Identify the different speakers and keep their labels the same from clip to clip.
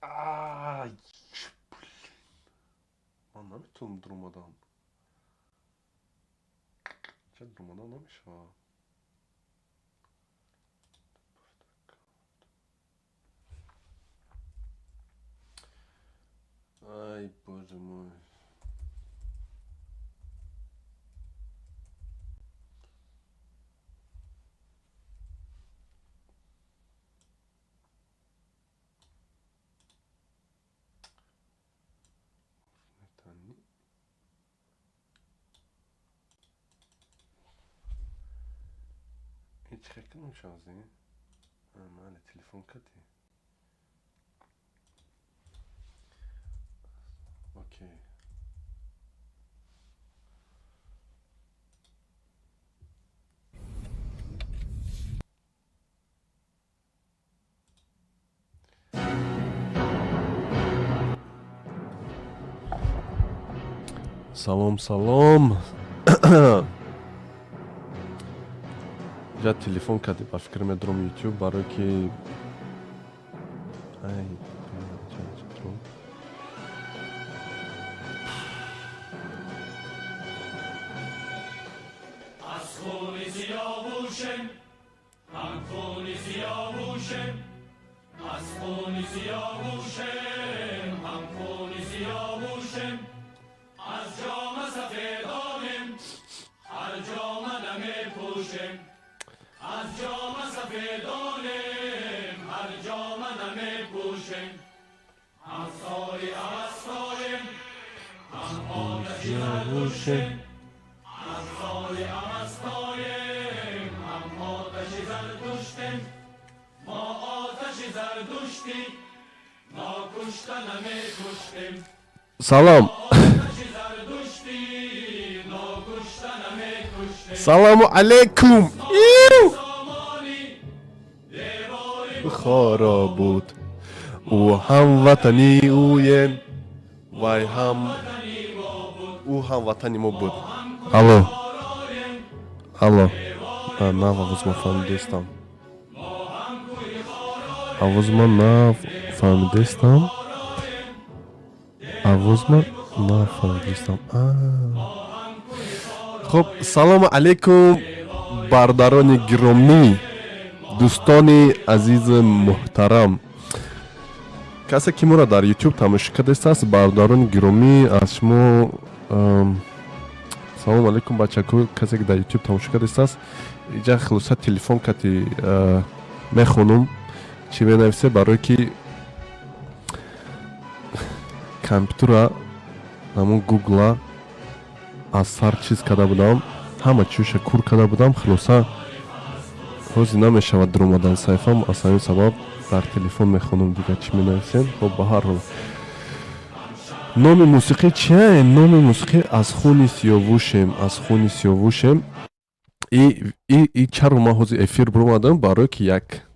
Speaker 1: Ай, блин. Ман наметавонам дуромадан. Ча дуромадан намешавад? Ай, боже мой. Ҳеҷ хел кунам шавзи? Майли, телефон кардӣ. Окей. Салом, салом. Ҷа телефон кардӣ, ба фикр медорам, ютуб, барое ки ай.
Speaker 2: Аз хуни сиёвушем, ҳам хуни сиёвушем, аз хуни сиёвушем, ҳам хуни сиёвушем, аз ҷома сафедонем, ҳар ҷома намепӯшем, аз ҷома сафедонем, ҳар ҷома намепӯшем, ҳамсои авастоем, ҳам оташи зардуштем, ҳамсои авастоем, ҳам оташи зардуштем, мо оташи зардуштӣ нокушта намекуштем.
Speaker 1: Салом.
Speaker 2: Оташи зардуштӣ нокушта намекуштем.
Speaker 1: Салому алейкум. Иу!
Speaker 2: Сомонӣ девори
Speaker 1: Бухоро буд. Ӯ ҳам ватани ӯем, вай ҳам ӯ ҳам ватани мо буд. Алло. Алло. Нав овоз ма фаҳмидестам. Овоз ма нав фаҳмидестам. Овоз ма нав фаҳмидестам. Хуб, салому алейкум, бародарони гиромӣ, дӯстони азизи муҳтарам. Касе ки моро дар YouTube тамошо кардастааст, бародарони гиромӣ, аз шумо салому алейкум, бачако, касе ки дар YouTube тамошо кардастааст, иҷа хулоса телефон кати мехонум чӣ менависе, барое ки компютера, ҳамун гугла аз сар чиз карда будам, ҳама чизша кур карда будам. Хулоса, ҳозир намешавад дуромадан саҳифам, аз ҳамин сабаб дар телефон мехонам дига чӣ менависем. Хоб, ба ҳар ҳол, номи мусиқӣ чие? Номи мусиқӣ «Аз хуни сиёвушем», «Аз хуни сиёвушем». И чаро ман ҳозир эфир биромадам? Барое ки як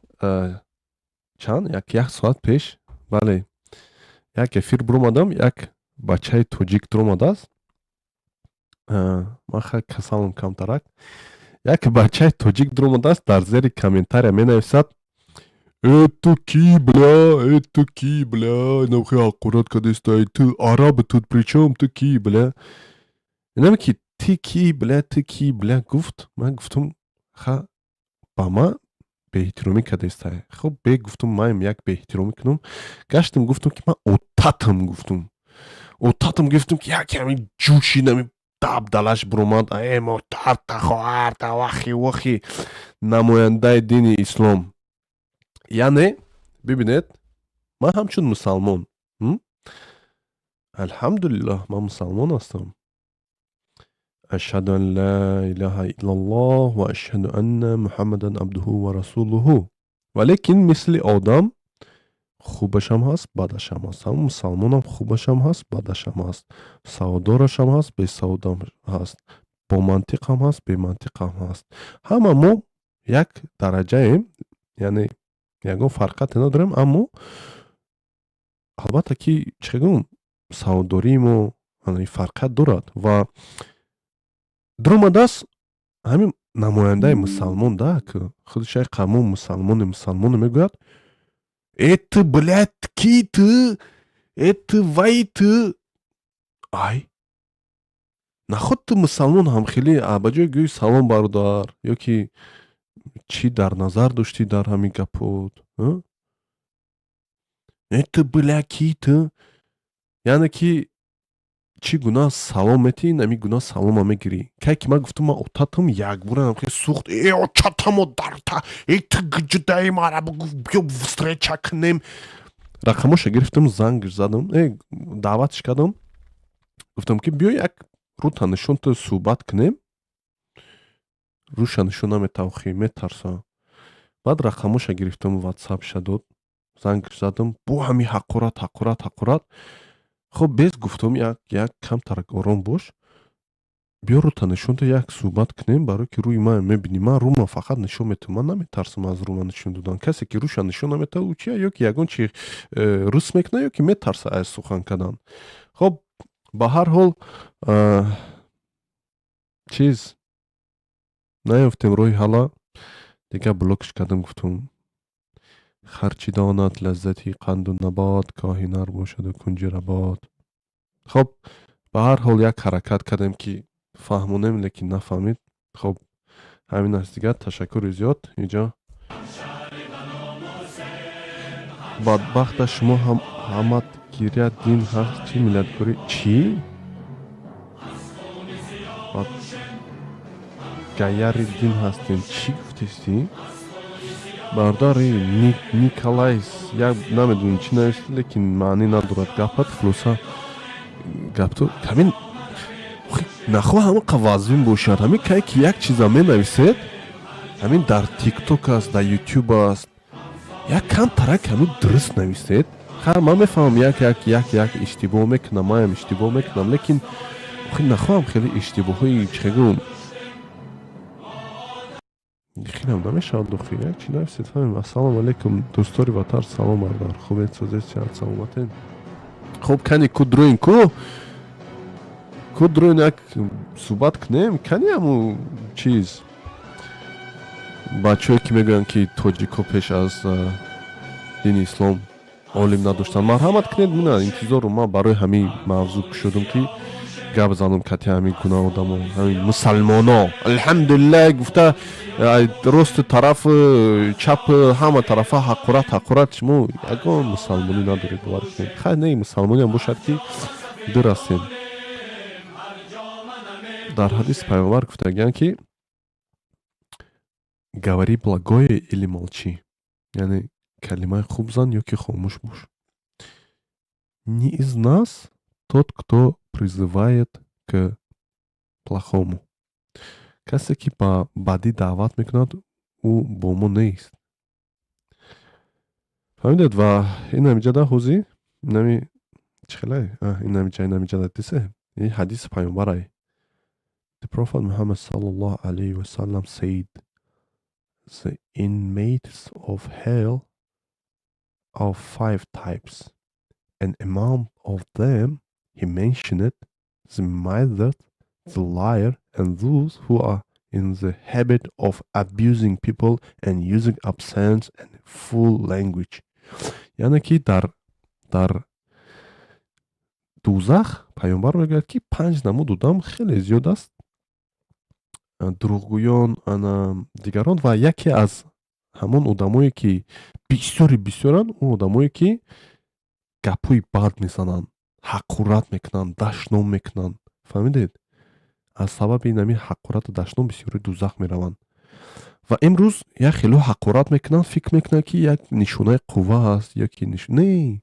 Speaker 1: чанд як соат пеш, бале, як эфир биромадам, як бачаи тоҷик дуромадааст. Ман хай касалам камтарак. Як бачаи тоҷик дуромадааст, дар зери комментария менависад: «Это ки, бля, это ки, бля, нахуй ҳақорат кардестай, ту араб тут при чём, ту ки, бля?» Инаме ки «Ты ки, бля, ты ки, бля» гуфт, ман гуфтам: «Ха, ба ман беэҳтиромӣ кардестай». Хуб, бе гуфтум, маем як беэҳтиромӣ кунам. Гаштам, гуфтам ки ман отатам, гуфтум, отатам, гуфтум ки як ҳамин ҷӯши нами дабдалаш буромад. Э, мотарта хоҳарта, вахи вахи, намояндаи дини ислом. Яъне бибинед, ман ҳамчун мусалмон, алҳамдулиллоҳ, ман мусалмон ҳастам, ашҳаду ан ла илаҳа иллаллоҳ ва ашҳаду анна муҳаммадан абдуҳу ва расулуҳу, валекин мисли одам хубашам ҳаст, бадашам ҳаст. Ҳам мусалмонам хубашам ҳаст, бадашам ҳаст, саводдорашам ҳаст, бесаводам ҳаст, бомантиқам ҳаст, бемантиқам ҳаст. Ҳама мо як дараҷаем, яъне ягон фарқате надорем. Аммо албатта ки, чӣ гӯм, саводдории мо фарқият дорад. Ва дуромадааст ҳамин намояндаи мусалмон да, ки худаш як қавму мусалмоне, мусалмоне мегӯяд. Э, ты, блядь, ки ты? Э, ты, вай, ты, ай, наход ту мусалмон ҳамхелӣ, ба ҷои гӯи «Салом, бародар» ё ки чӣ дар назар доштӣ дар ҳамин гапот? Э, ты, бля, ки ты? Яъне ки чӣ гуна салом метиҳӣ, ҳамин гуна салома мегирӣ. Кай ки ман гуфтам, ман отатам, якбора ҳамхел сӯхт: «Э, очатамо дарта! Э, ту гиҷудаи мара, биё, встреча кунем». Рақамоша гирифтам, занг задам, даъватш кардам, гуфтам ки биё, як рӯта нишон, ту суҳбат кунем. Рӯша нишон наметавхӣ, метарса. Баъд рақамоша гирифтам, ватсапша дод, занг задам, бо ҳамин ҳақорат, ҳақорат, ҳақорат. Хоб, без гуфтам, як камтарак ором бош, биё, рӯта нишон, ту як суҳбат кунем, барое ки рӯи ман мебинӣ. Ман рӯма фақат нишон метавам, ман наметарсам аз рӯма нишон додан. Касе ки рӯша нишон наметавад, ӯ чия? Ё ки ягон чи рӯс мекунад, ё ки метарса аз сухан кардан. Хоб, ба ҳар ҳол, чиз наёфтем, роҳи ҳалла. Дигар блокш кардам. Гуфтам: «Харчи донад лаззати қанду набот, коҳи нар бошаду кунҷи работ». Хоб, ба ҳар ҳол, як ҳаракат кардем, ки фаҳмонем, лекин нафаҳмид. Хоб, ҳамин аст дигар. Ташаккури зиёд. Иҷо бадбахта шумо ҳам ҳамат гиря, дин ҳаст, чӣ миллатгорӣ, чӣ гаяри дин ҳастем, чӣ гуфтестӣ, бародари Николайс? Як намедонам, чӣ нависти, лекин маънӣ надорад гапат. Хулоса, гапту ҳамин нахоҳ ҳамин вазвин бошад. Ҳамин кай ки як чиза менависед, ҳамин дар Тикток аст, дар Ютуб аст, як камтарак ҳамин дуруст нависед. Ха, ман мефаҳмам, як як як як иштибоҳ мекунам, маям иштибоҳ мекунам, лекин охи нахоҳам хеле иштибоҳҳои, чӣ гӯм, хелам намешавад. Охи як чи нависед, фаҳмем. Ассалому алайкум, дӯстори ватар. Салом, бародар, хубед, созед, сиҳат, саломатен? Хуб, кани ку дроин, ку дроин, як суҳбат кунем. Кани ҳаму чиз, бачаҳое ки мегӯянд, ки тоҷикҳо пеш аз дини ислом олим надоштанд, марҳамат кунед, мина интизору. Ман барои ҳамин мавзӯъ кушодам, ки гап занам кати ҳамин гуна одамо, ҳамин мусалмоно. Алҳамдулиллаҳ гуфта, рости тараф, чап, ҳама тарафа ҳақорат, ҳақорат. Шумо ягон мусалмонӣ надоред, бовар кунед. Хай, не, мусалмониам бошад, ки дур ҳастем. Дар ҳадис Пайғамбар гуфтагиянд, ки «Говори благое или молчи», яъне калимаи хуб зан ё ки хомӯш бош. Не из нас тот, кто призывает к плохому. Касе ки ба бадӣ даъват мекунад, ӯ бо мо нест. Фаҳмидед? Ва инамиҷада ҳозӣ инами чӣ хелай, инамиҷа, инамиҷада дисе, ин ҳадиси Паёмбарай. The Prophet Muhammad sallallahu alayhi wasallam said, "The inmates of hell are five types, and among of them he mentioned the miser, the liar, and those who are in the habit of abusing people and using obscene and foul language." Яъне ки дар дӯзах, Паёмбар мегӯяд, ки панҷ намуд одам хеле зиёд аст: дурӯғгӯён, ана дигарон. Ва яке аз ҳамон одамое ки бисёри бисёранд, он одамое ки гапҳои бад мезананд, ҳақорат мекунанд, дашном мекунанд. Фаҳмидед? Аз сабаби ин ҳамин ҳақорату дашном бисёри дӯзах мераванд. Ва имрӯз як хело ҳақорат мекунанд, фикр мекунанд, ки як нишонаи қувва аст ё ки не.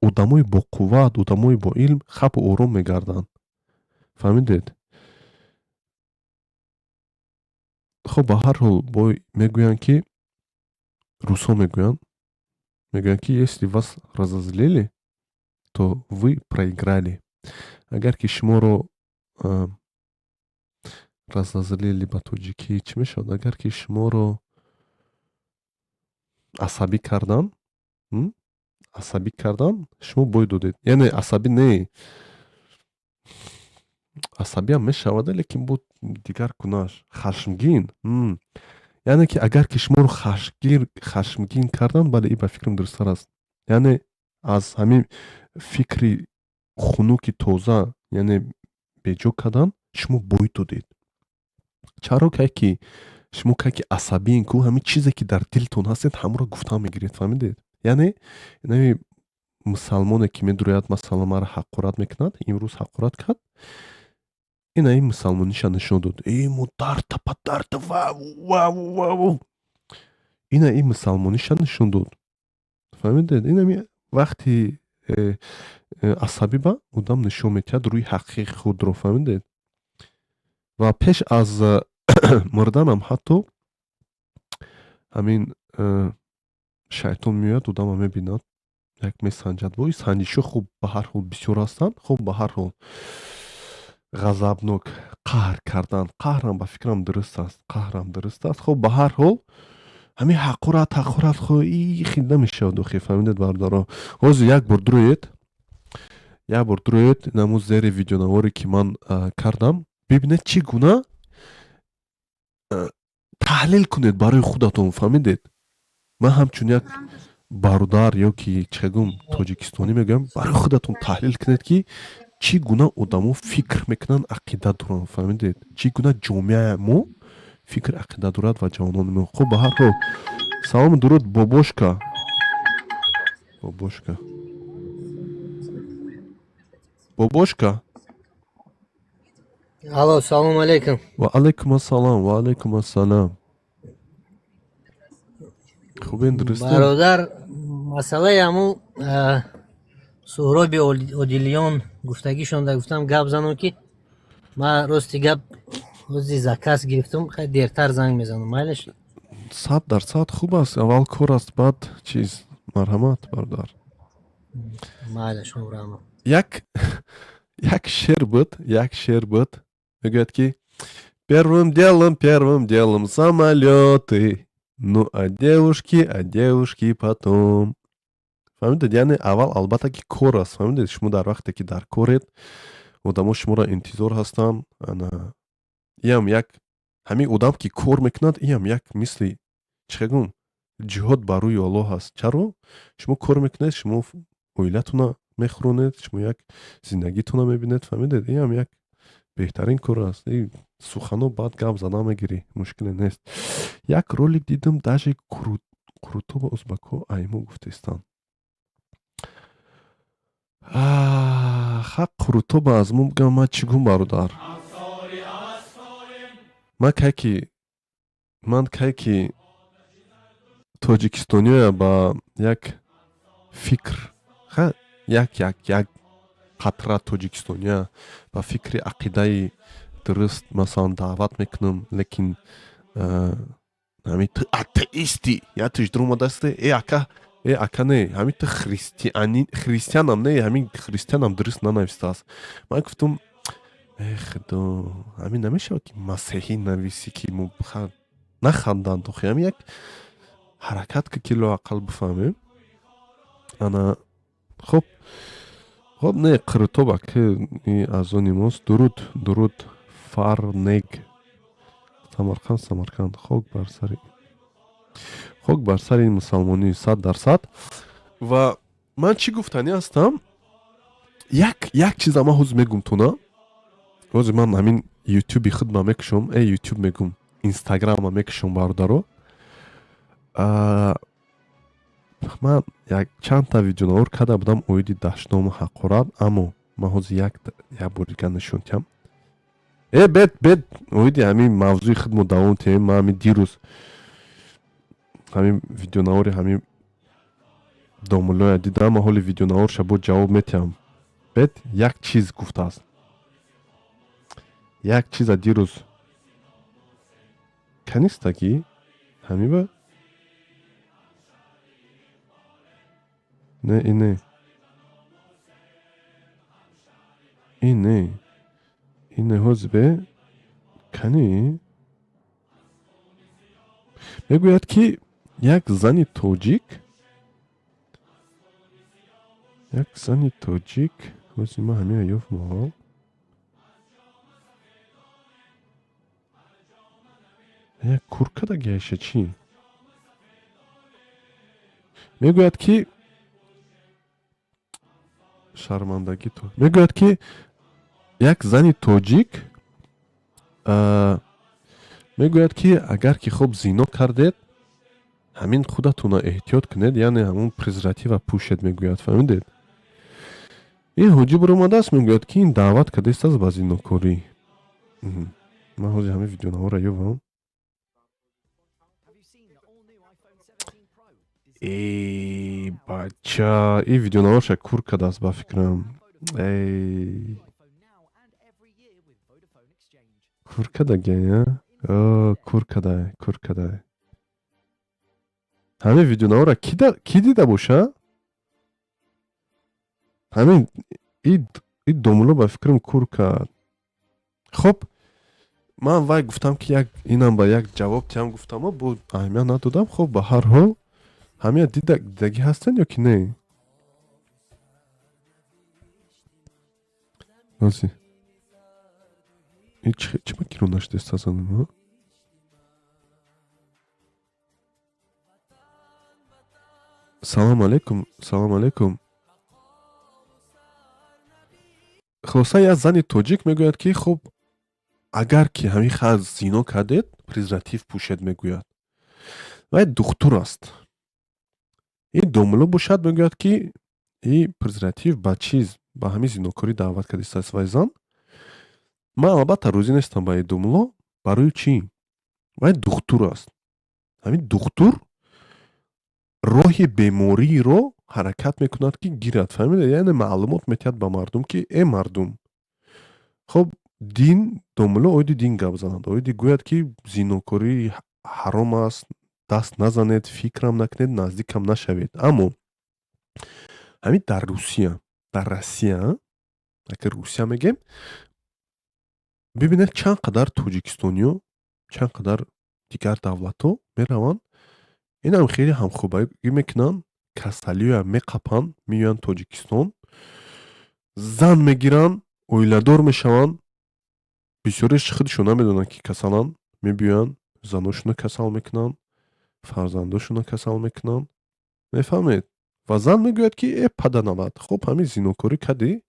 Speaker 1: Одамои боқувват, одамои бо илм хапу ором мегарданд. Фаҳмидед? Хоб, ба ҳар ҳол, бо мегӯянд, ки русҳо мегӯянд, ки если вас разозлили, то вы проиграли. Агар ки шуморо разозлили, ба тоҷикӣ чӣ мешавад? Агар ки шуморо асабӣ кардан, асабӣ кардан, шумо бой додед. Яъне асабӣ не, асабиам мешавад, лекин бо дигар гунааш, хашмгин. Яъне ки агар ки шуморо хашмгин карданд, бале, и ба фикрам дурусттар аст. Яъне аз ҳамин фикри хунуки тоза, яъне беҷо кардан, шумо бой додед. Чаро? Кай ки шумо, кай ки асабиен ку, ҳамин чизе ки дар дилтон ҳастед, ҳамонро гуфтан мегиред, фаҳмидед? Яъне нави мусалмоне ки медурояд, масалан, маро ҳақорат мекунад, имрӯз ҳақорат кард, ина ин мусалмониша нишон дод: э, модарта, падарта, вау, вау, вау. Ина ин мусалмониша нишон дод, фаҳмидед? Инами вақти асабӣ ба одам нишон медиҳад рӯи ҳақиқи худро, фаҳмидед? Ва пеш аз мурданам ҳатто ҳамин шайтон меояд, одама мебинад, як месанҷад. Вои, санҷишҳо хуб, ба ҳар ҳол бисёр ҳастанд. Хуб, ба ҳар ҳол, ғазабнок, қаҳр кардан, қаҳрам ба фикрам дуруст аст, қаҳрам дуруст аст. Хуб, ба ҳар ҳол, ҳамин ҳақорат, ҳақорат, хо и хел намешавад охи, фаҳмидед, бародаро? Ҳозир як бор дуроед, як бор дуроед, наму зери видеонаворе ки ман кардам, бибинед, чӣ гуна таҳлил кунед барои худатон, фаҳмидед? Ман ҳамчун як бародар ё ки чӣ гум тоҷикистонӣ мегӯям, барои худатон таҳлил кунед, ки чӣ гуна одамо фикр мекунанд, ақида доранд, фаҳмидед? Чӣ гуна ҷомеаи мо фикр, ақида дорад ва ҷавонони мо. Хуб, ба ҳар ҳол, салому дуруд, бобошка, бобошка, бобошка.
Speaker 3: Алло, салом алейкум.
Speaker 1: Ва алайкум ассалом, ва алайкум ассалом. Хубен, дурустем?
Speaker 3: Бародар, масъалаи ҳамун Суҳроби Одилиён гуфтагишонда гуфтам гап занам, ки ман рости гап ҳози заказ гирифтам, хеле дертар занг мезанам, майлаш?
Speaker 1: 100% хуб аст. Аввал кор аст, баъд чиз. Марҳамат, бародар.
Speaker 3: Майлаш, раҳмат.
Speaker 1: Як шер буд, як шер буд, мегӯяд ки: «Первым делом, первым делом самолеты, ну а девушки, а девушки потом», фаҳмидед? Яъне аввал албатта ки кор аст, фаҳмидед? Шумо дар вақте ки дар коред, одамо шуморо интизор ҳастанд. Ана иам як ҳамин одам ки кор мекунад, иам як мисли чӣ гум ҷиҳод бар рӯи Аллоҳ аст. Чаро? Шумо кор мекунед, шумо оилатона мехӯронед, шумо як зиндагитона мебинед, фаҳмидед? Иам як беҳтарин кор аст. Сухано баъд гап зада мегирӣ, мушкиле нест. Як ролик дидам, даже қурутоба узбакҳо аймо гуфтаистанд. Ха, қурутоба аз мо бигам, ман чӣ гум, бародар? Ман кай ки тоҷикистониёя ба як фикр, ха, як қатра тоҷикистония ба фикри ақидаи дуруст, масалан, даъват мекунам, лекин ҳамин ту атеисти, я туш дуромадасте, э ака, э ака, не, ҳамин ту христианам не, ҳамин христианам дуруст нанавистааст. Ман гуфтам: э худо, ҳамин намешавад ки масеҳӣ нависӣ, ки мо наханданд охи, ҳамин як ҳаракат ки лоақал бифаҳмем. Ана хуб, хуб, не, қирутоба ки аз они мост. Дуруд, дуруд, Фарнег, Самарқанд, Самарқанд. Хок бар сари, хок бар сари ин мусалмонӣ, 100%. Ва ман чӣ гуфтанӣ ҳастам? Як чиза ман ҳозир мегум туна. Ҳозир ман ҳамин ютуби худма мекушом, э, ютуб мегум, инстаграма мекушом, бародаро. Ман як чандта видеонавор карда будам оиди дашному ҳақорат, аммо ман ҳозир як бор дигар нишон диҳам. Э, бед, бед, оиди ҳамин мавзӯи худмо давом тиҳем. Ман ҳамин дирӯз ҳамин видеонавори ҳамин домуллоя дидам, ман ҳоли видеонаворша бо ҷавоб метиҳам. Бед, як чиз гуфтааст, як чиза дирӯз канистаки ҳамиба. Не, ине, ине, ине, ҳозир бе кани мегӯяд, ки як зани тоҷик, як зани тоҷик. Ҳозир ман ҳамина ёфтам аввал. Як кур кардагиаша чӣ? Мегӯяд, ки шармандагӣ ту. Мегӯяд, ки як зани тоҷик мегӯяд, ки агар ки хоб зино кардед, ҳамин худатонро эҳтиёт кунед, яъне ҳамун презерватива пӯшед, мегӯяд. Фаҳмидед? Ин ҳоҷӣ баромадааст, мегӯяд, ки ин даъват кардааст ба зинокорӣ. Ман ҳозир ҳамин видеонаҳоро ёбам. Эй, бача, ин видеонаворша кур кардааст, ба фикрам. Эй, кур кардагия? Кур кадай, кур кадай. Ҳамин видеонаворро кӣ дида боша? Ҳамин и домуло, ба фикрам, кур кард. Хуб, ман вай гуфтам, ки як инам ба як ҷавоб тиҳам, гуфтамо, бо аҳамият надодам. Хуб, ба ҳар ҳол, ҳамия дидагӣ ҳастанд ё ки не? Ози чӣ ба киро нашудеста занам? Салом алейкум, салом алейкум. Хулоса, як зани тоҷик мегӯяд, ки хуб, агар ки ҳамин хел зино кардед, презерватив пӯшед, мегӯяд. Вай духтур аст. Ин домуло бошад, мегӯяд, ки и презерватив ба чиз, ба ҳамин зинокорӣ даъват кардистааст вай зан. Ман албатта розӣ нестам ба ин домуло. Барои чӣ? Вай духтур аст. Ҳамин духтур роҳи бемориро ҳаракат мекунад, ки гирад, фаҳмида, яъне маълумот метиҳад ба мардум, ки э мардум, хуб, дин, домуло оиди дин гап занад, оиди гӯяд, ки зинокорӣ ҳаром аст, даст назанед, фикрам накунед, наздикам нашавед. Аммо ҳамин дар Русия, дар Россия, ака, Русия мегем, бибинед, чанд қадар тоҷикистониё, чанд қадар дигар давлатҳо мераванд, инам хеле ҳамхобагӣ мекунанд, касалиёя меқапанд, меоянд Тоҷикистон, зан мегиранд, оиладор мешаванд. Бисёреш худшон намедонанд, ки касаланд. Мебиёянд, заношонро касал мекунанд, фарзандошонро касал мекунанд, мефаҳмед? Ва зан мегӯяд, ки э паданалат, хуб, ҳамин зинокорӣ кардӣ,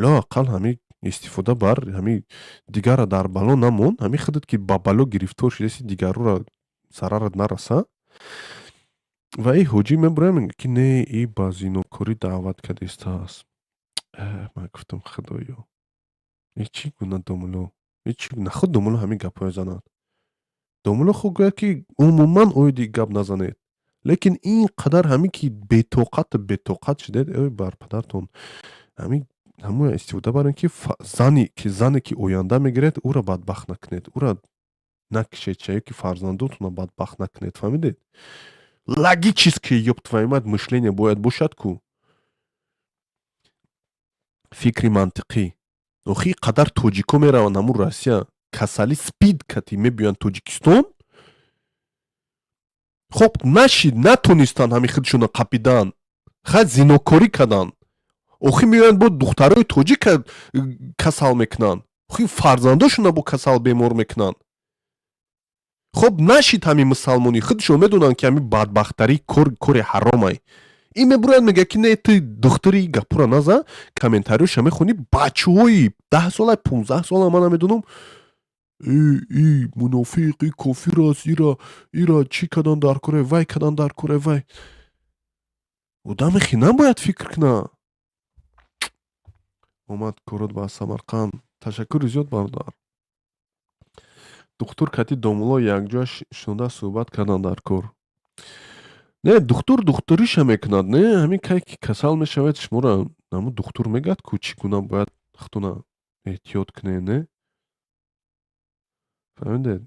Speaker 1: лоақал ҳамин истифода бар, ҳамин дигара дар бало намон, ҳамин худат ки ба бало гирифтор шудаси, дигарора зарарат нараса. Ва и ҳоҷӣ мебурад, мегӯяд, ки не, и ба зинокорӣ даъват кардистааст. Ман гуфтам: худоё, и чӣ гуна домуло, и чӣ нахуд домуло ҳамин гапҳоя занад? Домуло хуб гӯяд, ки умуман оиди гап назанед, лекин ин қадар ҳамин ки бетоқату бетоқат шудед, ой бар падартон, ҳамин ҳамоя истифода барем, ки зани ки зане ки оянда мегиред, ӯро бадбахт накунед, ӯро накишед, чаё ки фарзандотонро бадбахт накунед, фаҳмидед? Логически, ёб твою мать, мышление бояд бошад ку, фикри мантиқӣ. Охи, қадар тоҷико мераванд ҳамун Россия, касалӣ, спид кати мебиёянд Тоҷикистон. Хоб, нашид, натонистанд ҳамин худшонро қапидан, хай, зинокорӣ карданд, охи меоянд, бо духтарои тоҷика касал мекунанд, охи фарзандошонро бо касал бемор мекунанд. Хоб, нашид ҳамин мусалмонӣ, худшон медонанд, ки ҳамин бадбахтарӣ кор, кори ҳаромай. Ин мебурояд, мегӯяд, ки не, ту духтури, гапура наза. Комментариёша мехонӣ, бачаҳои 10 сола, 15 сола, ман намедонам, и мунофиқ, и кофир аст, ира чӣ кадан дар кора, вай кадан дар кора. Вай одаме хи набояд фикр куна. Омад корот ба Самарқанд. Ташаккури зиёд, бародар. Духтур кати домуло якҷоя шунида суҳбат кардан дар кор. Не, духтур духтуриша мекунад, не, ҳамин кай ки касал мешавед, шуморо ҳамун духтур мегӯяд ку, чӣ гуна бояд худтона эҳтиёт кунед, не? Фаҳмидед?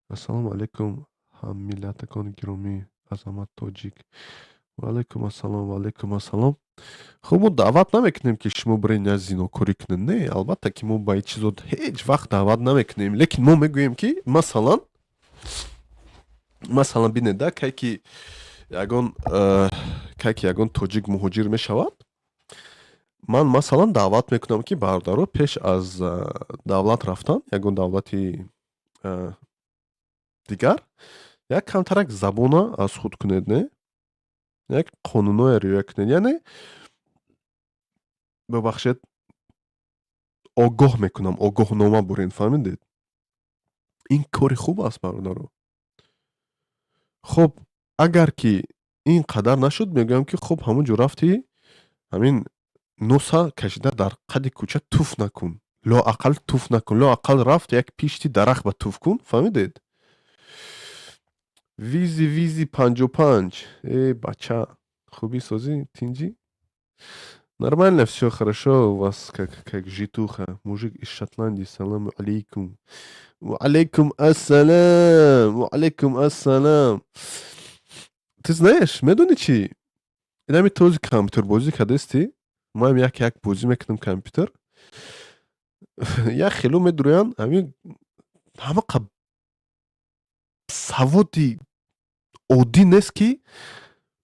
Speaker 1: Ассалому алайкум, ҳаммиллатакони гиромӣ, Азамат тоҷик. Ваалайкум ассалом, ваалайкум ассалом. Хуб, мо даъват намекунем, ки шумо бирен як зинокорӣ кунед. Не, албатта, ки мо ба ин чизо ҳеҷ вақт даъват намекунем, лекин мо мегӯем, ки масалан, бинед да, кай ки ягон тоҷик муҳоҷир мешавад. Ман, масалан, даъват мекунам, ки бародаро, пеш аз давлат рафтан, ягон давлати дигар, як камтарак забона аз худ кунед, не, як қонуное риоя кунед, яъне, бубахшед, огоҳ мекунам, огоҳнома бурен, фаҳмидед? Ин кори хуб аст, бародаро. Хуб, агар ки ин қадар нашуд, мегӯям, ки хуб, ҳамон ҷо рафтӣ, ҳамин носа кашида дар қади кӯча туф накун, лоақал туф накун, лоақал рафт, як пишти дарахт ба туф кун, фаҳмидед? Визи визи 55, э бача, хубӣ, созӣ, тинҷӣ? Нормально, все хорошо у вас, как житуха? Мужик из Шотландии, салам алейкум. Ва алейкум ассалам, ва алейкум ассалам. Ты знаешь, медонӣ чӣ? Инами този компютербозӣ кардасти, маам як як бозӣ мекунам компютер, як хело медурӯянд, ҳамин ҳамақа саводи оддӣ нест, ки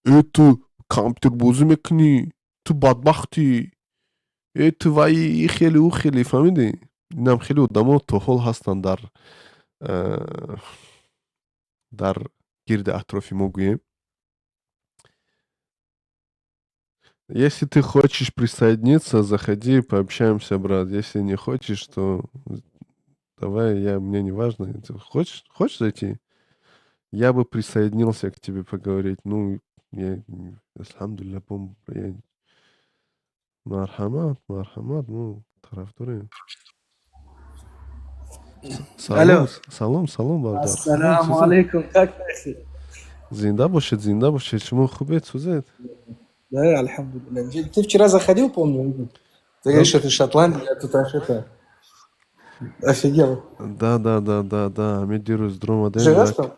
Speaker 1: э, ту компютербозӣ мекунӣ, ту бадбахтӣ, э, ту ваи, и хеле, ӯ хеле, фаҳмидӣ? Инам хеле одамо то ҳол ҳастанд дар гирди атрофи мо, гӯем. Если ты хочешь присоединиться, заходи, пообщаемся, брат. Если не хочешь, то давай, я, мне не важно. Ты хочешь зайти? Я бы присоединился к тебе поговорить. Ну, я, алҳамдулилла, я. Марҳамат, марҳамат, мо тарафдорем.
Speaker 4: Алло.
Speaker 1: Салом, салом, салом, бародар.
Speaker 4: Ассаламу алейкум, как ты?
Speaker 1: Зинда бошед, зинда бошед. Шумо хубед, сӯзед?
Speaker 4: Да, алҳамдулилла. Ты вчера заходил, помню. Ты говоришь, что ты из Шотландии, я тут аж это офигел.
Speaker 1: Да, ҳамин дирӯз дуромадем.
Speaker 4: Живешь
Speaker 1: як
Speaker 4: там?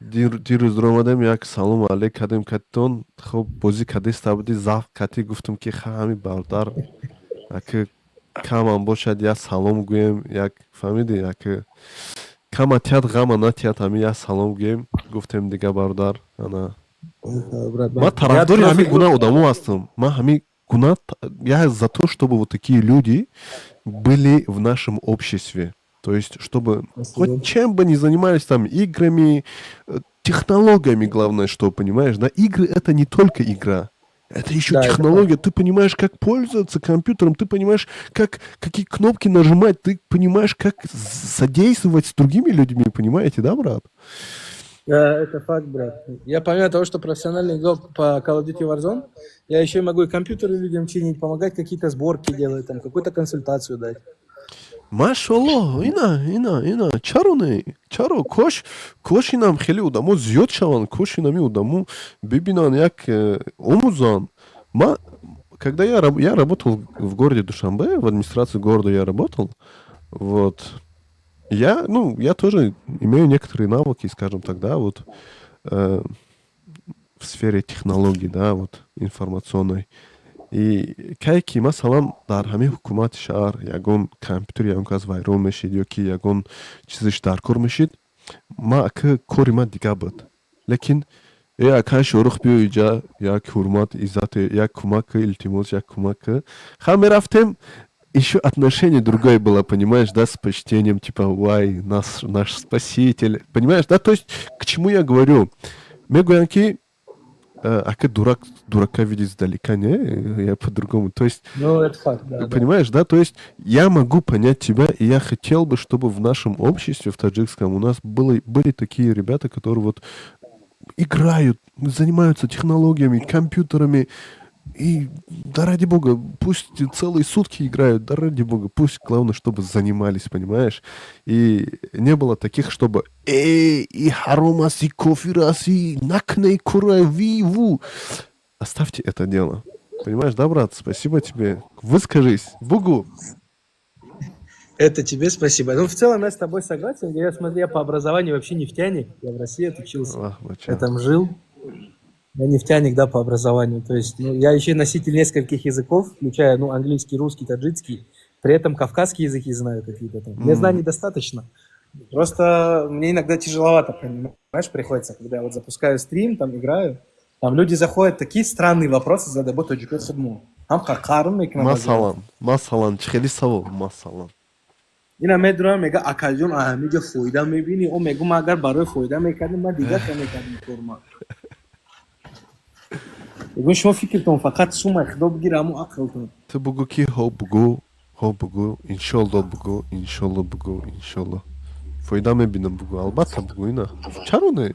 Speaker 1: Дирӯз дуромадем, як салому алейк кардем катитон. Хуб, бозӣ кардиста будӣ, завқ катӣ, гуфтум, ки ха, ҳамин бародар аки камам бошад, як салом гӯем, як, фаҳмидӣ, як кама тият, ғама натият, ҳамин як салом гӯем, гуфтем дига, бародар, ана.
Speaker 4: Брат,
Speaker 1: ман тарафдори ҳамин гуна одамо ҳастам. Ман ҳамин гуна, я за то, чтобы вот такие люди были в нашем обществе, то есть чтобы хоть чем бы ни занимались там, играми, технологиями, главное, что, понимаешь, да, игры — это не только игра, это еще
Speaker 4: Да, это
Speaker 1: технология. Ты понимаешь, как пользоваться компьютером, ты понимаешь, как, какие кнопки нажимать, ты понимаешь, как содействовать с другими людьми, понимаете, да, брат?
Speaker 4: Да, это факт, брат. Я помимо того, что профессиональный игрок по Call of Duty Warzone, я еще и могу и компьютеры людям чинить, помогать какие-то сборки делать, там, какую-то консультацию дать.
Speaker 1: Машаллоҳ, ина, ина, ина, чаро не, чаро? Кош, кош инам хеле одамо зиёд шаванд, кош инами одамо бибинанд, як омӯзанд. Ма когда я работал в городе Душанбе, в администрации города я работал, вот, я, ну, я тоже имею некоторые навыки, скажем так, да, вот, в сфере технологий, да, вот, информационной. И кай ки, масалан, дар ҳамин ҳукумати шаҳр ягон компютер ягон кас вайрон мешид ё ки ягон чизеш дар кор мешид, ма ака, кори ман дига буд, лекин э, акай Шорух, биё иҷа, як ҳурмат, иззате, як кӯмак, илтимос, як кӯмак. Ха, мерафтем, еще отношение другое было, понимаешь, да, с почтением, типа, вай, нас, наш спаситель, понимаешь, да, то есть, к чему я говорю? Мегӯянд, ки ака, дурак дурака видит издалека, не, я по-другому, то есть,
Speaker 4: Ну, это факт, да.
Speaker 1: Понимаешь, да, то есть, я могу понять тебя, и я хотел бы, чтобы в нашем обществе, в таджикском, у нас были такие ребята, которые вот играют, занимаются технологиями, компьютерами, и да ради бога, пусть целые сутки играют, да ради бога, пусть, главное, чтобы занимались, понимаешь? И не было таких, чтобы «Эй, и ҳаром аси, кофир аси, накней курай, ви, ву». Оставьте это дело. Понимаешь, да, брат? Спасибо тебе. Выскажись. Бугу.
Speaker 4: Это тебе спасибо. Ну, в целом я с тобой согласен. Я, смотри, я по образованию вообще нефтяник. Я в России отучился.
Speaker 1: Ах,
Speaker 4: Я там жил. Я нефтяник, да, по образованию. То есть, ну, я еще носитель нескольких языков, включая, ну, английский, русский, таджикский. При этом кавказские языки знаю какие-то там. Мне знаний достаточно. Просто мне иногда тяжеловато, понимаешь, приходится, когда я вот запускаю стрим, там играю, там люди заходят, такие странные вопросы задают, тоҷикои худмо. Ҳам қарм мекунам.
Speaker 1: Масалан, чӣ хели савол, масалан?
Speaker 4: Ина медурам, мега: «Акаҷон, ҳамиҷа фоида мебинӣ?» О, мегум, агар барои фоида мекардим, ман дигар ка мекардим корма. Мегум, шумо фикртон фақат сумай, худо бигир ҳамун ақлтон.
Speaker 1: Ту бугӯ ки ҳо, бугӯ, ҳо, бугӯ, иншолло, бугӯ, иншолло, бугӯ, иншолло фоида мебинам, бугӯ, албатта бугӯ. Ина чаро не,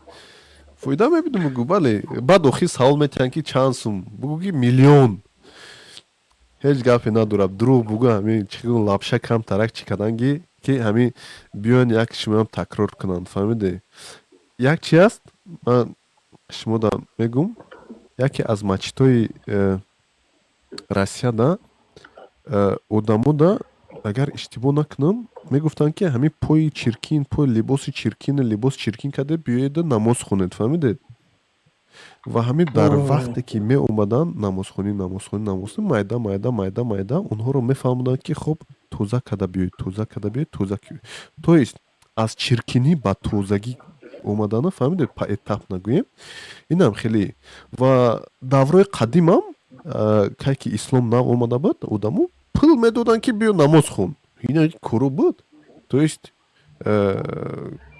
Speaker 1: фоида мебинам, бугӯ, бале. Баъд охир савол метиҳанд, ки чанд сум? Бугӯ, ки миллион, ҳеҷ гапе надорад. Дурӯғ бугӯ, ҳамин чӣ лапша камтарак чӣ карданги, ки ҳамин биён як шумоам такрор кунанд, фаҳмиде? Як чи аст, ман шумода мегум: яке аз масҷидҳои Россияда одамода, агар иштибоҳ накунам, мегуфтанд, ки ҳамин пои чиркин, пои либоси чиркин, либос чиркин карда биёеду намоз хонед, фаҳмидед? Ва ҳамин дар вақте ки меомаданд намозхонӣ, намозхонӣ, намозхонӣ, майда майда, майда майда онҳоро мефаҳмоданд, ки хоб, тоза карда биёед, тоза карда биёед, тоза. То есть аз чиркинӣ ба тозагӣ омадана, фаҳмидед? Поэтапно гӯем, инам хеле. Ва даврои қадимам, кай ки ислом нав омада буд, одамо пул медоданд, ки биё намоз хун. Ина коро буд. То есть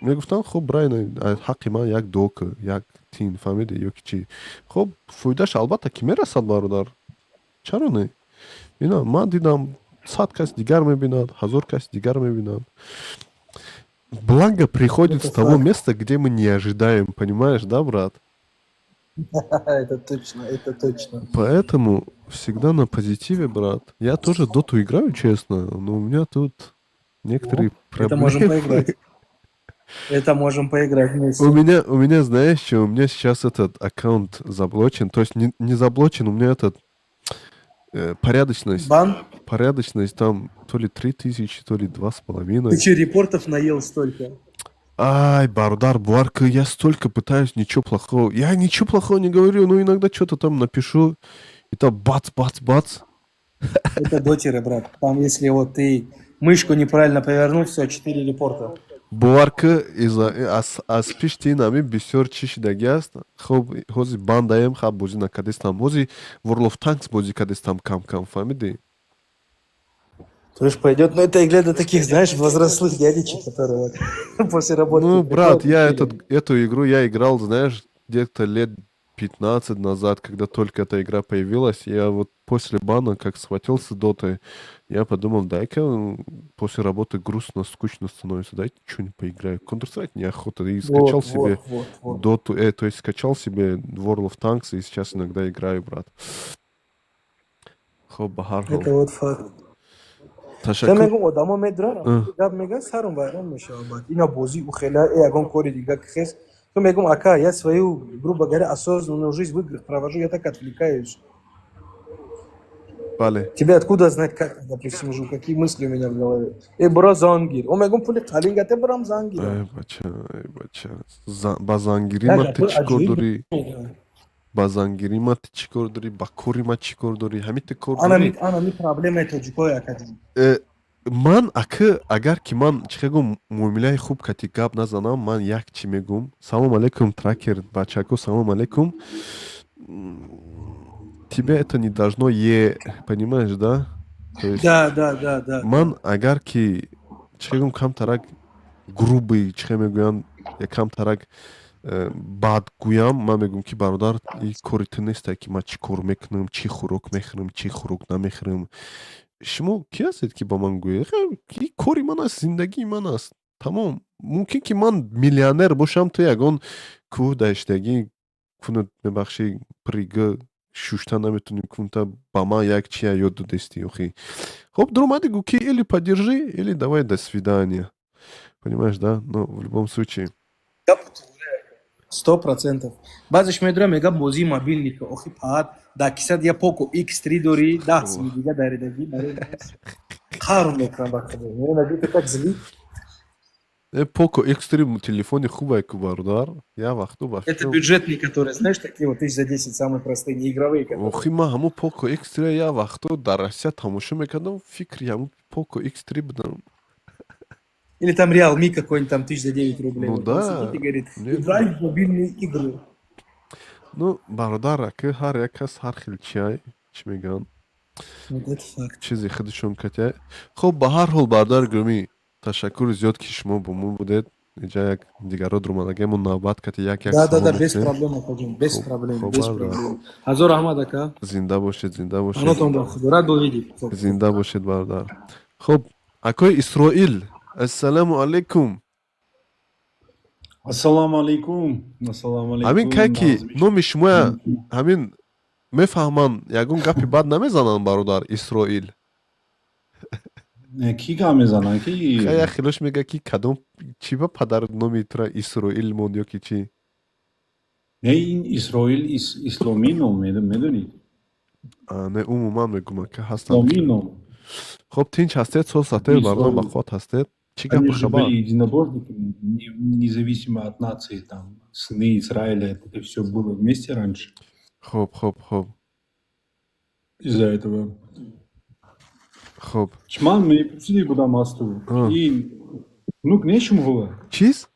Speaker 1: мегуфтанд: «Хуб, брай, ҳаққи ман як дуо ку, як тин», фаҳмиде, ё ки чӣ? Хуб, фоидааш албатта ки мерасад, бародар, чаро не? Ина ман дидам, 100 кас дигар мебинад, 1000 кас дигар мебинад. Благо приходит с того места, где мы не ожидаем, понимаешь, да, брат?
Speaker 4: Это точно, это точно.
Speaker 1: Поэтому всегда на позитиве, брат. Я тоже доту играю, честно, но у меня тут некоторые
Speaker 4: Это можем
Speaker 1: проблемы.
Speaker 4: Поиграть. Это можем поиграть вместе.
Speaker 1: У меня, знаешь что, у меня сейчас этот аккаунт заблочен, то есть не заблочен, у меня этот порядочность,
Speaker 4: Бан?
Speaker 1: Порядочность там то ли 3000, то ли 2,5.
Speaker 4: Ты что, репортов наел столько?
Speaker 1: Ай, бародар, бовар ка, я столько пытаюсь, ничего плохого. Я ничего плохого не говорю, но иногда что-то там напишу, и там бац, бац, бац.
Speaker 4: Это дотеры, брат. Там, если вот ты мышку неправильно повернул, все, 4 репорта.
Speaker 1: Бовар ка, из-за аз пишти ин ҳамин бисёр чӣ шидагӣ аст. Хуб, ҳозир бандаем, хаб, бозӣ накардистам. Ҳозир World of Tanks бозӣ кардистам кам-кам, фаҳмидӣ?
Speaker 4: Тоже пойдет. Но это игра для таких, знаешь, возрастных дядечек, которые вот после работы
Speaker 1: Ну, брат,
Speaker 4: приходят
Speaker 1: я
Speaker 4: и
Speaker 1: эту игру я играл, знаешь, где-то лет 15 назад, когда только эта игра появилась. Я вот после бана, как схватился дотой, я подумал: дай-ка после работы грустно, скучно становится, дай что-нибудь поиграю. Counter-Strike неохота. И скачал
Speaker 4: Вот,
Speaker 1: себе
Speaker 4: вот, вот, вот.
Speaker 1: доту, то есть скачал себе World of Tanks и сейчас иногда играю, брат. Хоб, ба ҳар ҳол.
Speaker 4: Это вот факт.
Speaker 1: Ташаккур.
Speaker 4: Мегум, одамо медуран, гап меган, сарум вайрон мешавад. Баъд ина бозӣ ухела, ягон кори дига хес. То мегум: «Ака, я свою, грубо говоря, осознанную жизнь в играх провожу, я так отвлекаюсь».
Speaker 1: Бале.
Speaker 4: Тебе откуда знать, как я, допустим, живу, какие мысли у меня в голове? Э, бро, зангир. О, мегум, пули қалингате брам зангир.
Speaker 1: Эй, бача, эй, бача. Ба зангирӣ ма ту чӣ кор дорӣ? Ба зангирӣ ма ту чӣ кор дорӣ? Ба кори ма чӣ кор дорӣ? Ҳамин ту кор дорӣ?
Speaker 4: Анами проблемаи тоҷикои, акаҷон.
Speaker 1: Ман ака, агар ки ман чӣ гум, муомилаи хуб кати гап назанам, ман як чӣ мегум. Салом алейкум, тракер, бачако, салом алейкум. Тебя это не должно е, понимаешь, да? То есть
Speaker 4: Да.
Speaker 1: ман агар ки чӣ гум, камтарак грубый, чӣ мегӯянд, камтарак бад гӯям, ман мегӯям, ки бародар, и кори ту несте, ки ман чӣ кор мекунам, чӣ хӯрок мехӯрам, чӣ хӯрок намехӯрам. Шумо кӣ ҳастед, ки ба ман гӯед? И кори ман аст, зиндагии ман аст, тамом. Мумкин ки ман миллионер бошам, ту ягон кӯҳ даштагӣ кунад, мебахшӣ, прига шушта наметонӣ кунта, ба ман як чия ёд додестӣ охи. Хоб, дуромадӣ, гӯ, ки или поддержи, или давай до свидания, понимаешь, да? Но в любом случае.
Speaker 4: 100%. Баъзеш медурам, мега: «Бозии мобильника». Охи, паат дар кисат я Poco X3 дорӣ, 10 сими дига даридагӣ, қарм мекунам ба худо. Меня так злит.
Speaker 1: Poco X3 телефони хубае ку, бародар, я вақту ба
Speaker 4: Это бюджетный, который, знаешь, такие вот тысяч за 10, самые простые, не игровые.
Speaker 1: Охи, ман ҳамун Poco X3 я вақту дар Россия тамошо мекардам, фикри ҳамун Poco X3 будам.
Speaker 4: Или там Realme какой-нибудь там тысяч за 9 рублей.
Speaker 1: Ну
Speaker 4: вот
Speaker 1: да.
Speaker 4: Он сидит и говорит: «Играй в мобильные игры».
Speaker 1: Ну, бародар, ака, ҳар як кас ҳар хел чиай, чӣ мегӯянд.
Speaker 4: Вот это факт.
Speaker 1: Чизи худашон катя. Хуб, ба ҳар ҳол, бародари гиромӣ, ташаккури зиёд, ки шумо бо мо будед. Инҷа як дигаро дурумадагему, навбат кати як як
Speaker 4: Да,
Speaker 1: салом
Speaker 4: без
Speaker 1: мекунем.
Speaker 4: проблем, акаҷон, без
Speaker 1: Хуб,
Speaker 4: проблем,
Speaker 1: хуб,
Speaker 4: без
Speaker 1: бародар.
Speaker 4: проблем. Ҳазор раҳмат, ака.
Speaker 1: Зинда бошед, зинда бошед.
Speaker 4: Панотон ба Худо. Рад был видеть. Хуб.
Speaker 1: Зинда бошед, бародар. Хуб, акои Исроил, ассалому алайкум.
Speaker 5: Ассалому алайкум. Ассалому алайкум.
Speaker 1: Ҳамин кай ки номи шумоя ҳамин мефаҳманд, ягон гапи бад намезананд, бародар Исроил?
Speaker 5: Ки гап мезананд, ки?
Speaker 1: Хай, як хелош мега, ки кадом чӣ ба падар номи тура Исроил монд ё ки чӣ?
Speaker 5: Не, ин Исроил исломӣ ном, медонӣ?
Speaker 1: Не, умуман мегӯм, ки ҳастанд.
Speaker 5: Исломӣ ном.
Speaker 1: Хуб, тинч ҳастед, соз ҳастед, бародар,
Speaker 5: Исроил.
Speaker 1: бақувват ҳастед? Чӣ
Speaker 5: Они
Speaker 1: гапу
Speaker 5: же
Speaker 1: хабар?
Speaker 5: были единобожниками, независимо от нации, там, сыны Израиля, это все было вместе раньше.
Speaker 1: Хуб.
Speaker 5: Из-за этого.
Speaker 1: Хуб.
Speaker 5: Чман мепурсиди будам аз ту.
Speaker 1: А.
Speaker 5: И нук нешум ҳува.
Speaker 1: Чиз?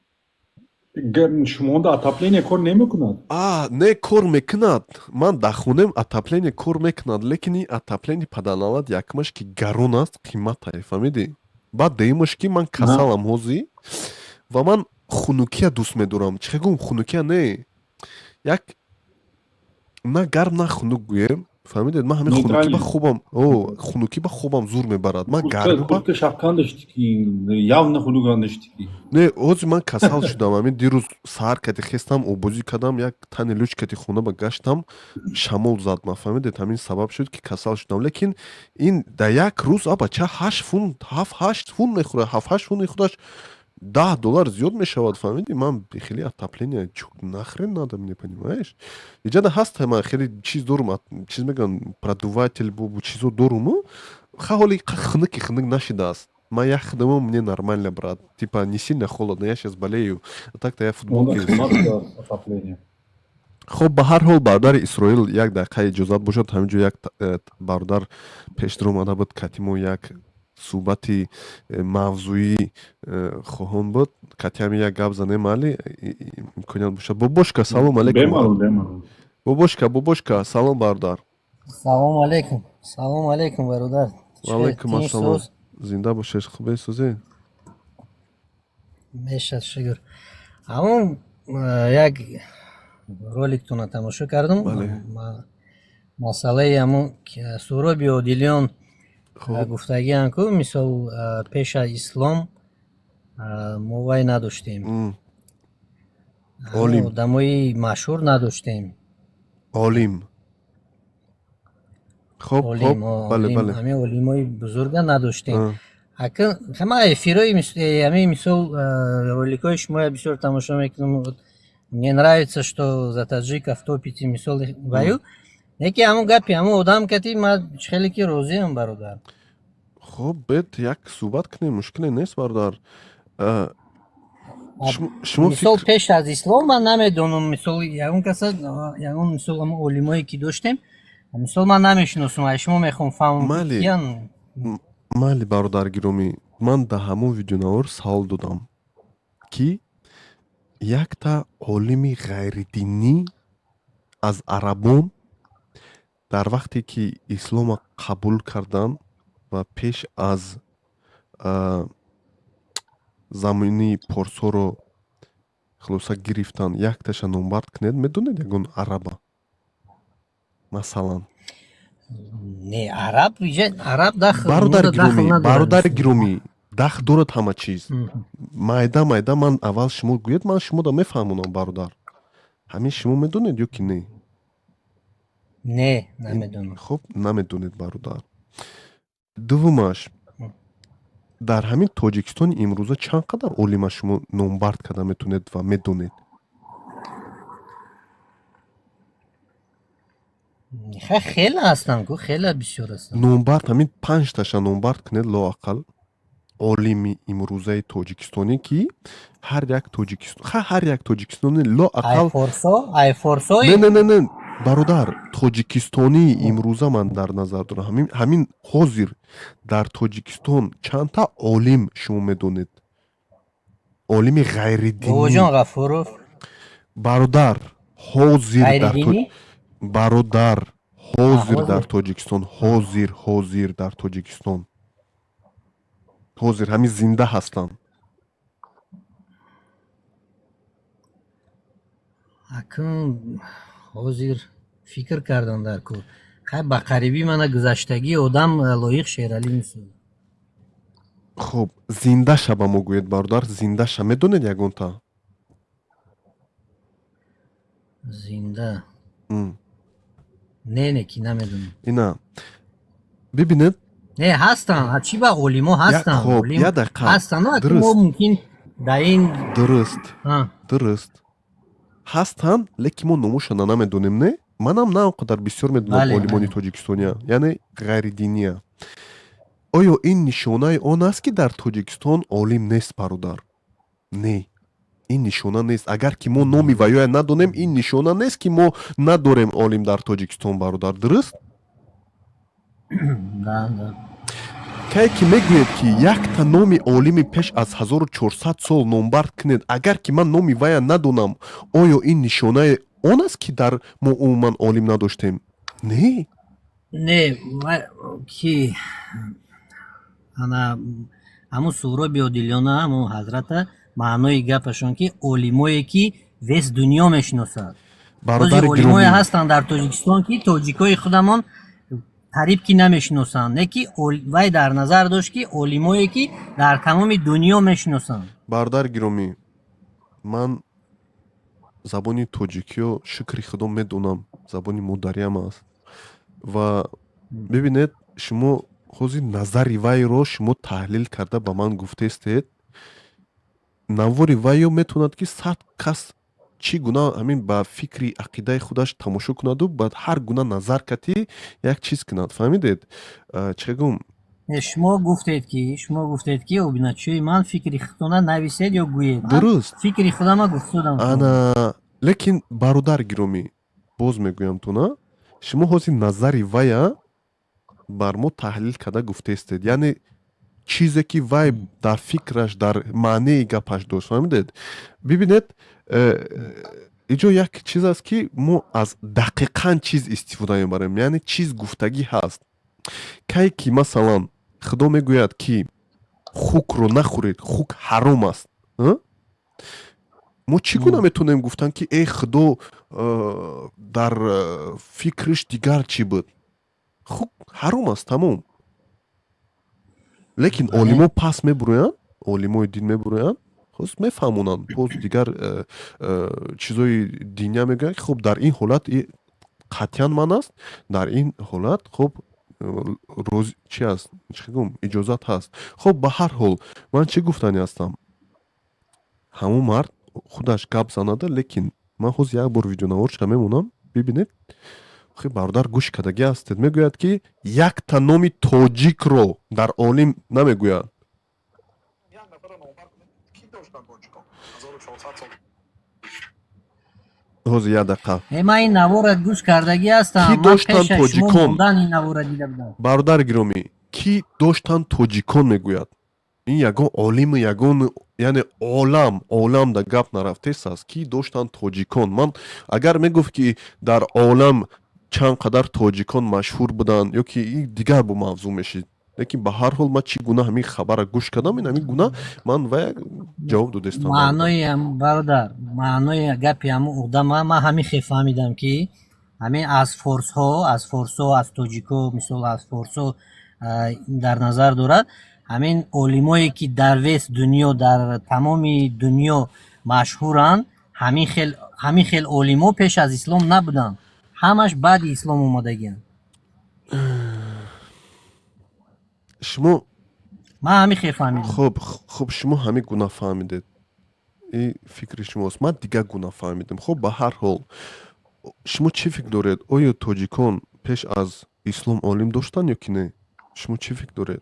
Speaker 5: Шумонда отопление кор намекунад?
Speaker 1: А, не, кор мекунад. Ман дар хонем отопление кор мекунад, лекин ин отопление паданалат якумаш ки гарон аст, қиматае, фаҳмидӣ? Баъд дуюмаш, ки ман касалам ҳозӣ ва ман хунукия дӯст медорам. Чӣ гӯм, хунукия не, як на гарм, на хунук гӯем, фаҳмидед? Ман ҳамин хунукӣ ба
Speaker 5: Нейтральный.
Speaker 1: хубам, о, хунукӣ ба хобам зур мебарад, ман гармӣ ба
Speaker 5: Куртка, шапка андашти ки явно хунук андашти ки.
Speaker 1: Не, ҳозир ман касал шудам. Ҳамин дирӯз саҳар кати хестам, обозӣ кардам, як тани луч кати хона ба гаштам, шамол зад ман, фаҳмидед? Ҳамин сабаб шуд, ки касал шудам. Лекин ин дар як рӯз, а бача, 8 фунт, 7-8 фунт мехӯрад. 7-8 фунти худаш 10 доллар зиёд мешавад, фаҳмидӣ? Ман хеле отопление нахрен надо мне, понимаешь? Иҷада ҳаст, ман хеле чиз дорум, чиз мегӯям, продуватель бу чизо доруму, ха, ҳоли хунуки хунук нашидааст. Ман як худамон, мне нормально, брат, типа не сильно холодно, я сейчас болею, а так-то я футболке.
Speaker 5: Отопление.
Speaker 1: Хуб, ба ҳар ҳол, бародари Исроил, як дақиқа иҷозат бошад, ҳамин ҷо як бародар пештар омада буд, кати мо як суҳбати мавзӯӣ хоҳон буд, кати ҳамин як гап занем, али имконият бошад. Бобошка, салом алейкум.
Speaker 5: Бемалол, бемалол.
Speaker 1: Бобошка, бобошка, салом, бародар.
Speaker 3: Салом алейкум, салом алейкум, бародар.
Speaker 1: Ваалайкум ассалом, зинда бошед, хубе, сӯзе?
Speaker 3: Мешад, шукр. Ҳамон як роликтона тамошо кардам, масъалаи ҳамон Суҳроби Одилиён гуфтагиам ку, мисол, пеш аз ислом мо вай надоштем, одамои машҳур надоштем.
Speaker 1: Олим, хоб.
Speaker 3: Бале, ҳамин олимои бузурга надоштем. Ҳама эфирои ҳамин, мисол, роликҳои шумоя бисёр тамошо мекунам. Мне нравится, что за таджиков топите, мисол, ваю. Яке ҳамон гапи ҳамон одам кати ман хеле ки розиам, бародар.
Speaker 1: Хуб, бед як суҳбат кунем, мушкиле нест, бародар. Шумо
Speaker 3: Мисол, пеш аз ислом ман намедонам, мисол, ягон каса, ягон, мисол, ҳамон олимое ки доштем, мисол, ман намешиносам, ай шумо мехоҳам фаҳмам.
Speaker 1: Майли, бародар гиромӣ, ман дар ҳамон видеонавор савол додам, ки якта олими ғайридинӣ аз арабон дар вақте ки ислома қабул карданд ва пеш аз замини порсоро хулоса гирифтан, якташа номбард кунед. Медонед ягон араба, масалан?
Speaker 3: Не, араб иҷа араб дахл
Speaker 1: Бародари
Speaker 3: муда дахл
Speaker 1: гиромӣ,
Speaker 3: надорад.
Speaker 1: бародари гиромӣ, дахл дорад ҳама чиз. Майда майда ман аввал шумо гӯед, ман шумода мефаҳмонам, бародар. Ҳамин шумо медонед ё ки не?
Speaker 3: Не, намедонам.
Speaker 1: Хуб, намедонед, бародар. Дуввумаш, дар ҳамин Тоҷикистони имрӯза чанд қадар олима шумо номбард карда метавонед ва медонед?
Speaker 3: Хеле ҳастанд ку, хеле бисёр ҳастанд.
Speaker 1: Номбард, ҳамин панҷташа номбард кунед лоақал, олими имрӯзаи тоҷикистонӣ, ки ҳар як тоҷикистон, ҳар як тоҷикистони лоақал.
Speaker 3: Ай форсо, ай форсои?
Speaker 1: Не, не, не, не, бародар, тоҷикистонии имрӯза ман дар назар дорам. Ҳамин ҳозир дар Тоҷикистон чандта олим шумо медонед, олими ғайридинӣ?
Speaker 3: Бобоҷон Ғафуров.
Speaker 1: Бародар, ҳозир дар
Speaker 3: Ғайридинӣ?
Speaker 1: Бародар, Ҳозир дар
Speaker 3: Ҳозир.
Speaker 1: Тоҷикистон, ҳозир дар Тоҷикистон, ҳозир ҳамин зинда ҳастанд.
Speaker 3: Акун ҳозир фикр кардан дар кор. Хай, ба қарибӣ мана гузаштагии одам, Лоиқ Шералӣ, мисол.
Speaker 1: Хуб, зиндаша ба мо гӯед, бародар, зиндаша медонед ягонта?
Speaker 3: Зинда? Не, ки намедонам.
Speaker 1: Ина бибинед.
Speaker 3: Не, ҳастанд, чӣ ба олимо ҳастанд.
Speaker 1: Хоб.
Speaker 3: Олим
Speaker 1: Я дақиқа.
Speaker 3: ҳастанд, ну,
Speaker 1: Дуруст.
Speaker 3: мо мумкин дар ин
Speaker 1: Дуруст.
Speaker 3: А.
Speaker 1: Дуруст, ҳастанд, лекин мо номошона намедонем. Не, манам на он қадар бисёр медонам олимони тоҷикистония, яъне ғайридиния. Оё ин нишонаи он аст, ки дар Тоҷикистон олим нест, бародар? Не, ин нишона нест. Агар ки мо номи ваёя надонем, ин нишона нест, ки мо надорем олим дар Тоҷикистон, бародар, дуруст?
Speaker 3: Да.
Speaker 1: Кае ки мегӯед, ки якта номи олими пеш аз 1400 сол номбар кунед, агар ки ман номи вая надонам, оё ин нишонаи он аст, ки дар мо умуман олим надоштем? Не.
Speaker 3: Не, ки ана ҳамун Суҳроби Одилёна, ҳамун ҳазрата маънои гапашон, ки олимое ки весь дунё мешиносад.
Speaker 1: Бародари
Speaker 3: олимое
Speaker 1: гиромӣ.
Speaker 3: ҳастанд дар Тоҷикистон, ки тоҷикои худамон қариб ки намешиносанд, не ки вай дар назар дошт, ки олимое ки дар тамоми дунё мешиносанд.
Speaker 1: Бародари гиромӣ, ман забони тоҷикиё, шукри Худо, медонам, забони модариам аст. Ва бибинед, шумо ҳозир назари вайро шумо таҳлил карда ба ман гуфтестед. Навори вайё метавонад, ки 100 кас чӣ гуна ҳамин ба фикри ақидаи худаш тамошо кунаду ба ҳар гуна назар кати як чиз кунад, фаҳмидед? Чӣ гум?
Speaker 3: Шумо гуфтед, ки обуначиҳои ман фикри худтона нависед ё гӯед.
Speaker 1: Дуруст.
Speaker 3: Фикри худама гуфтудам.
Speaker 1: Ана, лекин, бародар гиромӣ, боз мегӯям туна, шумо ҳозир назари вая бар мо таҳлил карда гуфтестед, яъне чизе ки вай дар фикраш, дар маънеи гапаш дошт, фаҳмидед? Бибинед, иҷо як чиз аст, ки мо аз дақиқан чиз истифода мебарем, яъне чиз гуфтагӣ ҳаст. Кай ки, масалан, Худо мегӯяд, ки хукро нахӯред, хук ҳаром аст, мо чӣ гуна метавонем гуфтан, ки э, Худо дар фикриш дигар чӣ буд? Хук ҳаром аст, тамом. Лекин олимо пас мебуроянд, олимои дин мебуроянд, хост мефаҳмонанд, боз дигар чизои диния мегӯянд, ки хуб, дар ин ҳолат қатъиян ман аст, дар ин ҳолат хуб, роз чи аст, чӣ гум, иҷозат ҳаст. Хуб, ба ҳар ҳол, ман чӣ гуфтанӣ ҳастам? Ҳамон мард худаш гап занада, лекин ман ҳозир як бор видеонаворша мемонам, бибинед. Охи, бародар, гӯш кардагӣ ҳастед, мегӯяд, ки якта номи тоҷикро дар олим намегӯяд.
Speaker 6: Як нафарро номбар кунед, ки доштанд тоҷикон 1400 сол?
Speaker 1: Ҳозир, як дақиқа.
Speaker 3: Ман ин навора гӯш кардагӣ ҳастам.
Speaker 1: Кӣ доштанд тоҷикон?
Speaker 3: Ин навора дида будам.
Speaker 1: Бародари гиромӣ, кӣ доштанд тоҷикон, мегӯяд. Ин ягон олими, ягон, яъне олам да гап нарафтест аст. Кӣ доштанд тоҷикон? Ман агар мегуфт, ки дар олам чанд қадар тоҷикон машҳур буданд ё ки дигар бо мавзӯъ мешид, лекин ба ҳар ҳол ман чӣ гуна ҳамин хабарро гӯш кардам, ин ҳамин гуна ман вая ҷавоб додестам.
Speaker 3: Маънои, бародар, маънои гапи ҳамун одама ман ҳамин хел фаҳмидам, ки ҳамин аз форсҳо, аз форсҳо, аз тоҷико, мисол, аз форсҳо дар назар дорад. Ҳамин олимое ки дар весь дунё, дар тамоми дунё машҳуранд, ҳамин хел олимо пеш аз ислом набуданд, ҳамаш баъди ислом омадагианд.
Speaker 1: Шумо
Speaker 3: Ман ҳамин хел фаҳмидам.
Speaker 1: Хуб, шумо ҳамин гуна фаҳмидед, ин фикри шумост, ман дигар гуна фаҳмидам. Хуб, ба ҳар ҳол, шумо чӣ фикр доред? Оё тоҷикон пеш аз ислом олим доштанд ё ки не? Шумо чӣ фикр доред?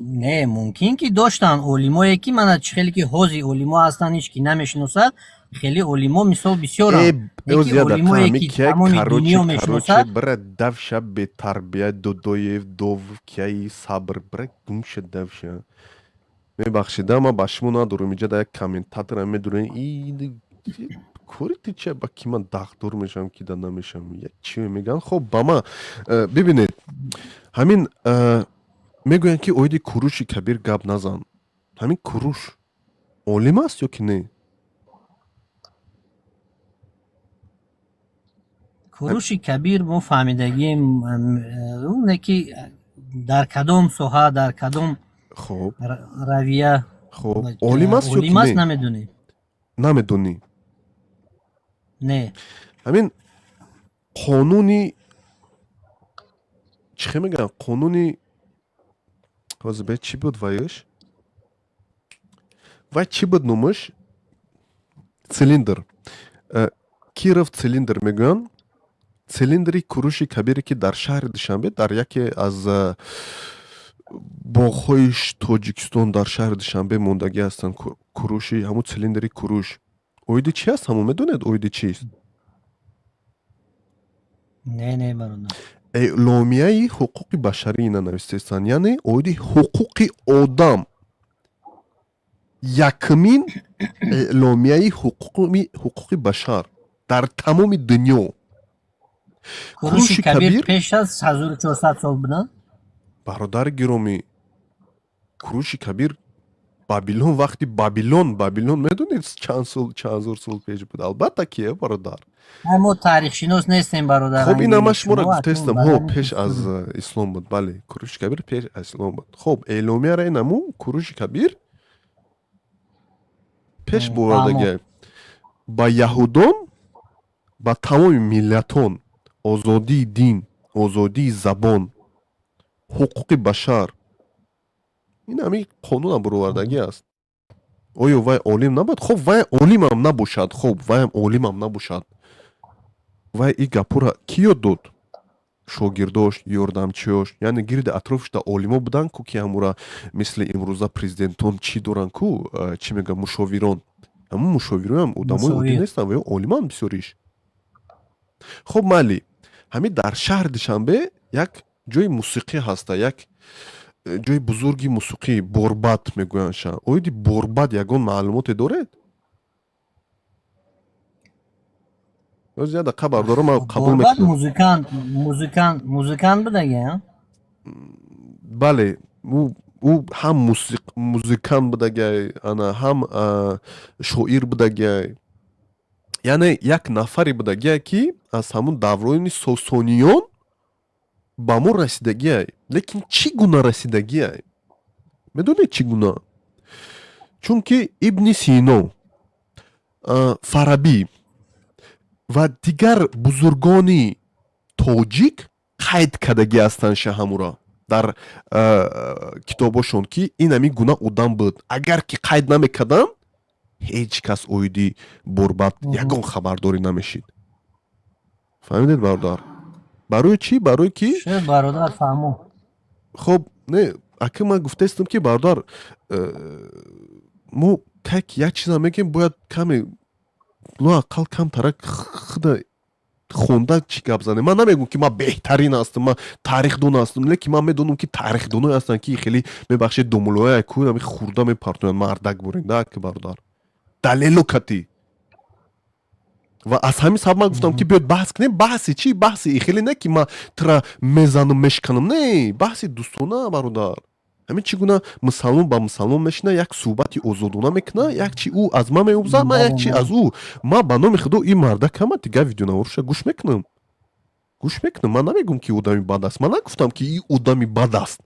Speaker 3: Не, мумкин ки доштанд олимое, ки мана чӣ хеле ки ҳозир олимо ҳастанд, ҳеч ки намешиносад, хеле олимо, мисол, бисёранд. Олимое ки тамоми дунё мешиносад.
Speaker 1: Бира давша, бетарбия, додоев дов кияи сабр, бира гумша, давша. Мебахшида, ман ба шумо надорам, иҷа да як комментатора медурем. Кори ти чи, ба ки ман дағдор мешавам, ки да намешавам, як чи мегӯянд. Хоб, ба ман бибинед, ҳамин мегӯянд, ки оиди Куруши Кабир гап назан. Ҳамин Куруш олим аст ё ки не?
Speaker 3: Куруши Кабир мо фаҳмидагием, не ки дар кадом соҳа, дар кадом
Speaker 1: хоб
Speaker 3: равия.
Speaker 1: Хоб, олим аст ё ки
Speaker 3: олим аст?
Speaker 1: Не?
Speaker 3: Намедонем.
Speaker 1: Намедонӣ?
Speaker 3: Не.
Speaker 1: Ҳамин қонуни чӣ хел мегӯянд, қонуни ҳозир бе чӣ буд, вайш, вай чӣ буд номаш, цилиндр. Киров цилиндр мегӯянд, цилиндри Куруши Кабире, ки дар шаҳри Душанбе, дар яке аз боғҳои Тоҷикистон, дар шаҳри Душанбе мондагӣ ҳастанд. Куруши, ҳамун цилиндри Куруш оиди чӣ аст? Ҳамун медонед, оиди чист?
Speaker 3: Не, не, бародар.
Speaker 1: Эъломияи ҳуқуқи башарӣ ина навистестанд, яъне оиди ҳуқуқи одам, якумин эъломияи ҳуқуқи башар дар тамоми дунё.
Speaker 3: Куруши Кабир пеш аз 1400 сол буданд?
Speaker 1: Бародари гиромӣ, Куруши Кабир Бабилон, вақти Бабилон медонед, чанд сол, чанд ҳазор сол пеш буд, албатта ки, бародар.
Speaker 3: Мо таърихшинос нестем, бародар.
Speaker 1: Хоб, ина ман шуморо гуфтаистам, ҳо, пеш аз ислом буд, бале, Куруши Кабир пеш аз ислом буд. Хоб, эъломияра инаму Куруши Кабир пеш бовардагия ба яҳудон, ба тамоми миллатон озодии дин, озодии забон, ҳуқуқи башар, ин ҳамин қонунам буровардагӣ аст. Оё вай олим набуд? Хоб, вай олимам набошад, хоб, вайам олимам набошад, вай и гапура кӣ ёд дод? Шогирдош, ёрдамчиёш, яъне гирди атрофишда олимо буданд ку, ки ҳамура мисли имрӯза президентон чӣ доранд ку, чӣ мегӯям, мушовирон. Ҳамун мушовироям одамои оддӣ нестанд, ва олиманд бисёриш. Хоб, майли, ҳамин дар шаҳри Душанбе як ҷои мусиқӣ ҳаста, як ҷои бузурги мусиқӣ, Борбад мегӯяндша. Оиди Борбад ягон маълумоте доред? Оз як дақиқа, бародаро, ман қабул мекунам.
Speaker 3: Музикант, музикант, музикант будаги?
Speaker 1: Бале, ӯ ҳам музикант будагай, ана ҳам шоир будагай, яъне як нафаре будагие, ки аз ҳамун даврони Сосониён ба мо расидагиай. Лекин чӣ гуна расидагиай, медонед, чӣ гуна? Чунки Ибни Сино, Фарабӣ ва дигар бузургони тоҷик қайд кардагӣ ҳастанд шаҳамура дар китобошон, ки ин ҳамин гуна одам буд. Агар ки қайд намекарданд, ҳеҷ кас оиди Борбад ягон хабардорӣ намешид. Фаҳмидед, бародар, барои чӣ? Барои ки
Speaker 3: Бародар, фаҳмо.
Speaker 1: Хоб, не, ака, ман гуфтаистам, ки бародар, мо как як чиза мегӯем, бояд каме лоақал камтарак худа хонда чӣ гап занем. Ман намегӯм, ки ман беҳтарин ҳастам, ман тарихдон ҳастам, лекин ман медонам, ки тарихдоное ҳастанд, ки хеле, мебахшед, домулоя ку ами хурда мепартоянд, мардак буринда, ки бародар, далело катӣ. Ва аз ҳамин сабаб ман гуфтам, ки биёд баҳс кунем. Баҳси чӣ? Баҳси хеле не, ки ман тура мезанам, мешиканам, не, баҳси дӯстона, бародар. Ҳамин чӣ гуна мусалмон ба мусалмон мешина, як суҳбати озодона мекуна, як чи ӯ аз ман меомӯзад, ман як чи аз ӯ. Ман ба номи Худо, ин мардакама дигар видеонаворша гӯш мекунам, гӯш мекунам. Ман намегӯм, ки одами бад аст, ман нагуфтам, ки ин одами бад аст.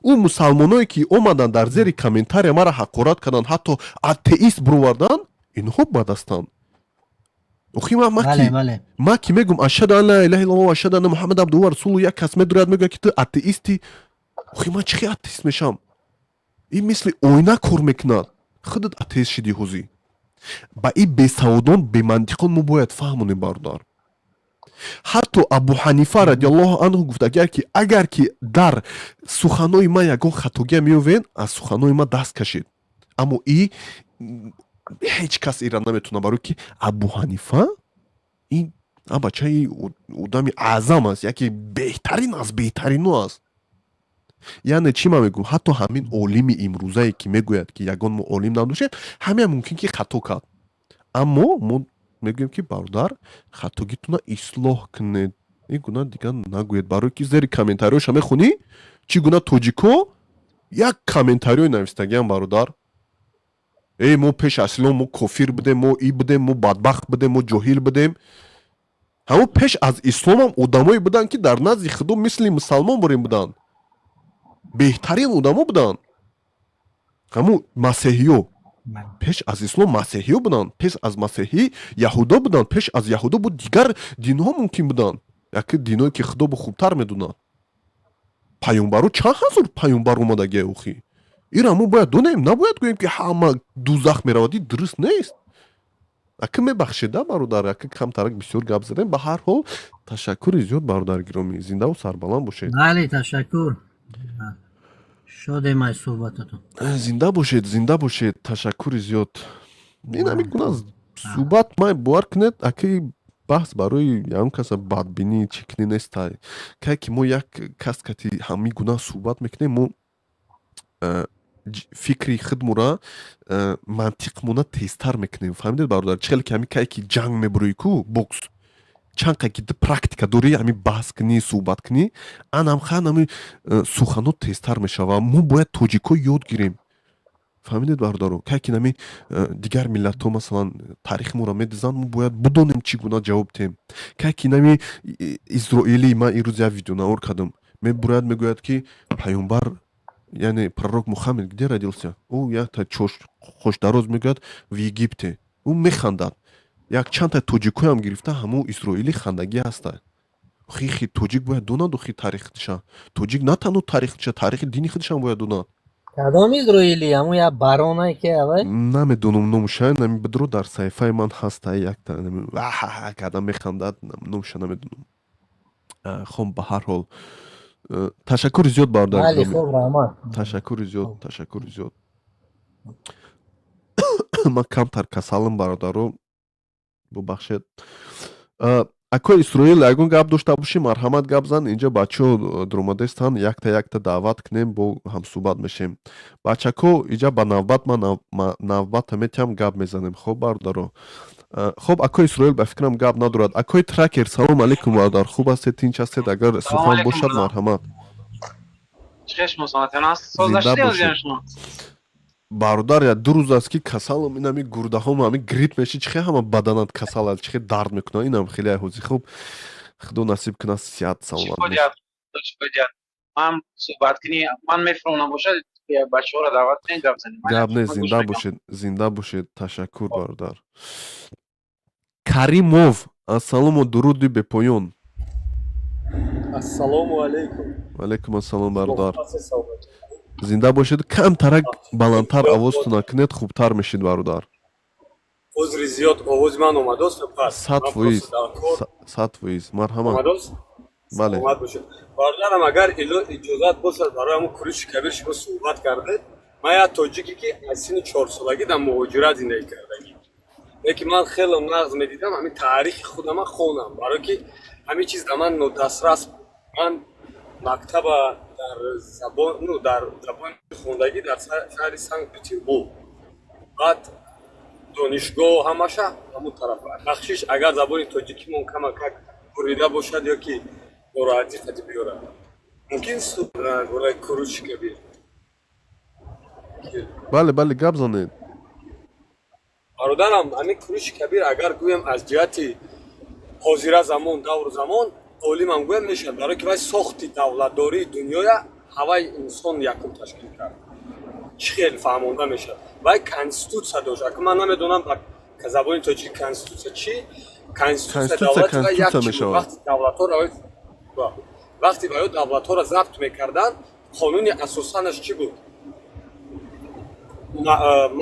Speaker 1: Ӯ мусалмоное, ки омаданд, дар зери комментария маро ҳақорат карданд, ҳатто атеист бироварданд, инҳо бад ҳастанд. Охи ман ки мегӯм: "Ашҳаду ан ла илаҳа иллаллоҳ ва ашҳаду анна Муҳаммад абдуҳу ва расулуҳ", як кас медурад, мегӯяд, ки ту атеисти. Охи ман чӣ хел атеист мешавам? Ин мисли оина кор мекунад, худат атеист шидӣ. Ҳозӣ ба ин бесаводон, бемантиқон мо бояд фаҳмонем, бародар. Ҳатто Абу Ҳанифа радиаллоҳу анҳу гуфт, агар ки дар суханои ман ягон хатогия меёвед, аз суханои ман даст кашед. Аммо и ҳеҷ кас ира наметавонад, барое ки Абу Ҳанифа ин бачаи одами аъзам аст, яке беҳтарин аз беҳтарино аст. Яъне чӣ ман мегӯм? Ҳатто ҳамин олими имрӯзае, ки мегӯяд, ки ягон мо олим надошем, ҳамеам мумкин, ки хато кард, аммо мо Мегӯем, ки бародар, хатогитона ислоҳ кунед, ин гуна дигар нагӯед, барое ки зери комментариёша мехонӣ, чӣ гуна тоҷико як комментариёи навистагиам, бародар: «Эй, мо пеш аз ислом мо кофир будем, мо и будем, мо бадбахт будем, мо ҷоҳил будем». Ҳамон пеш аз исломам одамое буданд, ки дар назди Худо мисли мусалмон борем буданд, беҳтарин одамо буданд. Ҳамун масеҳиё пеш аз ислом масеҳиё буданд, пеш аз масеҳӣ яҳудо буданд, пеш аз яҳудо буд дигар динҳо мумкин буданд, яке диное, ки Худо бо хубтар медонад. Паёмбаро, чанд ҳазор паёмбар омадагия охи. Ира мо бояд донем, набояд гӯем, ки ҳама дузах меравад. Ин дуруст нест. Ака, мебахшеда, бародар, ака, камтарак бисёр гап задем. Ба ҳар ҳол, ташаккури зиёд, бародари гиромӣ, зиндаву сарбаланд бошед.
Speaker 3: Бале, ташаккур, шодем аз суҳбататон.
Speaker 1: Зинда бошед, зинда бошед, ташаккури зиёд. Ин ҳамин гуна суҳбат, май бовар кунед, акаи, баҳс барои ягон каса бадбинӣ чӣ кунӣ нестай. Кай ки мо як кас кати ҳамин гуна суҳбат мекунем, мо фикри худмура, мантиқмона тезтар мекунем. Фаҳмидед, бародар? Чӣ хеле ки ҳамин кай ки ҷанг мебурӯӣ ку, бокс, чанд қай ки ту практика дорӣ, ҳамин баҳс кунӣ, суҳбат кунӣ, анам хан ҳамин суханот тезтар мешава. Мо бояд тоҷикҳо ёд гирем. Фаҳмидед, бародаро? Кай ки нами дигар миллатҳо, масалан, таърихи моро медизанд, мо бояд бидонем, чӣ гуна ҷавоб диҳем. Кай ки нами исроилӣ, ман ирӯз як видеонавор кардам, мебурояд, мегӯяд, ки паёмбар, яъне пророк Мухаммед где родился? Ӯ якта хошдароз мегӯяд: «В Египте». Ӯ механдад. Як чандта тоҷикҳоям гирифта, ҳамун исроилӣ хандагӣ ҳаста. Хи тоҷик бояд донад охи таърихша. Тоҷик на танҳо таърихша, таърихи дини худашам бояд донад.
Speaker 3: Кадом исроилӣ? Ҳамун як баронае ки авай?
Speaker 1: Намедонам номуша, нами бидро, дар саҳифаи ман ҳаста, якта карда механдад, номуша намедонам. Хом, ба ҳар ҳол, ташаккури зиёд, бародар.
Speaker 3: Бале, хуб, раҳмат.
Speaker 1: Ташаккури зиёд, ташаккури зиёд. Ман камтар касалам, бародаро, бубахшед. Акои Исроил, ягон гап дошта бошӣ, марҳамат, гап зан. Инҷа бачаҳо дуромадаистанд, якта якта даъват кунем, бо ҳамсӯҳбат мешем. Бачако, иҷа ба навбат, ман навбата метиҳам, гап мезанем. Хоб, бародаро, хоб, акои Исроил, ба фикрам, гап надорад. Акои Тракер, салом алейкум, бародар, хуб ҳастед, тинч ҳастед? Агар сухан бошад, марҳамат. Зинда бошед, бародар. Я 2 рӯз аст, ки касалам. Инами гурдаҳом ҳами грипп меши, чихе ҳама баданат касал аст, чихе дард мекунад, инам хеле ҳози. Хуб, Худо насиб кунад, сиҳат, саломат.
Speaker 7: Ман суҳбат кунӣ, ман мефурам, набошад, бачаҳоро даъват кунед, гап занем.
Speaker 1: Гап не, зинда бошед, зинда бошед, ташаккур, бародар. Каримов, ассалому, дуруди бепоён.
Speaker 8: Ассалому алайкум.
Speaker 1: Ваалайкум ассалом, бародар, зинда бошед. Камтарак баландтар овозтона кунед, хубтар мешид, бародар.
Speaker 8: Узри зиёд, овози ман омадост? Пас
Speaker 1: 100%, 100%, марҳамат.
Speaker 8: Бале, бародарам, агар иҷозат бошад, барои ҳамун Куруши Кабир шумо суҳбат кардед. Ман як тоҷике, ки аз синни 4-солагӣ дар муҳоҷират зиндагӣ кардагӣ, лекин ман хеле нағз медидам ҳамин таърихи худама хонам, барое ки ҳамин чиз дар ман нодастрас буд. Ман мактаба дар забон, ну, дар забони хондагӣ дар шаҳри Санкт Петербург, баъд донишгоҳ, ҳамаша ҳамун тараф. Бахшиш, агар забони тоҷикимон камакак бурида бошад ё ки нороҳатӣ қади биёрад. Мумкин бораи Куруши Кабир?
Speaker 1: Бале, бале, гап занед.
Speaker 8: Бародарам, ҳамин Куруши Кабир, агар гӯем, аз ҷиҳати ҳозира замон, давру замон, олимам гӯям мешавад, барое ки вай сохти давлатдории дунёя ҳавай инсон якум ташкил кард. Чӣ хел фаҳмонда мешавад? Вай конститутсия дошт. Ака, ман намедонам ба забони тоҷикӣ конститутсия чӣ. Конститутсия давлати вай як чӣ буд? Вақти ваё давлатҳоро забт мекарданд, қонуни асосанаш чӣ буд?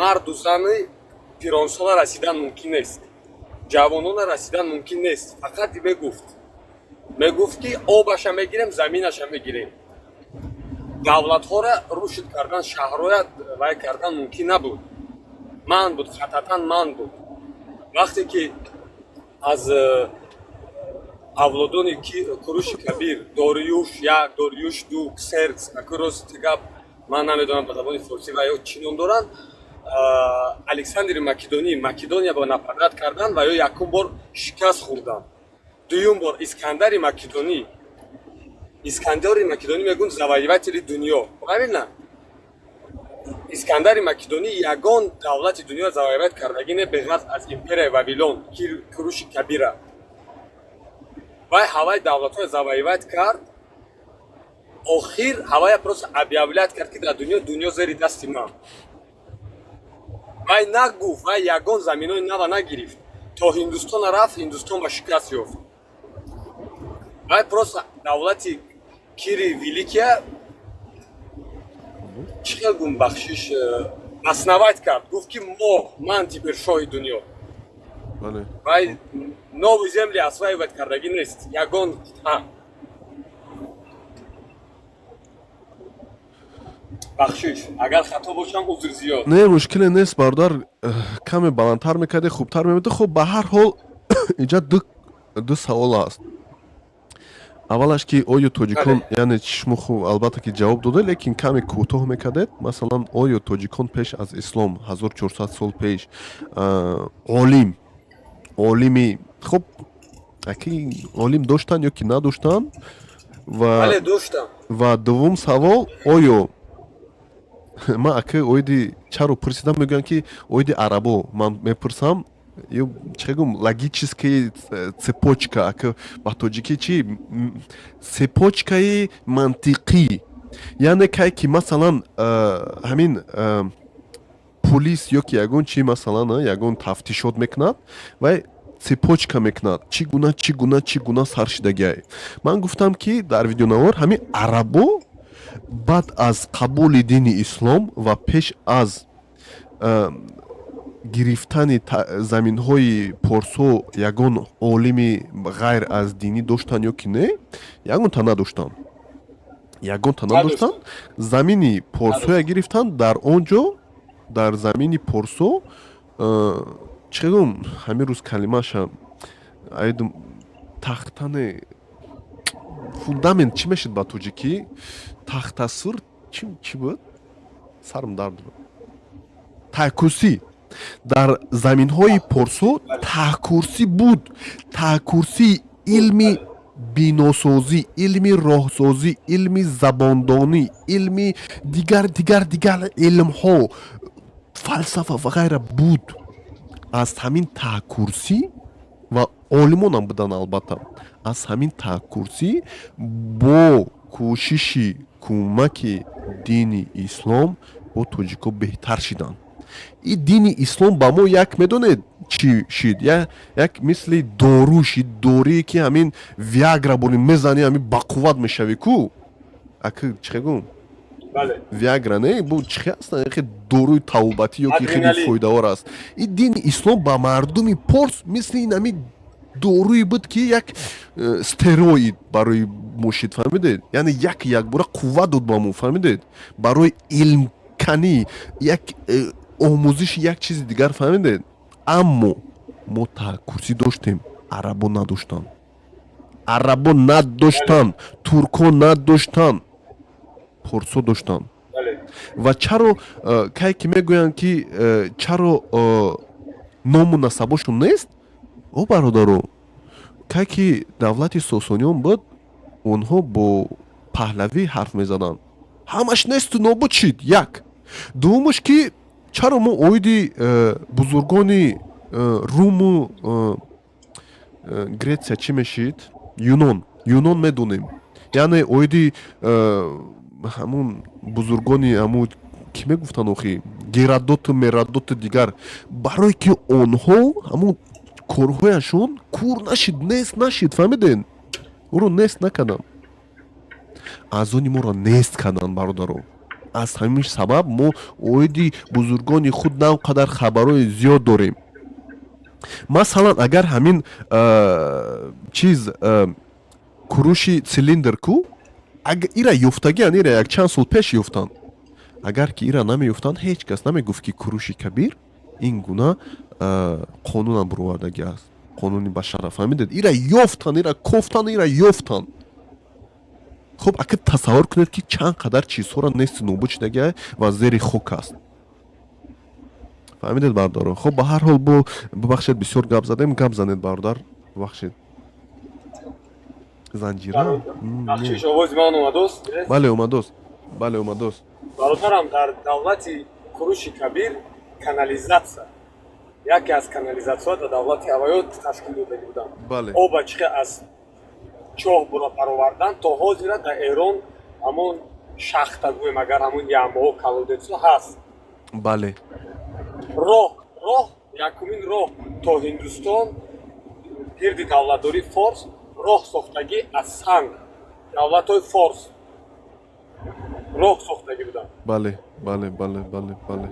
Speaker 8: Марду зани пиронсола расидан мумкин нест, ҷавонона расидан мумкин нест. Фақат мегуфт, ки обаша мегирем, заминаша мегирем. Давлатҳоро рушд кардан, шаҳрҳоя вай кардан мумкин набуд, ман буд, хататан ман буд. Вақте ки аз авлодони Куруши Кабир, Дориюш як, Дориюш ду, Ксеркс, аку, рости гап, ман намедонам ба забони форсӣ ва ё чӣ ном доранд. Александри Македонӣ Македония ба нападать кардан ва ё якум бор шикаст хӯрдан. Дуюм бор Искандари Македонӣ, Искандари Македонӣ мегӯн завоеватели дунё, правильно? Искандари Македонӣ ягон давлати дунё завоевать кардагӣ не, беғарз аз империяи Вавилон, Куруши Кабира. Вай ҳавай давлатҳоро завоевать кард, охир ҳавая просто объявлять кард, ки дар дунё, дунё зери дасти ман. Вай нагуфт, вай ягон заминои нава нагирифт. То Ҳиндустона рафт, Ҳиндустон ба шикаст ёфт. Вай просто давлати Кири Великия, чӣ хел гум, бахшиш, основать кард, гуфт, ки мо, ман теперь шоҳи дунё. Вай новые земли осваивать кардагӣ нест, ягон қитъа. Бахшиш, агар хато бошам, узр зиёд.
Speaker 1: Не, мушкиле нест, бародар, каме баландтар мекардӣ, хубтар мебуд. Хуб, ба ҳар ҳол, инҷа ду савол аст. Аввалаш, ки оё тоҷикон, яъне шумо хуб, албатта, ки ҷавоб дода, лекин каме кӯтоҳ мекардед. Масалан, оё тоҷикон пеш аз ислом, 1400 сол пеш, олим, олими хуб, аки олим доштанд ё ки надоштанд? Ва
Speaker 8: Бале, доштам.
Speaker 1: Ва дуввум савол, оё ман ака оиди чаро пурсидам, мегӯям, ки оиди арабо ман мепурсам, ё чӣ гум, логическая цепочка, ака ба тоҷикӣ чи, цепочкаи мантиқӣ, яъне кай ки масалан ҳамин пулис ё ки ягон чи, масалан, ягон тафтишот мекунад, вай цепочка мекунад, чӣ гуна, чӣ гуна, чӣ гуна сар шидагиай. Ман гуфтам, ки дар видеонавор ҳамин арабо баъд аз қабули дини ислом ва пеш аз гирифтани заминҳои порсо ягон олими ғайр аз динӣ доштанд ё ки не. Ягонта надоштанд, ягонта надоштанд. Замини порсоя гирифтанд, дар он ҷо, дар замини порсо, чӣ гум, ҳамин рӯз калимаша айдум, тахтане, фундамент чӣ мешуд ба тоҷикӣ, тахтасур чӣ буд, сарм дард дорад, таҳкурсӣ. Дар заминҳои порсо таҳкурсӣ буд, таҳкурсии илми биносозӣ, илми роҳсозӣ, илми забондонӣ, илми дигар, дигар, дигар илмҳо, фалсафа ва ғайра буд. Аз ҳамин таҳкурсӣ ва олимонам буданд, албатта. Аз ҳамин таҳкурсӣ бо кӯшиши кӯмаки дини ислом бо тоҷико беҳтар шиданд. И дини ислом ба мо як, медонед, чӣ шид? Як мисли дору шид, дорие ки ҳамин виагра бори мезанӣ, ҳамин бақувват мешавӣ ку, аки чӣ гум, виагра не бу, чӣ аст, хе доруи тавбатӣ ё ки хеле фоидаовар аст. И дини ислом ба мардуми порс мисли ин ҳамин доруе буд, ки як стероид барои мо шид, фаҳмидед? Яъне як якбора қувват дод ба мо, фаҳмидед, барои илмканӣ, як омӯзиши як чизи дигар, фаҳмидед? Аммо мо таҳкурсӣ доштем, арабо надоштанд, арабо надоштанд, турко надоштанд, порсо доштанд. Ва чаро кай ки мегӯянд, ки чаро ному насабошон нест? О бародаро, кай ки давлати Сосониён буд, онҳо бо паҳлавӣ ҳарф мезаданд, ҳамаш несту нобуд шид. Як дуввумаш, ки чаро мо оиди бузургони Руму Гретсия, чӣ мешид, Юнон, Юнон медонем, яъне оиди ҳамун бузургони ҳамун кӣ мегуфтанд охи, Герадоту Мерадоту дигар, барое ки онҳо ҳамун корҳояшон кур нашид, нест нашид, фаҳмидед? Ӯро нест накарданд, аз они моро нест карданд, бародаро. Аз ҳамин сабаб мо оиди бузургони худ на он қадар хабарҳои зиёд дорем. Масалан, агар ҳамин чиз, Куруши Цилиндр ку, ира ёфтагиан, ира якчанд сол пеш ёфтанд. Агар ки ира намеёфтанд, ҳеҷ кас намегуфт, ки Куруши Кабир ин гуна қонунам буровардагӣ аст, қонуни башара, фаҳмидед? Ира ёфтанд, ира кофтанд, ира ёфтанд. Хуб, ака, тасаввур кунед, ки чанд қадар чизҳоро нести нобуд шудагиа ва зери хок аст. Фаҳмидед, бародаро? Хуб, ба ҳар ҳол, бо бубахшед, бисёр гап задем. Гап занед, бародар, бубахшед. Занҷира.
Speaker 8: Бахшиш, овози ман омадост?
Speaker 1: Бале, омадост, бале, омадост.
Speaker 8: Бародарам, дар давлати Куруши Кабир канализатсия, яке аз канализатсияҳо дар давлати ҳавоё ташкил додагӣ буданд. Оба чихе аз чоҳ бура баровардан, то ҳозира дар Эрон ҳамон шахта гӯем, агар ҳамон ямбоҳо, колодец ҳо ҳаст. Роҳ, якумин роҳ то Ҳиндустон, гирди давлатдории Форс роҳ сохтагӣ, аз санг давлатҳои Форс роҳ сохтагӣ буданд.
Speaker 1: бале бале бале бале бале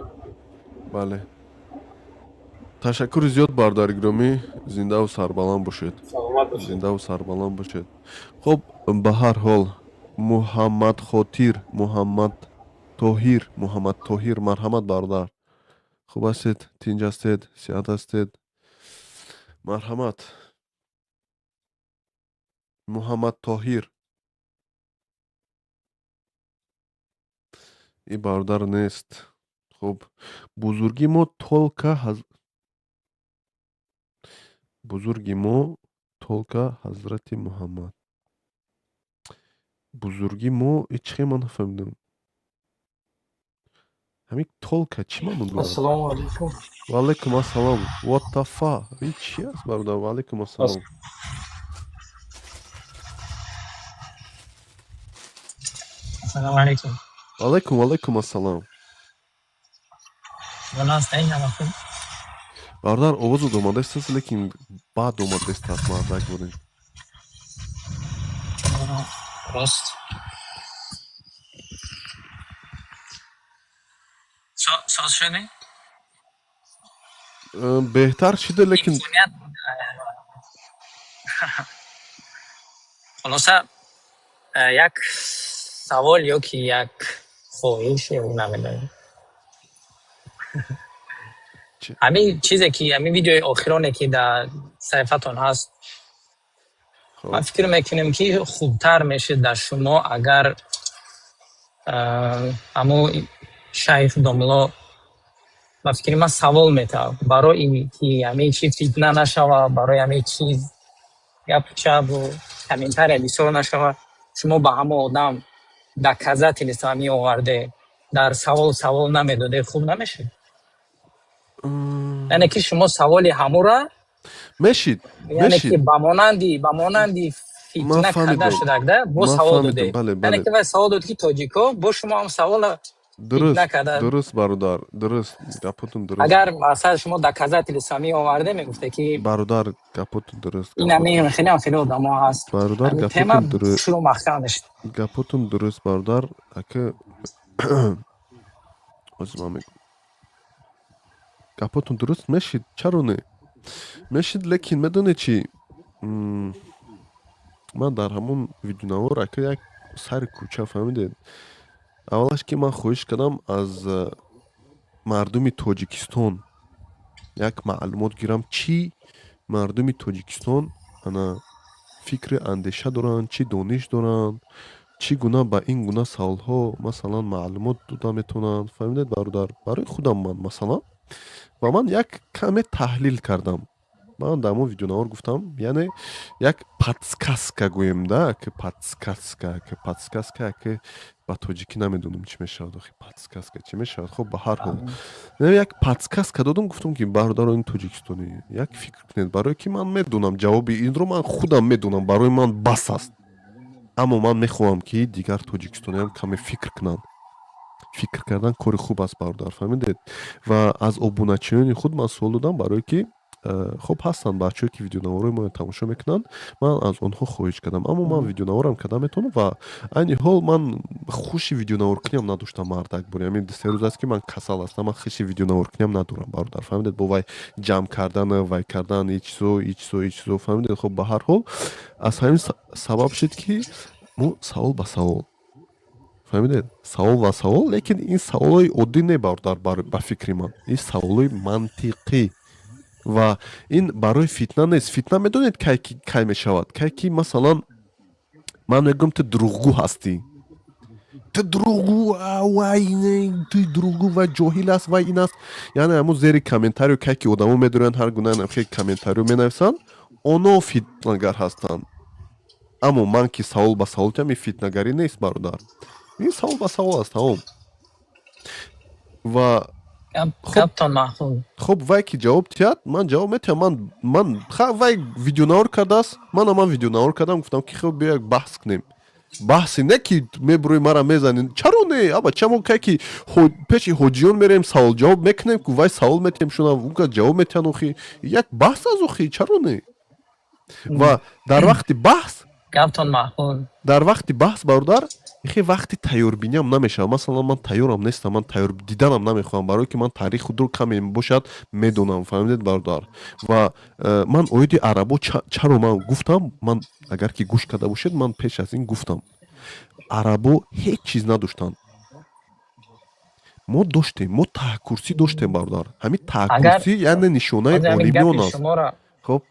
Speaker 1: бале Ташаккури зиёд, бародари гиромӣ, зиндаву сарбаланд бошед.
Speaker 8: Саломат бошед.
Speaker 1: Зиндаву сарбаланд бошед. Хуб, ба ҳар ҳол, Муҳаммад Хотир, Муҳаммад Тоҳир, Муҳаммад Тоҳир, марҳамат, бародар. Хуб ҳастед, тинҷ ҳастед, сиҳат ҳастед? Марҳамат, Муҳаммад Тоҳир. Ин бародар нест. Хуб, бузурги мо только бузурги мо только Ҳазрати Муҳаммад. Бузурги мо и чӣ, ман нафаҳмидам. Ҳамин только чӣ маъно дорад?
Speaker 9: Ассалому алайкум.
Speaker 1: Ва алайкум ассалом. What the fuck, ин чи аст, бародар? Ва алайкум ассалом.
Speaker 9: Ассалому алайкум.
Speaker 1: Алайкум, алайкум ассалом. Бародар, овозат омадаистааст, лекин баъд омадаистааст, мардак бурем.
Speaker 9: Рост. Соз шуди?
Speaker 1: Беҳтар шида, лекин
Speaker 9: Имконият. Хулоса, як савол ё ки як хоҳиш, ё намедонам. Ҳамин чизе ки ҳамин видеои охироне ки дар саҳифатон ҳаст, ман фикр мекунем, ки хубтар мешид дар шумо, агар ҳамо шайх домло, ба фикри ман, савол метавад, барои ки ҳамин чи фитна нашава, барои ҳамин чиз гапу чабу комментария бисёр нашава, шумо ба ҳамо одам доказательства меоварде, дар савол савол намедоде, хуб намешид? Яъне ки шумо саволи ҳамура
Speaker 1: Мешид.
Speaker 9: Яъне ки
Speaker 1: Мешид.
Speaker 9: ба монанди
Speaker 1: Ман
Speaker 9: фитна карда
Speaker 1: фаҳмидам.
Speaker 9: шудак да бо
Speaker 1: Ман
Speaker 9: савол
Speaker 1: фаҳмидам.
Speaker 9: доде.
Speaker 1: Бале.
Speaker 9: Яъне
Speaker 1: Бале.
Speaker 9: ки вай савол дод, ки тоҷико бо шумо ҳам савола фитна карда.
Speaker 1: Дуруст, бародар, дуруст, гапотон дуруст.
Speaker 9: Агар масалан шумо доказательства меоварде, мегуфте, ки
Speaker 1: Бародар, гапотон дуруст.
Speaker 9: ин
Speaker 1: Гапотон
Speaker 9: ҳамин хелеам хеле одамо ҳаст,
Speaker 1: бародар,
Speaker 9: ҳамин тема
Speaker 1: гапотон дуруст.
Speaker 9: шурӯъ маҳкам мешид.
Speaker 1: Гапотон дуруст, бародар. Ака, ҳозир ман мегӯм. Гапотон дуруст, мешид, чаро не, мешид, лекин медонед чӣ? Ман дар ҳамон видеонавор, ака, як сари кӯча, фаҳмидед, аввалаш ки ман хоҳиш кардам аз мардуми Тоҷикистон як маълумот гирам, чӣ мардуми Тоҷикистон ана фикри андеша доранд, чӣ дониш доранд, чӣ гуна ба ин гуна саволҳо, масалан, маълумот дода метавонанд. Фаҳмидед, бародар? Барои худам ман, масалан, ва ман як каме таҳлил кардам. Ман дар ҳамон видеонавор гуфтам, яъне як подсказка гӯем да, ки подсказка, ки подсказка, ки ба тоҷикӣ намедонам чӣ мешавад охи, подсказка чӣ мешавад. Хуб, ба ҳар ҳол, як подсказка додам, гуфтам, ки бародарони тоҷикистонӣ, як фикр кунед, барое ки ман медонам ҷавоби инро, ман худам медонам, барои ман бас аст, аммо ман мехоҳам, ки дигар тоҷикистониам каме фикр кунанд. Фикр кардан кори хуб аст, бародар, фаҳмидед? Ва аз обуначиёни худ ман суол додам, барое ки хуб, ҳастанд бачаҳое, ки видеонаворҳои моро тамошо мекунанд, ман аз онҳо хоҳиш кардам, аммо ман видеонаворам карда метавонам ва айни ҳол ман хуши видеонаворкуниам надоштам, мардак бури. Ҳамин 3 рӯз аст, ки ман касал ҳастам, ман хуши видеонаворкуниам надорам, бародар, фаҳмидед? Бо вай ҷамъ кардан, вай кардан, и чизо, и чизо, и чизо, фаҳмидед? Хуб, ба ҳар ҳол, аз ҳамин сабаб шуд, ки мо савол ба савол, фаҳмидед, савол ва савол, лекин ин саволҳои оддӣ не, бародар, ба фикри ман, ин саволҳои мантиқӣ ва ин барои фитна нест. Фитна медонед кай мешавад? Кай ки, масалан, ман мегӯям, ту дурӯғгӯ ҳастӣ. Ту дурӯғгӯ, вай, ту дурӯғгӯ, вай ҷоҳил аст, вай ин аст. Яъне ҳамун зери комментарио кай ки одамо медоранд, ҳар гуна хел комментарио менависанд, оно фитнагар ҳастанд. Аммо ман ки савол ба савол тиям, ин фитнагарӣ нест, бародар, ин савол ба савол аст, тамом. Ва
Speaker 9: Гаптон маъқул.
Speaker 1: Хуб, вай ки ҷавоб тиҳад, ман ҷавоб метиҳам. Ман вай видеонавор кардааст, мана ман видеонавор кардам, гуфтам ки хуб, биё, як баҳс кунем. Баҳсе не ки мебурӯи, мара мезанӣ. Чаро не, аба чамо кай ки пеши ҳоҷиён мерем, саволҷавоб мекунем ку, вай савол метиҳем шуна, ука ҷавоб метиҳанд. Охи, як баҳс аз охи, чаро не? Ва дар вақти баҳс
Speaker 9: Гаптон маъқул.
Speaker 1: Дар вақти баҳс, бародар, хе вақти тайёрбиниам намешавад. Масалан, ман тайёрам нестам, ман тайёр диданам намехоҳам, барое ки ман таърихи худро каме бошад медонам, фаҳмидед, бародар? Ва ман оиди арабо чаро ман гуфтам? Ман агар ки гӯш карда бошед, ман пеш аз ин гуфтам, арабо ҳеҷ чиз надоштанд, мо доштем, мо таҳкурсӣ доштем, бародар. Ҳамин таҳкурсӣ яъне нишонаи олимиён аст. Хуб.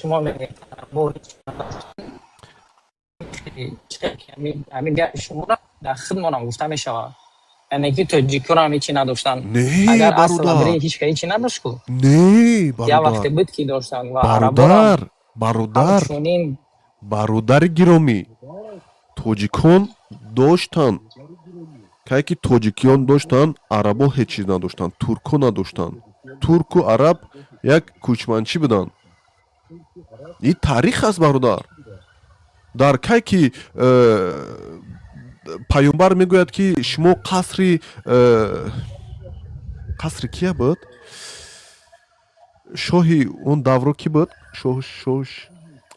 Speaker 9: Шумо мегӯед, арабо ҳамин гапи шуморо дар худмонам гуфта мешавад, яъне ки тоҷикоро ҳам ҳечи надоштанд.
Speaker 1: Не.
Speaker 9: Агар асл
Speaker 1: Бародар.
Speaker 9: Бирӣ, ҳеч ка ҳечи надошт ку.
Speaker 1: Не.
Speaker 9: Як
Speaker 1: Бародар.
Speaker 9: вақте буд, ки доштанд, ва араборам
Speaker 1: Бародар, бародар.
Speaker 9: ҳамчунин.
Speaker 1: Бародари гиромӣ, тоҷикон доштанд. Кай ки тоҷикиён доштанд, арабо ҳеҷ чиз надоштанд, турко надоштанд. Турку араб як кӯчманчӣ буданд. Ин таърих аст, бародар. Дар кай ки паёмбар мегӯяд, ки шумо қасри кия буд, шоҳи он давро кӣ буд, шоҳ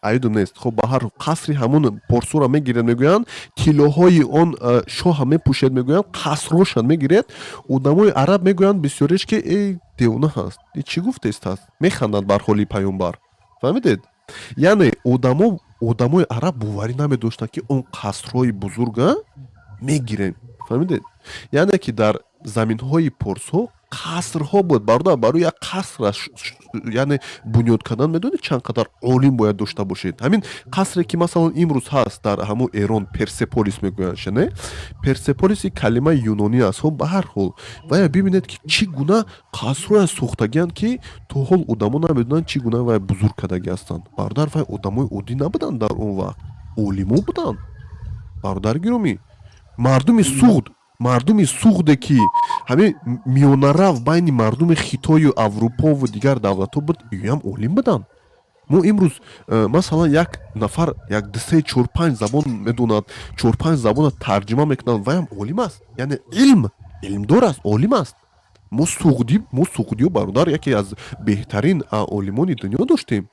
Speaker 1: айдум нест. Хоб, ба ҳар қасри ҳамун порсура мегиред, мегӯянд, тиллоҳои он шоҳа мепӯшед, мегӯянд, қасроша мегиред. Одамои араб мегӯянд бисёреш, ки эй, девона ҳаст, и чӣ гуфтест ҳаст, механданд бар ҳоли паёмбар, фаҳмидед? Яъне одамои араб боварӣ намедоштанд, ки он қасрҳои бузурга мегирем, фаҳмидед? Яъне ки дар заминҳои порсҳо қасрҳо буд, бародар. Барои як қаср, яъне бунёд кардан, медонед, чанд қадар олим бояд дошта бошед? Ҳамин қасре ки, масалан, имрӯз ҳаст дар ҳамун Эрон, Персеполис мегӯянд, не? Персеполиси калимаи юнонӣ аст. Хоб, ба ҳар ҳол, вая бибинед, ки чӣ гуна қасрҳоя сохтагианд, ки то ҳол одамо намедонанд, чӣ гуна вай бузург кардагӣ ҳастанд. Бародар, вай одамои оддӣ набуданд, дар он вақт олимо буданд, бародари гиромӣ. Мардуми Суғд, мардуми Суғде, ки ҳамин миёнарав байни мардуми Хитою Аврупову дигар давлатҳо буд, иам олим буданд. Мо имрӯз масалан, як нафар як, ду, се, чор, панҷ забон медонад, чор, панҷ забона тарҷима мекунад, вайам олим аст, яъне илмдор аст, олим аст. Мо суғдӣ, мо суғдиё, бародар, яке аз беҳтарин олимони дунё доштем,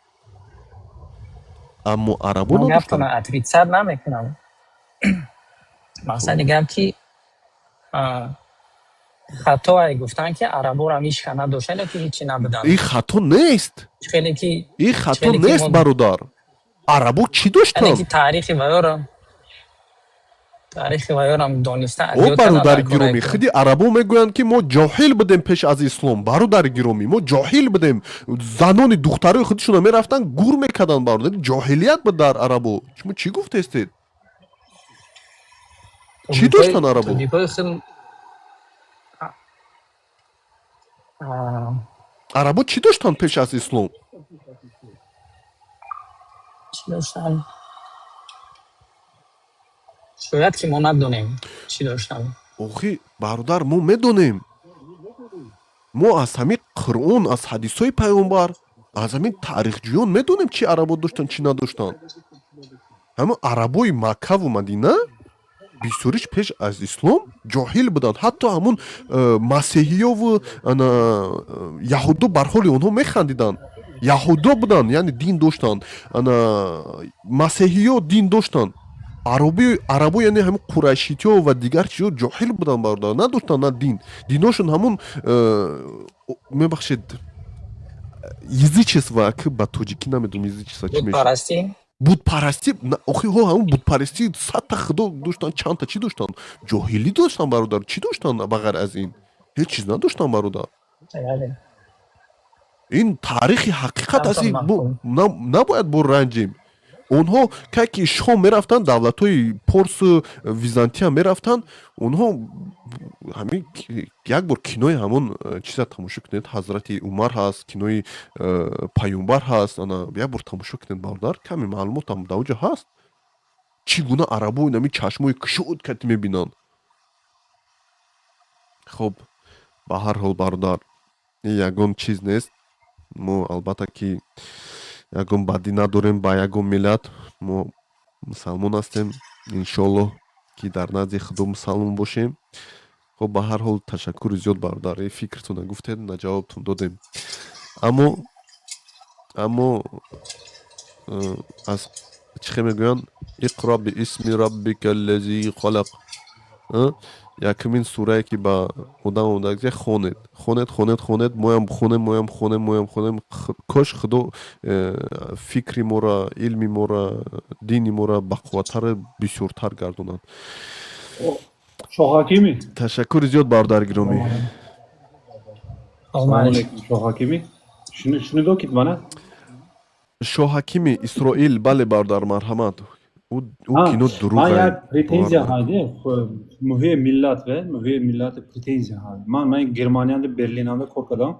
Speaker 1: аммо арабо
Speaker 9: Ман
Speaker 1: надоштанд.
Speaker 9: гаптона отрицать намекунам. Мақсади гап ки хатое гуфтан, ки араборам ҳеч ка надоштанд ё ки ҳечи набуданд.
Speaker 1: Ин хато нест.
Speaker 9: Хеле ки
Speaker 1: Ин хато
Speaker 9: хеле ки
Speaker 1: нест. Бародар, арабо чӣ
Speaker 9: яъне
Speaker 1: доштанд?
Speaker 9: ки таърихи ваёрам дониста
Speaker 1: О,
Speaker 9: аз ёд кардан
Speaker 1: бародари
Speaker 9: дар кораи
Speaker 1: гиромӣ,
Speaker 9: ку.
Speaker 1: Худи арабо мегӯянд, ки мо ҷоҳил будем пеш аз ислом. Бародари гиромӣ, мо ҷоҳил будем, занони духтарои худшонро мерафтанд, гур мекарданд. Бародар, ҷоҳилият буд дар арабо. Шумо чӣ гуфтестед? Чӣ доштанд арабо?
Speaker 9: Тоҷикои худ
Speaker 1: Арабо чӣ доштанд пеш аз ислом?
Speaker 9: Чӣ доштанд? Шояд ки мо надонем, чӣ доштанд.
Speaker 1: Охи, бародар, мо медонем. Мо аз ҳамин Қуръон, аз ҳадисҳои паёмбар, аз ҳамин таърихҷӯён медонем, чӣ арабо доштанд, чӣ надоштанд. Ҳамин арабои Маккаву Мадина бисёриш пеш аз ислом ҷоҳил буданд. Ҳатто ҳамун масеҳиёву ана яҳудо бар ҳоли онҳо механдиданд. Яҳудо буданд, яъне дин доштанд, ана масеҳиё дин доштанд. Арабо, яъне ҳамин қурайшитиё ва дигар чизо ҷоҳил буданд, бародар, надоштанд на дин. Диношон ҳамун мебахшед, язычество, ки ба тоҷикӣ намедонам язычество чӣ мешавад.
Speaker 9: Бутпарастӣ.
Speaker 1: Бутпарастӣ. Охи ҳо, ҳамун бутпарастӣ, садта худо доштанд, чандта чӣ доштанд, ҷоҳилӣ доштанд, бародар. Чӣ доштанд ба ғайр аз ин? Ҳеҷ чиз надоштанд, бародар. Ин таърихи ҳақиқат аст. Набояд бо ранҷем. Онҳо кай ки Шом мерафтанд, давлатҳои Порсу Византия мерафтанд, онҳо ҳамин як бор кинои ҳамон чиза тамошо кунед, Ҳазрати Умар ҳаст, кинои Паёмбар ҳаст, ана як бор тамошо кунед, бародар, каме маълумотам дар оҷо ҳаст, чӣ гуна арабо инами чашмои кушод кати мебинанд. Хоб, ба ҳар ҳол, бародар, ягон чиз нест. Мо, албатта, ки ягон бадӣ надорем ба ягон миллат. Мо мусалмон ҳастем, иншоаллоҳ, ки дар назди Худо мусалмон бошем. Хоб, ба ҳар ҳол, ташаккури зиёд, бародар, фикртона гуфтед, на ҷавобтон додем, аммо аз чӣ хел мегӯянд, اقرأ باسم ربك الذي خلق, якумин сурае ки ба одам омада, хонед, хонед, хонед, хонед, моям хонем, моям хонем, моям хонем. Кош Худо фикри моро, илми моро, дини моро бақувваттар, бисёртар гардонад.
Speaker 5: Шоҳҳакимӣ.
Speaker 1: Ташаккури зиёд, бародари гиромӣ.
Speaker 5: Салому алейкум, Шоҳҳакимӣ, шунидокид мана?
Speaker 1: Шоҳҳакими Исроил, бале, бародар, марҳамат. Ӯ кино дурӯғ.
Speaker 5: Ман як претензия ҳайде, муҳи миллат ве муҳи миллат претензия ҳай. Ман Германияда, Берлинанда кор кардам.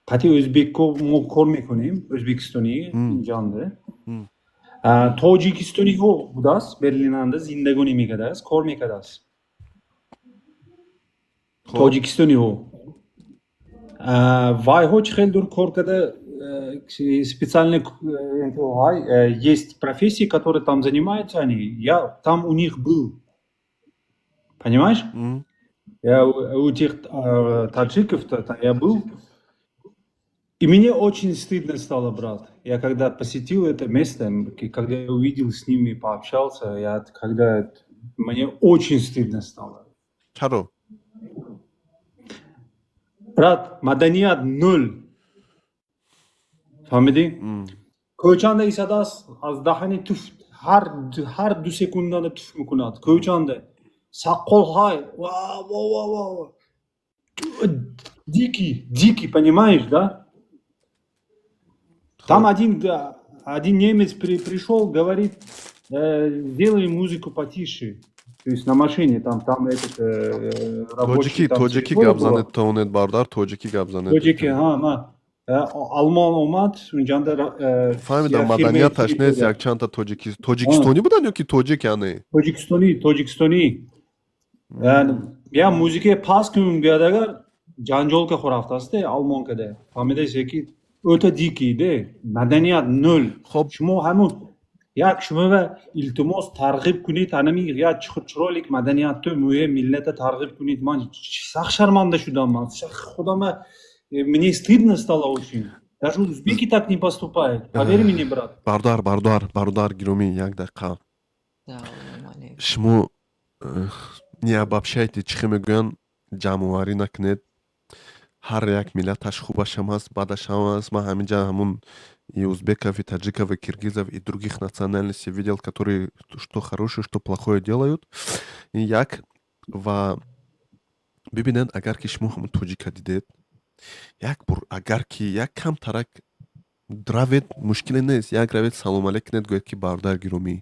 Speaker 5: Қати ӯзбекко мо кор мекунем, ӯзбекистонӣ инҷанде, тоҷикистониҳо будааст, Берлинанда зиндагонӣ мекардааст, кор мекардааст тоҷикистониҳо. Вайҳо чӣ хел дур кор карда, специальный есть профессии, которые там занимаются они. Я там у них был. Понимаешь? Я у тех таджиков-то я был. И мне очень стыдно стало, брат. Я когда посетил это место, когда я увидел с ними, пообщался, я когда мне очень стыдно стало.
Speaker 1: Чаро?
Speaker 5: Брат, маданият ноль. Фаҳмидӣ? Кӯчанда истодааст, аз даҳани туф, ҳар 2 секундада туф мекунад. Кӯчанда. Саққол ҳай. Ва, ва, ва, ва. Дикий, дикий, понимаешь, да? Там один, да, один немец пришел, говорит, сделай музыку потише. То есть на машине, там этот рабочий.
Speaker 1: Тоҷикӣ
Speaker 5: Там
Speaker 1: тоҷикӣ
Speaker 5: телефон
Speaker 1: гап
Speaker 5: было.
Speaker 1: занед тавонед, бародар, тоҷикӣ гап занед.
Speaker 5: Тоҷикӣ, ҳа, ма. Алмон омад, унҷанда
Speaker 1: Фаҳмидам.
Speaker 5: як фирмаи
Speaker 1: Маданияташ нест.
Speaker 5: территория.
Speaker 1: Якчандта тоҷики тоҷикистонӣ буданд ё ки тоҷик, яъне?
Speaker 5: Тоҷикистонӣ, тоҷикистонӣ. Яъне, я музыка паст кун гӯяд, агар ҷанҷолка хӯрафтааст, алмонкада. Фаҳмидасе ки o'ta дикий де, маданият ноль.
Speaker 1: Хоб.
Speaker 5: Шумо ҳамун як шумо илтимос, тарғиб кунед, ҳанами як чиролик маданияту мӯе миллата тарғиб кунед. Ман сахт шарманда шудам, ман худама, мне стыдно стало очень. Даже узбеки так не поступают, поверь мне, брат.
Speaker 1: Бародар, бародар, бародар гиромӣ, як дақиқа. Шумо не обобщайте, чӣ хел мегӯянд, ҷамъоварӣ накунед. Ҳар як миллаташ хубашам ҳаст, бадашам ҳаст. Ман ҳаминҷа ҳамун и узбеков, и таджиков, и киргизов, и других национальностей видел, которые что хорошее, что плохое делают. И як ва бибинед, агар ки шумо ҳамун тоҷика дидед, як бор агар ки як камтарак равед, мушкиле нест, як равед, салом алейк кунед, гӯед ки бародар гиромӣ,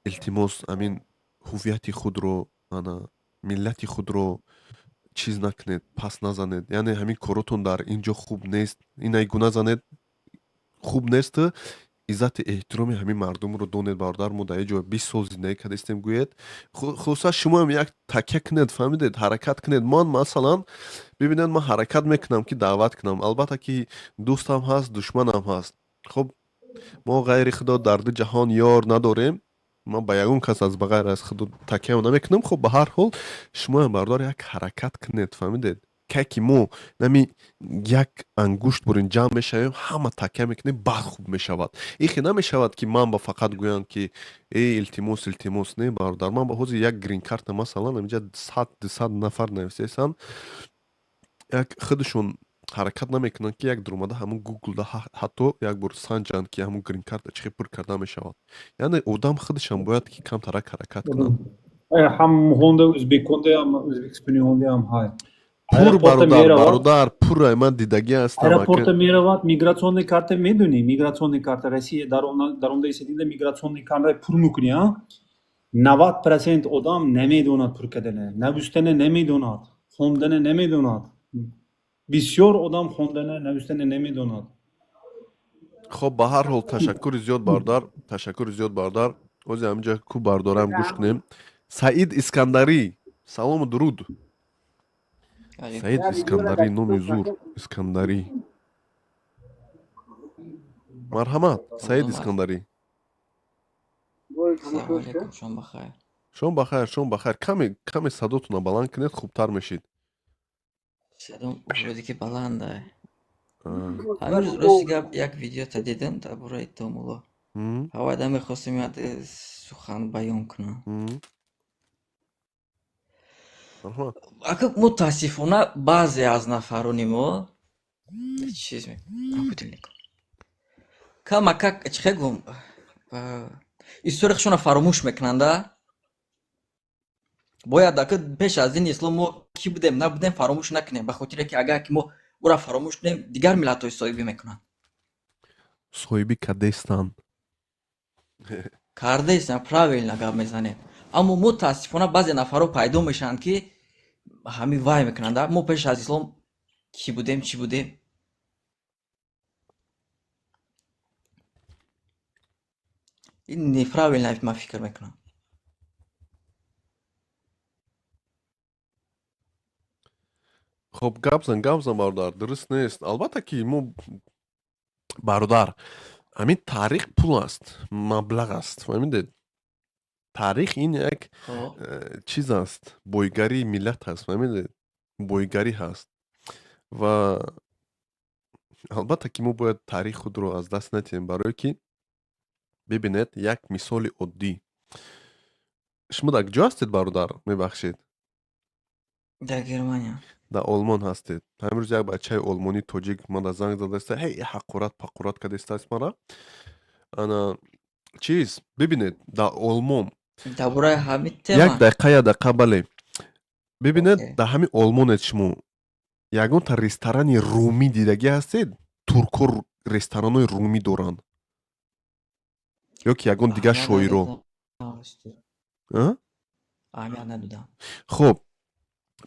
Speaker 1: илтимос, амин ҳуввияти худро, ана миллати худро чиз накунед, пас назанед, яъне ҳамин коротон дар ин ҷо хуб нест, инай гуна занед, хуб нест, иззати эҳтироми ҳамин мардумро донед, бародар, мо дар ин ҷо 20 сол зиндагӣ кардастем, гӯед. Хулоса, шумоам як такя кунед, фаҳмидед, ҳаракат кунед. Ман, масалан, бибинед, ман ҳаракат мекунам, ки даъват кунам. Албатта ки дӯстам ҳаст, душманам ҳаст. Хуб, мо ғайри Худо дар ду ҷаҳон ёр надорем. Ман ба ягон кас аз ба ғайр аз Худо такяам намекунам. Хуб, ба ҳар ҳол, шумоам, бародар, як ҳаракат кунед, фаҳмидед? Кай ки мо нами як ангушт бурин ҷамъ мешавем, ҳама такя мекунем, баъд хуб мешавад. Ихе намешавад, ки ман ба фақат гӯям, ки э, илтимос, илтимос. Не, бародар, ман ба ҳозир як грин-карта, масалан, инҷа 100, 200 нафар нависесанд, як худашон ҳаракат намекунанд, ки як дуромада ҳамун Гуглда ҳатто як бор санҷанд, ки ҳамун грин-карта чӣ хел пур карда мешавад. Яъне одам худашам бояд ки камтарак ҳаракат кунад.
Speaker 5: Ҳам ҳонда ӯзбекондаам, ӯзбекистонӣ ҳондаам ҳай.
Speaker 1: Пур
Speaker 5: Аэропорта
Speaker 1: бародар,
Speaker 5: меравад.
Speaker 1: Бародар, пурра ман дидагӣ ҳастам.
Speaker 5: Аэропорта меравад, миграционный карта медонӣ, миграционный карта Россия даромада истодида, миграционный карта пур мекунӣ, а 90% одам намедонад пур кардана, навиштана намедонад, хондана намедонад. Бисёр одам хондана, навиштана намедонад.
Speaker 1: Хоб, ба ҳар ҳол, ташаккури зиёд, бародар, ташаккури зиёд, бародар. Ози ҳаминҷа ку бардорам, гӯш кунем. Саид Искандарӣ, салому дуруд. Саид Искандарӣ, номи зур, Искандарӣ. Марҳамат, Саид Искандарӣ.
Speaker 10: Салому алейкум, шом бахайр.
Speaker 1: Шом бахайр, шом бахайр. Каме, каме садотона баланд кунед, хубтар мешид.
Speaker 10: Садом вроде ки баланда. Ҳамин рӯз, рости гап, як видеота дидам дар бораи Домулло. Ҳавайда мехостем як сухан баён кунам.
Speaker 1: Марҳамат.
Speaker 10: Ака, мутаассифона, баъзе аз нафарони мо чиз будильник камакак, чӣ хел гум, история худшона фаромӯш мекунанда. Бояд, ака, пеш аз дини ислом мо кӣ будем, набудем, фаромӯш накунем, ба хотире ки агар ки мо ӯра фаромӯш кунем, дигар миллатҳои соҳибӣ мекунанд.
Speaker 1: Соҳиби кадестанд.
Speaker 10: Кардаистам, правильно гап мезанем, аммо мутаассифона баъзе нафарҳо пайдо мешаванд, ки ҳамин вай мекунанд. Мо пеш аз ислом кӣ будем, чӣ будем? Ин неправильно, ман фикр мекунам.
Speaker 1: Хоб, гап зан, гап зан, бародар. Дуруст нест, албатта, ки мо, бародар, ҳамин таърих пул аст, маблағ аст, фаҳмидед? Таърих ин як чиз аст, бойгарии миллат аст, фаҳмидед? Бойгарӣ ҳаст ва албатта, ки мо бояд таърих худро аз даст надиҳем, барое ки бибинед, як мисоли оддӣ. Шумо дар куҷо ҳастед, бародар, мебахшед?
Speaker 10: Дар Германия.
Speaker 1: Дар Олмон ҳастед. Ҳамин рӯз як бачаи олмонӣ, тоҷик, мана занг задааста, ҳей, ҳақорат пақорат кардастааст мара. Ана чиз, бибинед, дар Олмон
Speaker 10: Дар бораи ҳамин
Speaker 1: як
Speaker 10: тема?
Speaker 1: дақиқа, як дақиқа, бале. Бибинед, дар ҳамин Олмонед шумо ягонта ресторани румӣ дидагӣ ҳастед? Туркҳо ресторанҳои румӣ доранд ё ки ягон дигар
Speaker 10: Аҳамият
Speaker 1: шоиро?
Speaker 10: надодам. Аҳамият надодам.
Speaker 1: Хуб,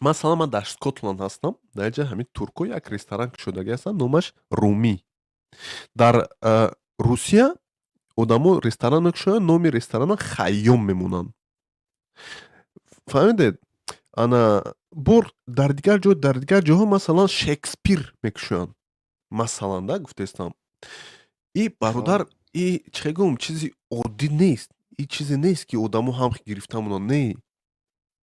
Speaker 1: масалан, ман дар Скотланд ҳастам. Дар инҷа ҳамин туркҳо як ресторан кушодагӣ ҳастанд, номаш Румӣ. Дар Русия одамо ресторан мекушоянд, номи ресторана Хайём мемонанд, фаҳмидед? Ана бор дар дигар ҷой, дар дигар ҷойҳо, масалан, Шекспир мекушоянд, масалан, да, гуфтаистам. И бародар, и чӣ гӯм, чизи оддӣ нест, и чизе нест, ки одамо ҳам гирифта монанд. Не,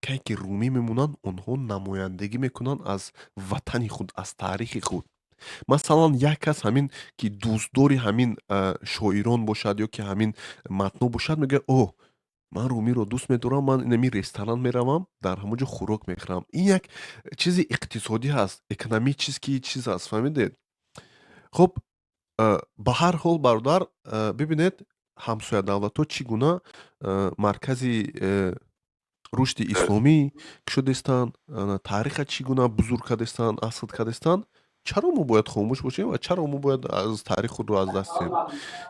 Speaker 1: кай ки румӣ мемонанд, онҳо намояндагӣ мекунанд аз ватани худ, аз таърихи худ. Масалан, як кас ҳамин ки дӯстдори ҳамин шоирон бошад ё ки ҳамин матно бошад, мегӯяд: «О, ман румиро дӯст медорам, ман инами ресторан меравам, дар ҳамон ҷо хӯрок мехӯрам». Ин як чизи иқтисодӣ ҳаст, экономический чиз аст, фаҳмидед? Хуб, ба ҳар ҳол, бародар, бибинед, ҳамсоя давлатҳо чӣ гуна маркази рушди исломӣ кушодистанд, таъриха чӣ гуна бузург кардистанд, асл кардистанд. Чаро мо бояд хомӯш бошем ва чаро мо бояд аз таърих худро аз даст диҳем?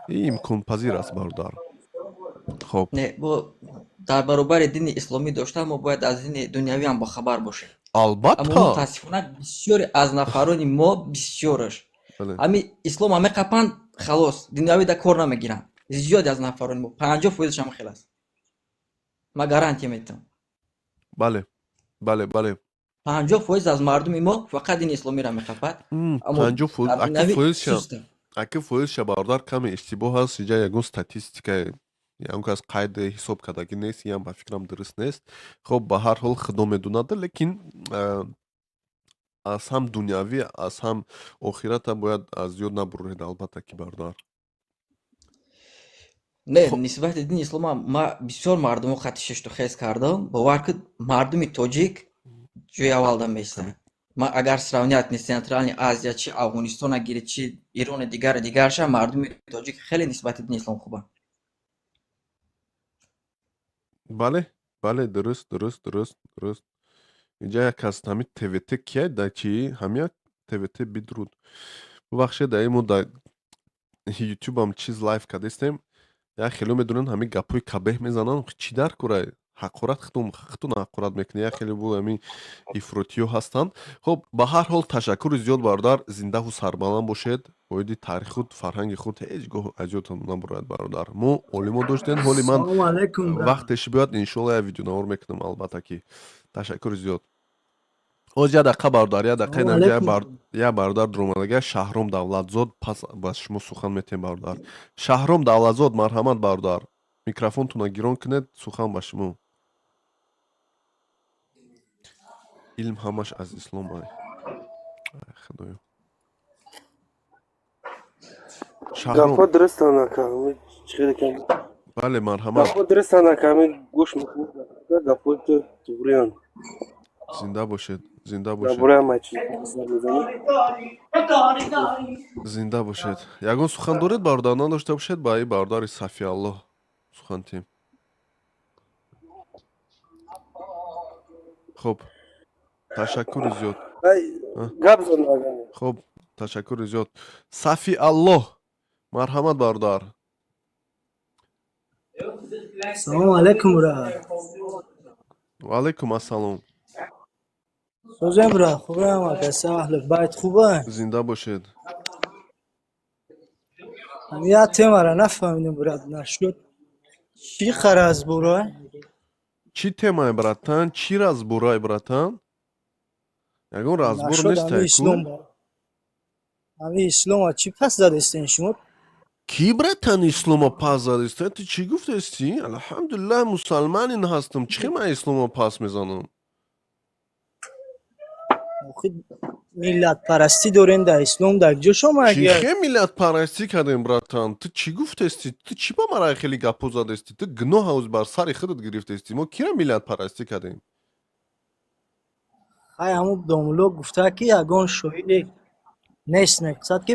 Speaker 1: Ин имконпазир аст, бародар. Хоб.
Speaker 10: Не, бо дар баробари дини исломӣ доштан, мо бояд аз дини дунявӣ ҳам бохабар бошем. Аммо
Speaker 1: Албатта.
Speaker 10: мутаассифона, бисёре аз нафарони мо, бисёраш ҳами ислома меқапанд, халос, дунявӣ да кор намегиранд. Зиёде аз нафарони мо, 50 фоизаш ҳам хел аст, ман гарантия медиҳам.
Speaker 1: Бале.
Speaker 10: 50% аз мардуми мо фақат дини исломиро меқапад, аммо
Speaker 1: 50%.
Speaker 10: дар
Speaker 1: Аки
Speaker 10: дунявӣ
Speaker 1: фоизша
Speaker 10: сустанд.
Speaker 1: Аки фоизша, бародар, каме иштибоҳ аст. Инҷа ягон статистика, ягон кас қайди ҳисоб кардагӣ нест, иам ба фикрам дуруст нест. Хоб, ба ҳар ҳол, худо медонад, лекин аз ҳам дунявӣ, аз ҳам охирата бояд аз ёд набуред, албатта ки, бародар.
Speaker 10: Не, нисбати дини ислома ма бисёр мардумо хати шишту хез кардам, бовар кун, мардуми тоҷик ҷои аввалда меистанд. Ма агар сравнять ни Центральный Азия, чи Афғонистона гирӣ, чи Ирони, дигари дигарша, мардуми тоҷик хеле нисбати дини ислом хубанд.
Speaker 1: Бале, дуруст. Инҷа як кас ҳами ТВТ кия да чи ҳамия ТВТ бидруд. Бубахшед, даи мо да ютубам чиз лайв кардастем. Як хело медонанд, ҳамин гапҳои кабеҳ мезананд. Чӣ дар кора ҳақорат, худтон ҳақорат мекунед. Як хеле бу ҳамин ифротиё ҳастанд. Хуб, ба ҳар ҳол, ташаккури зиёд, бародар, зиндаву сарбаланд бошед. Оиди тарихи худ, фарҳанги худ ҳеҷ гоҳ аз ёдтон набурояд, бародар. Мо олимо доштем, ҳоли ман
Speaker 11: Салому алайкум, брат.
Speaker 1: вақтеш биёяд, иншоалло, як видеонавор мекунам, албатта ки. Ташаккури зиёд. Ҳоз як дақиқа, бародар, як дақиқа.
Speaker 11: Салому
Speaker 1: Инамҷа
Speaker 11: алайкум.
Speaker 1: як бародар дуромадага, Шаҳром Давлатзод. Пас ба шумо сухан метиҳем, бародар. Шаҳром Давлатзод, марҳамат, бародар, микрофонтонро гирон кунед, сухан ба шумо. Илм ҳамаш аз ислом. Ай, худоё! Шаҳром.
Speaker 12: Гапҳо дурустанд, ака.
Speaker 1: Бале, марҳамат.
Speaker 12: Гапҳо дурустанд, ака, ҳамин гӯш мекунӣ, гапҳои ту туғриянд.
Speaker 1: Зинда бошед, зинда
Speaker 12: Дар
Speaker 1: бошед.
Speaker 12: бораи ҳамаи чиз мезанӣ.
Speaker 1: Зинда бошед. Ягон сухан доред, бародар? Надошта бошед, ба и бародари Сафиаллоҳ сухан тиҳем. Хуб, ташаккури зиёд.
Speaker 12: Гап зан.
Speaker 1: Хуб, ташаккури зиёд. Сафиаллоҳ, марҳамат, бародар.
Speaker 11: Салому алайкум, брат.
Speaker 1: Ваалайкум ассалом.
Speaker 11: Созем, брат, хубам, ака, аҳли байт хубанд?
Speaker 1: Зинда бошед.
Speaker 11: Ҳамин як темаро нафаҳмидем, брат, нашуд. Чӣ қараз бурай?
Speaker 1: Чӣ темае, братан? Чӣ разборай, братан? Ягон разбор
Speaker 11: Нашуд ҳамин
Speaker 1: нестай ку.
Speaker 11: ислом. Ҳамин ислома чӣ пас задестен шумо?
Speaker 1: Кӣ, братан, ислома пас задеста? Ту чӣ гуфтаистӣ? Алҳамдулиллаҳ, мусалманин ҳастам. Чӣ хел ман ислома пас мезанам?
Speaker 11: Охи, миллатпарастӣ дорем дар ислом, дар куҷо шумо
Speaker 1: Чӣ
Speaker 11: агар
Speaker 1: хел миллатпарастӣ кардем, братан? Ту чӣ гуфтаистӣ? Ту чӣ ба мара хеле гапҳо задаистӣ? Ту гуноҳ ҳавз бар сари худат гирифтаистӣ. Мо кира миллатпарастӣ кардем?
Speaker 11: Хай, ҳамун домулло гуфта, ки ягон шоире нест, меқсад, ки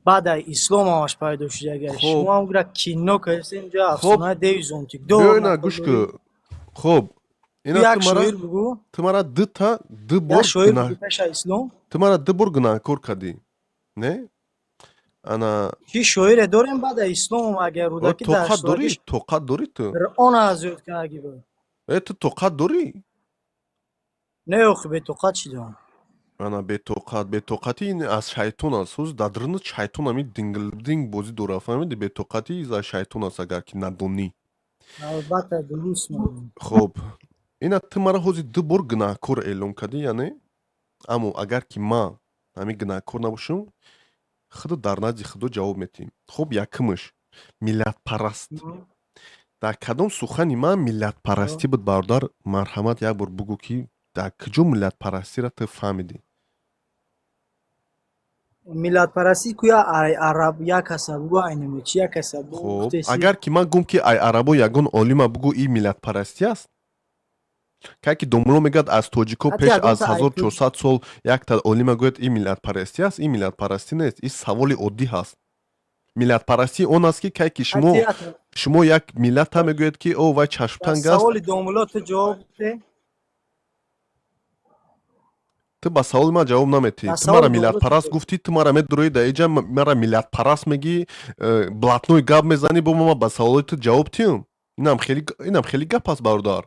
Speaker 11: баъд аз ислом ҳамаш пайдо шуда. Агар шумо ҳам гура кино кардастед, инҷо афсонаи деви зонтикдор
Speaker 1: Биё, ина гӯш ку. Хуб, ина
Speaker 11: як
Speaker 1: ту мара
Speaker 11: шоир бугӯ.
Speaker 1: Ту мара дута ду
Speaker 11: Як
Speaker 1: бор
Speaker 11: шоир
Speaker 1: гунаҳ
Speaker 11: бугӯ пеш аз ислом.
Speaker 1: Ту мара ду бор гунаҳкор кардӣ, не? Ана
Speaker 11: Чӣ шоире дорем баъд аз ислом, агар Рӯдакӣ дар
Speaker 1: тоқат дорӣ?
Speaker 11: солагиш
Speaker 1: Тоқат дорӣ ту?
Speaker 11: Фиръон аз ёд кардаги буд.
Speaker 1: Э, ту тоқат дорӣ?
Speaker 11: Не, охи, бетоқат шидам.
Speaker 1: Ана, бетоқат, бетоқатӣ ин аз шайтон аст. Ҳоз дар дарунат шайтон ҳамин дингилдинг бозӣ дорад, фаҳмидӣ? Бетоқатӣ аз шайтон аст, агар ки надонӣ.
Speaker 11: Албатта, дуруст мегӯӣ.
Speaker 1: Хуб, ина ту мара ҳозир ду бор гунаҳкор эълон кардӣ, яъне, аммо агар ки ман ҳамин гунаҳкор набошам, худат дар назди худо ҷавоб метиҳӣ. Хуб, якумаш, миллатпараст. Дар кадом сухани ман миллатпарастӣ буд, бародар? Марҳамат, як бор бугӯ, ки дар куҷо миллатпарастиро ту фаҳмидӣ.
Speaker 11: Миллатпарастӣ ку я ай араб як каса бугӯ, айнаме чи як каса бугӯ.
Speaker 1: Хуб.
Speaker 11: Гуфтеси.
Speaker 1: Агар ки ман гум, ки ай арабо ягон олима бугӯ, ин миллатпарастӣ аст? Кай ки домулло мегӯяд, аз тоҷико
Speaker 11: Ҳатто
Speaker 1: пеш
Speaker 11: ягон
Speaker 1: аз
Speaker 11: та ай
Speaker 1: 1400 сол якта олима гӯяд, ин миллатпарастӣ аст? Ин миллатпарастӣ нест, ин саволи оддӣ ҳаст. Миллатпарастӣ он аст, ки кай ки шумо
Speaker 11: Ҳатто як
Speaker 1: шумо як миллата мегӯяд, ки о вай
Speaker 11: дар
Speaker 1: чашмтанг аст.
Speaker 11: Саволи домулло ту ҷавоб де.
Speaker 1: Ту ба саволи ман ҷавоб наметиҳӣ.
Speaker 11: Дар
Speaker 1: Ту мара
Speaker 11: саволи домулло ту
Speaker 1: миллатпараст гуфтӣ, ту мара медуроӣ дар иҷа, мара миллатпараст мегӣ, блатной гап мезанӣ, бо ман ба саволои ту ҷавоб тиҳам? Инам хеле гап аст, бародар.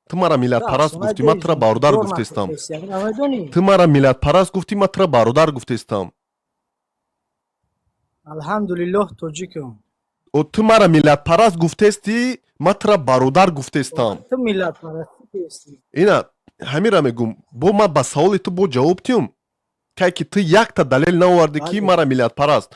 Speaker 1: Ту мара
Speaker 11: Ту
Speaker 1: миллатпараст
Speaker 11: афсонаи
Speaker 1: гуфтӣ, ман
Speaker 11: деви
Speaker 1: тура бародар
Speaker 11: зонтикдор
Speaker 1: гуфтестам.
Speaker 11: нахостести, ягон намедонӣ?
Speaker 1: Ту мара миллатпараст гуфтӣ, ман тура бародар гуфтестам.
Speaker 11: Алҳамдулиллоҳ, тоҷикам.
Speaker 1: О, ту мара миллатпараст гуфтестӣ, ман тура бародар гуфтестам.
Speaker 11: Ту миллатпарастӣ кестӣ.
Speaker 1: Ина ҳамира мегӯм, бо ман ба саволи ту бо ҷавоб тиҳам, кай ки ту якта далел наовардӣ, ки мара миллатпараст.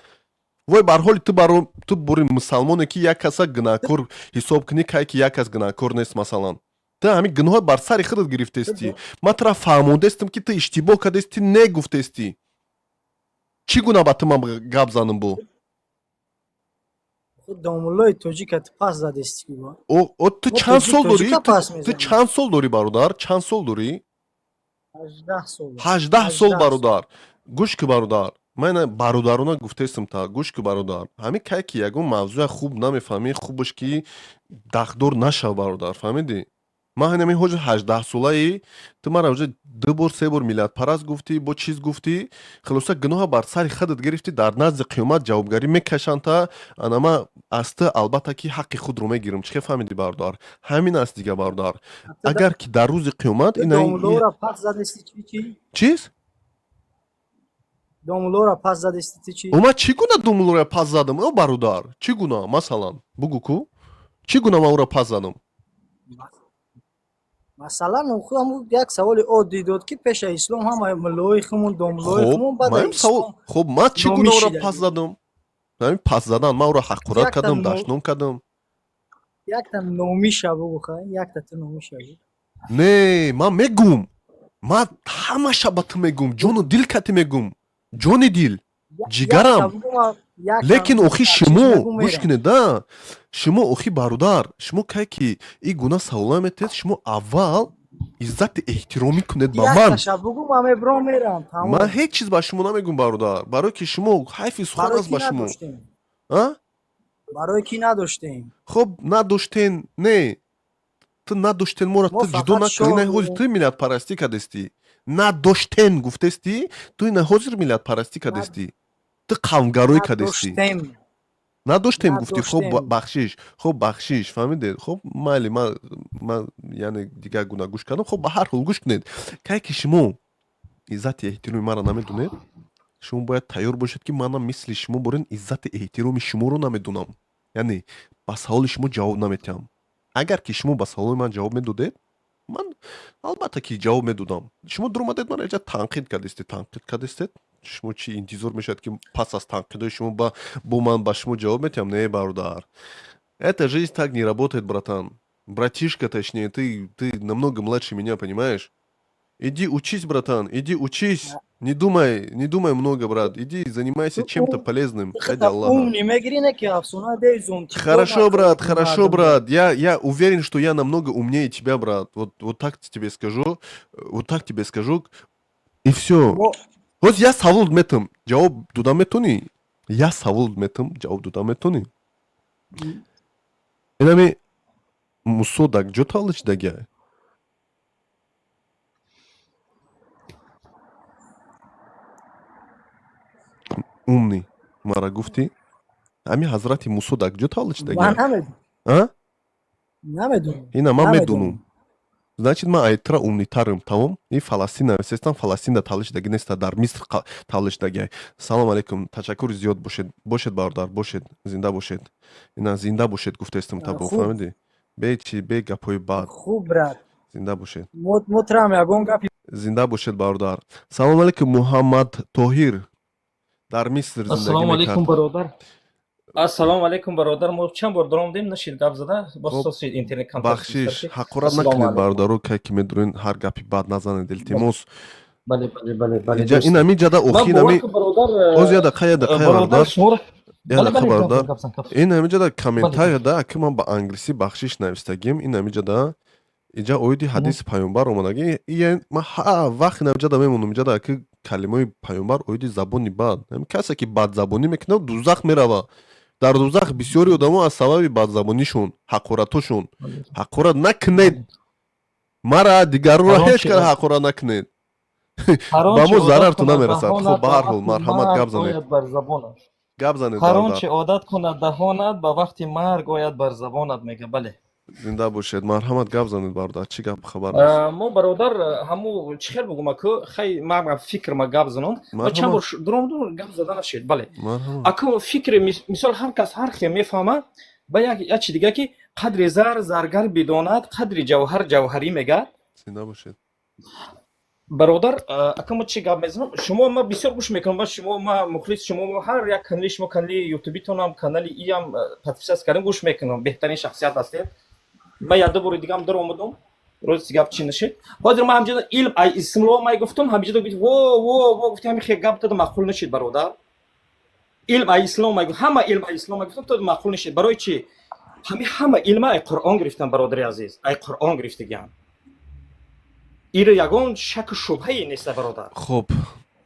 Speaker 1: Вой бар ҳоли ту, баро ту бури мусалмоне, ки як каса гунаҳкор ҳисоб кунӣ, кай ки як кас гунаҳкор нест. Масалан, ту ҳамин гуноҳро бар сари худат гирифтестӣ. Ман тура фаҳмондестам, ки ту иштибоҳ кардестӣ, не гуфтестӣ. Чӣ гуна ба ту ман гап занам бо?
Speaker 11: Домуллои тоҷика ту пас задести ки бо.
Speaker 1: О, ту
Speaker 11: Мо
Speaker 1: чанд
Speaker 11: тоҷик
Speaker 1: сол дорӣ?
Speaker 11: тоҷика пас
Speaker 1: Ту
Speaker 11: мезанем.
Speaker 1: чанд сол дорӣ, бародар? Чанд сол дорӣ?
Speaker 11: 18 сол.
Speaker 1: 18 сол.
Speaker 11: 18 сол.
Speaker 1: Бародар, гӯш ки, бародар, ман ина бародарона гуфтестам та, гӯш ки, бародар, ҳамин кай ки ягон мавзӯя хуб намефаҳмӣ, хубаш ки дахдор нашав, бародар, фаҳмидӣ? Ман ҳамин ҳозир 18-солаи, ту мара уже ду бор, се бор миллатпараст гуфтӣ, бо чиз гуфтӣ. Хулоса, гуноҳа бар сари худат гирифтӣ, дар назди қиёмат ҷавобгарӣ мекашанд та. Ана ман аз ту албатта ки ҳаққи худро мегирам. Чӣ хел фаҳмидӣ, бародар? Ҳамин аст дига, бародар. Агар ки дар рӯзи қиёмат
Speaker 11: Ту
Speaker 1: ина
Speaker 11: домуллоро пас задести, чӣ чӣ?
Speaker 1: Чиз?
Speaker 11: Домуллоро пас задести, ту чӣ?
Speaker 1: Ман чӣ гуна домуллоро пас задам, о бародар? Чӣ гуна, масалан, бугӯ ку, чӣ гуна ман ӯро пас задам?
Speaker 11: Масалан, ҳамун як саволи оддӣ дод, ки пеша ислом ҳама муллои хумун, домуллои
Speaker 1: Хоб
Speaker 11: хумун, баъд
Speaker 1: ман савол
Speaker 11: ислом
Speaker 1: хоб, ман чӣ
Speaker 11: номӣ
Speaker 1: гуна ӯро
Speaker 11: шида.
Speaker 1: пас задам? Ҳамин пас задан, ман ӯро ҳақорат
Speaker 11: Якта
Speaker 1: кардам,
Speaker 11: но
Speaker 1: дашном кардам?
Speaker 11: Якта номиша бугӯ, хай, якта ту номиша бугӯ.
Speaker 1: Не, ман мегум, ман ҳамаша ба ту мегум, ҷону дил кати мегум, ҷони дил, ҷигарам.
Speaker 11: Якта бугӯ, ман якта
Speaker 1: Лекин охи
Speaker 11: чиз
Speaker 1: шумо
Speaker 11: мегум,
Speaker 1: гӯш
Speaker 11: мерам.
Speaker 1: кунед да. Шумо охи, бародар, шумо кай ки ин гуна савола метиҳед, шумо аввал иззати эҳтиромӣ кунед ба ман.
Speaker 11: Якташа бугӯ, ман мебром, мерам,
Speaker 1: Ман
Speaker 11: тамом.
Speaker 1: ҳеҷ чиз ба шумо намегум, бародар, барое ки шумо ҳайфи сухан
Speaker 11: Барои
Speaker 1: аст
Speaker 11: ки
Speaker 1: ба шумо.
Speaker 11: надоштем.
Speaker 1: А?
Speaker 11: Барои ки надоштем.
Speaker 1: Хоб, надоштен не, ту надоштен моро
Speaker 11: Мо
Speaker 1: ту ҷудо
Speaker 11: фақат
Speaker 1: накунӣ.
Speaker 11: шоҳ
Speaker 1: Ина ҳозир
Speaker 11: дорем.
Speaker 1: ту миллатпарастӣ кардестӣ. Надоштен гуфтестӣ ту, ина ҳозир миллатпарастӣ кардестӣ, ту қавмгароӣ кардестӣ.
Speaker 11: Надоштем.
Speaker 1: Надоштем гуфтӣ, хоб.
Speaker 11: Надоштем.
Speaker 1: Бахшиш, хоб, бахшиш, фаҳмидед? Хоб, майли, ман яъне дигар гуна гӯш кардам. Хоб, ба ҳар ҳол, гӯш кунед: кай ки шумо иззати эҳтироми маро намедонед, шумо бояд тайёр бошед, ки манам мисли шумо борин иззати эҳтироми шуморо намедонам, яъне ба саволи шумо ҷавоб наметиҳам. Агар ки шумо ба саволи ман ҷавоб медодед, ман албатта ки ҷавоб медодам. Шумо дуромадед, мара иҷа танқид кардистед, танқид кардистед. Шумо чӣ интизор мешавад, ки пас аз танқидҳои шумо бо ман ба шумо ҷавоб метиҳам? Не, бародар, эта жизнь так не работает, братан, братишка, точнее, ты намного младше меня, понимаешь? Иди учись, братан, иди учись. Не думай, не думай много, брат. Иди занимайся чем-то полезным ради Аллаха.
Speaker 11: Умный мегирӣ, не ки афсона девзон.
Speaker 1: Хорошо, брат, хорошо, брат. Я уверен, что я намного умнее тебя, брат. Вот, вот так тебе скажу, вот так тебе скажу. И все. Вот я савол метам, ҷавоб дода метонӣ? Я савол метам, ҷавоб дода метонӣ? Инами Мусо дар ҷо таваллуд шудагиай? Умный мара гуфтӣ, ҳами ҳазрати Мусо дар куҷо таваллуд шудагиай? А?
Speaker 11: Намедонам.
Speaker 1: Ина ман медонам, значит, ман айтра умный тарам, тамом. И Фаластин нависестам, Фаластинда таваллуд шудагӣ неста, дар Миср таваллуд шудагиай. Салом алейкум, ташаккури зиёд. Бошед, бошед, бародар, бошед, зинда бошед. Ина зинда бошед гуфтестам, табо фаҳмидӣ? Бе чи, бе гапҳои бад.
Speaker 11: Хуб, брат.
Speaker 1: Зинда бошед.
Speaker 11: Мотрам ягон гапи.
Speaker 1: Зинда бошед, бародар. Салом алейкум, Муҳаммад Тоҳир дар Миср зиндагӣ
Speaker 13: Ассалому алейкум,
Speaker 1: мекард.
Speaker 13: бародар, ассалому алейкум, бародар. Мо чанд бор даромадем, нашид гап зада, боз соси интернет камтар.
Speaker 1: Бахшиш, ҳақорат накунед, бародаро. Кай ки медурен, ҳар гапи бад назанед, илтимос.
Speaker 13: Бале, бале, бале, бале.
Speaker 1: Ин ами ҷада охи ами оз я дақиқа, я дақиқа, бародар, я дақиқа, бародар. Ин ами ҷада комментарияда, аки ман ба англисӣ бахшиш навистагим. Ин ами ҷада иҷа оиди ҳадиси паёмбар омадагӣ. Ман ҳар вақт ин ҷада мемонам, иҷада аки калимаи паёмбар оиди забони бад. Касе ки бадзабонӣ мекунад, дузах мерава. Дар дузах бисёри одамо аз сабаби бадзабонишон, ҳақоратошон. Ҳақорат накунед мара, дигарро, ҳеҷ кас ҳақорат накунед, ба мо зарарту намерасад. Хуб, ба ҳар ҳол, марҳамат, гап занед, гап занед.
Speaker 13: Ҳар он чи одат кунад даҳонат, ба вақти марг ояд бар забонат, мега, бале.
Speaker 1: Зинда бошед, марҳамат, гап занед, бародар. Чӣ гап, хабар аст?
Speaker 13: Мо, бародар, ҳаму чӣ хел бугум, аку хай ман фикр ма гап занон. Ма чанд бор дуромдум, гап зада нашед, бале. Аку фикри, мисол, ҳар кас ҳар хел мефаҳмад. Ба як чи дига, ки қадри зар заргар бидонад, қадри ҷавҳар ҷавҳарӣ, мегӯяд.
Speaker 1: Зинда бошед.
Speaker 13: Бародар, ака, мо чӣ гап мезанам? Шумо ма бисёр гӯш мекунам, ба шумо ма мухлис шумо, ҳар як канали шумо, канали ютубитонам, канали иам подписаться кардам, гӯш мекунам. Беҳтарин шахсият ҳастед. Ма як ду бори дигам дар омадам, рост гап чӣ нашед. Ҳозир ма ҳамҷода илм ай ислом ай гуфтам, ҳамҷода гуфт: во, во, во, гуфти, ҳами хел гап дада маъқул нашид, бародар. Илм ай ислом ай, ҳама илм ай ислом ай гуфтам, то маъқул нашид. Барои чӣ? Ҳами ҳама илма ай Қуръон гирифтам, бародари азиз, ай Қуръон гирифтагиам. Иро ягон шаку шубҳае нест, бародар.
Speaker 1: Хуб,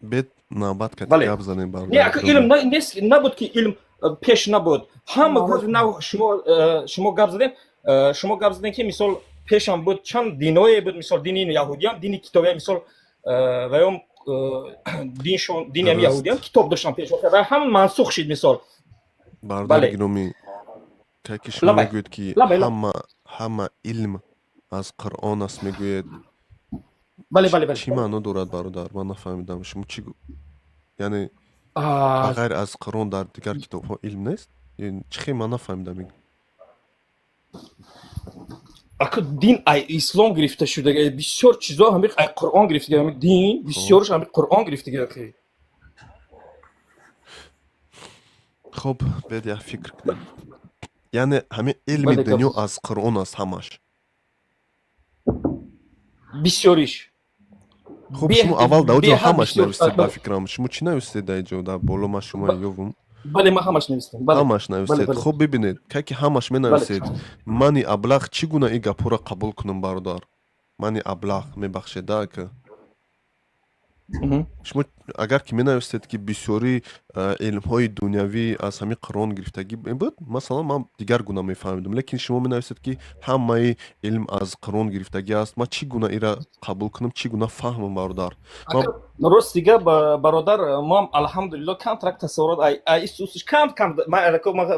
Speaker 1: бед навбат кати гап занем.
Speaker 13: Не, ака, илм нест, набуд ки илм пеш набуд. Ҳама нав шумо гап задем, шумо гап задем, ки мисол Пешам буд, чанд диное буд, мисол, дини яҳудиям, дини китобия, мисол, ваём диншон, дини ҳами яҳудиям китоб доштан пеш ва ҳам мансух шид, мисол.
Speaker 1: Бародари гиромӣ, ки шумо мегӯед, ки ҳама илм аз Қуръон аст, мегӯед.
Speaker 13: Бале, бале, бале.
Speaker 1: Чӣ маъно дорад, бародар? Ман нафаҳмидам, шумо чӣ, яъне ба ғайр аз Қуръон дар дигар китобҳо илм нест? Чӣ хел, ман нафаҳмидам.
Speaker 13: Ака, дин ай ислом гирифта шуда, бисёр чизо ҳами ай Қуръон гирифта, ҳами дин бисёрш ҳами Қуръон гирифта.
Speaker 1: Хуб, бед як фикр кунем. Яъне ҳамин илми дунё аз Қуръон аст ҳамаш?
Speaker 13: Бисёриш.
Speaker 1: Хуб, шумо аввал дар оҷо ҳамаш навистед, ба фикрам. Шумо чӣ навистед дар иҷо? Дар боло ман шумо ёвум.
Speaker 13: Бале, ман ҳамаш навистам.
Speaker 1: Ҳамаш навистед. Хуб, бибинед, ка ки ҳамаш менависед, мани аблаҳ чӣ гуна ин гапҳоро қабул кунам, бародар? Мани аблаҳ, мебахшед, да, ака. Шумо агар ки менавистед, ки бисёри илмҳои дунявӣ аз ҳамин Қуръон гирифтагӣ буд, масалан, ман дигар гуна мефаҳмидам. Лекин шумо менависед, ки ҳамаи илм аз Қуръон гирифтагӣ аст. Ман чӣ гуна ира қабул кунам, чӣ гуна фаҳмам, бародар?
Speaker 13: Рост дига, бародар, ман, алҳамдулилло, камтарак тасаввурот исусш кам кам.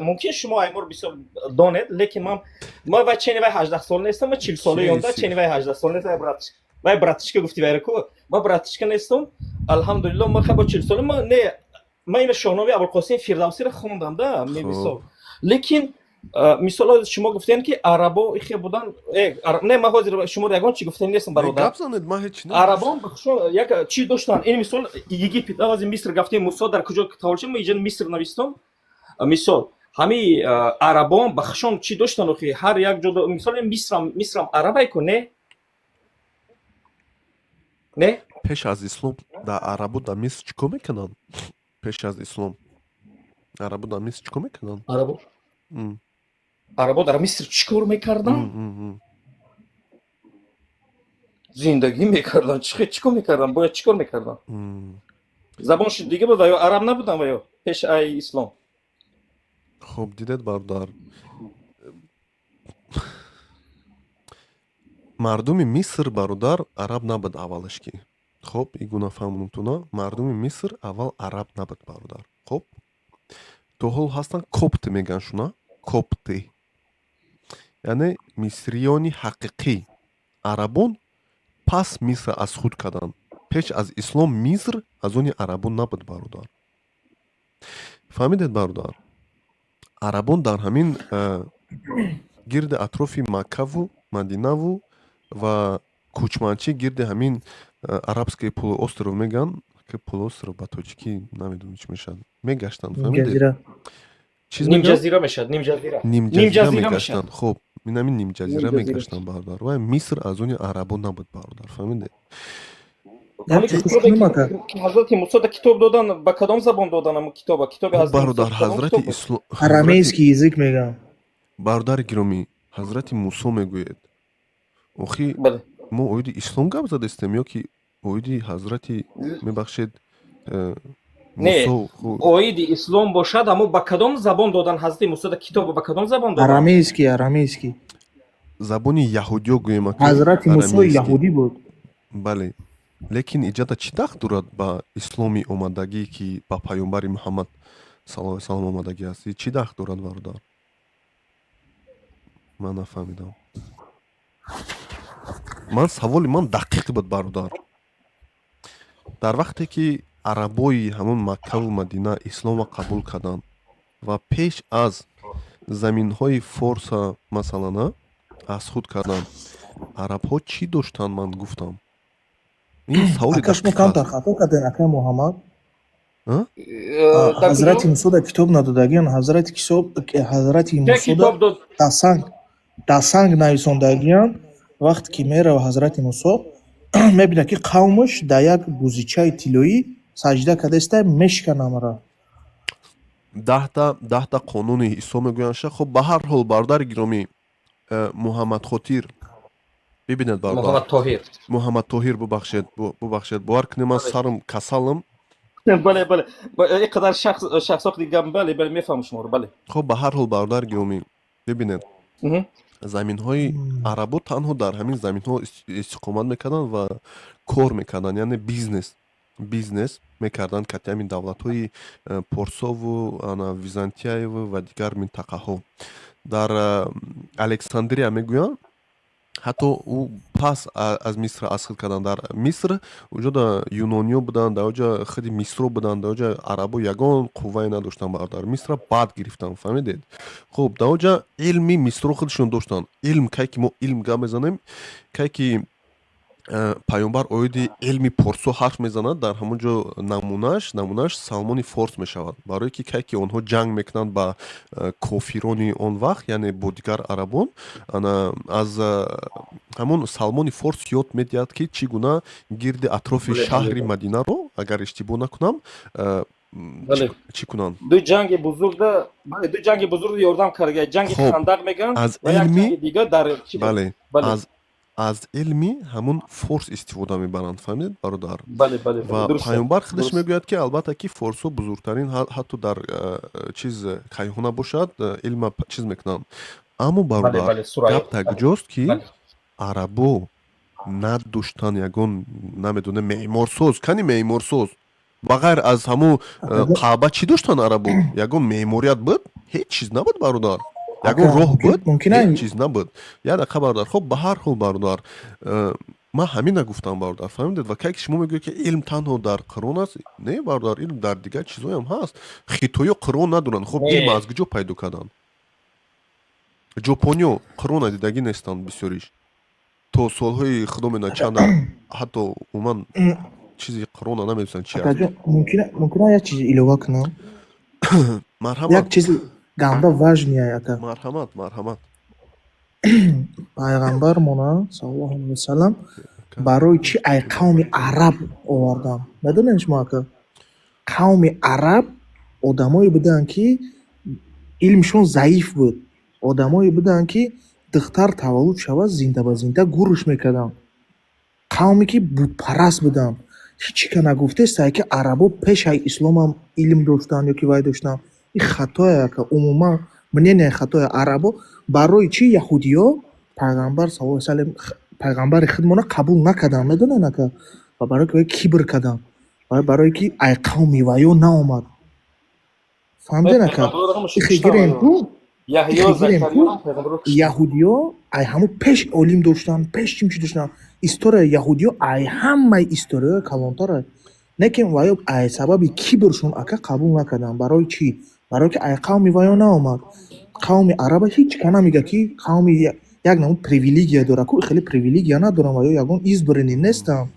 Speaker 13: Мумкин шумо аймор бисёр донед, лекин ман вай чени вай 18 сол нестам, ман 40 сола ёнда, чени вай 18 сол нестам. Брат, вай братишка гуфти, вайраку ман братишка нестам, алҳамдулилло, ман хаба 40 сола. Ман не, ман ина Шоҳноми Абулқосим Фирдавсиро хондам да, мисол. Лекин мисол, шумо гуфтем, ки арабо ихе будан. Не, ман ҳозир шуморо ягон чи гуфтем нестам, бародар.
Speaker 1: Гап занед, ман ҳеч.
Speaker 13: Арабон як чи доштанд, ин мисол Египет, авази Миср гафтем, Мусо дар куҷо таваллуд шуд, ман иҷа Миср навистам. Мисол, ҳами арабон ба хушон чӣ доштанд охи, ҳар як ҷо, мисол, Мисрам арабай ку, не, не?
Speaker 1: Пеш аз ислом дар арабу дар Миср чӣ кор мекунанд? Пеш аз ислом арабу дар Миср чӣ кор мекунанд?
Speaker 13: Арабо дар Миср чӣ кор мекарданд? Зиндагӣ мекарданд. Чӣ кор мекарданд? Бояд чӣ кор мекарданд? Забонши дига буд ва ё араб набуданд ва ё пеш ай ислом?
Speaker 1: Хуб, дидед, бародар, мардуми Миср, бародар, араб набуд аввалаш ки. Хоб, и гуна фаҳмонтуна, мардуми Миср аввал араб набуд, бародар. Хоб, то ҳол ҳастанд, копт мегӯянд шуна, копты, яъне мисриёни ҳақиқӣ. Арабон пас Миср аз худ карданд. Пеш аз ислом Миср аз они арабон набуд, бародар. Фаҳмидед, бародар? Арабон дар ҳамин гирди атрофи Маккаву Мадинаву ва кӯчманчӣ гирди ҳамин Арабский полуостров мегӯянд, ки полуостров ба тоҷикӣ намедонам чӣ мешавад, мегаштанд. Фаҳмидед?
Speaker 13: Нимҷазира мешавад, нимҷазира.
Speaker 1: Нимҷазира мегаштанд. Хуб, инами нимҷазира мегаштанд, бародар. Ва Миср аз они арабон набуд, бародар, фаҳмидед?
Speaker 13: Ҳазрати Мусо да китоб додан, ба кадом забон додан ам китоба, китоби
Speaker 1: Бародар, ҳазрати ислом
Speaker 4: Арамейский язык мегӯям.
Speaker 1: Бародари гиромӣ, ҳазрати Мусо мегӯед. Охи, мо оиди ислом гап задастем ё ки оиди ҳазрати, мебахшед,
Speaker 13: Не, оиди ислом бошад, аммо ба кадом забон додан ҳазрати Мусо да китоба, ба кадом забон додан?
Speaker 4: Арамейский, арамейский.
Speaker 1: Забони яҳудиё гӯем.
Speaker 4: Ҳазрати Мусо яҳудӣ буд.
Speaker 1: Бале, лекин иҷада чӣ дахл дорад ба исломи омадагӣ, ки ба паёмбари Муҳаммад саллаллоҳу алайҳи васаллам омадагӣ аст? Чӣ дахл дорад, бародар? Ман нафаҳмидам. Ман саволи ман дақиқ буд, бародар. Дар вақте ки арабои ҳамон Маккаву Мадина исломро қабул карданд ва пеш аз заминҳои Форса, масалан, аз худ карданд, арабҳо чӣ доштанд, ман гуфтам. Ин саволи
Speaker 4: Ака, шумо камтар хато кардем, акай Муҳаммад. Ҳазрати Мусода китоб надодагиан. Ҳазрати кисоб, ҳазрати Мусода дар санг нависондагиан. Вақте ки мерава ҳазрати Мусо, мебинад, ки қавмаш дар як бузичаи тиллоӣ саҷда кардаиста, мешиканамра.
Speaker 1: 10та қонуни Исо мегӯянд. Хуб, ба ҳар ҳол, бародари гиромӣ, Муҳаммадхотир, бибинед, бародар.
Speaker 13: Муҳаммад Тоҳир.
Speaker 1: Муҳаммад Тоҳир, бубахшед, бубахшед, бовар кунед, ман сарам касалам.
Speaker 13: Бале, бале, ин қадар шахс шахсо дигам, бале, бале, мефаҳмам шуморо, бале.
Speaker 1: Хуб, ба ҳар ҳол, бародари гиромӣ, бибинед. Заминҳои арабо танҳо дар ҳамин заминҳо истиқомат мекарданд ва кор мекарданд, яъне бизнес мекарданд кати ҳамин давлатҳои порсову, ана, Византияеву ва дигар минтақаҳо. Дар Александрия мегӯянд, ҳатто ӯ пас аз Миср аср кардан. Дар Миср уҷода юнониё буданд, дар оҷа худи мисро буданд, дар оҷа арабо ягон қуввае надоштанд, бародар. Мисра бад гирифтанд, фаҳмидед? Хуб, дар оҷа илми мисро худашон доштанд. Илм, кай ки мо илм гап мезанем, кай ки пайғамбар оиди илми порсо ҳарф мезанад, дар ҳамон ҷо намунааш Салмони Форс мешавад, барое ки кай ки онҳо ҷанг мекунанд ба кофирони он вақт, яъне бо дигар арабон, ана, аз ҳамон Салмони Форс ёд медиҳад, ки чӣ гуна гирди атрофи шаҳри Мадинаро, агар иштибоҳ накунам, чӣ кунанд.
Speaker 13: Ду ҷанги бузургда, бале, ду ҷанги бузург ёрдам карда, ҷанги Хандақ мегӯянд ва як ҷанги дигар дар
Speaker 1: бале, аз илми ҳамун форс истифода мебаранд, фаҳмидед, бародар? Ва пайғамбар худаш мегӯяд, ки албатта ки форсҳо бузургтарин ҳатто дар чиз кайҳона бошад, илма чиз мекунанд. Аммо, бародар, гап та куҷост, ки арабо надоштанд ягон, намедонем, меъморсоз, кани меъморсоз ба ғайр аз ҳамун Қаъба чӣ доштанд арабо? Ягон меъморият буд? Ҳеҷ чиз набуд, бародар. Ягон роҳ буд? Ҳеҷ чиз набуд. Як дақиқа, бародар. Хоб, ба ҳар ҳол, бародар, ман ҳамина гуфтам, бародар, фаҳмидед? Ва кай ки шумо мегӯед, ки илм танҳо дар Қуръон аст, не, бародар, илм дар дигар чизҳоям ҳаст. Хитоиё Қуръон надоранд. Хоб, илм аз куҷо пайдо карданд? Ҷопониё Қуръона дидагӣ нестанд бисёриш, то солҳои худо медонад чанд, ҳатто умуман чизи Қуръона намедонистанд чи аст.
Speaker 14: Мумкина як чиз илова кунам?
Speaker 1: Марҳамат.
Speaker 14: Як чизи ганда важный ака.
Speaker 1: Марҳамат, марҳамат.
Speaker 14: Пайғамбармона саллаллоҳу алайҳи васалам барои чӣ ай қавми араб овардан, медонед шумо, ака? Қавми араб одамое буданд, ки илмшон заиф буд, одамое буданд, ки духтар таваллуд шавад, зинда ба зинда гурш мекарданд, қавме ки бутпараст буданд. Ҳеҷ ка нагуфтеста, ки арабо пешаи исломам илм доштанд ё ки вай доштанд. Ин хатое, ака, умуман мнение хатое. Арабо барои чӣ яҳудиё пайғамбар саллаллоҳу алайҳи васаллам, пайғамбари худмона қабул накарданд, медонед, ака? Ва барое ки вай кибр карданд, ва барое ки ай қавми ваё наомад, фаҳмидед, ака? Ихе гирем ку, ихе гирем ку, яҳудиё ай ҳамун пеш олим доштанд, пеш чим чи доштанд. Историяи яҳудиё ай ҳамаи историяҳои калонтара, лекин ваё ай сабаби кибршон, ака, қабул накарданд. Барои чӣ? Барое ки ай қавми ваё наомад. Қавми араба ҳеҷ ка намега, ки қавми як намуд привилегия дора ку, хеле привилегия надорам, ваё ягон избранный нестам.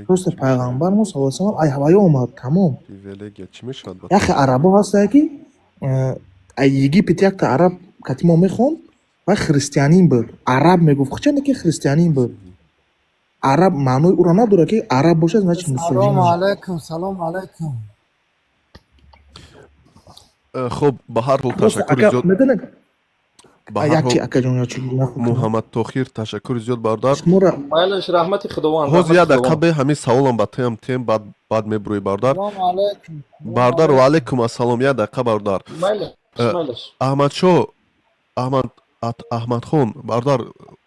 Speaker 14: Просто пайғамбармо саллаллоҳу алайҳи васаллам ай ваё омад, тамом.
Speaker 1: Привилегия чӣ мешавад?
Speaker 14: Яхе арабо ҳастае, ки ай Египет якта араб кати мо мехонд, вай христианин буд, араб мегуфт, хучане ки христианин буд. Араб маънои ӯро надорад, ки араб бошад, значит
Speaker 11: Салому
Speaker 14: мусулмин.
Speaker 11: алайкум, салому алайкум.
Speaker 1: Хуб, ба ҳар ҳол,
Speaker 14: Просто,
Speaker 1: ташаккури
Speaker 14: ака,
Speaker 1: зиёд.
Speaker 14: Медонед,
Speaker 1: Ба ҳар
Speaker 14: як
Speaker 1: ҳол,
Speaker 14: чи, акаҷон, як чи нахӯ.
Speaker 1: Муҳаммад Тохир, ташаккури зиёд, бародар.
Speaker 14: Шуморо
Speaker 13: Майлаш, раҳмати Худованд.
Speaker 1: Ҳозир
Speaker 13: Раҳмати
Speaker 1: як дақиқа
Speaker 13: Худованд.
Speaker 1: бе ҳамин саволам ба туям тем, баъд мебурӯӣ, бародар.
Speaker 11: Салому алайкум.
Speaker 1: Бародар, ва алайкум ассалом. Як дақиқа, бародар.
Speaker 13: Майлаш, майлаш.
Speaker 1: Аҳмадшоҳ, Аҳмад, Аҳмадхон, бародар,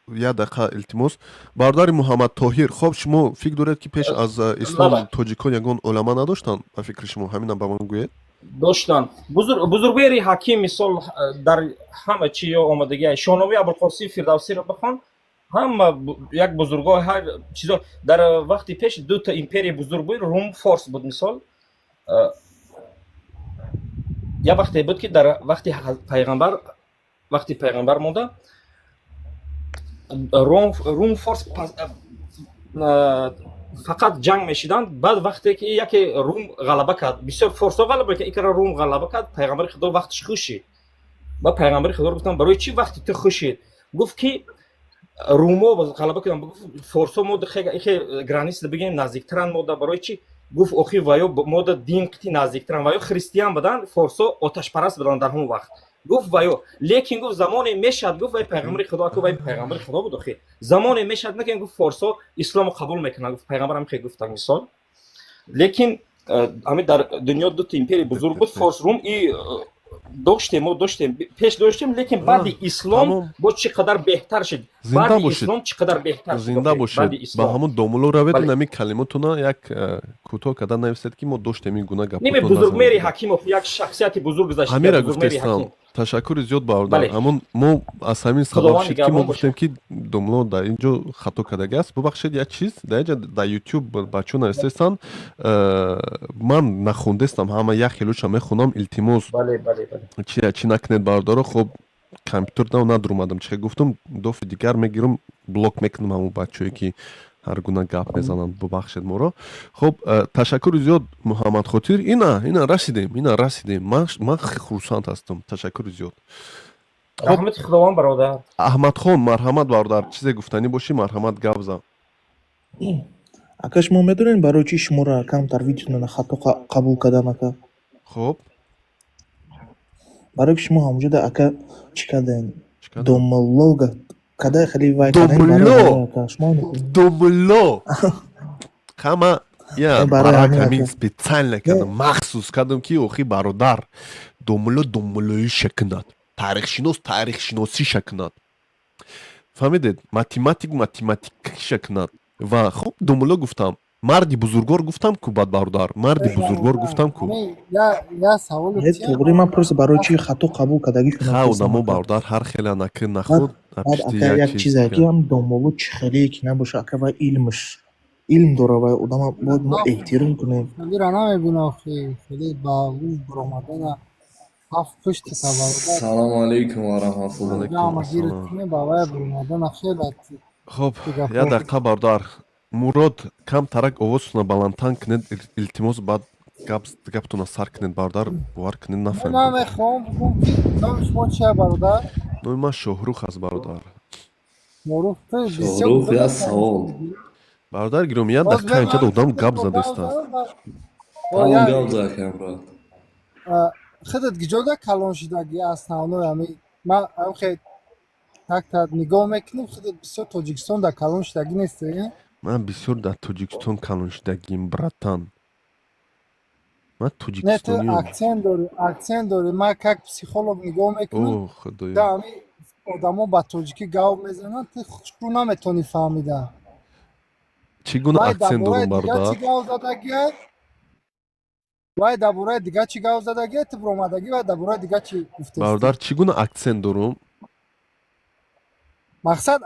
Speaker 1: як дақиқа, илтимос. Бародари Муҳаммад Тоҳир, хоб, шумо фикр доред, ки пеш аз ислом
Speaker 13: Бале.
Speaker 1: тоҷикон ягон уламо надоштанд? Ба фикри шумо, ҳаминам ба ман гӯед.
Speaker 13: Доштанд. Бузургвери ҳаким, мисол, дар ҳама чи ё омадагӣ, Шоҳномаи Абулқосим Фирдавсиро бихон, ҳама як бузургоҳ, ҳар чизо. Дар вақти пеш дута империяи бузург буд, Рум, Форс буд. Мисол, як вақте буд, ки дар вақти пайғамбар, вақти пайғамбар монда, Рум, Форс фақат ҷанг мешиданд. Баъд вақте ки яке Рум ғалаба кард, бисёр форсҳо ғалаба кард, икара Рум ғалаба кард, пайғамбари Худо вақтиш хушид. Ба пайғамбари Худо гуфтанд: «Барои чӣ вақти ту хушид?» Гуфт, ки румҳо ғалаба карданд. Гуфт: «Форсҳо мо ихе граница бигем наздиктаранд мода. Барои чӣ?» Гуфт: «Охи, ваё мода дин қити наздиктаранд, ваё христиан буданд, форсҳо оташпараст буданд дар ҳамон вақт». Гуфт ваё, лекин гуфт, замоне мешавад, гуфт вай пайғамбари Худо ку, вай пайғамбари Худо буд, охи, замоне мешавад, накун, гуфт, форсҳо исломо қабул мекунанд. Гуфт пайғамбар ҳам хе гуфтанд, мисол. Лекин ҳамин дар дунё дута империяи бузург буд, Форс, Рум и Доштем, мо доштем, пеш доштем, лекин баъди ислом боз чӣ қадар беҳтар шуд.
Speaker 1: Зинда
Speaker 13: Баъди
Speaker 1: бошед.
Speaker 13: ислом чӣ қадар беҳтар шуд.
Speaker 1: Зинда
Speaker 13: Охе,
Speaker 1: бошед.
Speaker 13: баъди
Speaker 1: Ба
Speaker 13: ислом.
Speaker 1: ҳамон домулло равед,
Speaker 13: Бале.
Speaker 1: ҳамин калимотона як кӯтоҳ карда нависед, ки мо доштем ин гуна
Speaker 13: Неме
Speaker 1: гапотон.
Speaker 13: Бузургмери Ҳакимов як шахсияти бузург гузашт.
Speaker 1: Ҳамира
Speaker 13: Бузургмери
Speaker 1: гуфтестам.
Speaker 13: Ҳаким.
Speaker 1: Ташаккури зиёд, бародар.
Speaker 13: Бале.
Speaker 1: Ҳамон мо аз ҳамин сабаб
Speaker 13: Худованд
Speaker 1: шуд, ки мо
Speaker 13: нигаҳбон
Speaker 1: гуфтем, ки домулло дар ин ҷо хато кардаги аст. Бубахшед, як чиз дар инҷа дар Ютуб бачаҳо навистестанд, ман нахондестам ҳама, як хелоша мехонам, илтимос.
Speaker 13: Бале, бале, бале.
Speaker 1: Чи накунед, бародаро. Хоб, компютер дав надурумадам, чихе гуфтум, дофи дигар мегирам, блок мекунам ҳамон бачаҳое, ки ҳар гуна гап мезананд. Бубахшед моро. Хоб, ташаккури зиёд, Муҳаммадхотир. Ина расидем, ина расидем. Ман хурсанд ҳастам, ташаккури зиёд.
Speaker 13: Раҳмати Худованд, бародар.
Speaker 1: Аҳмадхон, марҳамат, бародар, чизе гуфтанӣ бошӣ, марҳамат, гап зан.
Speaker 14: Ака, шумо медонед, барои чӣ шуморо камтар видеотонро хато қабул кардам, ака?
Speaker 1: Хоб.
Speaker 14: Барои ки шумо ҳамонҷода, ака, чӣ кардем, домулло кадай хеле вай кардем барои
Speaker 1: Домулло.
Speaker 14: ҳамин, ака, шумо
Speaker 1: Домулло ҳама я
Speaker 14: Э, барои
Speaker 1: барак
Speaker 14: ҳамин,
Speaker 1: ҳамин
Speaker 14: ака.
Speaker 1: специально кардам, махсус кардам, ки охи, бародар, домулло домуллоиша кунад, таърихшинос таърихшиносиша кунад, фаҳмидед, математик математикиша кунад. Ва хуб, домулло гуфтам, марди бузургвор гуфтам ку, бад бародар, марди бузургвор гуфтам ку.
Speaker 15: Я саволу
Speaker 14: Не, туғри, ман просто барои чӣ хато қабул кардагишон
Speaker 1: Ха,
Speaker 14: напурсам,
Speaker 1: одамо
Speaker 14: ака.
Speaker 1: бародар, ҳар хела наки нахуд.
Speaker 14: Баъд, ака, як чизе, ки ҳам домулло чӣ хеле ки набоша, ака, вай илмш илм дора, вай одама бояд мо эҳтиром кунем.
Speaker 15: Хелира намебина, охи, хеле ба ӯ баромадана ҳафт пушти та, бародар.
Speaker 16: Салому алейкум ва раҳматуллоҳ.
Speaker 15: Ама гирит кунем, ба вай баромадана хеле
Speaker 1: Хоб, як дақиқа, бародар Мурод, кам тарак овозтона баландтан кунед, илтимос, баъд гаптона сар кунед, бародар, бовар кунед,
Speaker 15: Ман
Speaker 1: нафаҳмидам.
Speaker 15: Мехоҳам бигӯм, ки номи шумо чия, бародар?
Speaker 1: Номи ман Шоҳрух аст, бародар.
Speaker 15: Шоҳрух, ту бисёр
Speaker 16: Шоҳрух, як савол.
Speaker 1: Бародар гиромӣ, як
Speaker 15: Боз
Speaker 1: дақиқа, инҷа одам гап задестааст.
Speaker 16: Тамом, гап зад, камрад.
Speaker 15: Худат гиҷода калон шудагӣ? Основной ами ман амхе так-та нигоҳ мекунем, худат бисёр Тоҷикистон дар калон шудагӣ нестӣ?
Speaker 1: Ман бисёр дар Тоҷикистон калон шудагим, братан, ман
Speaker 15: Не, ту
Speaker 1: тоҷикистониам.
Speaker 15: Акцент дорӣ, акцент дорӣ. Ман как психолог нигоҳ мекунам.
Speaker 1: О, худоё.
Speaker 15: Да ами одамо ба тоҷикӣ гап мезананд, ту хушрӯ наметонӣ фаҳмида.
Speaker 1: Чӣ гуна
Speaker 15: Вай дар
Speaker 1: акцент
Speaker 15: бораи
Speaker 1: дорум,
Speaker 15: дигар
Speaker 1: бародар?
Speaker 15: чӣ гап задагия, вай дар бораи дигар чӣ гап задагия, ту биромадагӣ, вай дар бораи дигар чӣ гуфтести.
Speaker 1: Бародар, чӣ гуна акцент дорум?
Speaker 15: Мақсад,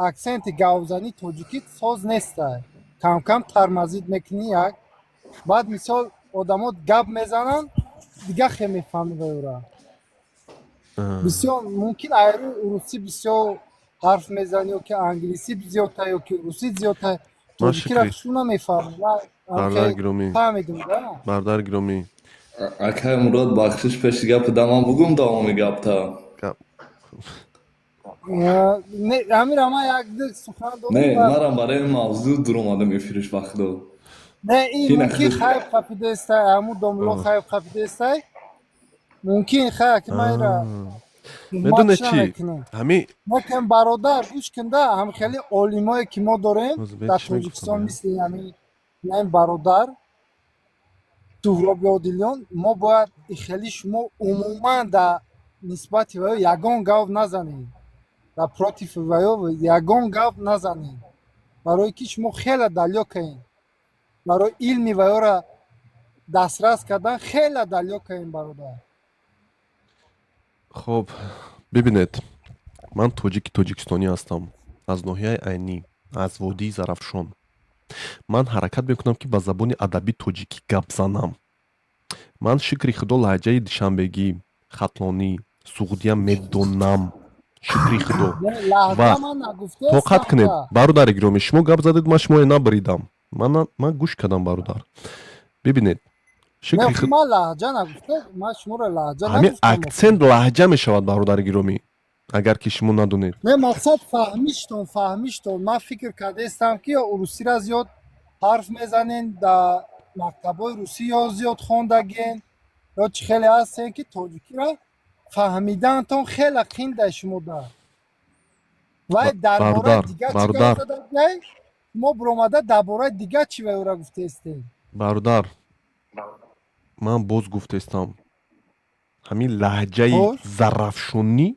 Speaker 15: акценти гапзанӣ тоҷикӣ соз нестай, камкам тормозить мекунӣ як, баъд мисол одамо гап мезананд, дигар хе мефаҳмӣ вайра. Бисёр мумкин айрӯи урусӣ бисёр ҳарф мезанӣ ё ки англисӣ зиёдта, ё ки русӣ зиёдта,
Speaker 1: Ман
Speaker 15: тоҷикиро
Speaker 1: шукри.
Speaker 15: хушу намефаҳмӣ.
Speaker 1: Бародар гиромӣ.
Speaker 15: Фаҳмидум, да.
Speaker 1: Бародар гиромӣ.
Speaker 16: Акай Мурод, бахшиш, пеши гапи да ман бугум давоми гапта.
Speaker 15: Не, ҳамира ман як ду сухан дорам.
Speaker 16: Не, манам барои ин мавзӯъ дуромадам эфириш вақтдо.
Speaker 15: Не, ин
Speaker 16: Ки
Speaker 15: мумкин
Speaker 16: нахӯд?
Speaker 15: хайб қапидестай, ҳамун домло хайб қапидестай, мумкин хай, ки ман ира
Speaker 1: Медонед чӣ, ҳами
Speaker 15: Лекин, бародар, гӯш кунда, ҳам хеле олимое ки мо дорем
Speaker 1: Ҳозир
Speaker 15: дар
Speaker 1: чӣ
Speaker 15: Тоҷикистон,
Speaker 1: мегуфтам?
Speaker 15: мисли ҳамин ин бародар Суҳроби Одилён, мо бояд хеле шумо умуман дар нисбати ваё ягон гап назанем, дар против ваё ягон гап назанем, барое ки шумо хеле далёкаем, барои илми ваёра дастрас кардан хеле далёкаем, бародар.
Speaker 1: Хоб, бибинед, ман тоҷики тоҷикистонӣ ҳастам, аз ноҳияи Айнӣ, аз водии Зарафшон. Ман ҳаракат мекунам, ки ба забони адабӣ тоҷикӣ гап занам. Ман, шукри Худо, лаҳҷаи душанбегӣ, хатлонӣ, суғдия медонам, шукри Худо. Ва тоқат кунед, бародари гиромӣ, шумо гап задед, ман шуморо набаридам, ман гӯш кардам. Бародар, бибинед, шукри Худо.
Speaker 15: Ман лаҳҷа нагуфта, ман шуморо лаҳҷа
Speaker 1: Ҳамин
Speaker 15: нагуфтам.
Speaker 1: акцент лаҳҷа мешавад, бародари гиромӣ, агар ки шумо надонед.
Speaker 15: Не, мақсад, фаҳмиштон, ман фикр кардаистам, ки ё урусиро зиёд ҳарф мезанен, дар мактабҳои русӣ ё зиёд хондаген, ё чӣ хеле ҳастен, ки тоҷикиро фаҳмидаантон хеле қинда шумода. Вай дар бораи
Speaker 1: Бародар,
Speaker 15: дигар чӣ
Speaker 1: бародар.
Speaker 15: гап задагай, шумо биромада дар бораи дигар чӣ вайора гуфтаистем.
Speaker 1: Бародар, ман боз гуфтестам. Ҳамин лаҳҷаи зарафшонӣ,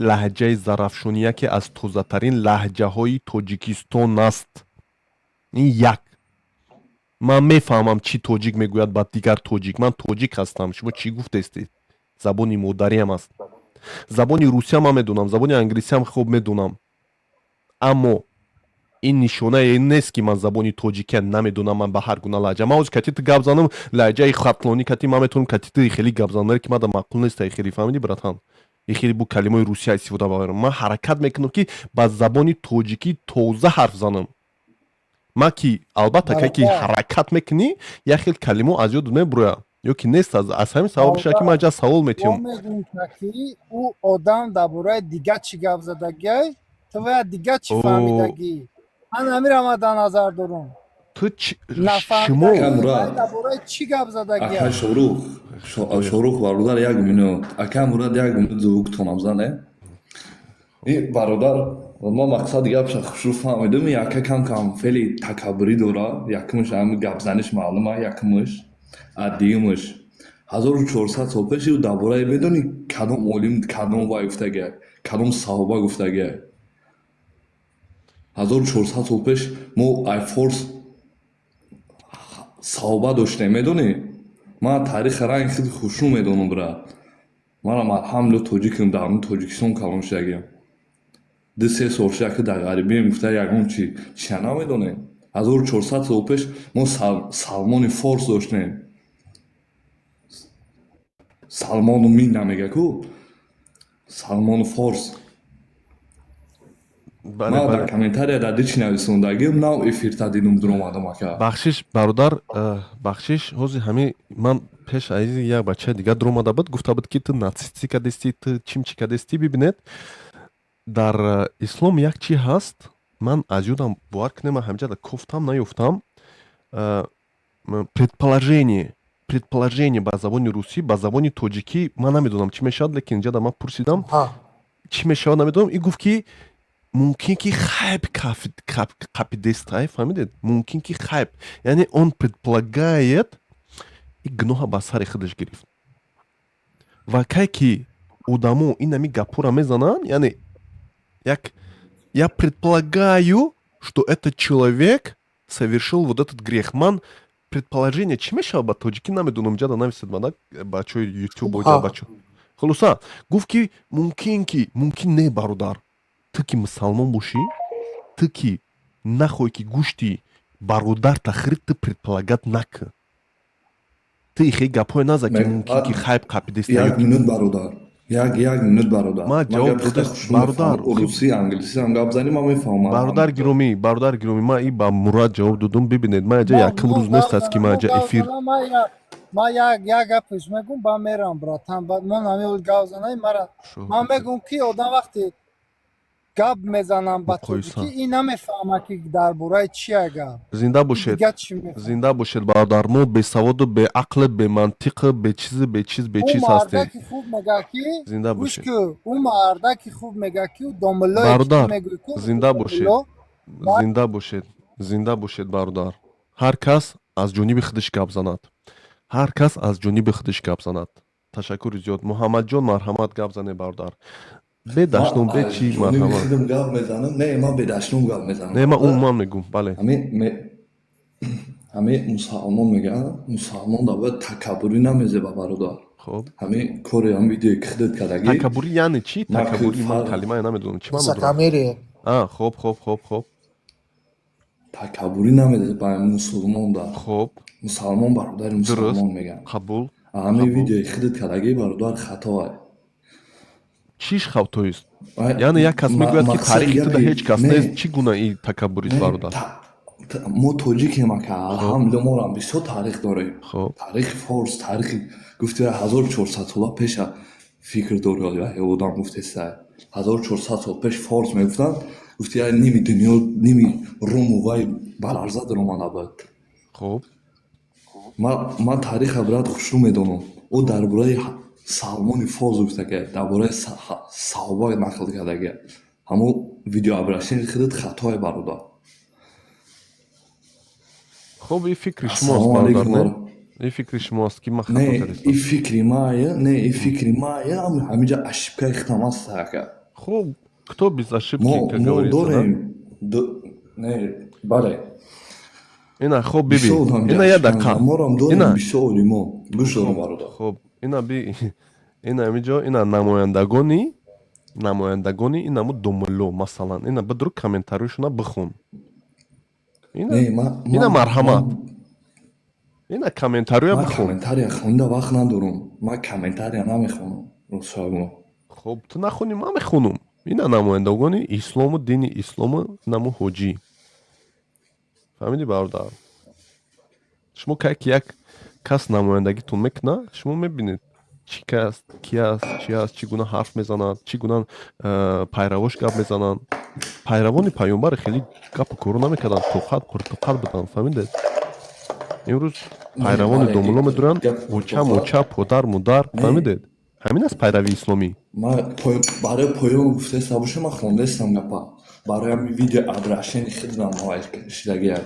Speaker 1: лаҳҷаи зарафшонӣ яке аз тозатарин лаҳҷаҳои Тоҷикистон аст. Ин як. Ман мефаҳмам, чӣ тоҷик мегӯяд ба дигар тоҷик. Ман тоҷик ҳастам, шумо чӣ гуфтестед? Забони модариам аст. Забони русия ман медонам, забони англисиам хуб медонам, аммо ин нишонае нест, ки ман забони тоҷикия намедонам. Ман ба ҳар гуна лаҳҷа, ман ҳозир кати ту гап занам, лаҳҷаи хатлонӣ кати ман метавонам кати ту хеле гап занам, ки мада маъқул нест. Хеле фаҳмидӣ, братан? Хеле бу калимаи русия истифода барам. Ман ҳаракат мекунам, ки ба забони тоҷикӣ тоза ҳарф занам. Ман ки албатта ка ки ҳаракат мекунӣ, як хел калимо аз ёд мебурояд ё ки нест. Аз ҳамин сабаб мешавад, ки ман ҷа савол метиҳам.
Speaker 15: Ки ӯ одам дар бораи дига чӣ гап задагиай, ту вая дига чӣ фаҳмидагӣ. Ман ҳамира ман дар назар дорам.
Speaker 1: Ту шумо
Speaker 15: Дар бораи чӣ гап задагиай?
Speaker 16: Ака Шорух, Шорух бародар, як минут. Ака Мурад, як минут звуктонам зане. И бародар, ма мақсади гапша хушрӯ фаҳмидам. Яка кам кам феъли такаббурӣ дора. Якумш, ҳами гапзаниш маълума, якумш. А дуюмш, 1400 сол пеш дар бораи, медонӣ, кадом олим, кадом вай гуфтагиай, кадом саҳоба гуфтагиай? 1400 сол пеш мо ай форс саҳоба доштем, медонӣ? Ман тариха ранги хеле хушрӯ медонам, брат. Манам алҳамдулилла тоҷикам, дар ҳамин Тоҷикистон калон шудагиам. 2-3 сол шуда, ки дар ғарибием. Гуфта, ягон чи чия намедонем. 1400 сол пеш мо Салмони Форс доштем. Салмону мин намега ку, Салмону Форс. Ман дар комментария дар дичи нависондагим, нав эфирта дидум, дуромадам, ака.
Speaker 1: Бахшиш, бародар, бахшиш. Ҳозир ҳамин ман пеш аизи як бачаи дигар дуромада буд, гуфта буд, ки ту нацистӣ кадестӣ, ту чим чӣ кадестӣ. Бибинед, дар ислом як чи ҳаст, ман аз ёдам, бовар кунем, ман ҳамҷада кофтам, наёфтам. Предположение, предположение ба забони русӣ, ба забони тоҷикӣ ман намедонам чӣ мешавад, лекин инҷада ман пурсидам, чӣ мешавад, намедонам. И гуфт, ки мумкин ки хайп қапидестай, фаҳмидед? Мумкин ки хайп, яъне он предполагает, и гуноҳа ба сари худаш гирифт. Ва кай ки одамо инами гапҳоро мезананд, яъне як я предполагаю, что этот человек совершил вот этот грех. Ман предположение чӣ мешавад ба тоҷикӣ намедонам, ҷада нависед мана, бачаҳои ютуб, бачо. Хулоса, гуфт, ки мумкин, ки мумкин не. Бародар, ту ки мусалмон бошӣ, ту ки нахоҳӣ, ки гӯшти бародарта хӯрӣ, ту предполагать накун, ту ихе гапҳое наза, ки мумкин ки хайп қапидеста.
Speaker 16: Як минут, бародар, як минут, бародар.
Speaker 1: Ман ҷавоб дода, бародар.
Speaker 16: Русӣ, англисӣ ҳам гап занӣ, ман мефаҳмам.
Speaker 1: Бародар гиромӣ, бародар гиромӣ, ман и ба Мурад ҷавоб додум. Бибинед, ман аҷа якум рӯз нест аст, ки ман аҷа эфир.
Speaker 15: Ман як гапеш мегум, ба мерам, братан. Ман ҳамин гап занай мара, ман мегум, ки одам вақте гап мезанам ба тоҷикӣ, ин намефаҳма, ки дар бораи чия гап.
Speaker 1: Зинда бошед, зинда бошед, бародар. Мо бесаводу, беақлу, бемантиқу, бечизу, бечиз, бечиз ҳастем.
Speaker 15: Хуб мега, ки
Speaker 1: Зинда бошед.
Speaker 15: Ӯ мардаки хуб мега, ки домуллое.
Speaker 1: Бародар, зинда бошед, зинда бошед, зинда бошед, бародар. Ҳар кас аз ҷониби худаш гап занад, ҳар кас аз ҷониби худаш гап занад. Ташаккури зиёд. Муҳаммадҷон, марҳамат, гап зане, бародар, бедашном, бе чӣ, марҳамат.
Speaker 16: Гап мезанам? Не, ман бедашном гап мезанам.
Speaker 1: Не, ман умуман мегум, бале.
Speaker 16: Ҳамин мусалмон мегӯянд, мусалмон да бояд такаббурӣ намезеба, бародар.
Speaker 1: Хоб.
Speaker 16: Ҳамин кори, ҳамин видеое ки худат кардагӣ.
Speaker 1: Такаббурӣ яъне чӣ? Такаббурӣ, ман калимае намедонам, чӣ маъно дорад?
Speaker 14: Высокомерие.
Speaker 1: Хоб, хоб, хоб, хоб.
Speaker 16: Такаббурӣ намезеба мусулмон да.
Speaker 1: Хоб.
Speaker 16: Мусалмон бародари мусалмон мегӯянд.
Speaker 1: Қабул.
Speaker 16: Ҳамин видеои худат кардагӣ, бародар, хатоа.
Speaker 1: Чиш хатоист? Яъне як кас мегӯяд, ки таърихи туда ҳеҷ кас нест, чӣ гуна и такаббурист, бародар?
Speaker 16: Мо тоҷикем, ака, алҳамдулилла, морам бисёр таърих дорем. Таърихи форс, таърихи гуфти, 1400 сола пеша фикр дори, одам гуфтеста, 1400 сол пеш форс мегуфтанд. Гуфти, я ними дунё, ними Руму вай ба ларза даромада буд.
Speaker 1: Хоб.
Speaker 16: Ман таъриха, брат, хушрӯ медонам. Ӯ дар бораи Салмони Форс гуфтага, дар бораи саҳоба нақл кардага. Ҳамон видеообращение худат хатое, бародар.
Speaker 1: Хоб, и фикри шумост, бародар, не? Ин фикри шумо аст, ки ман хато
Speaker 16: Не,
Speaker 1: кардистам.
Speaker 16: и фикри мая, не, и фикри мая, ҳамиҷа ошибкаи худам аст, ака.
Speaker 1: Хуб, кто без ошибки,
Speaker 16: Мо
Speaker 1: как
Speaker 16: мо
Speaker 1: говорится, да?
Speaker 16: дорем, не, бале.
Speaker 1: Ина, хоб, биби,
Speaker 16: Бисёр ҳамиҷа
Speaker 1: ина, я
Speaker 16: ошибка
Speaker 1: дақиқа.
Speaker 16: Морам дорем
Speaker 1: Ина.
Speaker 16: бисёр олимо. Гӯш дорам, бародар.
Speaker 1: Хоб, ина, би, ина, ҳамиҷо, ина, намояндагони инаму домулло, масалан, ина, бидур, комментарияшона бихон. Ина,
Speaker 16: Не, ма
Speaker 1: ина,
Speaker 16: ман
Speaker 1: марҳамат, ина, комментария
Speaker 16: ман
Speaker 1: бихон.
Speaker 16: Комментария хонда вақт надорам. Ман комментария намехонам. Ростшаго.
Speaker 1: Хоб, ту нахонӣ, ман мехонум. Ина, намояндагони ислому дини ислому, инаму ҳоҷӣ. Фаҳмидӣ, бародар? Шумо кай ки як кас намояндагитон мекуна, шумо мебинед, чӣ кас ки аст, чӣ аст, чӣ гуна ҳарф мезанад, чӣ гуна пайравош гап мезананд. Пайравони паёмбар хеле гапу кору намекарданд, тоқат, пуртоқат буданд, фаҳмидед? Имрӯз пайравони домулло медуранд, оча, моча, подар, модар, фаҳмидед? Ҳамин аст пайравии исломӣ.
Speaker 16: Ман барои поён гуфтаеста боша, ман хондаестам гапа. Барои ҳамин видео обращение хидам шидагия.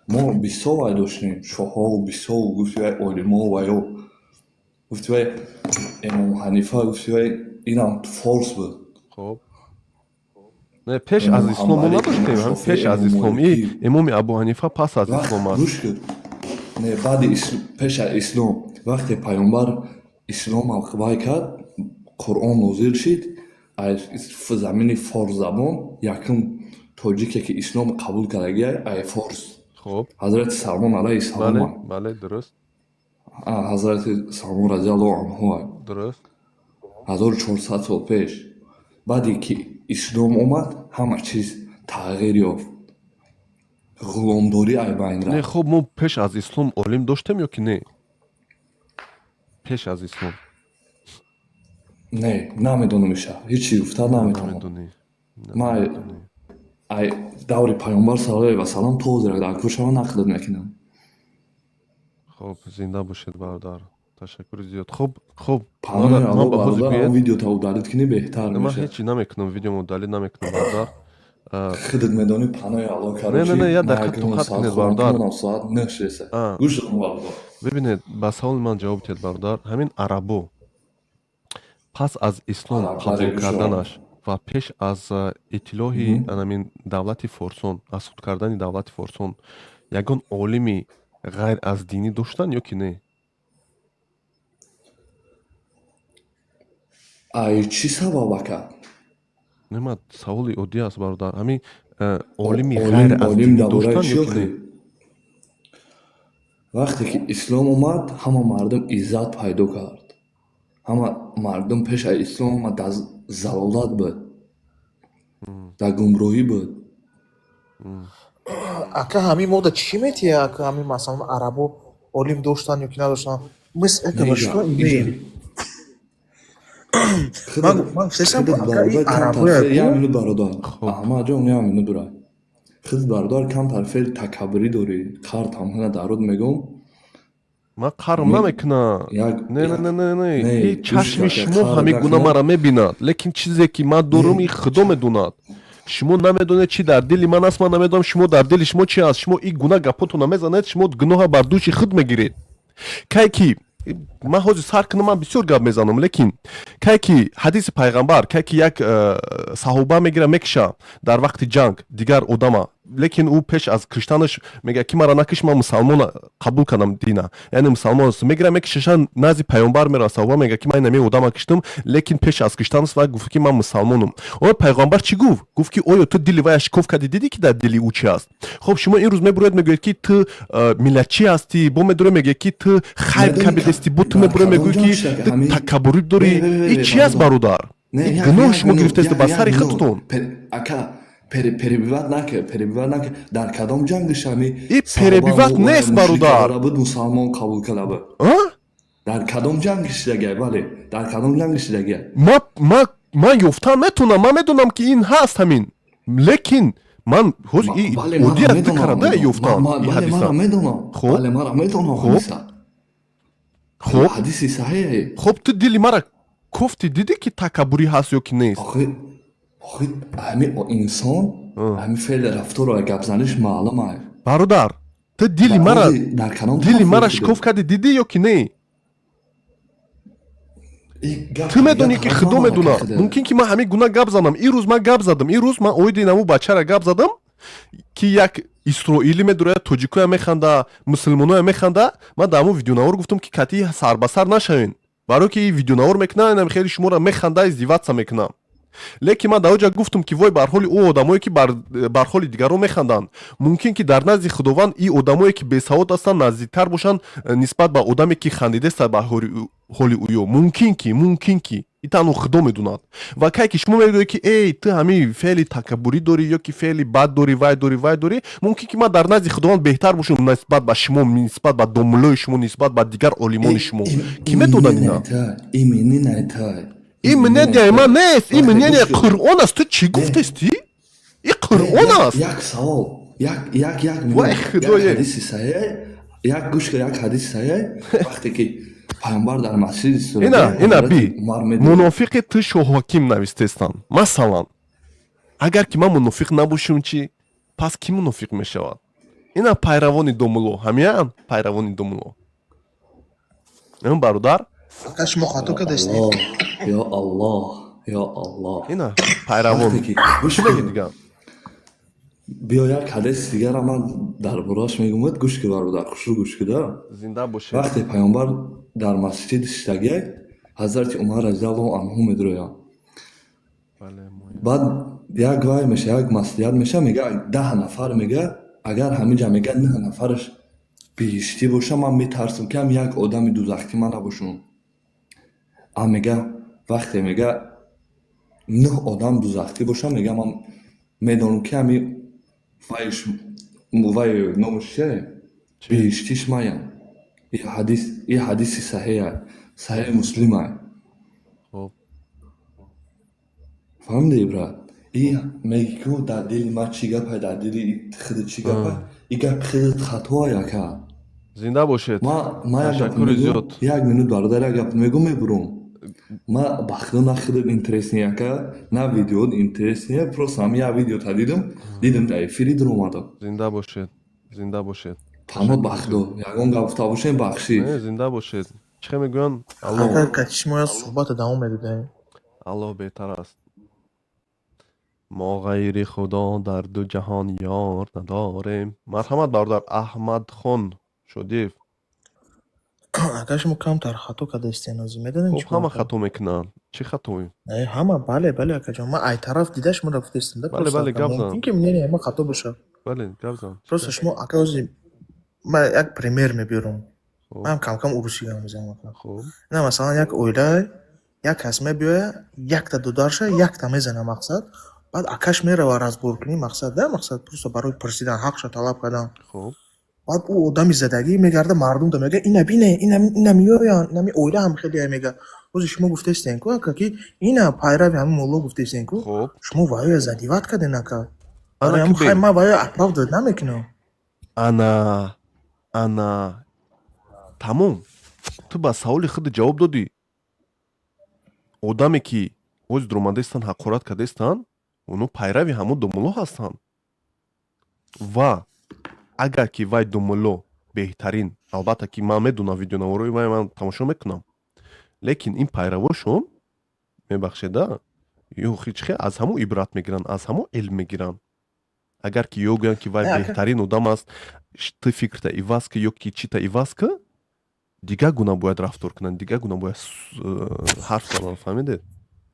Speaker 16: Мо бисёр вай доштем, шоҳову бисёр, гуфти вай, олимо ваё. Гуфти вай, Имом Ҳанифа, гуфти вай, инам форс буд.
Speaker 1: Хоб, не, пеш аз
Speaker 16: Имом
Speaker 1: ислом мо
Speaker 16: Ҳанбалӣ,
Speaker 1: надоштем.
Speaker 16: Имом
Speaker 1: Ҳам
Speaker 16: Шофеъ,
Speaker 1: пеш аз
Speaker 16: Имом
Speaker 1: ислом
Speaker 16: Моликӣ.
Speaker 1: Имоми Абу Ҳанифа пас аз
Speaker 16: Вақт
Speaker 1: ислом аст.
Speaker 16: гӯш кун. Не, баъди пеш аз ислом, вақте пайғамбар исломам вай кард, Қуръон нозил шид, аз замини форсзабон якум тоҷике ки ислом қабул кардагия ай форс.
Speaker 1: Хоб.
Speaker 16: Ҳазрати Салмон алайҳи
Speaker 1: Бале.
Speaker 16: салом.
Speaker 1: Бале, дуруст.
Speaker 16: Ҳазрати Салмон разиаллоҳу анҳу.
Speaker 1: Дуруст.
Speaker 16: 1400 сол пеш. Баъде ки ислом омад, ҳама чиз тағйир ёфт. Ғуломдорӣ ай байн
Speaker 1: Не,
Speaker 16: рафт.
Speaker 1: хоб, мо пеш аз ислом олим доштем ё ки не, пеш аз ислом?
Speaker 16: Не, намедонам иша. Ҳеҷ чиз гуфта наметавонам.
Speaker 1: Намедонӣ?
Speaker 16: Ман ай даври пайғамбар саллаллоҳу алайҳи васаллам то ҳозир дар кӯшава нақл мекунам.
Speaker 1: Хоб, зинда бошед, бародар, ташаккури зиёд. Хоб, хоб.
Speaker 16: Паноҳи
Speaker 1: ман
Speaker 16: Аллоҳ,
Speaker 1: ба ҳозир
Speaker 16: бародар,
Speaker 1: биёед.
Speaker 16: он видеота удалить кунӣ, беҳтар
Speaker 1: Ман
Speaker 16: мешавад.
Speaker 1: ҳеҷ намекунам, видеомо удалить намекунам, бародар.
Speaker 16: Худат медонӣ, паноҳи Аллоҳ.
Speaker 1: Не, не, не, як
Speaker 16: Короче, ман
Speaker 1: дақиқа
Speaker 16: як
Speaker 1: тоқат
Speaker 16: соат
Speaker 1: кунед,
Speaker 16: хобам,
Speaker 1: бародар.
Speaker 16: монам, соат 9 шеса. Гӯш дорам, бародар.
Speaker 1: Бибинед, ба саволи ман ҷавоб диҳед, бародар. Ҳамин арабо пас аз ислом
Speaker 16: Бале,
Speaker 1: қабул
Speaker 16: гӯш дорам.
Speaker 1: карданаш ва пеш аз иттилоҳи анамин давлати форсон, аз худ кардани давлати форсон, ягон олими ғайр аз динӣ доштанд ё ки не?
Speaker 16: Ай чӣ сабаб, ака?
Speaker 1: Не, ман саволи оддӣ аст, бародар. Ҳамин олими
Speaker 16: Олим
Speaker 1: ғайр аз
Speaker 16: олим
Speaker 1: динӣ
Speaker 16: дар бораи
Speaker 1: доштанд
Speaker 16: чӣ
Speaker 1: ё ки
Speaker 16: охи?
Speaker 1: не?
Speaker 16: Вақте ки ислом омад, ҳама мардум иззат пайдо кард. Ҳама мардум пеш аз ислом ҳама дар залолат буд, дар гумроҳӣ буд.
Speaker 14: Ака, ҳамин мода чӣ метия, ака? Ҳамин, масалан, арабо олим доштанд ё ки надоштанд, мы с этого
Speaker 16: Не,
Speaker 14: что
Speaker 16: иҷа
Speaker 14: имеем?
Speaker 16: Худат
Speaker 14: Ман гуфтаистам,
Speaker 16: худат
Speaker 14: ака, и
Speaker 16: бародар, камтар
Speaker 14: арабоя
Speaker 16: феъл, як
Speaker 14: ку
Speaker 16: минут, бародар.
Speaker 1: Хоб.
Speaker 16: Аҳмадҷон, як минут дура. Худат, бародар, камтар феъл такаббурӣ дорӣ. Қар тамҳина даруд мегӯм.
Speaker 1: Ман қарм намекунам.
Speaker 16: Як
Speaker 1: Не, не, не, не, не.
Speaker 16: Не,
Speaker 1: И
Speaker 16: гӯш
Speaker 1: чашми
Speaker 16: ака,
Speaker 1: шумо
Speaker 16: қар
Speaker 1: ҳамин гуна
Speaker 16: накунад.
Speaker 1: мара мебинад, лекин чизе ки ман дорум,
Speaker 16: Не,
Speaker 1: и худо медонад. Шумо намедонед, чӣ дар дили ман аст, ман намедонам, шумо дар дили шумо чи аст. Шумо и гуна гапотона мезанед, шумо гуноҳа бар дӯши худ мегиред. Кай ки ман ҳозир сар кунам, ман бисёр гап мезанам, лекин кай ки ҳадиси пайғамбар, кай ки як саҳоба мегира, мекиша дар вақти ҷанг дигар одама, лекин ӯ пеш аз киштанаш мегӯяд, ки мара накиш, ман мусалмона қабул кардам дина, яъне мусалмон аст. Мегира, мекишаша, назди пайғамбар мерава. Саҳоба мегӯяд, ки ман инами одама киштам, лекин пеш аз киштанаш вай гуфт, ки ман мусалмонам. Оё пайғамбар чӣ гуфт? Гуфт, ки оё ту дили вая шикоф кардӣ, дидӣ, ки дар дили ӯ чӣ аст? Хоб, шумо ин рӯз мебуроед, мегӯед, ки ту миллатчӣ ҳастӣ, бо медорӣ, мегӯед, ки ту хайб
Speaker 16: Медонӣ,
Speaker 1: кабидестӣ, бо ту
Speaker 16: дар
Speaker 1: мебуроӣ,
Speaker 16: кадом
Speaker 1: мегӯӣ,
Speaker 16: ҷанг
Speaker 1: ки
Speaker 16: шуда,
Speaker 1: ту
Speaker 16: ҳамин
Speaker 1: такаббурӣ дорӣ.
Speaker 16: Не, не, не,
Speaker 1: Ин
Speaker 16: не,
Speaker 1: чӣ аст,
Speaker 16: бародар.
Speaker 1: бародар?
Speaker 16: Не,
Speaker 1: Ин
Speaker 16: як
Speaker 1: гуноҳ
Speaker 16: як
Speaker 1: шумо
Speaker 16: минут,
Speaker 1: гирифтаест
Speaker 16: як
Speaker 1: ба
Speaker 16: як
Speaker 1: сари
Speaker 16: минут.
Speaker 1: худтон.
Speaker 16: Ака, перебивать наке, перебивать наке. Дар кадом ҷангиш ҳами
Speaker 1: И
Speaker 16: саҳоба
Speaker 1: перебивать нест,
Speaker 16: мушрик
Speaker 1: бародар.
Speaker 16: карда буд, мусалмон қабул карда буд?
Speaker 1: А?
Speaker 16: Дар кадом ҷанг шидагия? Бале, дар кадом ҷанг шидагия?
Speaker 1: Ман ёфтан метавонам, ман медонам, ки ин ҳаст ҳамин, лекин ман ҳозир и
Speaker 16: Бале,
Speaker 1: оддӣ
Speaker 16: мара
Speaker 1: аз
Speaker 16: медонам,
Speaker 1: карада ёфтан и
Speaker 16: бале,
Speaker 1: ҳадиса.
Speaker 16: мара медонам.
Speaker 1: Хоб.
Speaker 16: Бале, мара медонам
Speaker 1: Хоб.
Speaker 16: ҳадиса.
Speaker 1: Хоб.
Speaker 16: Ҳадиси саҳеҳе.
Speaker 1: Хоб, ту дили мара кофти, дидӣ, ки такаббурӣ ҳаст ё ки нест?
Speaker 16: Охи, ҳамин инсон, ҳамин феъли рафтору гапзаниш маълум ай.
Speaker 1: Бародар. Ту дили
Speaker 16: Ва
Speaker 1: мара
Speaker 16: ози дар кадом
Speaker 1: дили
Speaker 16: тараф
Speaker 1: мара
Speaker 16: фикр
Speaker 1: шикоф
Speaker 16: дорӣ?
Speaker 1: Кардӣ, дидӣ ё ки не?
Speaker 16: И гап
Speaker 1: Ту
Speaker 16: дига
Speaker 1: медонӣ, ки
Speaker 16: тараф
Speaker 1: Худо
Speaker 16: намад, ака
Speaker 1: медона.
Speaker 16: худо.
Speaker 1: Мумкин ки ман ҳамин гуна гап занам. Ин рӯз ман гап задам, ин рӯз ман оиди наму бачара гап задам, ки як исроилӣ медурояд, тоҷикоя механда, мусулмоноя механда. Ман дар ҳамун видеонавор гуфтам, ки кати сарбасар нашавен, барое ки видеонавор мекунам, инам хеле шуморо механда, издеваться мекунам. Лекин ман дар оҷа гуфтам, ки вой бар ҳоли ӯ одамое, ки бар ҳоли дигарон механданд. Мумкин ки дар назди Худованд ин одамое, ки бесавод ҳастанд, наздиктар бошанд нисбат ба одаме, ки хандидеста бар ҳоли ӯё. Мумкин ки и танҳо Худо медонад. Ва кай ки шумо мегӯед, ки эй, ту ҳамин феъли такаббурӣ дорӣ ё ки феъли бад дорӣ, вай дорӣ, вай дорӣ, мумкин ки ман дар назди Худованд беҳтар бошам нисбат ба шумо, нисбат ба домуллои шумо, нисбат ба дигар олимони шумо. Кӣ медонад ина?
Speaker 16: Имени найтай.
Speaker 1: Ин мнение ман нест, ин мнение Қуръон аст. Ту чӣ гуфтести? И Қуръон аст.
Speaker 16: Як савол, як як як
Speaker 1: Вай,
Speaker 16: минут.
Speaker 1: Худое.
Speaker 16: Як ҳадиси саҳеҳ, як гӯш кар, як ҳадиси саҳеҳ, вақте ки пайғамбар дар масҷид истода,
Speaker 1: Ина, ина
Speaker 16: ҳазрати
Speaker 1: би
Speaker 16: Умар медид.
Speaker 1: Мунофиқи ту шоҳҳоким навистестанд. Масалан, агар ки ман мунофиқ набошам, чӣ? Пас кӣ мунофиқ мешавад? Ина пайравони домулло, ҳамиян пайравони домулло ин бародар.
Speaker 14: Ака, шумо хато кардастед.
Speaker 16: Аллоҳ, ё Аллоҳ, ё Аллоҳ.
Speaker 1: Ина пайравон.
Speaker 16: Вақте ки гӯш
Speaker 1: Чӣ меги
Speaker 16: кун.
Speaker 1: дигар?
Speaker 16: Биё, як ҳадиси дигара ман дар борааш мегӯмад, гӯш ки, бародар, хушрӯ гӯш кида.
Speaker 1: Зинда бошед.
Speaker 16: Вақте пайғамбар дар масҷид иштагиак, ҳазрати Умар разиаллоҳу анҳу медрояд. Баъд як вай меша, як маслиҳат меша, мега, 10 нафар, мега, агар ҳаминҷа, мега, нӯҳ нафараш биҳиштӣ боша, ман метарсам, ки ҳам як одами дузахтӣ ман набошам. А мега, вақте, мега, нӯҳ одам дузахтӣ боша, мега, ман медонам, ки ҳами вайш, вай номаш чие, биҳиштиш маям. И ҳадис, и ҳадиси саҳеҳ, Саҳеҳи Муслима.
Speaker 1: Хоб.
Speaker 16: Фаҳмидӣ, брат? И меги, ку дар дили ман чӣ гапай, дар дили худ чӣ гапай, и гап худат хатоай, ака.
Speaker 1: Зинда бошед.
Speaker 16: Ма як гап
Speaker 1: Ташаккури
Speaker 16: мегӯм,
Speaker 1: зиёд.
Speaker 16: як минут, бародар, як гап мегӯм, мебурум. Ма ба худо на худат интересный, ака, на видеот интересный, просто ҳами як видеота дидам, дидам, дар эфири дуромадам.
Speaker 1: Зинда бошед, зинда бошед.
Speaker 16: Панот ба худо, ягон гап гуфта бошем, бахшид.
Speaker 1: Не, зинда бошед. Чӣ хел мегӯянд, Аллоҳ.
Speaker 14: Агар кати шумо як суҳбата давом медодем.
Speaker 1: Аллоҳ беҳтар аст. Мо ғайри Худо дар ду ҷаҳон ёр надорем. Марҳамат, бародар Аҳмадхон Шодиев.
Speaker 14: Агар шумо камтар хато кардаистен, озӣ медонем
Speaker 1: Хуб,
Speaker 14: чӣ
Speaker 1: ҳама
Speaker 14: кор.
Speaker 1: хато мекунанд. Чӣ хатои?
Speaker 14: Не, ҳама, бале, бале, акаҷон, ман ай тараф дида шуморо гуфтаистем да.
Speaker 1: Бале.
Speaker 14: Просто
Speaker 1: Бале.
Speaker 14: ака,
Speaker 1: Гап зан.
Speaker 14: мумкин ки мнение ма хато бошад.
Speaker 1: Бале, гап зан.
Speaker 14: Просто шумо, ака, ози ман як пример мебиёрам. Ман камкам урусӣ гап мезанам, ака.
Speaker 1: Хуб.
Speaker 14: На, масалан, як оила, як кас мебиёяд, якта додарша якта мезана, мақсад, баъд акаш мерава разбор кунӣ, мақсад да, мақсад, просто барои пурсидан, ҳақша талаб кардан.
Speaker 1: Хуб.
Speaker 14: Баъд ӯ одами задагӣ мегарда, мардумда мега, ина бине, ина меоянд, инами оила ҳам хеле мега. Ози шумо гуфтаистен ку, ака, ки ина пайрави ҳамин мулло гуфтаистен ку, шумо ваёя задевать карден, ака.
Speaker 1: Ана
Speaker 14: Барои
Speaker 1: ки
Speaker 14: ҳамин хай
Speaker 1: бин.
Speaker 14: Ман ваёя оправдывать намекунам.
Speaker 1: Ана, тамом, ту ба саволи худ ҷавоб додӣ. Одаме, ки оз дуромадаистанд, ҳақорат кардаистанд, оно пайрави ҳамон домулло ҳастанд. Ва агар ки вай домулло беҳтарин, албатта ки ман медонам, видеонаворои вай ман тамошо мекунам, лекин ин пайравошон, мебахшеда, ё ҳеҷ аз ҳамон ибрат мегиранд, аз ҳамон илм мегиранд. Агар ки ё гӯянд, ки вай
Speaker 14: Не, ака.
Speaker 1: беҳтарин одам аст, ту фикрта иваз ка ё ки чита иваз ка, дигар гуна бояд рафтор кунанд, дигар гуна бояд ҳарф зананд. Фаҳмидед?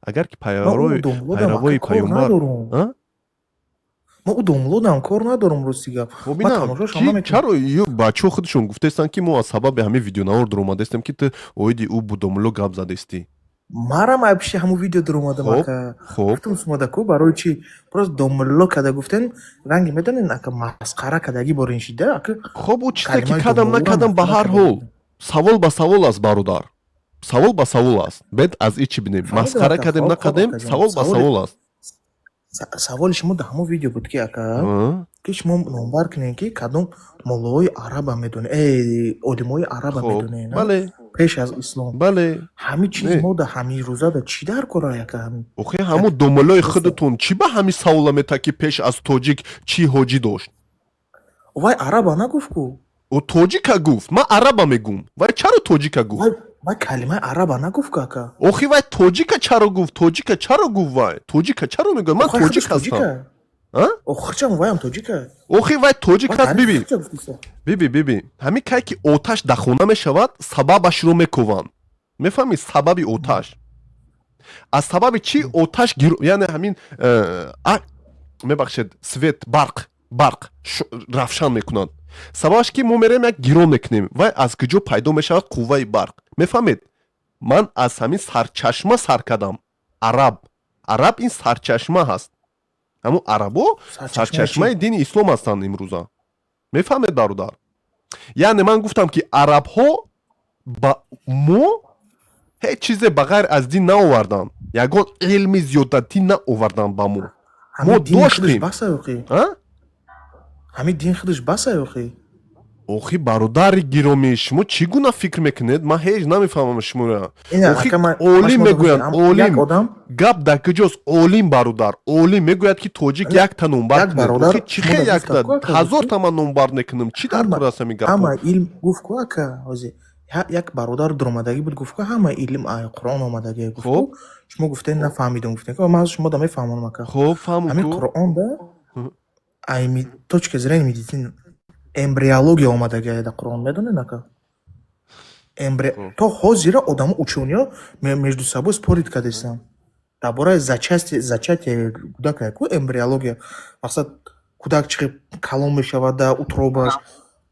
Speaker 1: Агар ки
Speaker 14: Ман ӯ домлодам,
Speaker 1: пайравои
Speaker 14: ака, кор
Speaker 1: паёмбар
Speaker 14: надорум.
Speaker 1: А?
Speaker 14: Ман ӯ домлодам кор надорум, рости гап.
Speaker 1: Хоб,
Speaker 14: Ман
Speaker 1: ина
Speaker 14: тамошошам
Speaker 1: ки
Speaker 14: намекунам.
Speaker 1: чаро ё бачаҳо худашон гуфтаистанд, ки мо аз сабаби ҳамин видеонавор дуромадаистем, ки ту оиди ӯ бу домулло гап задестӣ.
Speaker 14: Марам ай пиши ҳамун видео дуромадам,
Speaker 1: Хоб.
Speaker 14: ака.
Speaker 1: Хоб.
Speaker 14: Гуфтам шумода ку, барои чӣ просто домулло када гуфтен, ранги медонен, ака, масхара кадаги борин шида, ака.
Speaker 1: Хоб, ӯ чизе ки
Speaker 14: Калимаи
Speaker 1: кадам
Speaker 14: домуллоро
Speaker 1: накадам, ба
Speaker 14: масхара
Speaker 1: ҳар
Speaker 14: кадаги.
Speaker 1: ҳол савол ба савол аст, бародар, савол ба савол аст. Бед аз и чӣ бинем.
Speaker 14: Фаҳмидам,
Speaker 1: Масхара
Speaker 14: ака,
Speaker 1: кардем,
Speaker 14: хоб, хоб,
Speaker 1: накардем,
Speaker 14: акаҷон.
Speaker 1: савол ба савол аст.
Speaker 14: Саволи шумо дар ҳамон видео буд, ки, ака,
Speaker 1: А?
Speaker 14: ки шумо номбар кунед, ки кадом моллоҳои араба медонед, олимои араба
Speaker 1: Хоб.
Speaker 14: медонед, на?
Speaker 1: Бале.
Speaker 14: Пеш аз ислом.
Speaker 1: Бале.
Speaker 14: Ҳамин чиз
Speaker 1: Не.
Speaker 14: мо дар ҳамин рӯза да чӣ дар кора, ака, ҳамин?
Speaker 1: Охе, ҳамун домуллои худатон чӣ ба ҳамин савола мета, ки пеш аз тоҷик чӣ ҳоҷӣ дошт?
Speaker 14: Вай араба нагуфт ку.
Speaker 1: Ӯ тоҷика гуфт, ман араба мегум. Вай чаро тоҷика гуфт?
Speaker 14: Вай калимаи араба нагуфт ку, ака.
Speaker 1: Охи, вай тоҷика чаро гуфт? Тоҷика чаро гуфт вай? Тоҷика чаро мегӯяд? Ман
Speaker 14: Охи,
Speaker 1: тоҷик
Speaker 14: худаш
Speaker 1: ҳастам.
Speaker 14: тоҷика.
Speaker 1: А?
Speaker 14: Охирчам ваям тоҷика.
Speaker 1: Охи, вай тоҷик
Speaker 14: Вай
Speaker 1: ҳаст.
Speaker 14: таърихи
Speaker 1: Биби,
Speaker 14: худша гуфтиста.
Speaker 1: биби, биби, ҳамин кай ки оташ дар хона мешавад, сабабашро мекованд, мефаҳмӣ? Сабаби оташ аз сабаби чӣ оташ гир, яъне ҳамин мебахшед, свет, барқ равшан мекунанд. Сабабаш ки мо мерем, як гирон мекунем, вай аз куҷо пайдо мешавад қувваи барқ, мефаҳмед? Ман аз ҳамин сарчашма сар кардам. Араб, араб ин сарчашма ҳаст. Ҳамун арабо
Speaker 14: Сарчашмаи
Speaker 1: сарчашмаи
Speaker 14: чӣ?
Speaker 1: дини ислом ҳастанд имрӯза, мефаҳмед, бародар? Яъне ман гуфтам, ки арабҳо ба мо ҳеҷ чизе ба ғайр аз дин наоварданд, ягон илми зиёдатӣ наоварданд ба мо. Мо
Speaker 14: Ҳамин дини худаш
Speaker 1: доштем.
Speaker 14: баса охи.
Speaker 1: А?
Speaker 14: Ҳамин дин худаш баса охи.
Speaker 1: Охи, бародари гиромӣ, шумо чӣ гуна фикр мекунед? Ман ҳеҷ намефаҳмам шуморо.
Speaker 14: Ина,
Speaker 1: Охи,
Speaker 14: ака, ман
Speaker 1: олим
Speaker 14: шумо
Speaker 1: мегӯянд,
Speaker 14: як
Speaker 1: олим
Speaker 14: одам
Speaker 1: гап дар куҷост? Олим, бародар, олим мегӯяд, ки тоҷик якта номбар
Speaker 14: як
Speaker 1: кунед.
Speaker 14: бародар
Speaker 1: Охи, чӣ хел
Speaker 14: шумо
Speaker 1: якта?
Speaker 14: гуфта ку, ака,
Speaker 1: 1000 та ман номбар мекунам, чӣ дар кор аст ҳамин гапҳо?
Speaker 14: Ҳама илм гуфт ку, ака, ҳозир як бародар дуромадагӣ буд, гуфт ку, ҳама илм ай Қуръон омадагӣ, гуфт ку. Шумо гуфтед, нафаҳмидум, гуфтем ку, ман шумо да мефаҳмонам, ака.
Speaker 1: Хуб, фаҳму
Speaker 14: Ҳамин
Speaker 1: ку.
Speaker 14: Қуръон да ай точка зрения медицины эмбриология омадагӣ дар Қуръон, медонед, ака? То ҳозира одамо, учёныйҳо между собой спорить кардестанд дар бораи зачатие кӯдака ку, эмбриология, мақсад, кӯдак чӣ хел калон мешавад дар утробаш,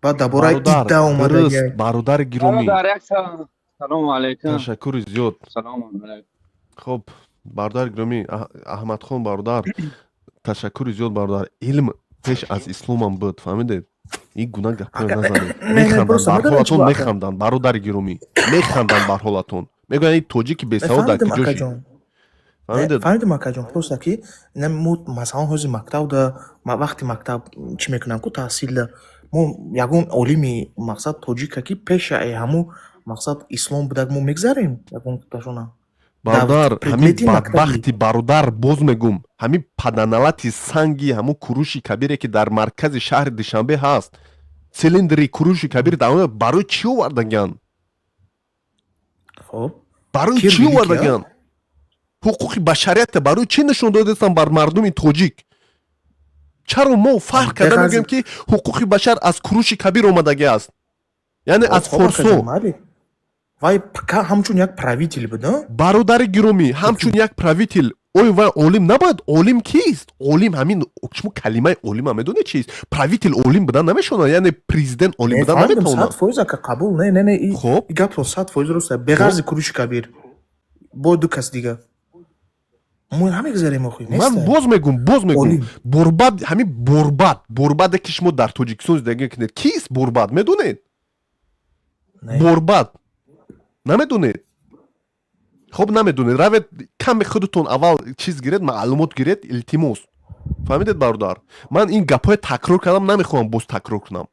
Speaker 14: баъд дар бораи
Speaker 1: Бародар,
Speaker 14: идда омадагӣ.
Speaker 1: дуруст, бародари гиромӣ.
Speaker 7: Бародар, як салом. Салому алайкум.
Speaker 1: Ташаккури зиёд.
Speaker 7: Салому алайкум.
Speaker 1: Хуб, бародари гиромӣ, Аҳмадхон бародар, ташаккури зиёд, бародар. Илм пеш аз исломам буд, фаҳмидед? Ин гуна гапҳоро
Speaker 14: Ака,
Speaker 1: назанед.
Speaker 14: не, не,
Speaker 1: Механданд
Speaker 14: просто
Speaker 1: бар
Speaker 14: медонед чӣ
Speaker 1: ҳолатон.
Speaker 14: бо, ака?
Speaker 1: Механданд, бародари гиромӣ, механданд бар ҳолатон, мегӯянд, ин тоҷики бесавод дар
Speaker 14: Фаҳмидам,
Speaker 1: куҷо шид?
Speaker 14: акаҷон.
Speaker 1: Фаҳмидед?
Speaker 14: Фаҳмидам, акаҷон, просто ки ина мо, масалан, ҳозир мактабда, вақти мактаб чӣ мекунам ку, таҳсилда мо ягон олими, мақсад, тоҷика, ки пеша ҳамун, мақсад, ислом будак, мо мегзарем ягон ташона дар
Speaker 1: Бародар, ҳамин
Speaker 14: предмети мактабӣ.
Speaker 1: бадбахти бародар, боз мегум, ҳамин паданалати санги ҳамун Куруши Кабире, ки дар маркази шаҳри Душанбе ҳаст, цилиндри Куруши Кабир дар он барои чӣ овардаган?
Speaker 14: Хоб.
Speaker 1: Барои
Speaker 14: Кир
Speaker 1: чӣ
Speaker 14: Великий, а?
Speaker 1: овардаган? Ҳуқуқи башарията барои чӣ нишон додастан бар мардуми тоҷик? Чаро мо фарқ карда
Speaker 14: Беғарз-
Speaker 1: мегӯем, ки ҳуқуқи башар аз Куруши Кабир омадагӣ аст, яъне аз
Speaker 14: Хоб,
Speaker 1: форсо?
Speaker 14: акаҷон, майли. Вай ҳамчун як правитель буд, а?
Speaker 1: Бародари гиромӣ, ҳамчун як правитель, оё вай олим набояд? Олим кист? Олим ҳамин, шумо калимаи олима медонед чист? Правитель олим будан намешавад, яъне президент олим
Speaker 14: Не,
Speaker 1: будан
Speaker 14: фаҳмидам,
Speaker 1: наметавонад.
Speaker 14: 100%, ака, қабул. Не, не, не,
Speaker 1: Хоб.
Speaker 14: и гапто 100% рост аст. Беғарзи Куруши Кабир бо ду кас дига мо намегзарем охи.
Speaker 1: Ман
Speaker 14: Неста.
Speaker 1: боз мегум, боз мегум.
Speaker 14: Олим.
Speaker 1: Борбад, ҳамин борбад, борбаде ки шумо дар Тоҷикистон зиндагӣ мекунед, кист Борбад, медонед?
Speaker 14: Не.
Speaker 1: Борбад намедонед? Хоб, намедонед, равед, каме худатон аввал чиз гиред, маълумот гиред, илтимос. Фаҳмидед, бародар? Ман ин гапҳоя такрор кардам, намехоҳам боз такрор кунам.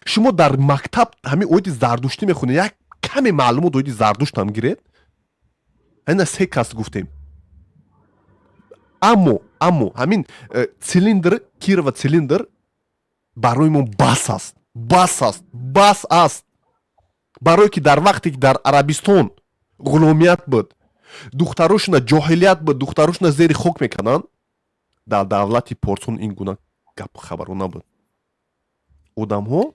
Speaker 1: Шумо дар мактаб ҳамин оиди зардуштӣ мехонед, як каме маълумот оиди Зардуштам гиред. Ина се кас гуфтем. Аммо ҳамин цилиндр, Кирова цилиндр барои мо бас аст, бас аст, бас аст, барое ки дар вақте ки дар Арабистон ғуломият буд, духтарошона ҷоҳилият буд, духтарошона зери хок мекарданд, дар давлати порсон ин гуна гап хабаро набуд. Одамҳо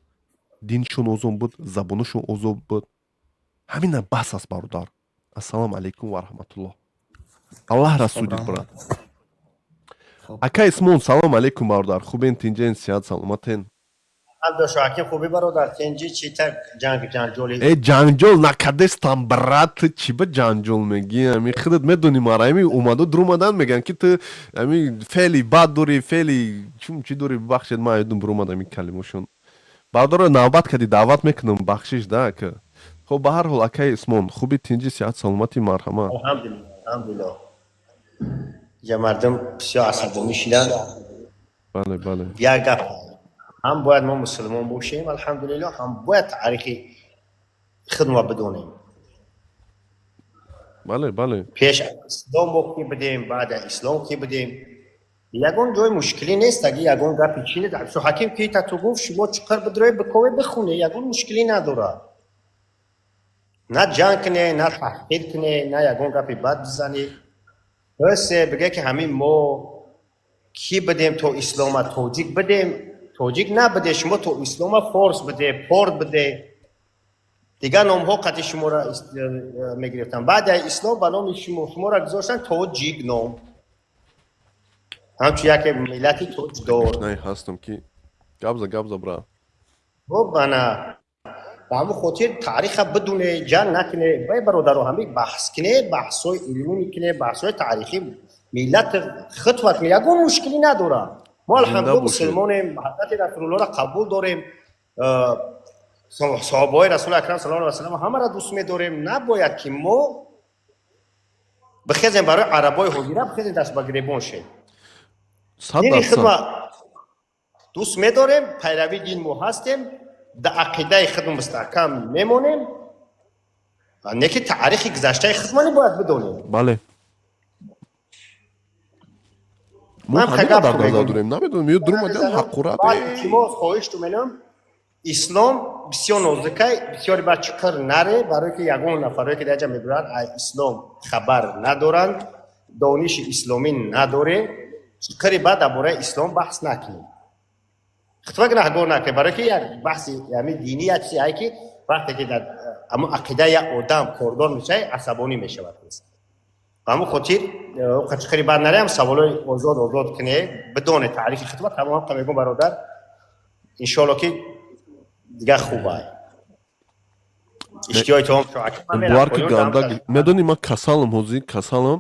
Speaker 1: диншон озод буд, забонашон озод буд. Ҳамина бас аст, бародар. Ассалому алайкум ва раҳматуллоҳ. Аллоҳ расудит, брат. Ака Исмон, салом алейкум, бародар, хубен, тинҷен, сиҳат, саломатен?
Speaker 17: Абдушакир, хубӣ, бародар, тинҷӣ? Чӣ так ҷанг ҷанҷоли?
Speaker 1: Э, ҷанҷол накардестам, брат. Ту чӣ ба ҷанҷол мегӣ? Ами худат медонӣ мара, ами омаду дуромадан, мегӯянд, ки ту ами феъли бад дорӣ, феъли чум чӣ дорӣ. Бахшед, ман айдум буромадам ин калимашон. Бародаро, навбат кади, даъват мекунам, бахшиш да, ака. Хоб, ба ҳар ҳол, акаи Исмон, хуби, тинҷӣ, сиҳат, саломатӣ? Марҳамат.
Speaker 17: Алҳамдулилло, алҳамдулилло. Ҷа мардум бисёр асабонӣ шиданд.
Speaker 1: Бале.
Speaker 17: Як гап, ҳам бояд мо мусулмон бошем, алҳамдулилло, ҳам бояд таърихи худмо бидонем.
Speaker 1: Бале.
Speaker 17: Пеш аз ислом мо ки будем, баъд аз ислом ки будем. Ягон ҷои мушкилӣ нест, аги ягон гапи чи нест. Ҳаким ки та ту гуфт, шумо чиқар бидрои бикове бихоне, ягон мушкилӣ надорад. На ҷанг кне, на таҳқир кне, на ягон гапи бад бизанӣ. Ҳасе биге ки ҳамин мо кӣ бидем то ислома тоҷик бидем, тоҷик набиде, шумо то ислома форс биде, порт биде. Дигар номҳо қати шуморо мегирифтанд. Баъди ислом ба номи шумо шуморо гузоштанд тоҷик ном. Ҳамчун яке миллати тоҷдор.
Speaker 1: Най ҳастам ки гапза, гапза, бра.
Speaker 17: Хуб, ана ба ҳамун хотир таъриха бидуне, ҷанг накуне, вай бародаро ҳами баҳс кине, баҳсҳои илмӣ мекуне, баҳсҳои таърихӣ миллат хитват куне, ягон мушкилӣ надорад. Мо алҳамдулилла мусулмонем, ҳазрати расулуллоҳро қабул дорем, саҳобаҳои расули акрам саллаллоҳу алайҳи васаллам ҳамаро дӯст медорем. Набояд ки мо бихезем барои арабои ҳозира, бихезем даст ба гиребон шем. Дини худма дӯст медорем, пайрави дин мо ҳастем, дар ақидаи худ мустаҳкам мемонем, не ки таърихи гузаштаи худмони бояд бидонем.
Speaker 1: Бале, мо ҳамина дар назар дорем, намедонем, ё дурумадиам ҳаққурат.
Speaker 17: Илтимос, хоҳиш менам, ислом бисёр нозикай, бисёри баъд чиқир наре, барое ки ягон нафарое ки дар ҷа мебуранд, аз ислом хабар надоранд, дониши исломӣ надорем, чиқири баъд дар бораи ислом баҳс накунем, хутба гунаҳгор накунем, барое ки як баҳси ами динӣ як чизе ай ки вақте ки дар ҳамун ақидаи як одам кордор мешавад, асабонӣ мешавад. Ба ҳамун хотир чиқири баъд нареам, саволои озод озод куне, бидоне таърихи хутба тамом мегӯм, бародар, иншоалло ки дигар хуб ай. Иштиҳои тоом.
Speaker 1: Бовар ки ганда медонӣ, ман касалам, ҳозир касалам,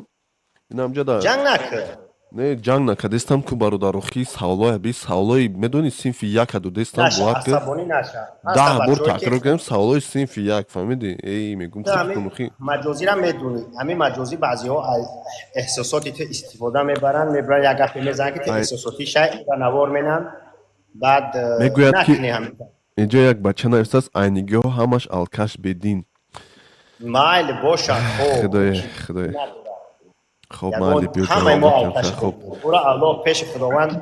Speaker 1: инамҷа да
Speaker 17: ҷанг накун.
Speaker 1: Не, ҷанг накардестам ку, бародарохи, саволоя би саволои медонӣ, синфи яка додестам, бовар ки 10 бор такрор кардем саволои синфи як, фаҳмидӣ? Эй, мегум худкунухи.
Speaker 17: Маҷозира медонӣ, ҳамин маҷозӣ баъзеҳо аз эҳсосоти ту истифода мебаранд, мебаранд як гапе мезананд ки ту эҳсосотӣ шай ба навор менанд, баъд
Speaker 1: мегӯяд ки инҷо як бача навистааст, айнигиҳо ҳамаш алкаш, бедин.
Speaker 17: Майли бошад.
Speaker 1: Худоя, худоя. Хоб, майли, биё.
Speaker 17: Ҳамаи мо алкаш. Хоб, ура Аллоҳ пеши Худованд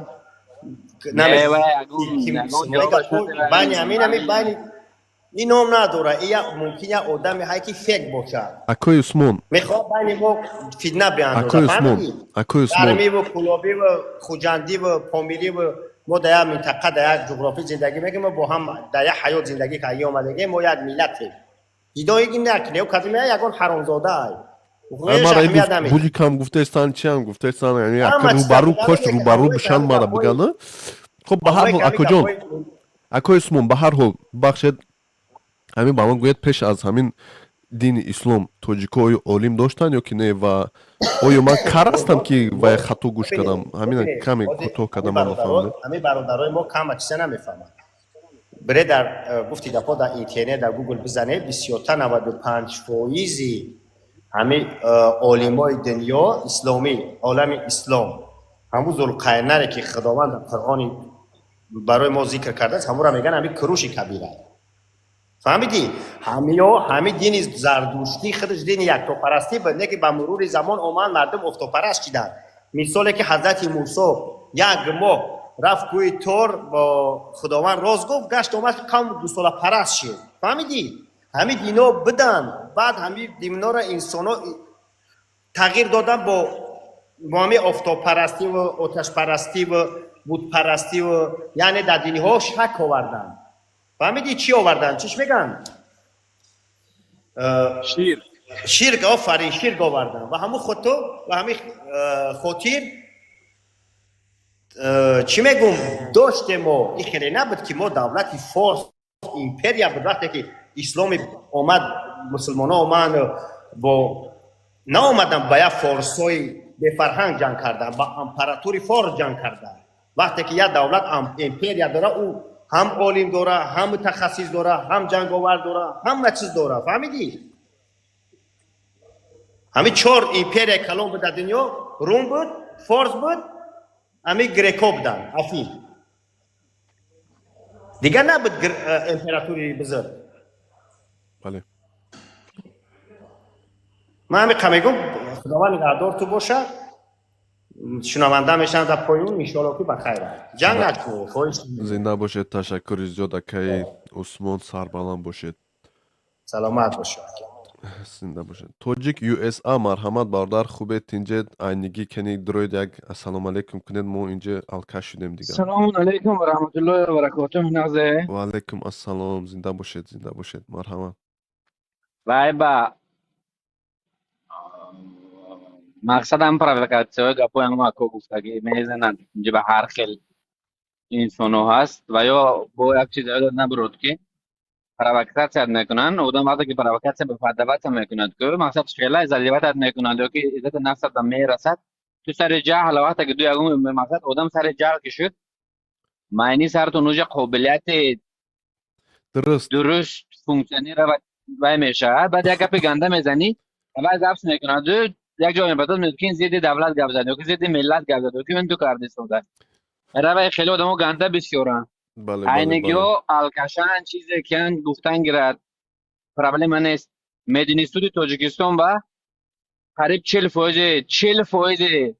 Speaker 17: байни ҳамин ҳами байни ин ном надора, ия мумкин як одаме ҳай ки фек бошад.
Speaker 1: Акои Усмон.
Speaker 17: Мехоҳад байни мо фитна биандозад.
Speaker 1: Акои Усмон, акои Усмон.
Speaker 17: Гармиву Кулобиву Хуҷандиву Помириву мо дар як минтақа, дар як ҷуғрофӣ зиндагӣ мекунем, мо бо ҳам дар як ҳаёт зиндагӣ карда омадагем, мо як миллатем. Ҷидоиги накунем, кадоме ягон ҳаромзода ай.
Speaker 1: Буҷикам гуфтаистан, чиам гуфтаистан, рӯбарӯ кош рӯбарӯ бишан мара бигана. Хоб, ба ҳар ҳол, акоҷон, акои Усмон, ба ҳар ҳол, бахшед, ҳамин ба ман гӯяд, пеш аз ҳамин дини ислом тоҷико оё олим доштанд ё ки не, ва оё ман кар ҳастам ки вай хато гӯш кардам? Ҳамина каме кӯтоҳ кардам, ман нафаҳмидам.
Speaker 17: Ҳамин бародарои мо кама чиза намефаҳманд. Бире дар гуфти гапҳо дар интернет, дар Гугл бизане, бисёртар 95 фоизи ҳамин олимои дунё исломӣ, олами ислом, ҳамун Зулқарнаре ки Худованд дар Қуръони барои мо зикр кардааст, ҳамонро мегӯянд ҳамин Куруши Кабира. Фаҳмидӣ? Ҳамиё ҳами дини зардуштӣ худаш дини яктопарастӣ буд, не ки ба мурури замон омад, мардум офтобпараст шиданд. Мисоле ки ҳазрати Мусо як моҳ рафт кӯҳи Тор, бо Худованд роз гуфт, гашт омад, қавм дусолапараст шид. Фаҳмидӣ? Ҳами дино биданд, баъд ҳами динора инсоно тағйир додан бо ҳами офтобпарастиву оташпарастиву бутпарастиву, яъне дар динҳо шак оварданд. Фаҳмидӣ, чӣ оварданд? Чиш мегӯянд?
Speaker 12: Ширк.
Speaker 17: Ширк, офарин, ширк оварданд. Ва ҳамун хото ва ҳамин хотир чӣ мегӯм, доштем мо, ин хеле набуд ки мо давлати форс империя буд. Вақте ки исломи омад, мусулмонҳо оманд, бо наомаданд ба як форсҳои бефарҳанг ҷанг карданд, ба императури форс ҷанг карданд. Вақте ки як давлат империя дора, ӯ ҳам олим дора, ҳам мутахассис дора, ҳам ҷанговар дора, ҳама чиз дора. Фаҳмидӣ? Ҳамин чор империяи калон буд дар дунё: Рум буд, форс буд, ҳамин греко буданд, Афин. Дигар набуд императури бузург.
Speaker 1: Бале.
Speaker 17: Ман ҳамин қа мегӯм, Худованд нигаҳдор ту боша. Шунаванда мешаванд дар поён, иншоалло, ки ба хайр ҷанг накунед, хоҳиш.
Speaker 1: Зинда бошед, ташаккури зиёд, акаи Усмон, сарбаланд бошед.
Speaker 17: Саломат бошед.
Speaker 1: Зинда бошед. Тоҷик USA, марҳамат, бародар, хубед, тинҷед? Айнигӣ кани дроид, як ассалому алайкум кунед, мо инҷа алкаш шудем дигар.
Speaker 7: Салому алайкум ва раҳматуллоҳи ва баракотуҳ, нағзе?
Speaker 1: Ва алайкум ассалом, зинда бошед, зинда бошед, марҳамат.
Speaker 7: Вай, ба мақсадам провокатсияҳои гапҳои ҳама ако гуфтагӣ мезананд инҷа, ба ҳар хел инсонҳо ҳаст ва ё бо як чиз ёдат набурод, ки провокатсият мекунанд. Одам вақте ки провокатсия ба подаваться мекунад, ки мақсад хела задевать мекунанд ё ки иззати нафсат ба мерасад, ту сари ҷаҳл, вақте ки ду ягон мақсад одам сари ҷаҳл ки шуд, майни сартон уже қобилияти дуруст функционировать вай мешавад. Баъд як гапи ганда мезанӣ, вай запись мекунад, як ҷо мебадод, мегӯяд, ки ин зидди давлат гап зад ё ки зидди миллат гап зад ё ки ин ту карди сода равай. Хеле одамо ганда бисёранд. Айнигиҳо алкашан, чизе киян гуфтан гирад, проблема нест. Мединститути Тоҷикистон ба қариб 40%, 40%-и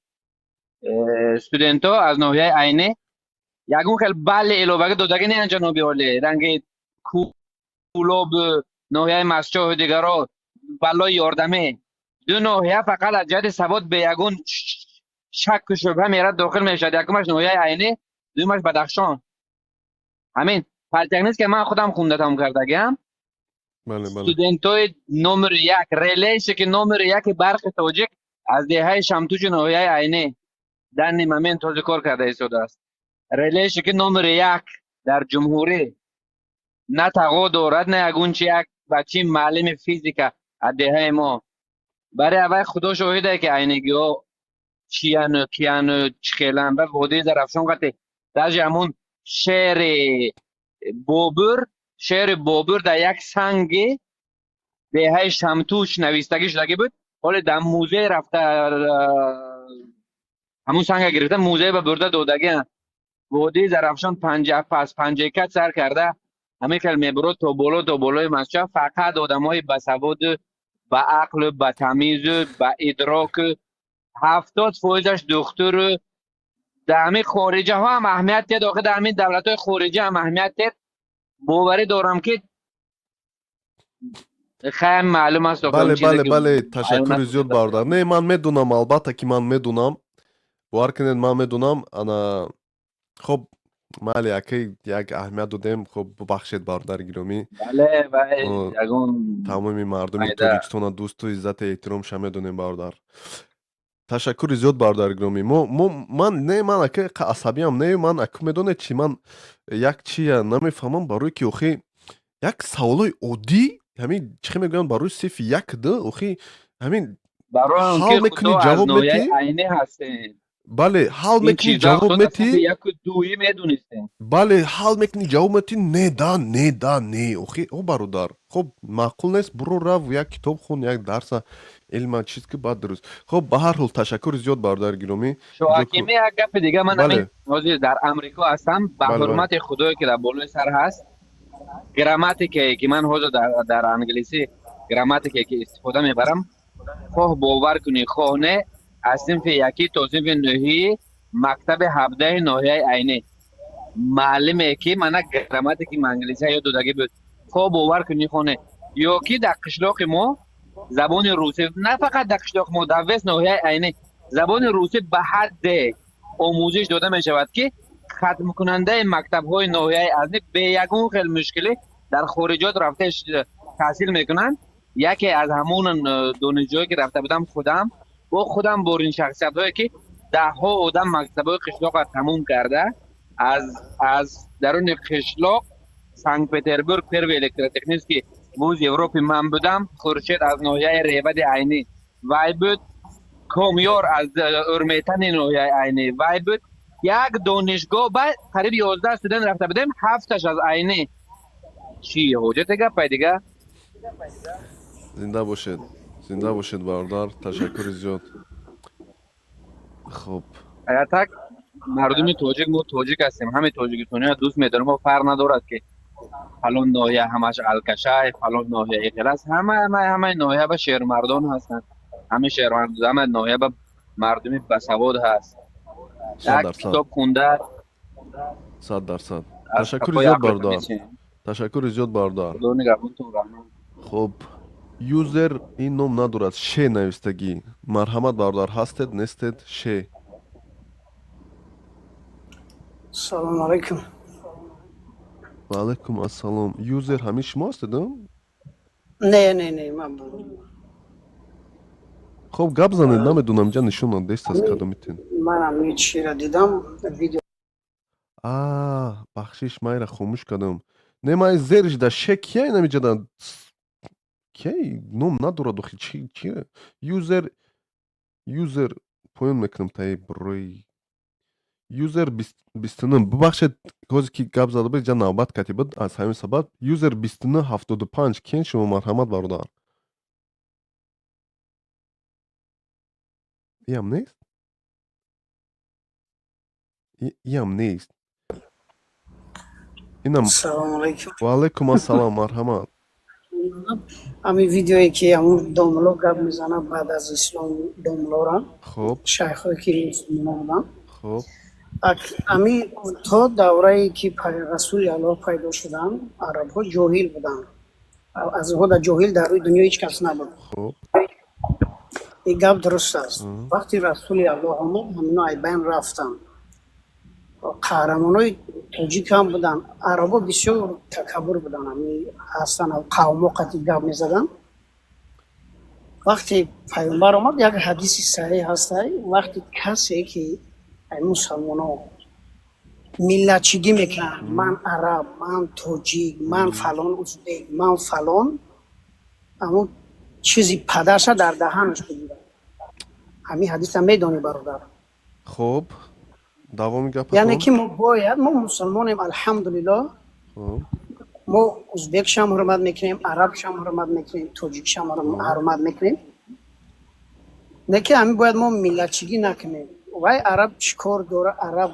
Speaker 7: студентҳо аз ноҳияи Айнӣ. Ягон хел балли иловагӣ додагӣ неян, ҷаноби олӣ, ранги Кӯлоб, ноҳияи Мастчоҳу дигаро баллои ёрдамӣ. Ду ноҳия фақат аз ҷиҳати савод бе ягон шакку шубҳа мерад, дохил мешавад: якумаш ноҳияи Айнӣ, дуюмаш Бадахшон. Ҳамин политехнический ман худам хунда тамом кардагиам. Студентои номери як, релейше ки номери яки барқи тоҷик аз деҳаи Шамтучи ноҳияи Айнӣ данный момент ҳозир кор карда истодааст. Релейше ки номери як дар ҷумҳурӣ, на тағо дорад, на ягон чи, як бачаи муаллими физика аз деҳаи мо. Барои аввал худо шоҳиде, ки айнигиҳо чияну кияну чихелан. Ба водии Зарафшон қати даже ҳамун шеъри Бобур, шеъри Бобур дар як санги деҳаи Шамтуш навистагӣ шудагӣ буд. Ҳоле дар музей рафта, ҳамун санга гирифта, музей ба бурда додагианд. Водии Зарафшон панҷа пас панҷекат сар карда, ҳамин хел мебурод то боло, то болои Масча. Фақат одамои басаводу, ба ақлу, ба тамизу, ба идроку, 70%-аш духтуру. Дар ҳамин хориҷаҳо ҳам аҳамият дед, охир дар ҳамин давлатҳои хориҷа ҳам аҳамият дед. Боварӣ дорам, ки хайм маълум аст.
Speaker 1: Бале, ташаккури зиёд, бародар. Не, ман медунам, албатта ки ман медунам, бовар кунед, ман медунам. Ана, хоб, майли, акай, як аҳамият додем. Хоб, бубахшед, бародари гиромӣ.
Speaker 7: Ягон
Speaker 1: Тамоми мардуми Тоҷикистона дӯсту иззату эҳтиромша медонем, бародар. Ташаккури зиёд, бародари гиромӣ. Мо ман не, ман ака асабиам не, ман аку медонед чи, ман як чия намефаҳмам, барое ки охи як саволои оддӣ, ҳамин чӣ мегӯянд, барои синфи як ду, охи ҳамин ҳал мекунӣ, ҷавоб метиҳӣ. Бале, ҳал мекунӣ, ҷавоб метиҳӣ. Бале, ҳал мекунӣ, ҷавоб метиҳӣ, не да, не да, не. Охи, о бародар, хоб, маъқул нест. Буро, рав, як китоб хун, як дарса илма чиз ки баъд дуруст. Хоб, ба ҳар ҳол, ташаккури зиёд, бародари гиромӣ.
Speaker 7: Шоҳакимӣ, як гапи дига. Ман ҳамин ҳозир дар Амрико ҳастам. Ба ҳурмати худое ки дар болои сар ҳаст, грамматикае ки ман ҳозир дар англисӣ, грамматикае ки истифода мебарам, хоҳ бовар кунӣ, хоҳ не, аз синфи якӣ то синфи нӯҳии мактаби 17-и ноҳияи Айнӣ муаллиме ки мана грамматики англисия ёд додагӣ буд. Хоҳ бовар кунӣ, хоҳ не, ё ки дар қишлоқи мо забони русӣ, на фақат дар қишлоқи мо, дар весь ноҳияи Айнӣ забони русӣ ба ҳадде омӯзиш дода мешавад, ки хатмкунандаи мактабҳои ноҳияи Айнӣ бе ягон хел мушкилӣ дар хориҷот рафта таҳсил мекунанд. Яке аз ҳамон донишҷӯе ки рафта будам, худам бо худам, борин шахсиятҳое ки даҳҳо одам мактабҳои қишлоқро тамом карда, аз даруни қишлоқ Санкт Петербург, первый электротехнический вуз Европи ман будам, Хуршед аз ноҳияи Ревади Айнӣ вай буд, Комёр аз Урметани ноҳияи Айнӣ вай буд. Як донишгоҳ ба қариб 11 студент рафта будем, ҳафташ аз Айнӣ. Чӣ ҳоҷате гапай дига?
Speaker 1: Зинда бошед, зинда бошед, бародар, ташаккури зиёд. Хуб.
Speaker 7: Агар так мардуми тоҷик, мо тоҷик ҳастем, ҳамаи тоҷикистониро дӯст медорем. Мо фарқ надорад, ки фалон ноҳия ҳамаш алкашай, фалон ноҳия ихел аст. Ҳама, ҳамаи ноҳия ба шермардон ҳастанд, ҳамаи шермард, ҳама ноҳия ба Мардуми басавод ҳаст.
Speaker 1: Сад
Speaker 7: Як
Speaker 1: дарсад.
Speaker 7: китоб хунда
Speaker 1: 100%.
Speaker 7: аз
Speaker 1: Ташаккури
Speaker 7: қафои
Speaker 1: зиёд,
Speaker 7: ақлатон
Speaker 1: бародар.
Speaker 7: мечинем.
Speaker 1: Ташаккури зиёд, бародар.
Speaker 7: Худо нигаҳбонтон, раҳмат.
Speaker 1: Хуб, юзер ин ном надорад, ше навистагӣ. Марҳамат, бародар, ҳастед, нестед? Ше.
Speaker 18: Салом алейкум.
Speaker 1: Ва алайкум ассалом. Юзер ҳамин шумо ҳастед, а?
Speaker 18: Не, не, не, ман
Speaker 1: Хуб, гап занед, намедонам, инҷа нишон надест аз кадомитен.
Speaker 18: Манам ҳеҷ чиро дидам видео.
Speaker 1: А, бахшиш, ман инра хомӯш кардам. Не, ман зериш да ше кия инамиҷа да кия ном надорад охи, чи чи юзер, юзер поён мекунам таи брои юзер 29. Бубахшед, ҳозе ки гап зада буд, инҷа навбат кати буд, аз ҳамин сабаб. Юзер 2975, кен шумо? Марҳамат, бародар. Иам нест, иам нест, инам.
Speaker 18: Салом алейкум.
Speaker 1: Ва алайкум ассалом, марҳамат.
Speaker 18: Ҳамин видеое ки ҳамун домло гап мезанад баъд аз ислом домлора, шайхое ки мусулмона буданд. Ами то даврае ки расули аллоҳ пайдо шуданд, арабҳо ҷоҳил буданд. Аз онҳо да ҷоҳил дар рӯи дунё ҳеҷ кас набуд. Ин гап дуруст аст. Вақти расули аллоҳ омад, ҳамино айбайн рафтанд. Қаҳрамонои тоҷик ҳам буданд. Арабо бисёр такаббур буданд, ҳами ҳастанд, қавмҳо қати гап мезаданд. Вақте пайғамбар омад, як ҳадиси саҳеҳ ҳастай, вақте касе ки ай мусалмоно миллатчигӣ мекунанд, ман араб, ман тоҷик, ман фалон узбек, ман фалон, аммо чизи падарша дар даҳанаш бигирад. Ҳамин ҳадиса медонӣ, бародар?
Speaker 1: Хуб, давоми
Speaker 18: Яъне
Speaker 1: гапатон.
Speaker 18: ки мо бояд, мо мусалмонем, алҳамдулиллоҳ. Мо узбекшам ҳурмат мекунем, арабшам ҳурмат мекунем, тоҷикшам ҳурмат мекунем. Не ки ҳамин бояд мо миллатчигӣ накунем. Вай араб чӣ кор дора, араб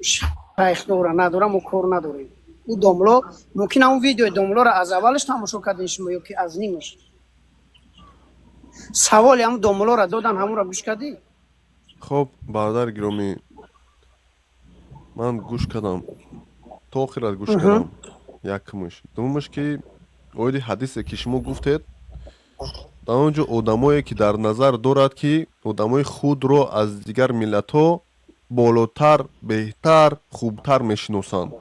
Speaker 18: шайх дора, надора, мо кор надорем. Ӯ домло мумкин ҳамун видеои домлоро аз аввалаш тамошо кардем шумо ё ки аз нимаш? Саволи ҳамун домлоро додан, ҳамунро гӯш кардӣ?
Speaker 1: Хуб, бародари гиромӣ, ман гӯш кардам, то охират гӯш кардам. Якумш, дуввумаш ки оиди ҳадисе ки шумо гуфтед, дар он ҷо одамое ки дар назар дорад, ки одамои худро аз дигар миллатҳо болотар, беҳтар, хубтар мешиносанд.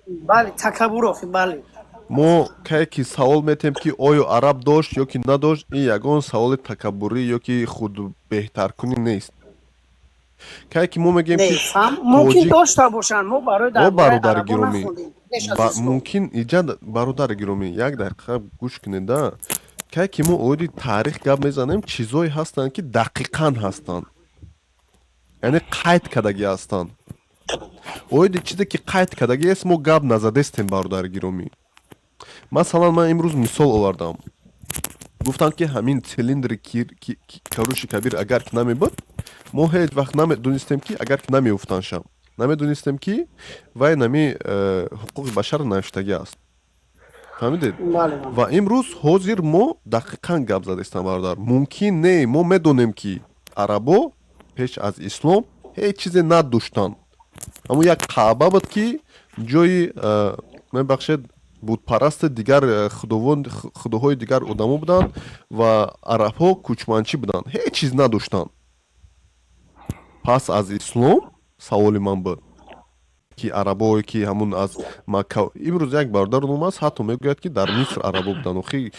Speaker 18: Бале, такаббур охи, бале.
Speaker 1: Мо кае ки савол метем, ки оё араб дошт ё ки надошт, ин ягон саволи такаббурӣ ё ки худбеҳтаркунӣ нест. Кае ки мо мегӯем,
Speaker 18: Не,
Speaker 1: ки
Speaker 18: фаҳм, мумкин
Speaker 1: тоҷик
Speaker 18: дошта бошанд, мо барои
Speaker 1: о
Speaker 18: дар бораи
Speaker 1: бародари
Speaker 18: арабо
Speaker 1: гиромӣ,
Speaker 18: нахондем пеш аз
Speaker 1: ба
Speaker 18: ислом.
Speaker 1: Мумкин иҷа, бародари гиромӣ, як дақиқа гӯш кунед, да. Кае ки мо оиди таърих гап мезанем, чизҳое ҳастанд, ки дақиқан ҳастанд, яъне қайд кардагӣ ҳастанд. Оиди чизе ки қайд кардагӣ аст, мо гап назадестем, бародари гиромӣ. Масалан, ман имрӯз мисол овардам, гуфтам, ки ҳамин цилиндри Каруши Кабир агар ки намебуд, мо ҳеҷ вақт намедонистем, ки агар ки намеуфтаншам, намедонистем, ки вай нами ҳуқуқи башар навиштагӣ аст. Фаҳмидед?
Speaker 18: Бале, бале.
Speaker 1: Ва имрӯз ҳозир мо дақиқан гап задестам, бародар. Мумкин не, мо медонем, ки арабо пеш аз ислом ҳеҷ чизе надоштанд. Ҳамун як Каъба буд, ки ҷои мебахшед, бутпарасти дигар худованд, худоҳои дигар одамо буданд ва арабҳо кӯчманчӣ буданд, ҳеҷ чиз надоштанд. Пас аз ислом саволи ман буд, ки арабое ки ҳамун аз Макка, имрӯз як бародар ном аст, ҳатто мегӯяд, ки дар Миср арабо буданд. Охи,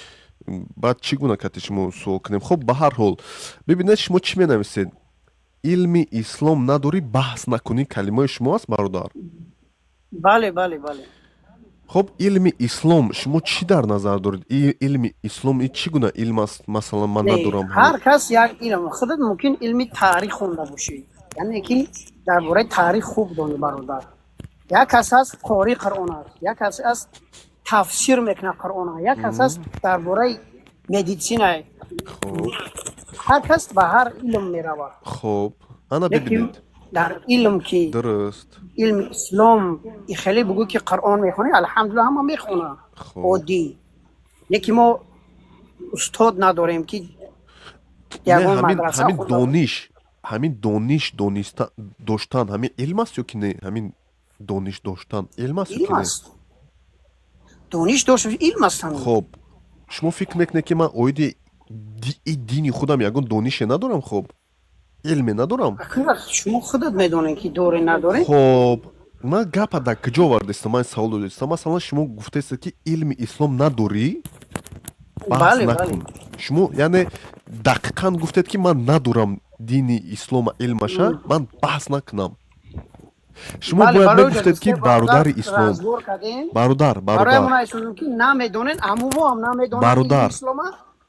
Speaker 1: баъд чӣ гуна кати шумо суол кунем? Хуб, ба ҳар ҳол, бибинед, шумо чӣ менависед: илми ислом надорӣ, баҳс накунӣ. Калимаи шумо аст, бародар.
Speaker 18: Бале, бале, бале.
Speaker 1: Хуб, илми ислом шумо чӣ дар назар доред? Илми ислом и чӣ гуна илм аст? Масалан, ман
Speaker 18: Не,
Speaker 1: надорам.
Speaker 18: ҳар кас як илм. Худат мумкин илми таърих хонда бошӣ, яъне ки дар бораи таърих хуб донӣ, бародар. Як кас ҳаст, қории Қуръон аст, як кас ҳаст, тафсир мекунад Қуръона, як кас ҳаст, дар бораи медицина. Ҳар кас ба ҳар илм меравад.
Speaker 1: Хуб, ана
Speaker 18: Лекин
Speaker 1: бибинед.
Speaker 18: дар илм ки илми ислом и хеле бугӯ, ки Қуръон мехонӣ, алҳамдулилла, ҳама мехонад оддӣ. Лекин мо устод надорем, ки
Speaker 1: Не,
Speaker 18: ягон
Speaker 1: ҳамин
Speaker 18: мадраса
Speaker 1: ҳамин
Speaker 18: хонда.
Speaker 1: Дониш. Ҳамин дониш дониста доштан ҳамин илм аст ё ки не? Ҳамин дониш доштан илм аст ё ки
Speaker 18: Илм
Speaker 1: не?
Speaker 18: аст. Дониш дошт, илм аст ҳамин.
Speaker 1: Хоб, шумо фикр мекунед, ки ман оиди дини худам ягон донише надорам? Хоб, илме надорам?
Speaker 18: Шумо худат медонед, ки доре, надоре.
Speaker 1: Хоб, ман гапа дар куҷо овардастам? Ман савол додастам. Масалан, шумо гуфтаестед, ки илми ислом надорӣ, баҳс накун. Шумо яъне дақиқан гуфтед, ки ман надорам дини ислома, илмаша, ман баҳс накунам. Шумо бояд мегуфтед, ки бародари ислом, бародар, бародар,
Speaker 18: ки намедонед, амумо ҳам намедонед.
Speaker 1: Бародар,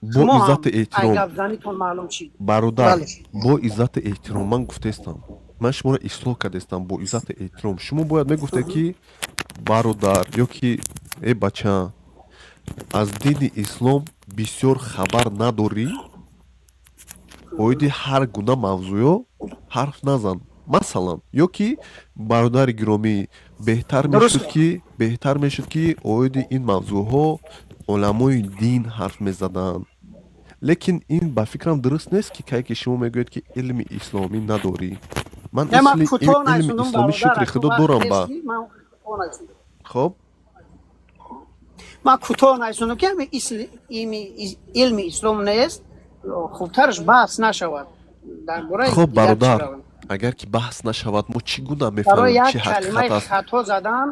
Speaker 1: бо иззату эҳтиром, бародар, бо иззату эҳтиром, ман гуфтаестам, ман шуморо ислоҳ кардастам бо иззату эҳтиром. Шумо бояд мегуфтед, ки бародар ё ки э бача, аз дини ислом бисёр хабар надорӣ, оиди ҳар гуна мавзӯъё ҳарф назан, масалан, ё ки бародари гиромӣ, беҳтар мешуд, ки оиди ин мавзӯъҳо уламои дин ҳарф мезаданд. Лекин ин ба фикрам дуруст нест, ки кай ки шумо мегӯед, ки илми исломӣ надорӣ. Ман илми исломӣ, шукри худо, дорам ба хоб.
Speaker 18: Ман кӯтоҳ найсондам, ки илми ислом нест, хубтараш баҳс нашавад дар бораи.
Speaker 1: Хоб, бародар, агар ки баҳс нашавад, мо чӣ гуна мефаҳмем, чӣ ҳақиқат аст?
Speaker 18: Хато задан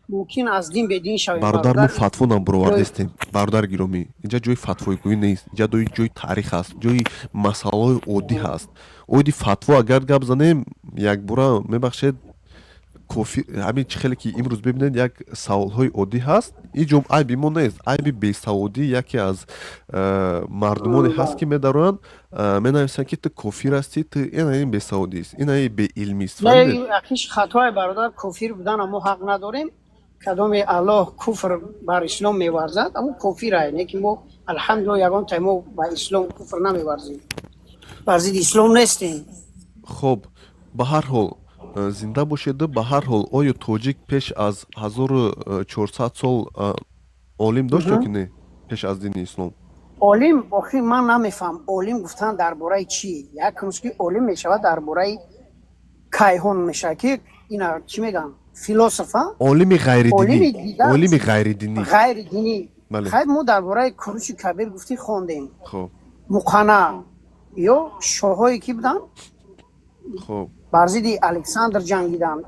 Speaker 18: мумкин, аз дин бедин шавем.
Speaker 1: Бародар, мо фатво набуровардестем. Бародари гиромӣ, инҷа ҷои фатвоигӯӣ нест, инҷа ҷои таърих аст, ҷои масъалаҳои оддӣ ҳаст. Оиди фатво агар гап занем, якбора, мебахшед, кофи. Ҳамин чӣ хеле ки имрӯз бибинед, як саволҳои оддӣ ҳаст. Ин ҷо айби мо нест, айби бесаводӣ яке аз мардумоне ҳаст, ки медароянд, менависанд, ки ту кофир ҳастӣ, ту ин бесаводист, ин беилмист.
Speaker 18: Ҳеч хатое, бародар, кофир будана мо ҳақ надорем. Кадоме Аллоҳ куфр бар ислом меварзад, аммо кофир ай не, ки мо, алҳамдулилла, ягон тай мо ба ислом куфр намеварзем, бар зидди ислом нестем.
Speaker 1: Хоб, ба ҳар ҳол, зинда бошеду. Ба ҳар ҳол, оё тоҷик пеш аз 1400 сол олим дошт ё ки не, пеш аз дини ислом?
Speaker 18: Олим, охи, ман намефаҳмам, олим гуфтан дар бораи чӣ? Якумш, ки олим мешавад, дар бораи кайҳон мешавад, ки ина чӣ мегӯям, философа.
Speaker 1: Олими ғайридинӣ, олими ғайридинӣ.
Speaker 18: Ғайридинӣ. Хайр, мо дар бораи Куруши Кабир гуфтӣ, хондем. Муқана ё шоҳое ки буданд, бар зидди Александр ҷангиданд.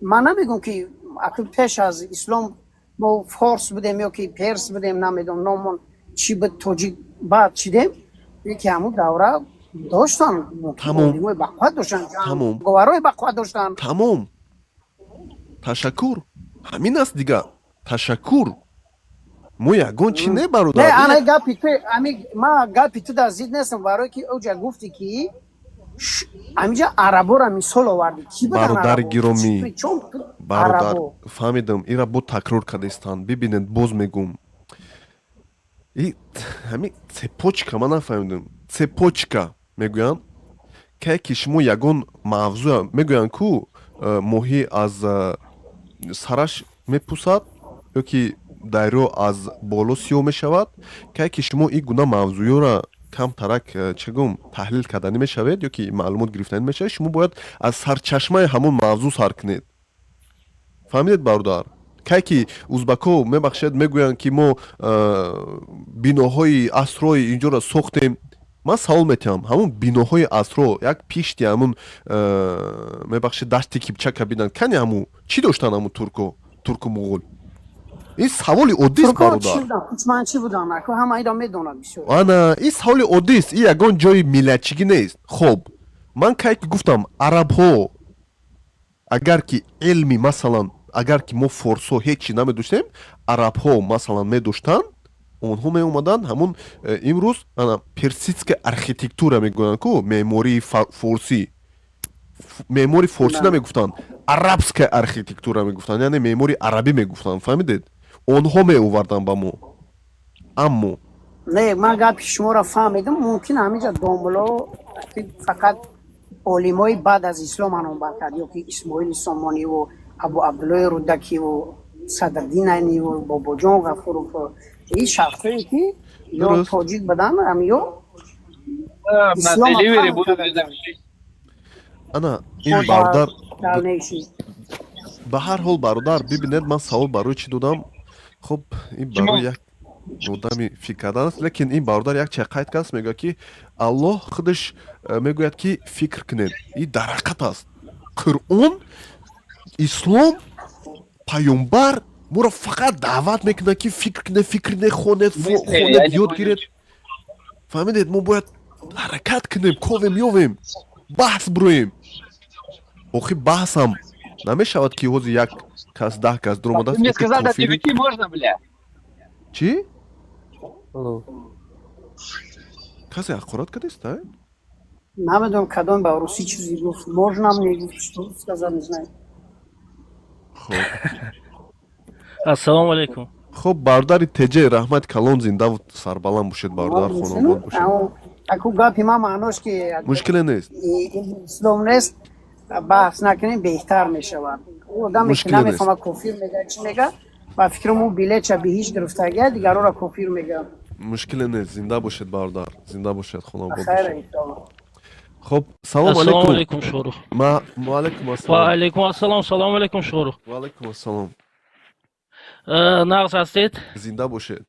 Speaker 18: Ман намегӯм, ки акл пеш аз ислом мо форс будем ё ки перс будем, намедонам номон чӣ буд, тоҷик баъд чидем, ки ҳамун давра доштан, олимои бақувват доштанд, говарои бақувват доштанд.
Speaker 1: Тамом, ташаккур, ҳамин аст дига. Ташаккур, мо ягон чӣ не, бародар.
Speaker 18: Не, ана гапи ту, ами ма гапи ту дар зид нестам, барое ки оҷа гуфтӣ, ки ҳаминҷа араборо мисол овардӣ. Ки
Speaker 1: Бародари гиромӣ, бародар, фаҳмидам, ира бо такрор кардастанд. Бибинед, боз мегӯм, ҳамин цепочка, ман нафаҳмидам, цепочка мегӯянд, кае ки шумо ягон мавзӯъ мегӯянд, ку моҳӣ аз сараш мепусад ё ки дарё аз боло сиёҳ мешавад. Кае ки шумо ин гуна мавзӯёро камтарак, чӣ гум, таҳлил карданӣ мешавед ё ки маълумот гирифтанӣ мешавед, шумо бояд аз сарчашмаи ҳамон мавзӯъ сар кунед. Фаҳмидед, бародар? Кай ки узбакҳо, мебахшед, мегӯянд, ки мо биноҳои асрои инҷоро сохтем, ман савол метиҳам: ҳамон биноҳои асро як пишти ҳамун, мебахшед, Дашти Кипчака бинанд, кани ҳамун чӣ доштанд, ҳамун турко, турку муғул? Ин саволи оддист, бародар. Ана ин саволи оддист, ин ягон ҷои миллатчигӣ нест. Хоб, ман кай ки гуфтам арабҳо, агар ки илми, масалан, агар ки мо форсҳо ҳеҷ чӣ намедоштем, арабҳо, масалан, медоштанд, онҳо меомаданд, ҳамун имрӯз ана персидская архитектура мегӯянд ку, меъмории форсӣ. Меъмори форсӣ намегуфтанд, арабская архитектура мегуфтанд, яъне меъмори арабӣ мегуфтанд. Фаҳмидед? Онҳо меоварданд ба мо, аммо
Speaker 18: Не, ман гапи шуморо фаҳмидам. Мумкин ҳаминҷа домуло фақат олимои баъд аз ислом номбар кард, ё ки Исмоили Сомониву Абу Абдуллои Рудакиву Садрдин Айниву Бобоҷон Ғафуров, ин шахсое ки ё тоҷик буданд, ам ё
Speaker 7: ислом.
Speaker 1: Ана ин бародар.
Speaker 18: Дальнейший.
Speaker 1: Ба ҳар ҳол, бародар, бибинед, ман савол барои чӣ додам. Хуб, ин барои як одами фикр кардан аст, лекин ин бародар як чиз қайд кардааст, мегӯяд, ки Аллоҳ худаш мегӯяд, ки фикр кунед. Ин дар ҳақиқат аст. Қуръон, ислом, паёмбар моро фақат даъват мекунад, ки фикр кунед, фикр кунед, хонед, хонед, ёд гиред. Фаҳмидед, мо бояд ҳаракат кунем, ковем, ёвем, баҳс бироем. Охи, баҳсам намешавад, ки ҳозир як кас, 10 кас дуромадааст.
Speaker 7: Ты мне сказал, до 9 можно, бля.
Speaker 1: Чӣ? Касе ҳақорат кардест, а?
Speaker 18: Намедонам, кадом ба русӣ чизе гуфт. Можно мне гуфт, что сказал, не знаю.
Speaker 1: Хуб.
Speaker 19: Ассалому алайкум.
Speaker 1: Хуб, бародари теҷе, раҳмат калон, зиндаву сарбаланд бошед, бародар, хонобод бошед.
Speaker 18: Аку гапи ман маънош ки
Speaker 1: Мушкиле нест.
Speaker 18: ислом нест, баҳс накунем, беҳтар мешавад. Одаме ки
Speaker 1: Мушкиле нест.
Speaker 18: намефаҳма, кофир мега, чӣ мега, ба фикрам, ӯ билетша биҳишт гирифтагия, дигарора кофир мега.
Speaker 1: Мушкиле нест. Зинда бошед, бародар, зинда бошед, хонобод
Speaker 18: Хайр,
Speaker 1: бошед.
Speaker 18: иншоалло.
Speaker 1: Хуб, салом
Speaker 19: Ассалому
Speaker 1: алейкум.
Speaker 19: алейкум, Шорух.
Speaker 1: Ма ваалейкум
Speaker 19: Ва
Speaker 1: ассалом.
Speaker 19: алейкум ассалом, салому алейкум, Шорух.
Speaker 1: Ваалейкум ассалом.
Speaker 19: Нағз ҳастед?
Speaker 1: Зинда бошед.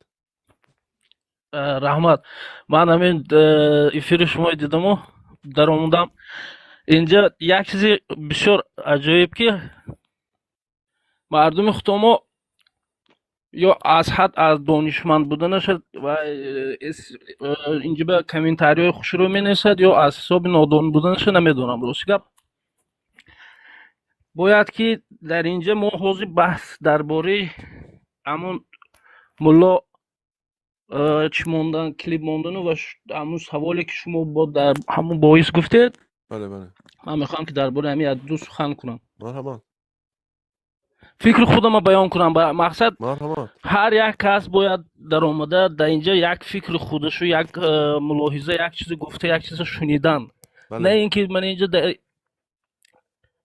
Speaker 19: Раҳмат. Ман ҳамин эфири шумо дидаму даромадам. Инҷа як чизи бисёр аҷоиб, ки мардуми худомо ё аз ҳад аз донишманд буданаша ва инҷа ба комментариҳои хушрӯ менависад, ё аз ҳисоби нодон буданаша, намедонам. Рости гап, бояд ки дар инҷа мо ҳозир баҳс дар бораи ҳамун мулло чӣ мондан, клип мондану ва ҳамун саволе, ки шумо бо дар ҳамун боис гуфтед.
Speaker 1: Бале, бале.
Speaker 19: Ман мехоҳам, ки дар бораи ҳамин як ду сухан кунам.
Speaker 1: Марҳамат.
Speaker 19: Фикри худама баён кунам. Ба мақсад
Speaker 1: Марҳамат.
Speaker 19: ҳар як кас бояд даромада дар инҷа як фикри худашу, як мулоҳиза, як чизе гуфта, як чизе шунидан, на ин ки ман инҷа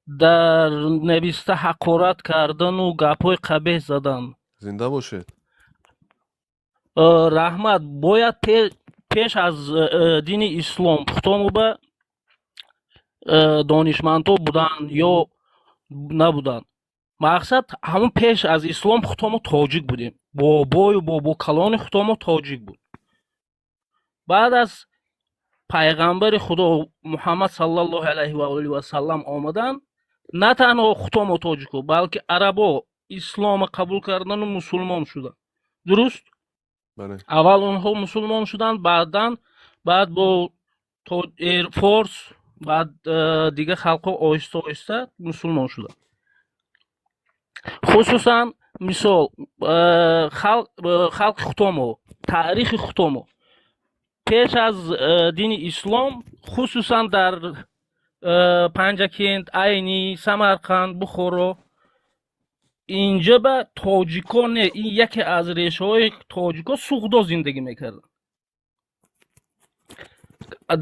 Speaker 19: дар нависта ҳақорат кардану гапҳои қабеҳ задан.
Speaker 1: Зинда бошед.
Speaker 19: Раҳмат. Бояд пеш аз дини ислом пухтонуба донишмандҳо буданд ё набуданд? Мақсад, ҳамун пеш аз ислом худомо тоҷик будем, бобою бобокалони худомо тоҷик буд. Баъд аз пайғамбари худо Муҳаммад саллаллоҳу алайҳи ва олиҳи васаллам омадан, на танҳо худомо тоҷико, балки арабо ислома қабул кардану мусулмон шуданд, дуруст?
Speaker 1: Бале.
Speaker 19: Аввал онҳо мусулмон шуданд, баъдан баъд бо форс, баъд дигар халқҳо оҳиста оҳиста мусулмон шуданд. Хусусан, мисол, халқи худомо, таърихи худомо пеш аз дини ислом, хусусан дар Панҷакент, Айнӣ, Самарқанд, Бухоро, инҷа ба тоҷико не, ин яке аз решаҳои тоҷико суғдо зиндагӣ мекарданд.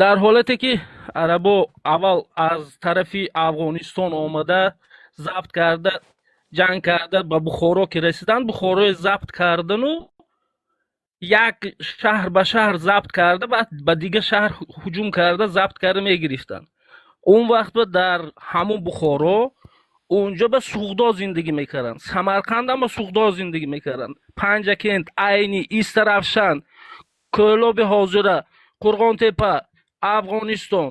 Speaker 19: Дар ҳолате ки арабо аввал аз тарафи Афғонистон омада, забт карда, ҷанг карда, ба Бухоро ки расиданд, Бухорои забт кардану як шаҳр ба шаҳр забт карда, баъд ба дигар шаҳр ҳуҷум карда, забт карда мегирифтанд. Он вақт ба дар ҳамун Бухоро, унҷо ба суғдо зиндагӣ мекарданд, Самарқандам ба суғдо зиндагӣ мекарданд, Панҷакент, Айнӣ, Истаравшан, Кӯлоби ҳозира, Қурғонтепа, Афғонистон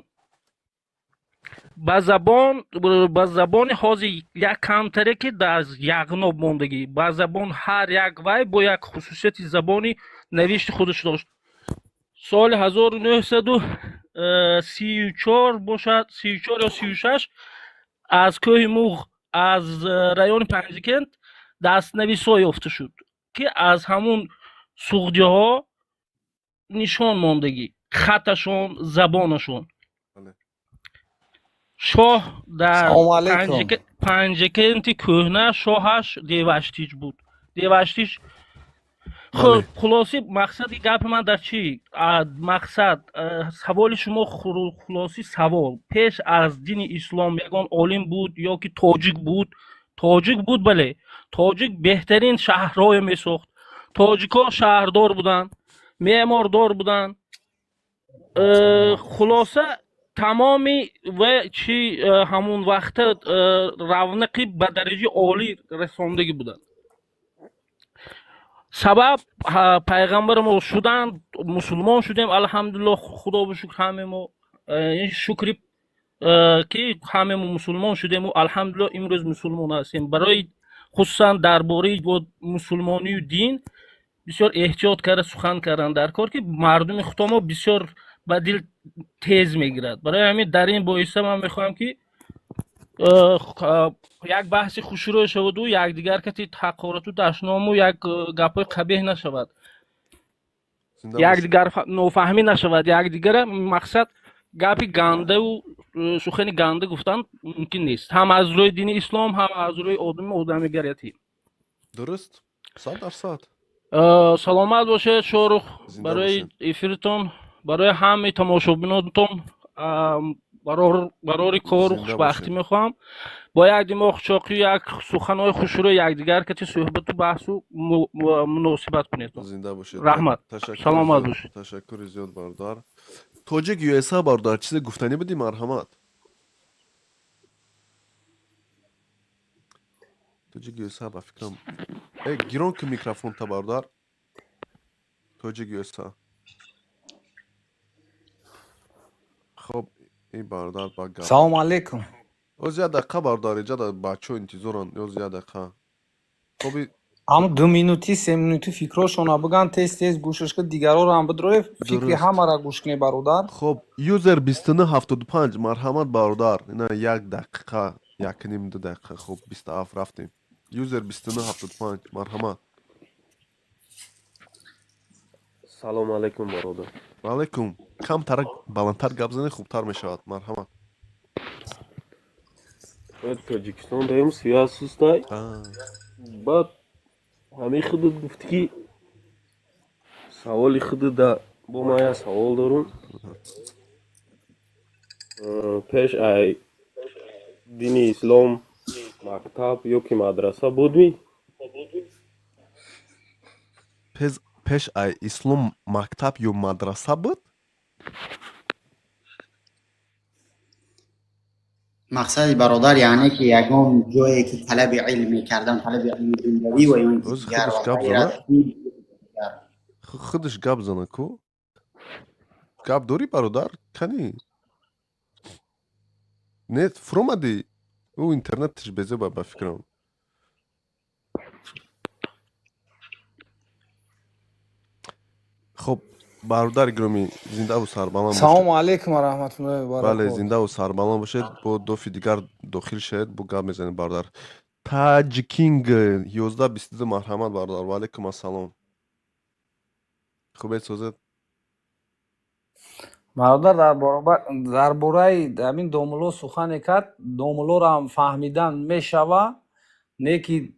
Speaker 19: ба забони ҳозир як камтаре, ки дар Яғноб мондагӣ, ба забон ҳар як вай бо як хусусияти забони навишти худаш дошт. Соли 1934 бошад, 34 ё 36, аз кӯҳи Муғ, аз райони Панҷакент дастнависҳо ёфта шуд, ки аз ҳамун суғдиҳо нишон мондагӣ, хатташон, забонашон. Шоҳ дар
Speaker 20: Салому алейкум.
Speaker 19: Панҷакенти кӯҳна шоҳаш Деваштич буд, Деваштич. Хуб, хулоси мақсади гапи ман дар чӣ? Мақсад, саволи шумо, хулоси савол: пеш аз дини ислом ягон олим буд ё ки тоҷик буд? Тоҷик буд, бале. Тоҷик беҳтарин шаҳрҳое месохт, тоҷикҳо шаҳрдор буданд, меъмордор буданд. Хулоса. Тамоми ва чи ҳамун вақта равнақи ба дараҷаи олӣ расондагӣ буданд. Сабаб пайғамбари мо шуданд, мусулмон шудем, алҳамдулиллоҳ, худо ба шукр, ҳаме мо ин шукри, ки ҳаме мо мусулмон шудему, алҳамдулиллоҳ, имрӯз мусулмон ҳастем. Барои хусусан дар бораи мусулмонию дин бисёр эҳтиёт карда сухан кардан дар кор, ки мардуми худо бисёр ба дил тез мегирад. Барои ҳамин дар ин боиса ман мехоҳам, ки як баҳси хушрӯй шаваду якдигар кати ҳақорату дашному як гапҳои қабеҳ нашавад, якдигар нофаҳмӣ нашавад, якдигара мақсад гапи гандаву сухани ганда гуфтан мумкин нест, ҳам аз рӯи дини ислом, ҳам аз рӯи одами одамигариятӣ.
Speaker 1: Дуруст, 100%.
Speaker 19: Саломат бошед, Шорух, барои эфиртон, барои ҳамаи тамошобинотон барори кору хушбахтӣ мехоҳам. Бо як димоғ чоқӣ, як суханҳои хушрӯ якдигар кати суҳбату баҳсу муносибат кунед.
Speaker 1: Зинда бошед.
Speaker 19: Раҳмат, саломат бошед.
Speaker 1: Ташаккури зиёд, бародар. Тоҷик ЮСА, бародар, чизе гуфтанӣ будӣ? Марҳамат. Тоҷик ЮСА, ба фикрам, гирон ки микрофонта, бародар. Тоҷик ЮСА. Хоб, ин бародар ба гап.
Speaker 20: Салому алейкум.
Speaker 1: Оз як дақиқа, бародар, иҷа бачаҳо интизоранд. Оз як дақиқа. Хоби.
Speaker 20: Ҳам 2 минути, 3 минути фикрошона биган, тез тез гӯшаш ки дигарора ҳам бидроев, фикри ҳамара гӯш кунӣ, бародар.
Speaker 1: Хоб, юзер 2975, марҳамат, бародар. Ина як дақиқа, якним 2 дақиқа. Хоб, 27 рафтем. Юзер 2975, марҳамат.
Speaker 12: Салому алейкум, бародар.
Speaker 1: Ваалайкум. Камтар баландтар гап занед, хубтар мешавад. Марҳамат.
Speaker 12: Тоҷикистон даем, связь сустай. Баъд ҳамин худат гуфтӣ, ки саволи худат бо ман як савол дорум. Пеш ай дини ислом мактаб ё ки мадраса будми?
Speaker 1: Пеш ай ислом мактаб ё мадраса буд?
Speaker 17: Мақсади бародар яъне ки ягон ҷое ки талаби илм мекардан, талаби илми дунявӣ ва ё ин ки дигар
Speaker 1: Худаш
Speaker 17: ва
Speaker 1: гап
Speaker 17: ғайра.
Speaker 1: зана, худаш гап зана ку. Гап дорӣ, бародар? Кани не фуромадӣ? Ӯ интернеташ безеба, ба фикрам. Хоб, бародари гиромӣ, зиндаву сарбаланд бошед.
Speaker 20: Салому алейкум ва раҳматуллоҳи ва
Speaker 1: Бале.
Speaker 20: баракот.
Speaker 1: Зиндаву сарбаланд бошед. Бо дофи дигар дохил шавед, бо гап мезанем, бародар. Таҷикинг 1122, марҳамат, бародар. Ваалайкум ассалом. Хубед, созед?
Speaker 20: Бародар, дар бораи ҳамин домулло сухане кард, домуллоро ҳам фаҳмидан мешава, не ки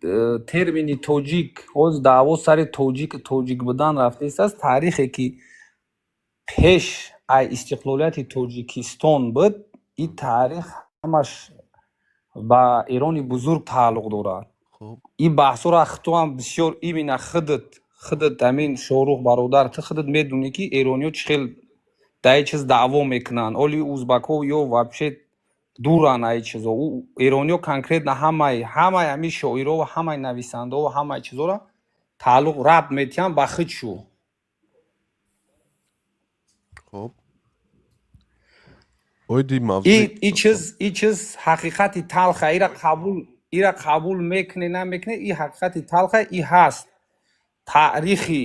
Speaker 20: термини тоҷик, ҳозир даъво сари тоҷик, тоҷик будан рафтааст. Таърихе ки пеш ай истиқлолияти Тоҷикистон буд, ин таърих ҳамаш ба Эрони бузург тааллуқ дорад. Ин баҳсҳоро ту ҳам бисёр, именно худат, ҳамин Шоҳрух бародар, ту худат медонӣ, ки эрониҳо чӣ хел дар ин чиз даъво мекунанд. Оли узбакҳо ё вообще дуранд ай чизо. Эрониҳо конкретно ҳамаи ҳамин шоиро ва ҳамаи нависандаҳо ва ҳамаи чизоро тааллуқ рабт метиҳанд ба худшу.
Speaker 1: Хоб, оиди мавзӯи
Speaker 20: И чиз ҳақиқати талха, ира қабул мекуне, намекуне, и ҳақиқати талха и ҳаст. Таърихи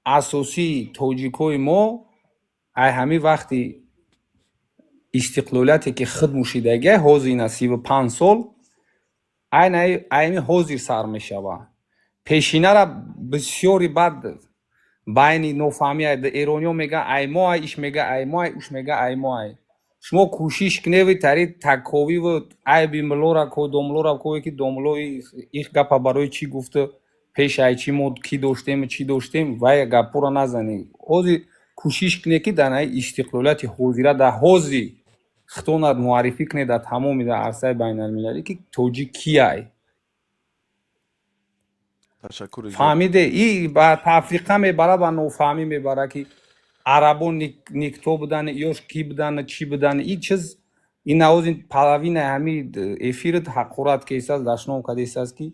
Speaker 20: асосии тоҷикҳои мо ай ҳамин вақти истиқлолияте ки худ мушидагия, ҳозир ина 35 сол, айни ҳозир сар мешавад. Пешинара бисёри бад байни нофаҳмӣ, эрониҳо мегӯянд ай мо ай, иш мега ай мо ай, уш мега ай мо ай. Шумо кӯшиш куневи тари такковиву айби муллора ко, домуллора кове, ки домулло их гапа барои чӣ гуфту, пеш ай чӣ мо кӣ доштем, чӣ доштем, вай гапҳоро назанӣ. Ҳозир кӯшиш куне, ки дар истиқлолияти ҳозира, дар ҳозир хитонат муаррифӣ кунед дар тамоми дар арсаи байналмилалӣ, ки тоҷик кияй.
Speaker 1: Ташаккури зиёд.
Speaker 20: Фаҳмиде, и ба тафриқа мебара, ба нофаҳмӣ мебара, ки Арабо никто будани, ёш ки будани, чӣ будани, ин чиз ин навози половинаи ҳами эфират ҳақорат кесааст, дашном кадесааст, ки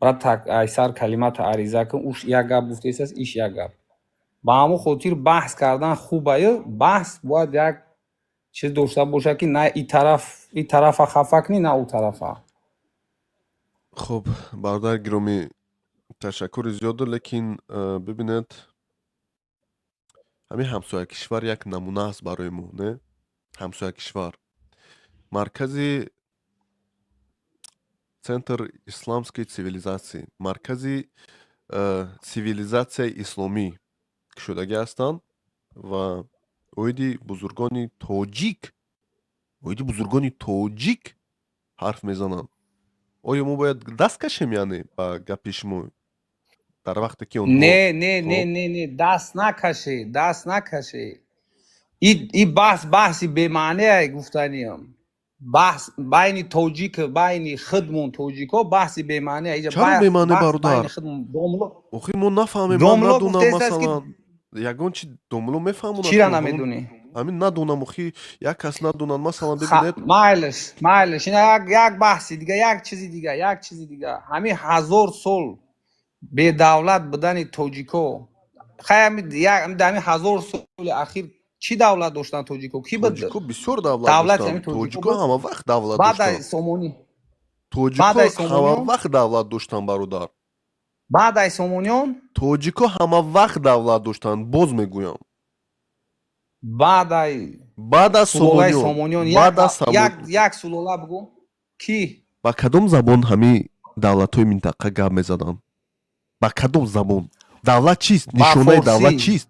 Speaker 20: брат, так айсар калимата ариза кун. Уш як гап гуфтесааст, иш як гап. Ба ҳамон хотир баҳс кардан хубаю, баҳс бояд як чиз дошта бошад, ки на и тараф и тарафа хафа кунӣ, на ӯ тарафа.
Speaker 1: Хуб, бародари гиромӣ, ташаккури зиёду, лекин бибинед, ҳамин ҳамсоя кишвар як намуна аст барои мо, не? Ҳамсоя кишвар маркази, центр исламской цивилизации, маркази цивилизатсияи исломӣ кушодагӣ ҳастанд ва оиди бузургони тоҷик, оиди бузургони тоҷик ҳарф мезананд. Оё мо бояд даст кашем, яъне ба гапи шумо, дар вақте ки онҳо
Speaker 20: Не, не, не, не, не, даст накаше, даст накаше. И баҳс баҳси бемаънеа гуфтаниям. Баҳс байни тоҷик, байни худмон тоҷико баҳси бемаънеа. Иҷа
Speaker 1: Чаро бемаъне,
Speaker 20: баҳс
Speaker 1: бародар?
Speaker 20: байни худмон. Домло
Speaker 1: Охи мо нафаҳмем, ман
Speaker 20: Домло
Speaker 1: надонам.
Speaker 20: гуфтааст, ки
Speaker 1: Масалан, ягон чи домло мефаҳмонад?
Speaker 20: Чира
Speaker 1: ки
Speaker 20: намедонӣ?
Speaker 1: Ҳамин надонам, охи як кас надонад, масалан, бибинед.
Speaker 20: Майлаш, майлаш, ина як баҳси дига, як чизи дига, як чизи дига. Ҳамин 1000 сол бедавлат будани тоҷико, хай, ҳами як дар ҳамин 1000 соли ахир чӣ давлат доштанд тоҷико? Кӣ буд?
Speaker 1: Тоҷико бисёр давлат
Speaker 20: Давлати
Speaker 1: доштанд.
Speaker 20: ҳамин тоҷико
Speaker 1: Тоҷико
Speaker 20: буд?
Speaker 1: ҳама вақт давлат
Speaker 20: Баъд аз
Speaker 1: доштанд.
Speaker 20: Сомонӣ,
Speaker 1: Тоҷико
Speaker 20: баъд аз
Speaker 1: ҳама
Speaker 20: Сомониён?
Speaker 1: вақт давлат доштанд, бародар.
Speaker 20: Баъд аз Сомониён?
Speaker 1: Тоҷико ҳама вақт давлат доштанд, боз мегӯям.
Speaker 20: Баъд ай
Speaker 1: Баъд аз
Speaker 20: сулолаи
Speaker 1: Сомониён.
Speaker 20: Сомониён
Speaker 1: Баъд
Speaker 20: як
Speaker 1: аз Само
Speaker 20: як сулола бигӯ, кӣ?
Speaker 1: Ба кадом забон ҳамин давлатҳои минтақа гап мезаданд? Ба кадом забон? Давлат чист?
Speaker 20: Ба
Speaker 1: Нишонаи давлат
Speaker 20: форсӣ.
Speaker 1: чист?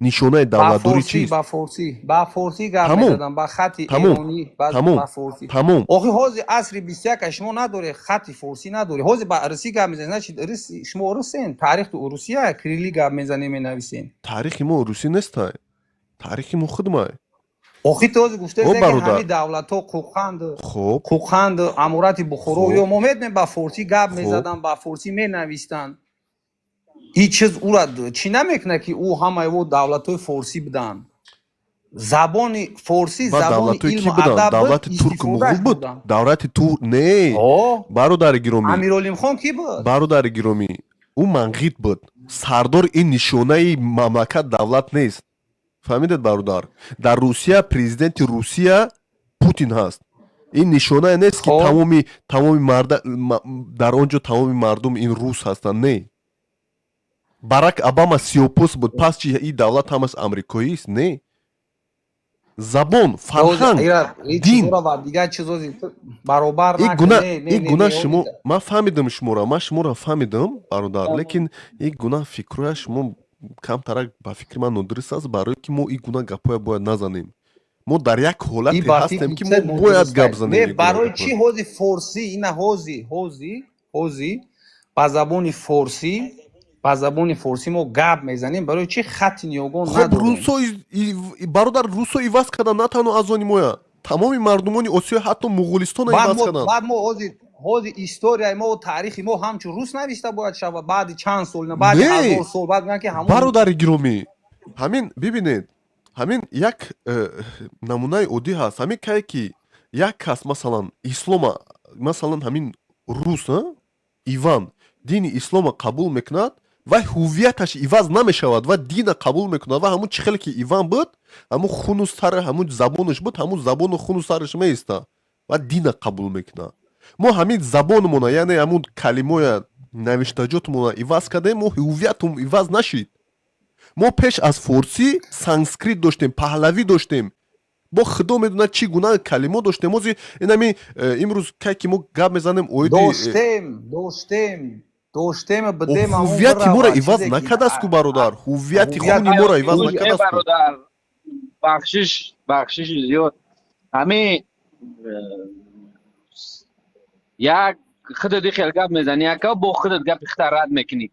Speaker 1: Нишонаи
Speaker 20: Ба
Speaker 1: давлатдорӣ
Speaker 20: форсӣ.
Speaker 1: чист?
Speaker 20: Ба форсӣ, ба форсӣ гап
Speaker 1: Тамом.
Speaker 20: мезаданд, ба хати
Speaker 1: Тамом.
Speaker 20: эронӣ,
Speaker 1: Тамом.
Speaker 20: ба форсӣ.
Speaker 1: Тамом.
Speaker 20: Охи ҳозир асри 21 шумо надоред, хати форсӣ надоред, ҳозир ба русӣ гап мезанед, значит, шумо русен, таърихту Русия, кирилӣ гап мезанед, менависен.
Speaker 1: Таърихи мо русӣ нестай, таърихи мо худмай.
Speaker 20: Охи ту ҳозир
Speaker 1: О,
Speaker 20: гуфтаед, ки
Speaker 1: бародар.
Speaker 20: ҳамин давлатҳо, Қӯқанд,
Speaker 1: Хуб.
Speaker 20: Қӯқанд, аморати Бухоро,
Speaker 1: Хуб.
Speaker 20: ё мо медонем, ба форсӣ гап мезаданд, ба форсӣ менавистанд. Ин чиз ӯра чӣ намекунад, ки ӯ ҳамаи ӯ давлатҳои форсӣ буданд. Забони форсӣ
Speaker 1: Ба
Speaker 20: забони
Speaker 1: давлатҳои кӣ
Speaker 20: илму
Speaker 1: буданд?
Speaker 20: адаб буд,
Speaker 1: Давлати турку
Speaker 20: истифодааш
Speaker 1: муғул буд?
Speaker 20: буданд.
Speaker 1: Давлати тур не, бародари гиромӣ.
Speaker 20: Амиролимхон кӣ буд?
Speaker 1: Бародари гиромӣ, ӯ манғит буд, сардор. Ин нишонаи мамлакат, давлат нест, фаҳмидед, бародар? Дар Русия президенти Русия Путин ҳаст. Ин нишонае нест, ки тамоми марда дар он ҷо тамоми мардум ин рус ҳастанд. Не, Барак Обама сиёпӯст буд, пас чи, ин давлат ҳамаш амрикоист? Не, забон, фарҳанг, дин.
Speaker 20: Ва дигар чизо баробар
Speaker 1: ин
Speaker 20: накун.
Speaker 1: гуна
Speaker 20: Не, не,
Speaker 1: ин
Speaker 20: не,
Speaker 1: гуна
Speaker 20: не.
Speaker 1: Шумо, ман фаҳмидам шуморо, ман шуморо фаҳмидам, бародар, лекин ин гуна фикрҳоя шумо камтарак, ба фикри ман, нодуруст аст, барое ки мо ин гуна гапҳоя бояд назанем. Мо дар як ҳолате
Speaker 20: Ба
Speaker 1: ҳастем,
Speaker 20: фикри
Speaker 1: ки
Speaker 20: чиз
Speaker 1: мо бояд
Speaker 20: нодуруст
Speaker 1: гап
Speaker 20: аст.
Speaker 1: занем
Speaker 20: Не,
Speaker 1: ин гуна
Speaker 20: барои
Speaker 1: гапҳо.
Speaker 20: чӣ ҳози форсӣ, ина ҳози ба забони форсӣ, ба забони форсӣ мо гап мезанем? Барои чӣ хати ниёгон
Speaker 1: Хоб,
Speaker 20: надорем?
Speaker 1: русо бародар, русо иваз кардан на танҳо аз они моя, тамоми мардумони Осиё, ҳатто Муғулистона
Speaker 20: Баъд
Speaker 1: иваз
Speaker 20: мо
Speaker 1: карданд.
Speaker 20: Баъд мо ҳози историяи мо, таърихи мо ҳамчун рус навишта бояд шавад баъди чанд сол, на баъди
Speaker 1: Не.
Speaker 20: 1000 сол баъд мегӯянд, ки ҳамон
Speaker 1: Бародари гиромӣ, ҳамин бибинед, ҳамин як намунаи оддӣ ҳаст. Ҳамин кае ки як кас, масалан, ислома, масалан, ҳамин рус, а? Иван дини ислома қабул мекунад ва ҳувияташ иваз намешавад ва дина қабул мекунад ва ҳамун чӣ хеле ки Иван буд, ҳамун хуну сар, ҳамун забонаш буд, ҳамун забону хуну сараш меиста ва дина қабул мекунад. Мо ҳамин забонмона, яъне ҳамун калимоя, навиштаҷотмона иваз кардем, мо ҳувиятум иваз нашид. Мо пеш аз форсӣ санскрит доштем, паҳлавӣ доштем, бо худо медонад чӣ гуна калимо доштем. Ози инами имрӯз кай ки мо гап мезанем оиди
Speaker 20: Доштем, бидем, ҳамон
Speaker 1: ҳувияти моро
Speaker 20: биравад,
Speaker 1: иваз
Speaker 20: чизе ки
Speaker 1: накардааст ку, бародар, ҳувияти хуни моро иваз накардааст ку.
Speaker 7: Бародар, бахшиш, бахшиши зиёд. Ҳами як худат хел гап мезанӣ, яка бо худат гапи хита рад мекунӣ.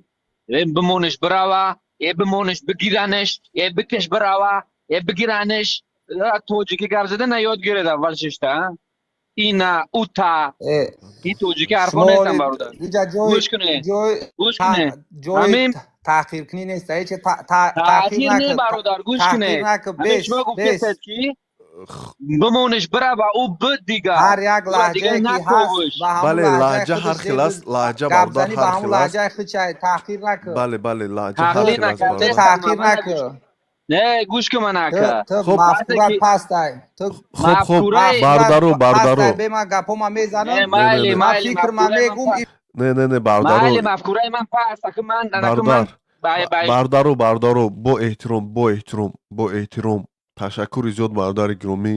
Speaker 7: Э бимониш бирава, э бимониш бигиранеш, э бикеш бирава, э бигиранеш. Тоҷикӣ гап зада на ёд гиред аввал шишта ина ута ин тоҷикӣ ҳарфо нестам, бародар. Гӯш кунед, гӯш кунед, ҳамин.
Speaker 20: Таҳқиркунӣ нест, ҳеч таҳқир
Speaker 7: Таъхир не,
Speaker 20: накун.
Speaker 7: Бародар, гӯш
Speaker 20: Таҳқир
Speaker 7: кунед.
Speaker 20: накун.
Speaker 7: Ҳамин
Speaker 20: Бес
Speaker 7: шумо
Speaker 20: бес.
Speaker 7: гуфтед, ки бимониш, бирава, ӯ буд дигар.
Speaker 20: Ҳар як
Speaker 7: Ӯра дигар
Speaker 20: лаҳҷае ки ҳаст,
Speaker 7: наковиш.
Speaker 20: ба ҳамун
Speaker 1: Бале,
Speaker 20: лаҳҷаи
Speaker 1: лаҳҷа
Speaker 20: худаш
Speaker 1: ҳар хел аст,
Speaker 20: зеб
Speaker 1: лаҳҷа,
Speaker 20: гап
Speaker 1: бародар,
Speaker 20: занӣ, ба
Speaker 1: ҳар
Speaker 20: ҳамун
Speaker 1: хел аст.
Speaker 20: лаҳҷаи худшай таҳқир накун.
Speaker 1: Бале, бале, лаҳҷа ҳар
Speaker 7: Таҳқир
Speaker 1: хел аст,
Speaker 20: Ту
Speaker 1: бародар.
Speaker 7: накардестам.
Speaker 20: таҳқир
Speaker 7: Ман
Speaker 20: накун.
Speaker 7: Не, гӯш кун ман,
Speaker 20: Ту
Speaker 7: ака.
Speaker 20: ту
Speaker 1: Хоб.
Speaker 7: Вақте
Speaker 20: мафкурат
Speaker 7: ки
Speaker 20: пастай, ту
Speaker 1: Хоб, хоб,
Speaker 7: мафкураи
Speaker 1: бародаро,
Speaker 20: мафкурат
Speaker 1: бародаро.
Speaker 20: пастай. Бе, ман гапома
Speaker 7: Не,
Speaker 20: мезанам.
Speaker 1: Не, не,
Speaker 7: майли,
Speaker 1: не.
Speaker 20: Ман
Speaker 7: майли,
Speaker 20: фикрма
Speaker 7: мафкураи ман
Speaker 20: мегум.
Speaker 7: паст.
Speaker 1: Не, не, не, бародаро.
Speaker 7: Майли, мафкураи ман паст. Ака, ман анаку ман
Speaker 1: Бародар,
Speaker 7: бай бай.
Speaker 1: Бародаро, бародаро, бо эҳтиром, бо эҳтиром, бо эҳтиром. Ташаккури зиёд, бародари гиромӣ,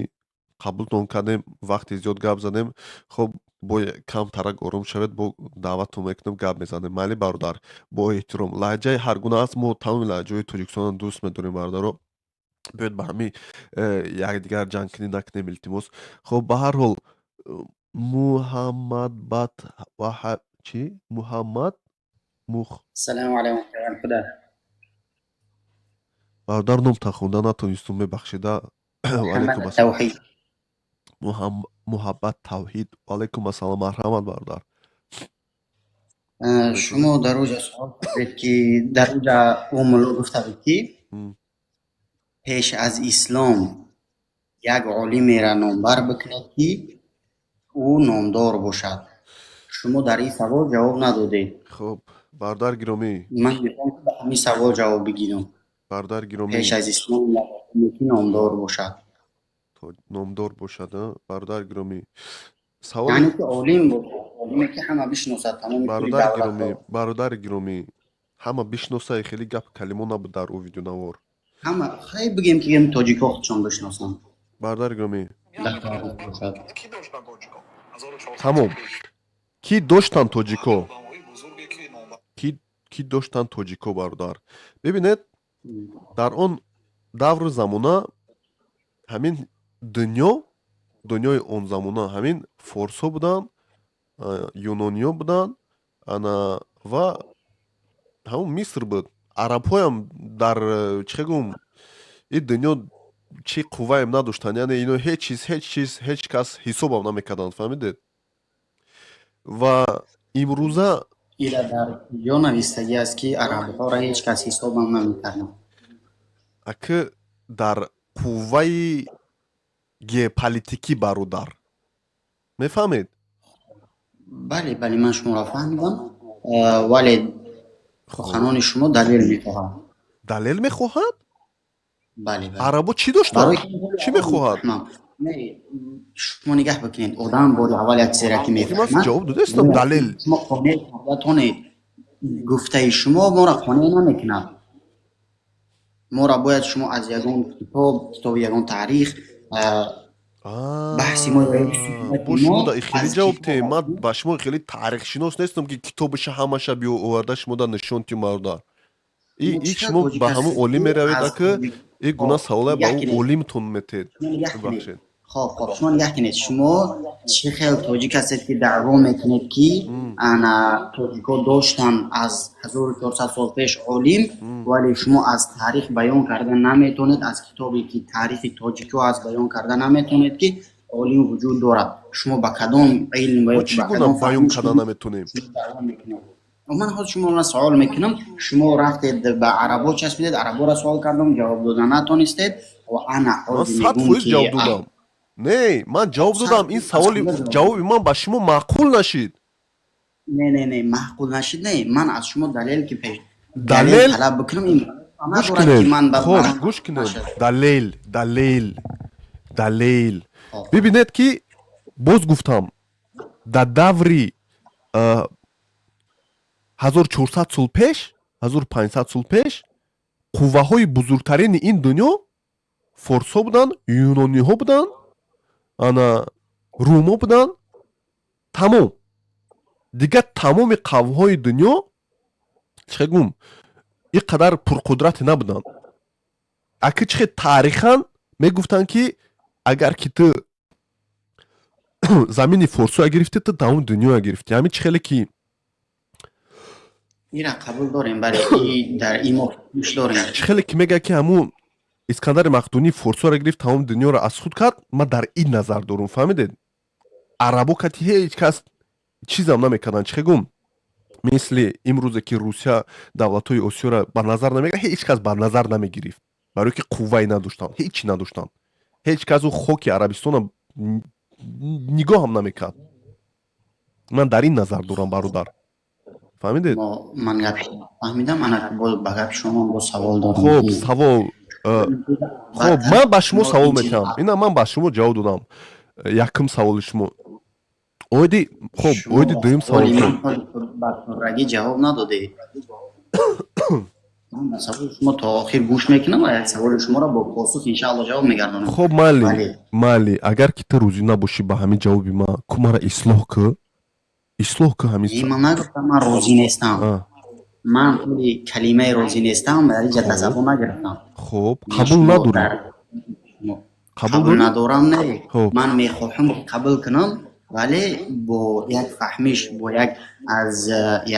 Speaker 1: қабултон кардем, вақти зиёд гап задем. Хоб, бо камтарак ором шавед, бо даъваттон мекунем, гап мезанем. Майли, бародар, бо эҳтиром. Лаҳҷаи ҳар гуна аст, мо тамоми лаҳҷаҳои Тоҷикистонро дӯст медорем, бародаро. Биёед, ба ҳамин якдигар ҷангкунӣ накунем, илтимос. Хоб, ба ҳар ҳол, Муҳаммадбат чӣ, Муҳаммад Мух.
Speaker 21: Салому алайкум, худа.
Speaker 1: Бародар, номта хонда натонистум, мебахшеда. Ваалайкум
Speaker 21: Муҳаммад
Speaker 1: ассалом.
Speaker 21: Тавҳид.
Speaker 1: Муҳаббат Тавҳид, ваалайкум ассалом, марҳамат, бародар.
Speaker 21: Шумо дар оҷа суол кардед, ки дар оҷа ӯ мулло гуфта буд, ки пеш аз ислом як олимеро номбар бикунед, ки ӯ номдор бошад. Шумо дар ин савол ҷавоб надодед.
Speaker 1: Хуб, бародар гиромӣ.
Speaker 21: Ман мехоҳам, ки ба ҳамин савол ҷавоб бигирам.
Speaker 1: Бародар гиромӣ.
Speaker 21: Пеш аз ислом як олиме, ки номдор бошад.
Speaker 1: Номдор бошад, а? Бародар гиромӣ, саволи
Speaker 21: Яъне ки олим бошад, олиме, ки ҳама бишносад, тамоми кулли
Speaker 1: Бародари гиромӣ,
Speaker 21: давлатҳо.
Speaker 1: Бародари гиромӣ, ҳама бишносае, хеле гап калимо набуд дар ӯ видеонавор.
Speaker 21: Ҳама, хай, бигем, ки тоҷикҳо худшон бишносанд.
Speaker 1: Бародари гиромӣ.
Speaker 21: Дар таърих бошад.
Speaker 1: Тамом, кӣ доштанд тоҷико, кӣ доштанд тоҷико? Бародар, бибинед, дар он давру замона ҳамин дунё, дунёи он замона ҳамин форсҳо буданд, юнониё буданд, ана ва ҳамон Миср буд. Арабҳоям дар, чӣ гум, ин дунё чӣ қувваем надоштанд, яъне ино ҳеҷ чиз, ҳеҷ чиз, ҳеҷ кас ҳисобам намекарданд, фаҳмидед? Ва имрӯза
Speaker 21: Ира дар ҷо навистагӣ аст, ки арабҳоро ҳеҷ кас ҳисобам намекарданд?
Speaker 1: Аки, дар қувваи геополитикӣ, бародар, мефаҳмед?
Speaker 21: Бале, бале, ман шуморо фаҳмидам, вале суханони шумо далел мехоҳад.
Speaker 1: Далел мехоҳад?
Speaker 21: Бале, бале.
Speaker 1: Арабо чӣ доштанд?
Speaker 21: Барои
Speaker 1: Чӣ мехоҳад?
Speaker 21: Не, шумо нигаҳ бикунед, одам бори аввал як чизеро ки
Speaker 1: Ман
Speaker 21: мефаҳмад,
Speaker 1: ҷавоб додастам, далел.
Speaker 21: Шумо қонеъ карда тонед. Гуфтаи шумо моро қонеъ намекунад. Моро бояд шумо аз ягон китоб, китоби ягон таърих, баҳси мо
Speaker 1: Бо шумо да хеле ҷавоб тем. Ман ба шумо хеле таърихшинос нестам, ки китобаша ҳамаша биё оварда шумо да нишон тим, бародар. И шумо ба ҳамун олим меравед, аки и гуна савола ба ӯ олимтон метед, бибахшед.
Speaker 21: Хоб, хоб, шумо нигаҳ кунед, шумо чӣ хел тоҷик ҳастед, ки даъво мекунед, ки ана тоҷикҳо доштанд аз 1400 сол пеш олим, вале шумо аз таърих баён карда наметонед, аз китобе, ки таърихи тоҷикҳо аст, баён карда наметонед, ки олим вуҷуд дорад. Шумо ба кадом илм ва
Speaker 1: Мо
Speaker 21: ё
Speaker 1: чӣ
Speaker 21: ба
Speaker 1: гуна
Speaker 21: кадом
Speaker 1: баён
Speaker 21: фаҳмиш
Speaker 1: карда наметонем?
Speaker 21: даъво мекунед? Ман ҳозир шуморо савол мекунам. Шумо рафтед, ба арабо часпидед, араборо савол кардам, ҷавоб дода натонистед ва ана
Speaker 1: Ман
Speaker 21: ҳозир
Speaker 1: сад
Speaker 21: мегӯм,
Speaker 1: фоиз
Speaker 21: ки
Speaker 1: ҷавоб додам. Не, ман ҷавоб додам. Ин саволи, ҷавоби ман ба шумо маъқул нашид.
Speaker 21: Не, не, не, маъқул нашид, не. Ман аз шумо далел ки пеш
Speaker 1: Далел
Speaker 21: талаб бикунам, ин
Speaker 1: гӯш
Speaker 21: надорад, ки
Speaker 1: кунед.
Speaker 21: ман ба
Speaker 1: Хоб, гӯш кунед. Далел, далел, далел. Бибинед, ки боз гуфтам, дар даври 1400 сол пеш, 1500 сол пеш қувваҳои бузургтарини ин дунё форсҳо буданд, юнониҳо буданд, ана румҳо буданд, тамом. Дигар тамоми қавмҳои дунё, чӣ гум, ин қадар пурқудрате набуданд. Аки чӣ хел таърихан мегуфтанд, ки агар ки ту замини форсоя гирифтӣ, ту тамоми дунёя гирифтӣ. Ҳамин чӣ хеле ки
Speaker 21: Ира қабул дорем, бале, дар ин мо гӯш дорем.
Speaker 1: Чӣ хеле ки мегӯяд, ки ҳамун Искандари Мақдунӣ форсоро гирифт, тамоми дунёро аз худ кард, ман дар ин назар дорум, фаҳмидед? Арабо кати ҳеҷ кас чизам намекарданд, чӣ хел гум. Мисли имрӯзе ки Русия давлатҳои Осиёро ба назар намегирад, ҳеҷ кас ба назар намегирифт, барое ки қуввае надоштанд, ҳечи надоштанд. Ҳеҷ кас ӯ хоки Арабистона нигоҳам намекард. Ман дар ин назар дорам, бародар, фаҳмидед?
Speaker 21: Ман гап фаҳмидам. Ана, ба гапи шумо ман боз савол дорам.
Speaker 1: Хуб, савол. Хуб, ман ба шумо савол метиҳам. Ина, ман ба шумо ҷавоб додам якум саволи шумо оиди. Хуб, оиди дуюм савол.
Speaker 21: Ба пуррагӣ ҷавоб надодед. Ман ба саволи шумо то охир гӯш мекунам ва як саволи шуморо бо посух, иншаалло, ҷавоб мегардонам.
Speaker 1: Хуб, майли, майли. Агар ки ту розӣ набошӣ ба ҳамин ҷавоби ман, ку мара ислоҳ кӯ, ислоҳ кӯ ҳамин.
Speaker 21: Ман нагуфтам ман розӣ нестам. Ман худи калимаи розӣ нестам дар инҷа дар забон нагирифтам.
Speaker 1: Хуб, қабул надорӣ?
Speaker 21: Қабул надорам, не. Ман мехоҳам қабул кунам, вале бо як фаҳмиш, бо як аз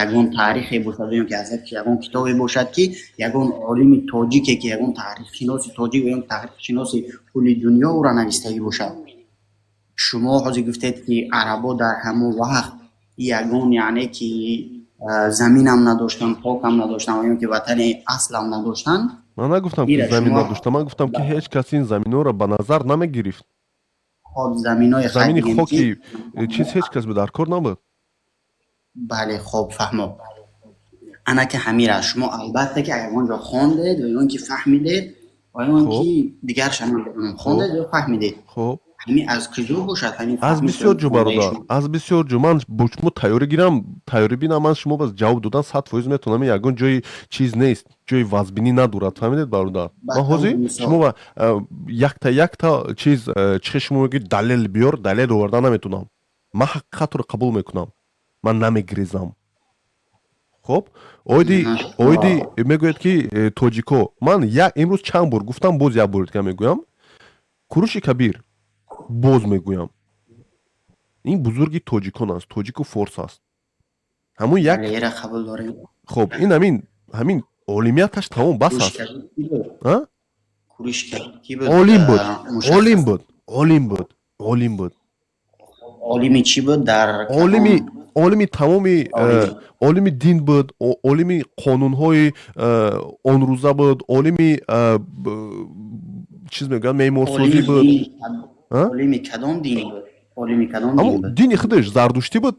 Speaker 21: ягон таърихе бошад ё ки аз ягон китобе бошад, ки ягон олими тоҷике, ки ягон таърихшиноси тоҷик ё таърихшиноси кулли дунё ӯра навистагӣ бошад. Шумо ҳозир гуфтед, ки арабо дар ҳамон вақт ягон, яъне ки заминам надоштанд, хокам надоштанд ё ки ватани аслам надоштанд.
Speaker 1: Ман нагуфтам, ки замин надоштам. Ман гуфтам, ки ҳеҷ кас ин заминҳоро ба назар намегирифт.
Speaker 21: Хоб, заминои
Speaker 1: замини хоки чиз ҳеҷ кас дар кор набуд.
Speaker 21: Бале, хоб, фаҳмо. Ана ки ҳамира шумо албатта ки ягон ҷо хондед ва ё ин ки фаҳмидед ва ё ин ки дигарша намедонам, хондед ё фаҳмидед.
Speaker 1: Хуб.
Speaker 21: Ҳамин аз куҷо бошад ҳамин?
Speaker 1: Аз бисёр ҷо, бародар, аз бисёр ҷо. Ман бо шумо тайёрӣ гирам, тайёрӣ бинам, ман шумо ба ҷавоб додан 100% метавонам. Ягон ҷои чиз нест, ҷои вазбинӣ надорад, фаҳмидед, бародар? Ман ҳозир шумо ба якта якта чиз, чихе шумо мегӯед, далел биёр, далел оварда наметавонам. Ман ҳақиқатро қабул мекунам, ман намегирезам. Хоб, оиди мегӯяд, ки тоҷико, ман як имрӯз чанд бор гуфтам, боз як бори дига мегӯям: Куруши Кабир, боз мегӯям, ин бузурги тоҷикон аст, тоҷику форс аст. Ҳамун як хоб, ин ҳамин олимияташ тамом, бас аст. Олим буд, олим буд, олим буд, олим буд.
Speaker 21: Олими чӣ буд дар?
Speaker 1: Олими тамоми олими дин буд, олими қонунҳои он рӯза буд, олими чиз мегӯянд, меъморсозӣ буд.
Speaker 21: Олими кадом дин буд? Олими кадом дин буд?
Speaker 1: Дини худаш зардуштӣ буд,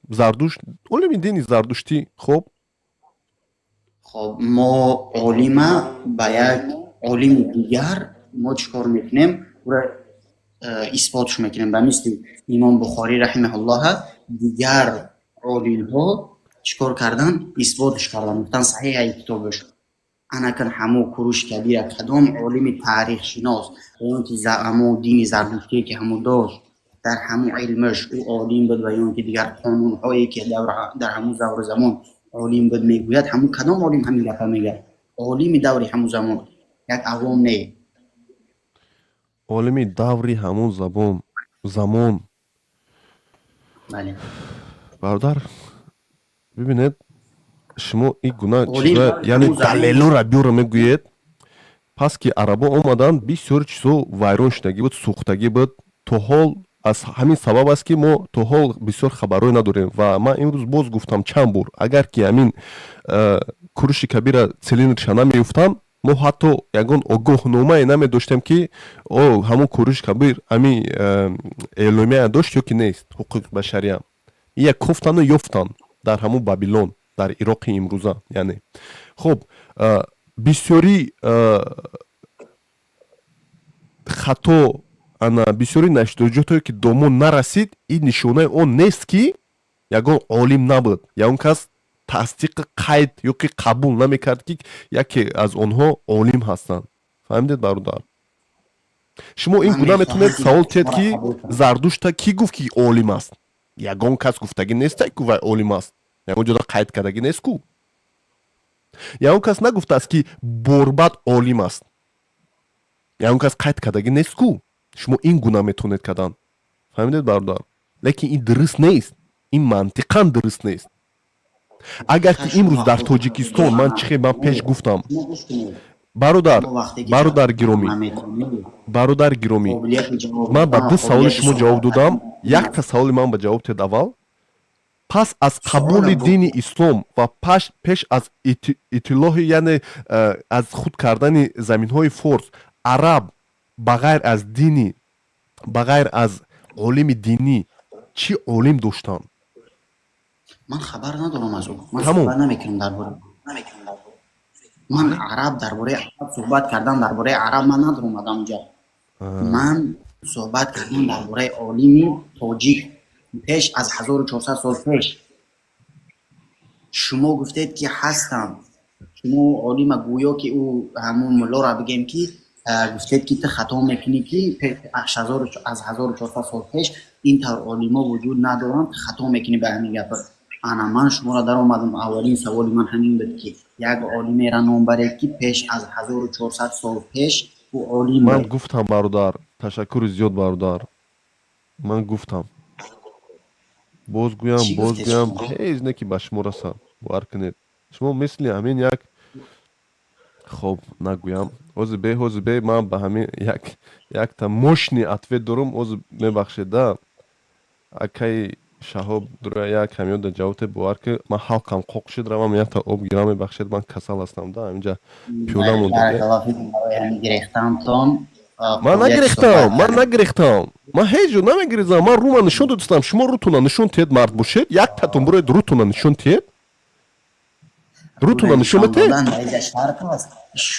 Speaker 1: Зардушт, олими дини зардуштӣ, хоб.
Speaker 21: Хоб, мо олима ба як олими дигар мо чӣ кор мекунем? Ура исботш мекунем. Ба мисли Имом Бухорӣ раҳимаҳуллоҳ, дигар олимҳо чӣ кор кардан? Исботш кардан, гуфтан саҳиҳ ай китобаш. Анакан ҳамо Куруш Кабира кадом олими таърихшинос ё ки ҳамо дини зардуштие ки ҳамо дошт, дар ҳамо илмаш ӯ олим буд ва ё ки дигар қонунҳое ки дар ҳамун давру замон олим буд, мегӯяд, ҳамун кадом олим ҳамин гапа мегӯяд? Олими даври ҳамун замон, як авом не.
Speaker 1: Олими даври ҳамун забон замон.
Speaker 21: Бале.
Speaker 1: Бародар, бибинед, шумо ин гуна чиза, яъне далелора биёра мегӯед. Пас ки арабо омаданд, бисёр чизо вайрон шудагӣ буд, сӯхтагӣ буд. То ҳол аз ҳамин сабаб аст, ки мо то ҳол бисёр хабарҳое надорем. Ва ман имрӯз боз гуфтам чанд бор: агар ки ҳамин Куруши Кабира цилиндрша намеёфтам, мо ҳатто ягон огоҳномае намедоштем, ки о ҳамон Куруши Кабир ҳамин эъломия дошт ё ки нест, ҳуқуқи башария. Як кофтану ёфтанд дар ҳамон Бабилон, дар Ироқи имрӯза. Яъне, хуб, бисёри хато, ана бисёри нашриётое ки до мо нарасид, ин нишонаи он нест, ки ягон олим набуд, ягон кас тасдиқи қайд ё ки қабул намекард, ки яке аз онҳо олим ҳастанд. Фаҳмидед, бародар? Шумо ин гуна метавонед савол тиҳед, ки Зардушта кӣ гуфт, ки олим аст? Ягон кас гуфтагӣ неста, ку вай олим аст, ягон ҷода қайд кардагӣ нест ку. Ягон кас нагуфтааст, ки Борбад олим аст, ягон кас қайд кардагӣ нест ку. Шумо ин гуна метавонед кардан, фаҳмидед, бародар? Лекин ин дуруст нест, ин мантиқан дуруст нест. Агар ки имрӯз дар Тоҷикистон ман чихе ман пеш гуфтам, бародар, бародар гиромӣ, бародар гиромӣ, ман ба ду саволи шумо ҷавоб додам. Якта саволи ман ба ҷавоб тед аввал. Пас аз қабули дини ислом ва пеш аз иттилоҳи, яъне аз худ кардани заминҳои форс, араб ба ғайр аз дини, ба ғайр аз олими динӣ чӣ олим доштанд?
Speaker 21: Ман хабар надорам аз ӯ. Ман
Speaker 1: Тамом.
Speaker 21: суҳбат намекунам дар бораи ман араб, дар бораи араб суҳбат кардан, дар бораи араб ман надорам инҷа. Ман суҳбат кардам дар бораи олими тоҷик пеш аз 1400 сол пеш. Шумо гуфтед, ки ҳастанд. Шумо олима гӯё ки ӯ ҳамун муллоро бигем, ки гуфтед, ки ту хато мекунӣ, ки аз 1400 сол пеш ин тавр олимо вуҷуд надоранд, ту хато мекунӣ ба ҳамин гапа. Ана ман шуморо даромадам, аввалин саволи ман ҳамин буд, ки як олимеро ном баред, ки пеш аз 1400 сол пеш ӯ олим
Speaker 1: Ман
Speaker 21: буд.
Speaker 1: гуфтам, бародар. Ташаккури зиёд, бародар, ман гуфтам, боз гӯям.
Speaker 21: Чӣ
Speaker 1: Боз
Speaker 21: гуфтед
Speaker 1: гӯям.
Speaker 21: шумо?
Speaker 1: Ҳеҷ не, ки ба шумо расад, бовар кунед, шумо мисли ҳамин як, хоб, нагӯям. Ҳозир бе, ҳозир бе, ман ба ҳамин як якта мощный ответ дорум. Ҳозир мебахшед да, акаи Шаҳоб, дура як ҳамёда ҷавобте, бовар ки ман ҳалқам қоқ шуд, равам якта об гирам. Мебахшед, ман касал ҳастам да, ҳаминҷа пиёла монда.
Speaker 21: Баракаллоҳу фикум барои ҳамин гирехтантон.
Speaker 1: Ман нагирехтам, ман нагирехтам, ман ҳеҷ ҷо намегирезам. Ман рӯма нишон додистам, шумо рӯтона нишон тиҳед, мард бошед, яктатон бироед, рӯтона нишон тиҳед, рӯтона нишон метиҳед.
Speaker 21: Шарт аст.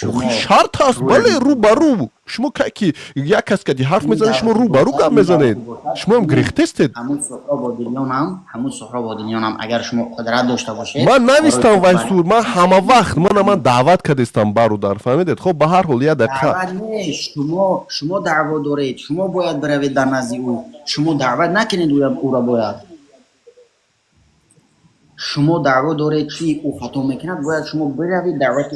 Speaker 1: Охи, шарт аст, бале, рӯ ба рӯ. Шумо ки як кас кади ҳарф мезанед, шумо рӯ ба рӯ гап мезанед, шумоам гирехтестед.
Speaker 21: Ҳамун Суҳроб Одилёнам, ҳамун Суҳроб Одилёнам, агар шумо қудрат дошта бошед.
Speaker 1: Ман навистам вайсур, ман ҳама вақт ман даъват кардистам, бародар, фаҳмидед? Хоб, ба ҳар ҳол, як дақиқа.
Speaker 21: Даъват не, шумо даъво доред, шумо бояд биравед дар назди ӯ. Шумо даъват накунед ӯро, бояд шумо даъво доред, ки ӯ хато мекунад, бояд шумо биравед даъвати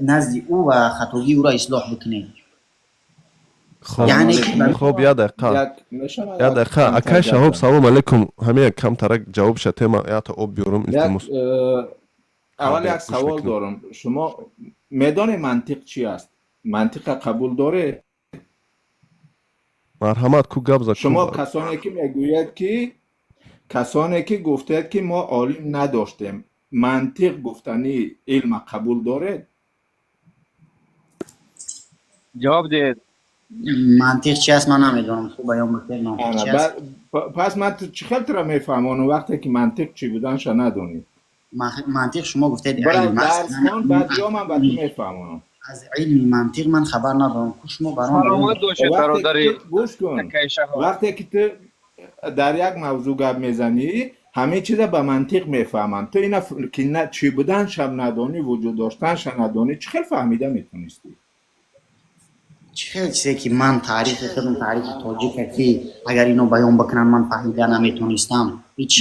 Speaker 21: назди ӯ ва хатогии ӯро ислоҳ бикунед.
Speaker 1: Хоб, як дақиқа, як дақиқа, акай Шаҳоб, салом алейкум. Ҳамин камтарак ҷавоб шатема, ята об биёрам, илтимос.
Speaker 2: Аввал як савол дорам. Шумо медонед, мантиқ чи аст? Мантиқа қабул доред?
Speaker 1: Марҳамат, ку гап за.
Speaker 2: Шумо касоне ки мегӯяд, ки касоне ки гуфтед, ки мо олим надоштем, мантиқ гуфтани илма қабул доред?
Speaker 7: Ҷавоб диҳед.
Speaker 21: Мантиқ чи аст, ман намедонам, хуб баён бикунед, мантиқ чи аст?
Speaker 2: Пас ман чӣ хел тура мефаҳмонам, вақте ки мантиқ чӣ буданша надонӣ?
Speaker 21: Мантиқ, шумо гуфтед, илм аст.
Speaker 2: Дарс хон, баъд ё ман ба ту мефаҳмонам.
Speaker 21: Аз илми мантиқ ман хабар надорам, ку шумо баром.
Speaker 7: Саломат бошед, бародари.
Speaker 2: Гӯш кун, вақте ки ту дар як мавзӯъ гап мезанӣ, ҳамин чиза ба мантиқ мефаҳманд. Ту ина ки чӣ буданшам надонӣ, вуҷуд доштанша надонӣ, чӣ хел фаҳмида метонистӣ?
Speaker 21: Чӣ хел чизе ки ман таърихи худам, таърихи тоҷика, ки агар ино баён бикунанд, ман фаҳмида наметонистам?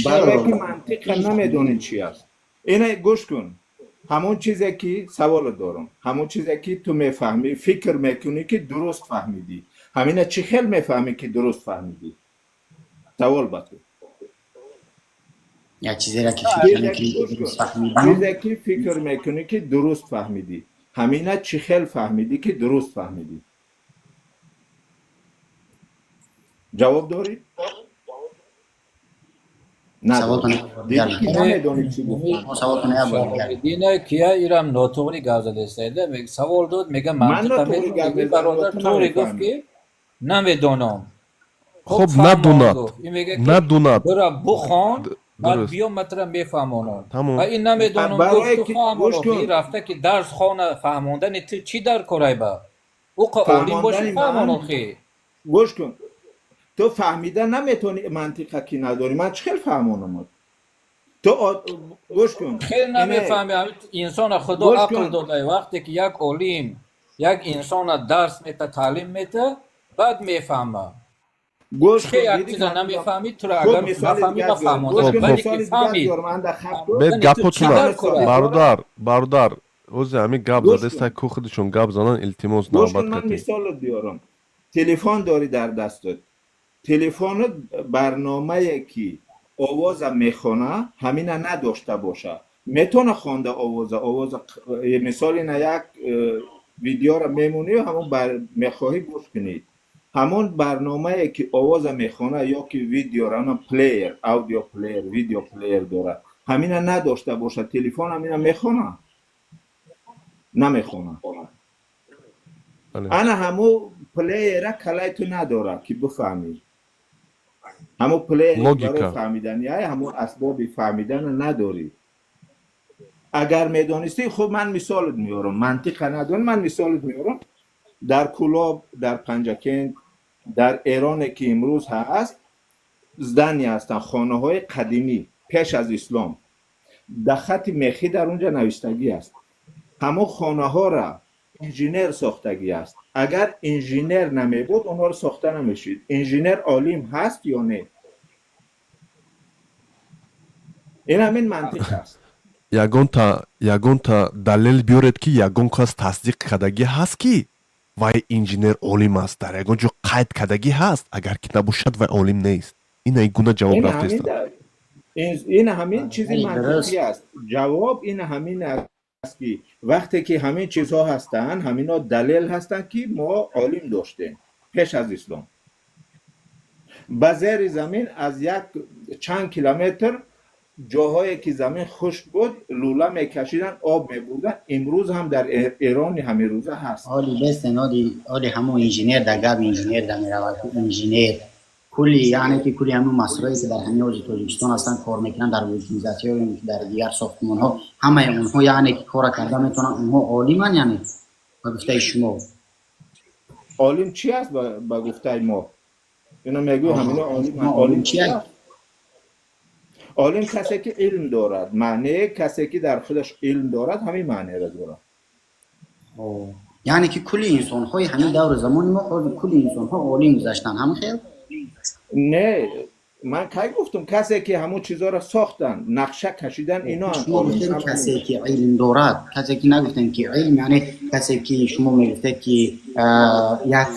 Speaker 2: Барое ки мантиқа намедонӣ чи аст. Ина гӯш кун, ҳамон чизе ки саволе дорам, ҳамон чизе ки ту мефаҳмӣ, фикр мекунӣ, ки дуруст фаҳмидӣ, ҳамина чӣ хел мефаҳмӣ, ки дуруст фаҳмидӣ? Савол ба ту.
Speaker 21: Як чизеро ки фикр мекунӣ, ки дуруст фаҳмидам.
Speaker 2: Чизе ки фикр мекунӣ, ки дуруст фаҳмидӣ, ҳамина чӣ хел фаҳмидӣ, ки дуруст фаҳмидӣ? Ҷавоб дорӣ?
Speaker 22: Дина кия ирам нотуғри гап задестайда, савол дод, мега мантиқа медонӣ, бародар туғри гуфт, ки намедонам.
Speaker 1: Хоб, надонад, надонад.
Speaker 22: Бира бухон, баъд биё, ман тура мефаҳмонам. Ва ин намедонам гуфт, ту фаҳмон, рафта ки дарс хона, фаҳмондани ту чӣ дар корай ба ӯ қа олим боши, фаҳмонон хе.
Speaker 2: Гӯш кун, ту фаҳмида наметавонӣ, мантиқа ки надорӣ, ман чӣ хел фаҳмонам? Ту гӯш кун.
Speaker 22: Хел намефаҳми. Инсона Худо ақл додае. Вақте ки як олим як инсона дарс мета, таълим мета, баъд мефаҳма.
Speaker 2: Гӯш.
Speaker 22: Хе як чиза намефаҳмӣ, тура агар нафаҳмӣ, нафаҳмонда, вале ки фаҳмид.
Speaker 1: Бед гапотуна, бародар, бародар, ози ҳамин гап задеста, ку худашон гап занан, илтимос, навбат.
Speaker 2: Ман мисолот биёрам. Телефон дорӣ дар дастат, телефонат барномае ки овоза мехона, ҳамина надошта боша, метавона хонда овоза? Мисол, ина як видеоро мемонӣ, ҳамон мехоҳӣ гӯш кунӣ. Ҳамон барномае ки овоза мехона ё ки видеора, ана плеер, аудио плеер, видео плеер дорад, ҳамина надошта бошад, телефон ҳамина мехона? Намехона. Ана ҳамо плеера калаи ту надорад, ки бифаҳмӣ. Ҳамо плеер барои фаҳмидани, ҳамон асбоби фаҳмидана надорӣ. Агар медонистӣ, хуб, ман мисолат меорам. Мантиқа надорӣ, ман мисолат меорам. Дар Кӯлоб, дар Панҷакент, дар Эроне ки имрӯз ҳаст, здания ҳастанд, хонаҳои қадимӣ, пеш аз ислом. Дар хати мехӣ дар унҷа навиштагӣ аст. Ҳамон хонаҳоро инженер сохтагӣ аст. Агар инженер намебуд, онҳоро сохта намешид. Инженер олим ҳаст ё не? Ин ҳамин мантиқ аст.
Speaker 1: Ягонта далел биёред, ки ягон кас тасдиқ кардагӣ ҳаст, ки вай инженер олим аст. Дар ягон ҷо қайд кардагӣ ҳаст? Агар ки набошад, вай олим нест. Ина гуна ҷавоб рафтеста.
Speaker 2: Ин ҳамин чизи мантиқӣ аст. Ҷавоб ин ҳамин аст, ки вақте ки ҳамин чизҳо ҳастанд, ҳамино далел ҳастанд, ки мо олим доштем пеш аз ислом. Ба зери замин аз як чанд километр ҷоҳое ки замин хушк буд, лӯла мекашиданд, об мебурданд. Имрӯз ҳам дар Эрони ҳамин рӯза ҳаст.
Speaker 21: Оли бестен, оли ҳамон инженер да гап, инженер да меравад. Инженер кулли, яъне ки кулли ҳамон масъулое ки дар ҳамин ҳози Тоҷикистон ҳастанд, кор мекунанд дар вулканизатсиё, дар дигар сохтмонҳо, ҳамаи онҳо, яъне ки кора карда метавонанд, онҳо олиманд, яъне ба гуфтаи шумо?
Speaker 2: Олим чи аст ба гуфтаи мо? Ино мегӯ, ҳамино олиманд. Олим чи аст? Олим касе ки илм дорад. Маънее касе ки дар худаш илм дорад, ҳамин маънеро дорад.
Speaker 21: Яъне ки кулли инсонҳои ҳамин давру замони мо, ҳозир кулли инсонҳо олим гузаштанд, ҳама хел?
Speaker 2: Не, ман кай гуфтам? Касе ки ҳамон чизҳоро сохтанд, нақша кашидан, ино.
Speaker 21: Шумо гуфтем касе ки илм дорад, касе ки нагуфтем ки илм, яъне касе ки шумо мегуфтед ки як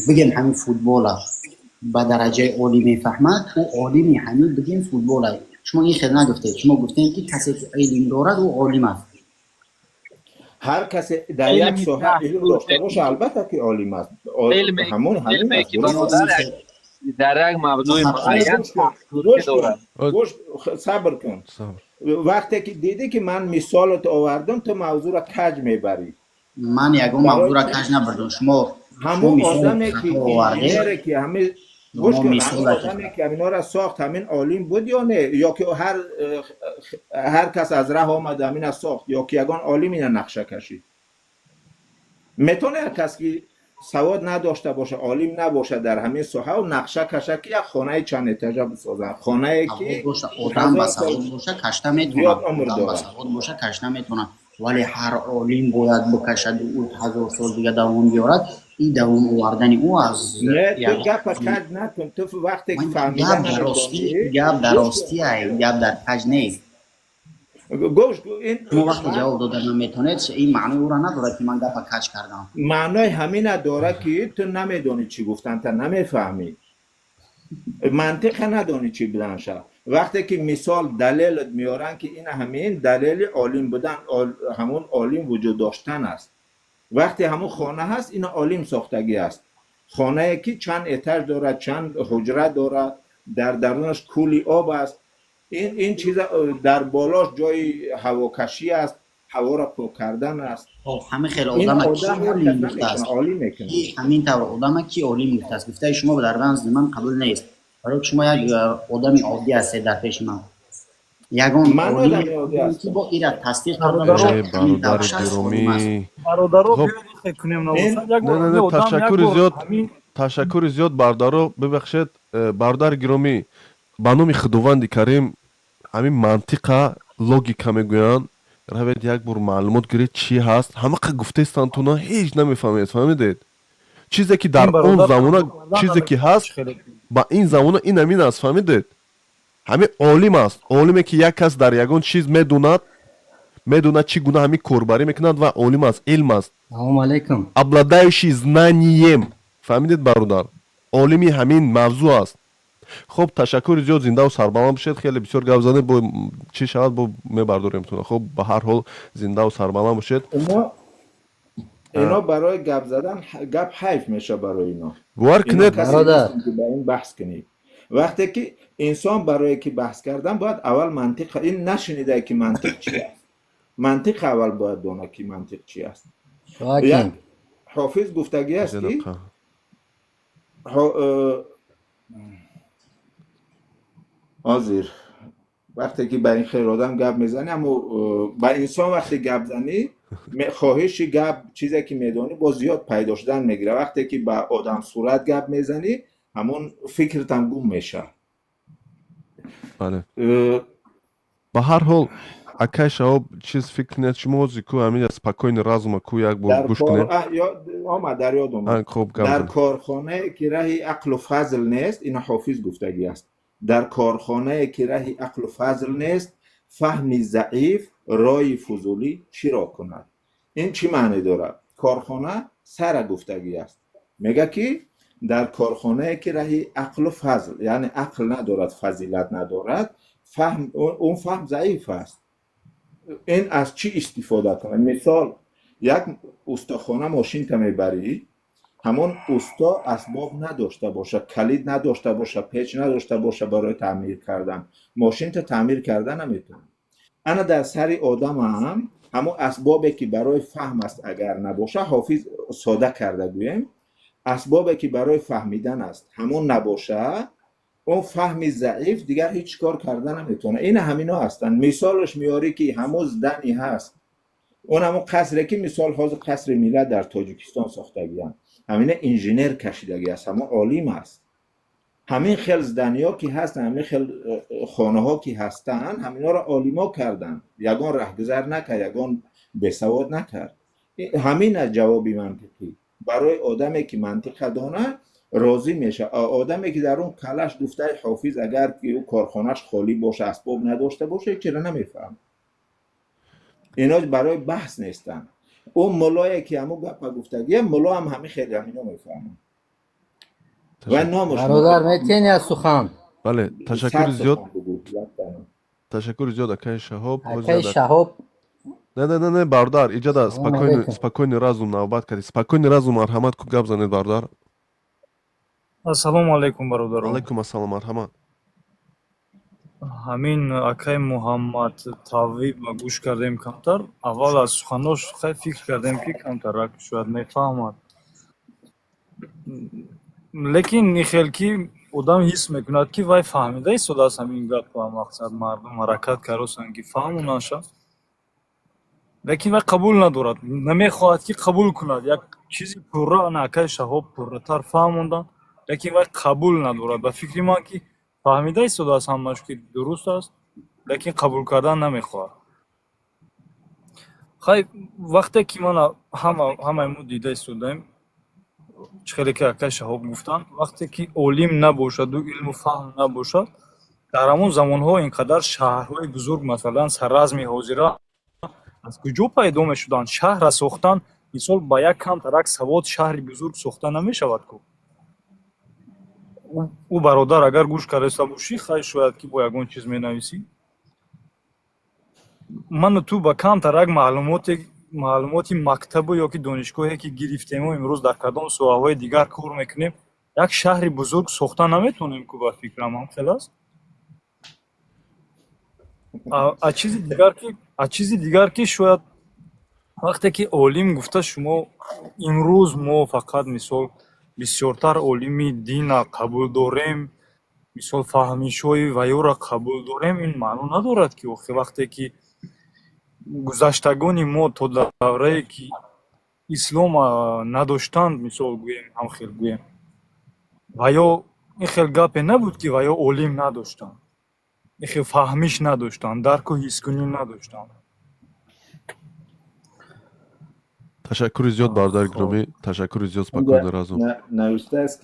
Speaker 21: бигем ҳамин футбола ба дараҷаи олӣ мефаҳмад, ӯ олими ҳамин бигем футбола. Шумо ин хел нагуфтед. Шумо гуфтем ки касе ки илм дорад, ӯ олим аст.
Speaker 2: Ҳар касе дар як соҳа илм дошта боша, албатта ки олим аст. Ҳамон ҳамин аст.
Speaker 7: Дар як мавзӯи муайян.
Speaker 2: Гӯш, сабр кун. Вақте ки дидӣ, ки ман мисолат овардам, ту мавзӯъро каҷ мебарӣ.
Speaker 21: Ман ягон мавзӯъро каҷ набурдам. Шумо
Speaker 2: ҳамон одаме ки инженере ки ҳамин, гӯш кун, ҳамон одаме ки ҳаминҳоро сохт, ҳамин олим буд ё не? Ё ки ҳар кас аз раҳ омада ҳамина сохт, ё ки ягон олим ина нақша кашид? Метавона як кас ки савод надошта боша, олим набошад дар ҳамин соҳа, нақша каша, ки як хонаи чанд этажа бисозад, хонае ки
Speaker 21: одам ба савод боша, кашта метавонад, одам ба савод боша, кашта метавонад, вале ҳар олим бояд бикашаду ӯ 1000 сол дига давом биёрад, ин давом овардани ӯ аз
Speaker 2: Не, ту гапа каҷ накун. Ту вақте ки фаҳмида
Speaker 21: Гап дар ростия, гап дар каҷ нест.
Speaker 2: Гӯш, ин
Speaker 21: Шумо вақте ҷавоб дода наметавонед, ин маънои ӯро надорад, ки ман гапа каҷ кардам.
Speaker 2: Маънои ҳамина дорад, ки ту намедонӣ чӣ гуфтан, та намефаҳмӣ, мантиқа надонӣ чӣ буданша. Вақте ки мисол, далелат меоранд, ки ин ҳамин далели олим будан, ҳамун олим вуҷуд доштан аст. Вақте ҳамун хона ҳаст, ина олим сохтагӣ аст. Хонае ки чанд этаж дорад, чанд ҳуҷра дорад, дар дарунаш кӯли об аст, ин чиза дар болош ҷои ҳавокашӣ аст, ҳаворо пок кардан аст.
Speaker 21: Ҳамин хел одама ки олим гуфтааст?
Speaker 2: Олим мекунад.
Speaker 21: Ҳамин тавр одама ки олим гуфтааст? Гуфтаи шумо дар назди ман қабул нест, барои ки шумо як одами оддӣ ҳастед. Дар пеши ман ягон ки бо ира тасдиқ карда бошад.
Speaker 1: Бародари гиромӣ.
Speaker 3: Бародаро,
Speaker 1: Ташаккури зиёд, ташаккури зиёд, бародаро, бибахшед. Бародари гиромӣ, ба номи Худованди Карим, ҳамин мантиқа, логика мегӯянд, равед, як бор маълумот гиред, чӣ ҳаст. Ҳамақа гуфтаистантуна, ҳеҷ намефаҳмед. Фаҳмидед? Чизе ки дар он замона, чизе ки ҳаст, ба ин замона ин ҳамин аст. Фаҳмидед? Ҳамин олим аст. Олиме ки як кас дар ягон чиз медонад, медонад чӣ гуна ҳамин корбарӣ мекунад, ва олим аст, илм аст.
Speaker 6: Салому алайкум.
Speaker 1: Обладающий знанием. Фаҳмидед, бародар? Олими ҳамин мавзӯъ аст. Хуб, ташаккури зиёд, зиндаву сарбаланд бошед. Хеле бисёр гап занед, бо чӣ шавад, бо мебардорем туна. Хуб, ба ҳар ҳол, зиндаву сарбаланд бошед.
Speaker 2: Ино барои гап задан гап ҳайф меша барои ино.
Speaker 1: Бовар
Speaker 2: Ино
Speaker 1: кунед.
Speaker 2: касе
Speaker 1: Бародар.
Speaker 2: нестанд, ки ба ин баҳс кунӣ. Вақте ки инсон барое ки баҳс кардан бояд аввал мантиқ, ин нашунидае, ки мантиқ чи аст. Мантиқ аввал бояд дона, ки мантиқ чи аст. Як Ҳофиз гуфтагӣ аст, ки ҳозир вақте ки ба ин хел одам гап мезанӣ, аммо ба инсон вақте гап занӣ, хоҳиши гап, чизе ки медонӣ, боз зиёд пайдо шудан мегирад. Вақте ки ба одамсурат гап мезанӣ, ҳамон фикртам гум мешавад.
Speaker 1: Бале, ба ҳар ҳол, акай Шаҳоб, чиз фикр кунед шумо. Ҳозир ку ҳамин спокойный разума ку як бор
Speaker 2: Дар
Speaker 1: гӯш
Speaker 2: кор
Speaker 1: кунед.
Speaker 2: Омад, дар ёд омад.
Speaker 1: Хуб, гап
Speaker 2: Дар
Speaker 1: занед.
Speaker 2: корхонае ки раҳи ақлу фазл нест, ина Ҳофиз гуфтагӣ аст, дар корхонае ки раҳи ақлу фазл нест, фаҳми заиф рои фузулӣ чиро кунад? Ин чӣ маъне дорад? Корхона сара гуфтагӣ аст. Мега, ки дар корхонае ки раҳи ақлу фазл, яъне ақл надорад, фазилат надорад, фаҳм, он фаҳм заиф аст, ин аз чӣ истифода кунад? Мисол, як устохона мошинта мебарӣ, ҳамон усто асбоб надошта боша, калид надошта боша, печ надошта боша барои таъмир кардан, мошинта таъмир карда наметавонад. Ана дар сари одамам ҳамон асбобе ки барои фаҳм аст, агар набоша, Ҳофиз сода карда гӯем, асбобе ки барои фаҳмидан аст, ҳамон набоша, он фаҳми заиф дигар ҳеҷ кор карда наметавонад. Ина ҳамино ҳастанд. Мисолаш меорӣ, ки ҳамон здание ҳаст, он ҳамон қасре ки, мисол, ҳозир Қасри Миллат дар Тоҷикистон сохтагианд, ҳамина инженер кашидагӣ аст, ҳамон олим аст. Ҳамин хел зданиҳо ки ҳастанд, ҳамин хел хонаҳо ки ҳастанд, ҳаминҳоро олимо карданд. Ягон раҳгузар накард, ягон бесавод накард. Ҳамин аст ҷавоби мантиқӣ. Барои одаме ки мантиқа донад, розӣ мешавад. Одаме ки дар он калаш, гуфтаи Ҳофиз, агар ки ӯ корхонаш холӣ боша, асбоб надошта боша, ҳечиро намефаҳмад. Ино барои баҳс нестанд. Ӯ муллое ки ҳамун гапа гуфтагия, мулло ҳам ҳамин хеле ҳамино мефаҳмад ва номаш
Speaker 3: Бародар, метен я сухан?
Speaker 1: Бале, ташаккури
Speaker 2: Сад
Speaker 1: зиёд.
Speaker 2: сухан бугӯ, як.
Speaker 1: Ташаккури зиёд, акаи Шаҳоб.
Speaker 3: Акаи Шаҳоб.
Speaker 1: Не, не, не, не, бародар, иҷода.
Speaker 3: Салом
Speaker 1: Спокойный,
Speaker 3: алейкум.
Speaker 1: спокойный разум навбат кардӣ. Спокойный разум, марҳамат, ку гап занед, бародар.
Speaker 6: Ассалому алайкум, бародарон.
Speaker 1: Алайкум ассалом, марҳамат.
Speaker 6: Ҳамин акаи Муҳаммад Тавиб ма гӯш кардем камтар. Аввал аз суханош хай фикр кардем, ки камтарак шояд мефаҳмад. Лекин ин хел ки одам ҳис мекунад, ки вай фаҳмида истодааст ҳамин гапа, мақсад, мардум ҳаракат кардостанд, ки фаҳмонаша. Лекин вай қабул надорад, намехоҳад, ки қабул кунад. Як чизи пурра ана акаи Шаҳоб пурратар фаҳмонданд, лекин вай қабул надорад. Ба фикри ман, ки фаҳмида истодааст ҳамааш, ки дуруст аст, лекин қабул кардан намехоҳад. Хай, вақте ки мана ҳамаи мо дида истодаем, чӣ хеле ки акаи Шаҳоб гуфтанд, вақте ки олим набошаду илму фаҳм набошад, дар ҳамон замонҳо ин қадар шаҳрҳои бузург, масалан Саразми ҳозира, аз куҷо пайдо мешуданд? Шаҳрра сохтан, мисол, ба як камтарак савод шаҳри бузург сохта намешавад ку. Ӯ бародар, агар гӯш кардаиста бошӣ, хай, шояд ки бо ягон чиз менависӣ. Ману ту ба камтарак маълумоти мактабу ё ки донишгоҳе ки гирифтему, имрӯз дар кадом соҳаҳои дигар кор мекунем, як шаҳри бузург сохта наметавонем ку. Ба фикрам, ҳам хел аст. А чизи дигар ки шояд вақте ки олим гуфта, шумо имрӯз мо фақат, мисол, бисёртар олими дина қабул дорем, мисол, фаҳмишҳои ваёра қабул дорем, ин маъно надорад, ки охи вақте ки гузаштагони мо то даврае ки ислом надоштанд, мисол гӯем, ҳамхел гӯем, ва ё ин хел гапе набуд, ки ва ё олим надоштанд, ин хел фаҳмиш надоштанд, дарку ҳискунӣ надоштанд.
Speaker 1: Ташаккури зиёд, бародари гиромӣ, ташаккури зиёд, спокойный разум.
Speaker 2: Навиштааст,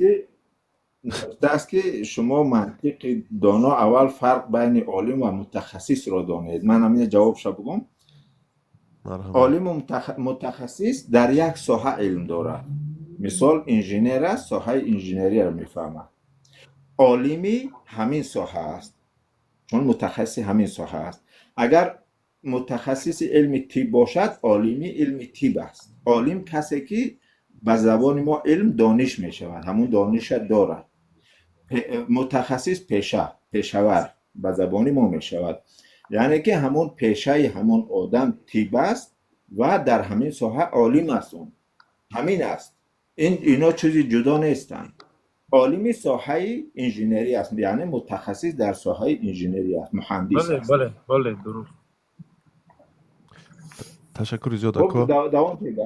Speaker 2: ки шумо мантиқи доно аввал фарқ байни олим ва мутахассисро донед. Ман ҳамина ҷавобша бугум. Олиму мутахассис дар як соҳа илм дорад. Мисол, инженер аст, соҳаи инженерияро мефаҳмад. Олими ҳамин соҳа аст, чун мутахассиси ҳамин соҳа аст. Агар Мутахассиси илми тиб бошад, олими илми тиб аст. Олим касе ки ба забони мо илм дониш мешавад, ҳамун дониша дорад. Мутахассис пеша, пешавар ба забони мо мешавад, яъне ки ҳамон пешаи ҳамон одам тиб аст ва дар ҳамин соҳа олим аст. Он ҳамин аст. Ин ино чизи ҷудо нестанд. Олими соҳаи инженерӣ аст, яъне мутахассис дар соҳаи инженерӣ аст, муҳандис аст.
Speaker 6: Бале, дуруст.
Speaker 1: Ташаккури зиёд,
Speaker 2: Хуб,
Speaker 1: ако.
Speaker 2: Давом кунед.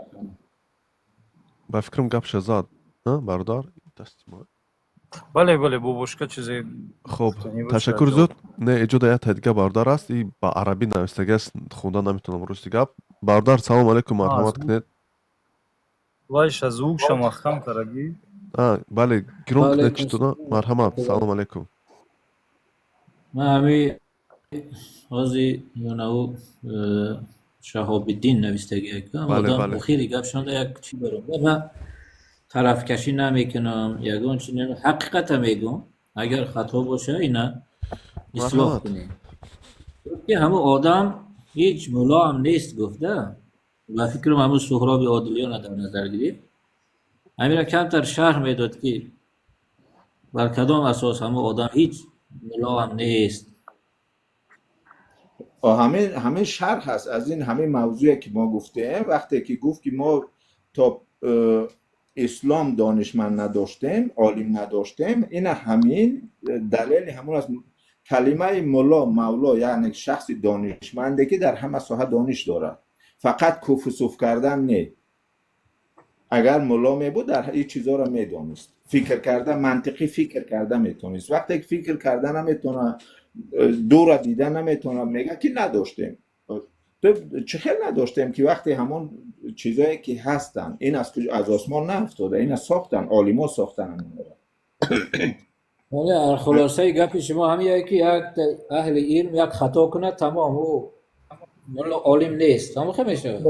Speaker 1: Ба фикрам, гапша зад, бародар.
Speaker 6: Бале, бобошка чизе
Speaker 1: Хоб,
Speaker 6: гуфтанӣ буд,
Speaker 1: ташаккури
Speaker 6: шояд.
Speaker 1: зиёд. Не, иҷода як дига бародар аст, и ба арабӣ навистагӣ аст, хонда наметавонам, рости гап. Бародар, салом алейкум, марҳамат кунед.
Speaker 6: Вайша звукша маҳкам карагӣ.
Speaker 1: А, бале, гирон кунед.
Speaker 22: Ваалайкум
Speaker 1: Читона, марҳамат, салом алейкум.
Speaker 22: Ман ҳами ҳози ёнаву Шаҳобиддин навистагӣ акам. Одам охири гапшонда як чӣ дорам. Ман тарафкашӣ намекунам, ягон чи ҳақиқата мегӯм. Агар хато боша, ина ислоҳ кунем. Ки ҳамун одам ҳеҷ мулоам нест гуфта, ба фикрам, ҳамун Суҳроби Одилиёна дар назар гирифт. Ҳамира камтар шарҳ медод, ки бар кадом асос ҳамун одам ҳеҷ мулоам нест.
Speaker 2: Ҳамин шарҳ аст аз ин ҳамин мавзӯе ки мо гуфтем. Вақте ки гуфт, ки мо то ислом донишманд надоштем, олим надоштем, ина ҳамин далели ҳамон аст. Калимаи мулло, мавло, яъне шахси донишманде, ки дар ҳама соҳа дониш дорад, фақат куфу суф кардан не. Агар мулло мебуд, дар ин чизоро медонист, фикр карда, мантиқӣ фикр карда метавонист. Вақте ки фикр карда наметавона, дура дида наметавона, мега, ки надоштем. Ту чӣ хел надоштем, ки вақте ҳамон чизое ки ҳастанд, ин аз куҷо, аз осмон наафтода, ина сохтан, олимо сохтан ҳаминро.
Speaker 22: Яъне хулосаи гапи шумо ҳамин, ки як аҳли илм як хато кунад, тамом, ӯ мулло олим нест, ҳамохел мешавад?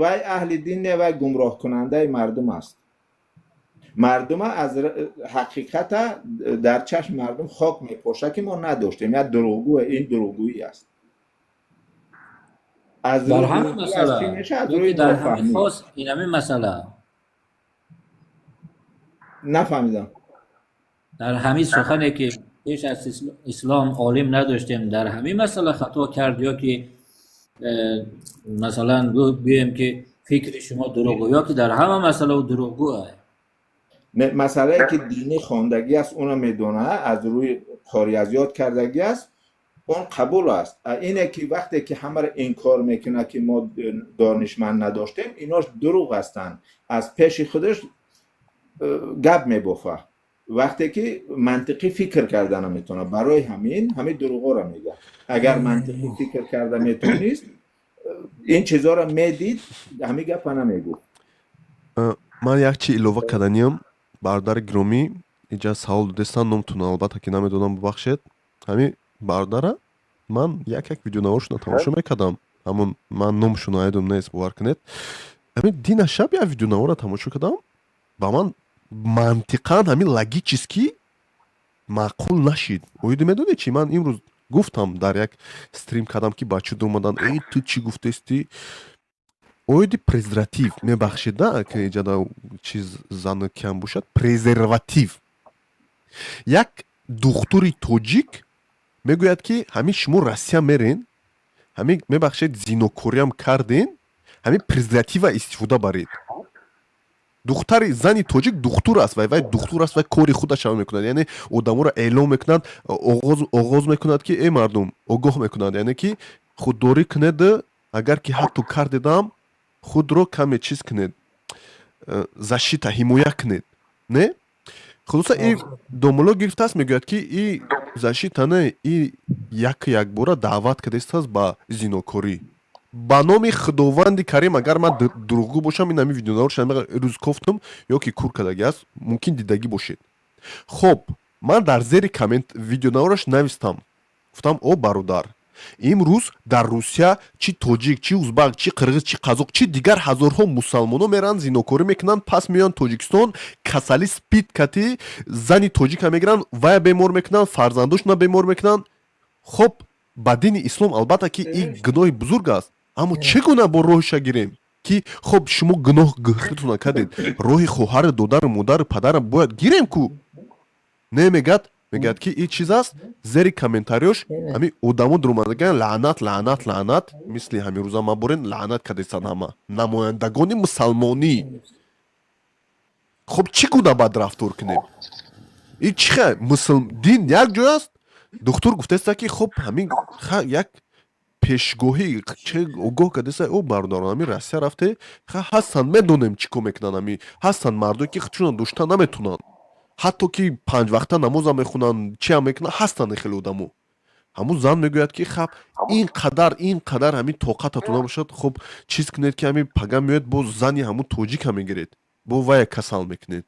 Speaker 2: Вай аҳли дин не, вай гумроҳкунандаи мардум аст. Мардума аз ҳақиқата дар чашми мардум хок мепоша, ки мо надоштем. Як дурӯғгӯ, ин дурӯғгӯӣ аст. Аз
Speaker 22: Дар
Speaker 2: рӯи
Speaker 22: ҳама
Speaker 2: дурӯғгӯӣ аз
Speaker 22: масъала
Speaker 2: чӣ мешавад? Аз
Speaker 22: ё
Speaker 2: рӯи
Speaker 22: ки дар ҳамин
Speaker 2: нофаҳмӣ.
Speaker 22: Хос ин ҳамин масъала?
Speaker 2: Нафаҳмидам.
Speaker 22: Дар ҳамин сухане, ки пеш аз ислом олим надоштем, дар ҳамин масъала хато кард ё ки масалан гӯем, ки фикри шумо дурӯғгӯ, ё ки дар ҳама масъала ӯ дурӯғгӯ?
Speaker 2: Не, масъалае ки динӣ хондагӣ аст, уно медонад, аз рӯи қори аз ёд кардагӣ аст, он қабул аст. Ине ки вақте ки ҳамаро инкор мекунад, ки мо донишманд надоштем, инош дурӯғ ҳастанд, аз пеши худаш гап мебофа, вақте ки мантиқӣ фикр карда наметавонад. Барои ҳамин ҳамин дурӯғҳоро мегӯяд. Агар мантиқӣ фикр карда метавонист, ин чизҳоро медид, ҳамин гапа намегуфт.
Speaker 1: Ман як чи илова карданиям, бародари гиромӣ. Иҷа савол додестан, номтон албатта ки намедонам, бубахшед. Ҳамин бародара ман як видеонаворшона тамошо мекардам, ҳамон ман номшоно айдом нест, бовар кунед. Ҳамин дина шаб як видеонавора тамошо кардам, ба ман мантиқан, ҳамин логически маъқул нашид. Оиди медонед чи? Ман имрӯз гуфтам, дар як стрим кардам, ки бача омадан: «Эй, ту чӣ гуфтести оиди презерватив?» Мебахшед, да, ки иҷада чиз зану кам бошад. Презерватив, як духтури тоҷик мегӯяд, ки ҳамин шумо Россия мерен, ҳамин, мебахшед, зинокориам карден, ҳамин презерватива истифода баред. Духтари зани тоҷик духтур аст, вай духтур аст, вай кори худашро мекунад, яъне одаморо эълон мекунад, оғоз мекунад, ки эй мардум, огоҳ мекунад, яъне ки худдорӣ кунед, агар ки ҳатто кардедам, худро каме чиз кунед, защита, ҳимоя кунед. Не, хулоса, и домуло гирифтааст, мегӯяд, ки и защита не, и як якбора даъват кардастааст ба зинокорӣ. Ба номи Худованди Карим, агар ман дурӯғгӯ бошам, ин ҳамин видеонаворш рӯз кофтам ё ки кур кардагӣ аст, мумкин дидагӣ бошед. Хоб, ман дар зери коммент видеонавораш навистам, гуфтам: «О бародар, имрӯз дар Русия чӣ тоҷик, чӣ узбак, чӣ қирғиз, чӣ қазоқ, чӣ дигар ҳазорҳо мусалмоно мераванд, зинокорӣ мекунанд, пас меоянд Тоҷикистон, касали спид кати зани тоҷика мегиранд, вая бемор мекунанд, фарзандошона бемор мекунанд. Хоб, Ба дини ислом, албатта, ки ин гуноҳи бузург аст, аммо чӣ гуна бо роҳиша гирем, ки хоб, шумо гуноҳ худтона кардед, роҳи хоҳару додару модару падарам бояд гирем ку? Не, мегӯяд, ки ин чиз аст. Зери комментариёш ҳами одамо дуромадаган: лаънат, лаънат, лаънат. Мисли ҳамин рӯза ма борен лаънат кардестанд ҳама намояндагони мусалмонӣ. Хоб, чӣ гуна баъд рафтор кунем? Ин чӣ хел дин як ҷой аст? Духтур гуфтааста, ки хоб, ҳамин як пешгоҳӣ че огоҳ кардеста. О бародарон, ҳамин Россия рафте, ха, ҳастанд, медонем, чӣ кор мекунанд. Ҳами ҳастанд мардое, ки худшонро дошта наметунанд, ҳатто ки панҷвақта намозам мехонанд, чиам мекунанд, ҳастанд хеле одамо. Ҳамун зан мегӯяд, ки хаб, ин қадар, ин қадар ҳамин тоқататон набошад. Хуб, чиз кунед, ки ҳамин пага меояд, боз зани ҳамун тоҷика мегиред, бо вая касал мекунед,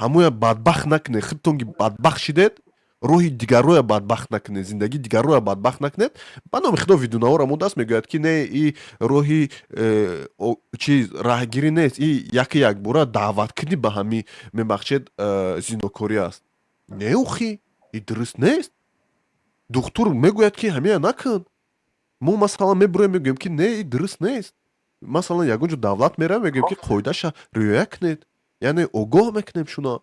Speaker 1: ҳамоя бадбахт накунед. Худтон ки бадбахт шидед, роҳи дигарроя бадбахт накунед, зиндагии дигарроя бадбахт накунед. Ба номи Худо, видеонаворам мондааст, мегӯяд, ки не, и роҳи чиз раҳгирӣ нест, и яке якбора даъваткунӣ ба ҳами, мебахшед, зинокорӣ аст. Не, охи, и дуруст нест. Духтур мегӯяд, ки ҳамия накун. Мо, масалан, мебуроем, мегӯем, ки не, и дуруст нест. Масалан, ягон ҷо давлат меравем, мегӯем, ки қоидаша риоя кунед, яъне огоҳ мекунем шуна.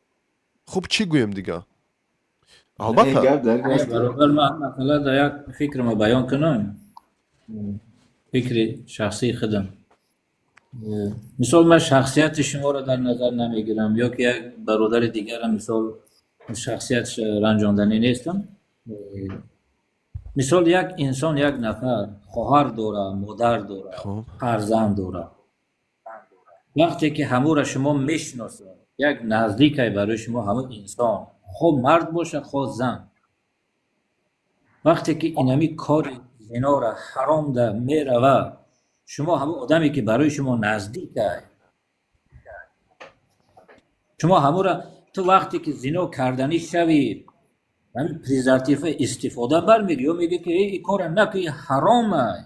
Speaker 1: Хуб, чӣ гӯем дига? Албатта.
Speaker 22: Бародар, ман масъала дар як фикрамо баён кунам, фикри шахсии худам. Мисол, ман шахсияти шуморо дар назар намегирам ё ки як бародари дигарам, мисол, шахсиятш ранҷонданӣ нестам. Мисол, як инсон, як нафар хоҳар дора, модар дора, фарзанд дора. Вақте ки ҳамура шумо мешиносед, як наздикай барои шумо ҳамун инсон, хо мард боша, хо зан, вақте ки инами кори зинора ҳаромда мерава, шумо ҳамун одаме, ки барои шумо наздикай, шумо ҳамура ту вақте ки зино карданӣ шавӣ, ҳамин презерватив истифода бармегӣ ё мегӯ, ки ин кора накун, ҳаромай?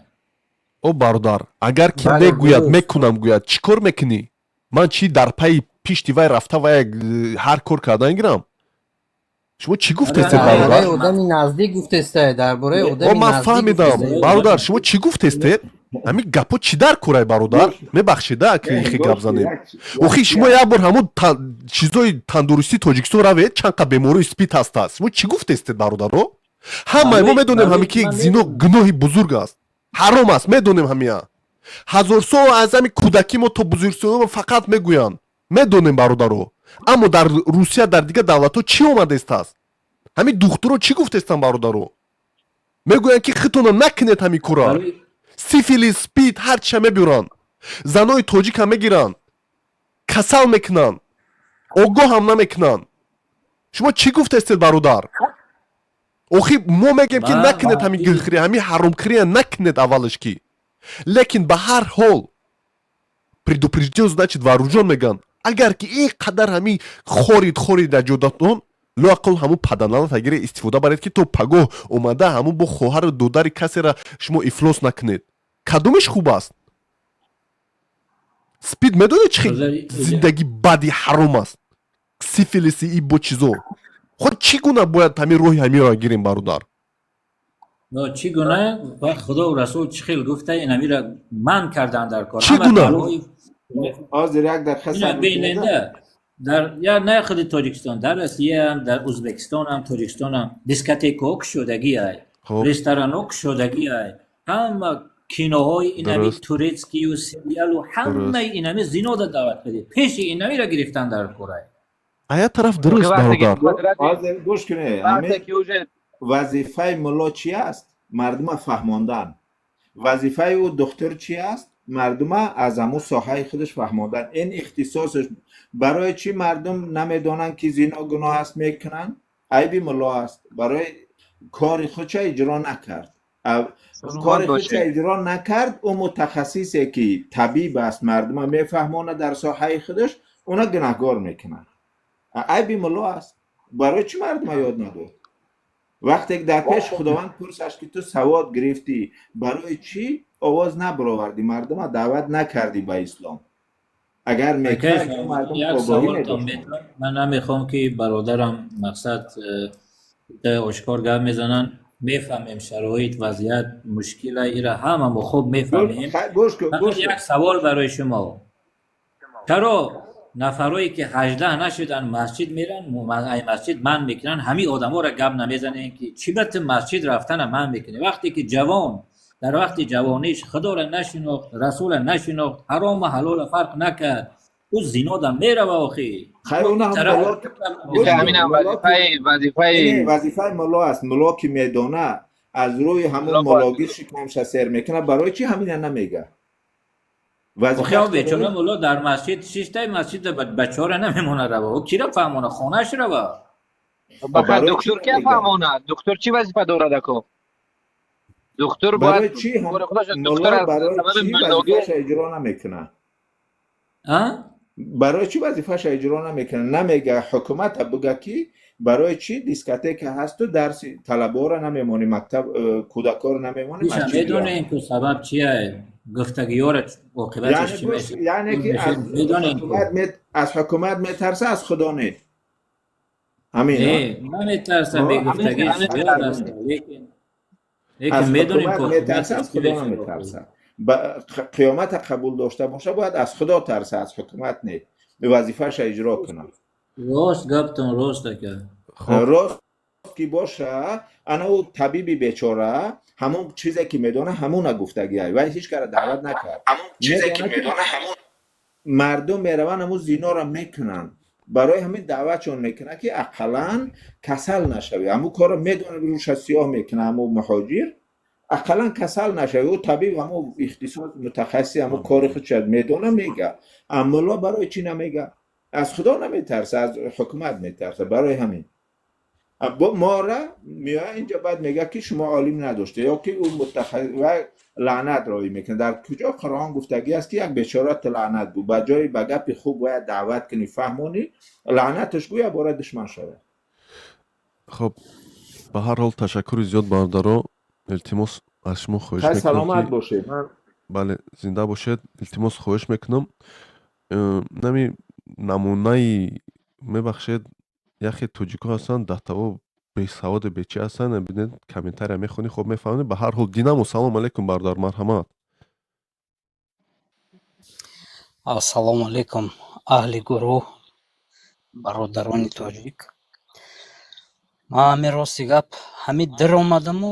Speaker 1: О бародар, агар ки мегӯяд, мекунам гӯяд, чӣ кор мекунӣ? Ман чӣ, дар пайи пишти вай рафта, вай ҳар кор кардан гирам? Шумо чӣ гуфтестед, бародар?
Speaker 3: Одами наздик гуфтесте, дар бораи одами.
Speaker 1: Ман фаҳмидам, бародар, шумо чӣ гуфтестед? Ҳамин гапҳо чӣ дар корай, бародар? Мебахшеда, ки ихе гап занем. Охи, шумо як бор ҳамун чизои тандурустии Тоҷикистон равед, чанд қа бемории СПИД ҳастааст. Шумо чӣ гуфтестед, бародаро? Ҳамаи мо медонем ҳами, ки зино гуноҳи бузург аст, ҳаром аст, медонем ҳамия. Ҳазорсол аз ҳами кӯдакӣ мо то бузургсолон фақат мегӯянд, медонем, бародаро. Аммо дар Русия, дар дигар давлатҳо чӣ омадестааст? Ҳамин духтуро чӣ гуфтестанд, бародаро? Мегӯянд, ки хитона накунед ҳамин кора, сифилис, СПИД, ҳарчиша мебиёранд, занои тоҷика мегиранд, касал мекунанд, огоҳ ҳам намекунанд. Шумо чӣ гуфтестед, бародар? Охи, мо мегӯем, ки накунед ҳамин гилхирӣ, ҳамин ҳаромкирия накунед аввалаш ки. Лекин ба ҳар ҳол предупрежден, значит вооружен мегӯянд. Агар ки ин қадар ҳамин хорид, хорид дар ҷодатон, лоақал ҳамун паданалата гире, истифода баред, ки то пагоҳ омада ҳамун бо хоҳару додари касера шумо ифлос накунед. Кадомеш хуб аст? СПИД медонед чӣ зиндагӣ бади ҳаром аст, сифилиси и бо чизо. Худ чӣ гуна бояд ҳамин роҳи ҳаминро гирем, бародар?
Speaker 22: Чӣ гуна ва Худо Расул чӣ хел гуфта, инамира манъ кардан дар кор.
Speaker 1: Чӣ гуна?
Speaker 2: Ҳозир як дақиқа.
Speaker 22: Биненда, дар я на худи Тоҷикистон, дар Россияам, дар Ӯзбекистонам, Тоҷикистонам дискотекаҳо кушодагӣ ай, ресторанҳо кушодагӣ ай, ҳама киноҳои инами турецкию сериалу ҳамаи инами зинода даъват кардед, пеши инамира гирифтан дар корай.
Speaker 1: А як тараф дуруст, бародар.
Speaker 2: Ҳозир гӯш кунед. Вазифаи мулло чи аст? Мардума фаҳмондан. Вазифаи ӯ духтур чи аст? Мардума аз ҳамун соҳаи худаш фаҳмондан, ин ихтисосаш. Барои чӣ мардум намедонанд, ки зино гуноҳ аст, мекунанд? Айби мулло аст, барои кори худша иҷро накард. Кори худша иҷро накард. Ӯ мутахассисе, ки табиб аст, мардума мефаҳмонад дар соҳаи худаш, уна гунаҳгор мекунад. Айби мулло аст. Барои чӣ мардума ёд надод? Вақте ки дар пеши Худованд пурсаш, ки ту савод гирифтӣ, барои чӣ овоз набаровардӣ, мардума даъват накардӣ ба ислом? Агар мекард, мардум огоҳӣ медоштанд.
Speaker 22: Ман намехоҳам, ки бародарам мақсад ошкор гап мезананд. Мефаҳмем, шароит, вазъият мушкила, ира ҳама мо хуб мефаҳмем.
Speaker 2: Гӯш кун.
Speaker 22: Фақат
Speaker 2: Гӯш кун.
Speaker 22: як савол барои шумо: чаро нафарое ки 18 нашудан, масҷид меран, ай масҷид манъ мекунанд? Ҳамин одаморо гап намезанем, ки чӣ ба ту масҷид рафтана манъ мекунӣ, вақте ки ҷавон дар вақти ҷавониш худоро нашинохт, расула нашинохт, ҳарому ҳалола фарқ накард, ӯ зинода мерава охи?
Speaker 2: Хайр, уна ҳам
Speaker 22: тараф
Speaker 2: мулло, гӯш кун.
Speaker 7: Ҳаминам
Speaker 2: мулло ки
Speaker 7: вазифаи
Speaker 2: не, вазифаи мулло аст. Мулло ки медона, аз рӯи ҳамун
Speaker 7: мулло бояд
Speaker 2: муллогӣ шикамша сер мекунад, барои чӣ ҳамина намега?
Speaker 22: Охи
Speaker 2: Вазифааш
Speaker 22: о бечора
Speaker 2: барои
Speaker 22: мулло дар масҷид шиштай, масҷида бачаҳоро намемона рава, ӯ кира фаҳмона, хонааш рава.
Speaker 7: Баха
Speaker 2: барои чӣ
Speaker 7: духтур ки
Speaker 2: намега?
Speaker 7: фаҳмонад? Духтур чӣ вазифа дорад, ако? Духтур бояд
Speaker 2: Барои чӣ ҳам
Speaker 7: кори худаш, духтур
Speaker 2: мулло
Speaker 7: аз
Speaker 2: барои
Speaker 7: сабаби
Speaker 2: чӣ
Speaker 7: муллогӣ
Speaker 2: вазифаша иҷро намекунад?
Speaker 22: А?
Speaker 2: Барои чӣ вазифаша иҷро намекунад? Намега, ҳукумата буга, ки барои чӣ дискотека ҳасту дарси талабаҳоро намемонӣ, мактаб кӯдакҳоро намемонӣ
Speaker 22: Иша
Speaker 2: масҷид
Speaker 22: медонем,
Speaker 2: бираванд.
Speaker 22: ку сабаб чия, гуфтагиёра оқибаташ
Speaker 2: Яъне
Speaker 22: чӣ
Speaker 2: гӯш,
Speaker 22: мешавад.
Speaker 2: яъне ки аз
Speaker 22: Медонем ку.
Speaker 2: ҳукумат аз ҳукумат метарса, аз худо не. Ҳамин,
Speaker 22: Не, наметарса, бегуфтагиш зиёд аст, лекин
Speaker 2: аз
Speaker 22: медонем
Speaker 2: ҳукумат
Speaker 22: ку
Speaker 2: метарса,
Speaker 22: оқибаташ
Speaker 2: аз
Speaker 22: чӣ
Speaker 2: худо
Speaker 22: мешавад.
Speaker 2: наметарса. Қиёмата қабул дошта боша, бояд аз худо тарса, аз ҳукумат не, вазифаша иҷро кунад.
Speaker 22: Рост гаптон, рост, ака.
Speaker 2: Рост ки боша, ана ӯ табиби бечора ҳамон чизе ки медона, ҳамона гуфтагиай, вай ҳеҷ кара даъват накард. Медона, ки мардум мераванд, ҳамун зиноро мекунанд, барои ҳамин даъватшон мекунад, ки ақаллан касал нашавӣ. Ҳамун корро медона, рӯша сиёҳ мекунад ҳамун муҳоҷир, ақаллан касал нашавӣ. Ӯ табиб, ҳамун ихтисос, мутахассиси ҳамун кори худша медона, мега. Аммо мулло барои чӣ намега? Аз худо наметарса, аз ҳукумат метарса. Барои ҳамин мора меояд инҷа, баъд мега, ки шумо олим надоште, ё ки ӯ мутахассис ва лаънат роӣ мекунад. Дар куҷо Қуръон гуфтагӣ аст, ки як бечора ту лаънат гӯ? Ба ҷои ба гапи хуб бояд даъват кунӣ, фаҳмонӣ, лаънаташ гӯ, як бора душман шавад.
Speaker 1: Хоб, ба ҳар ҳол, ташаккури зиёд, бародаро. Илтимос, аз шумо хоҳиш
Speaker 2: Хай,
Speaker 1: мекунам,
Speaker 2: саломат
Speaker 1: ки
Speaker 2: бошед, ман
Speaker 1: бале, зинда бошед. Илтимос, хоҳиш мекунам, нами намунаи, мебахшед, яхе тоҷико ҳастанд, даҳтаво бесаводу бечи ҳастанд. Бинед, комментария мехонӣ, хоб мефаҳмед. Ба ҳар ҳол, Динамо, салом алейкум, бародар, марҳамат.
Speaker 8: Ассалому алайкум, аҳли гурӯҳ, бародарони тоҷик. Ман ҳамин, рости гап, ҳамин дир омадаму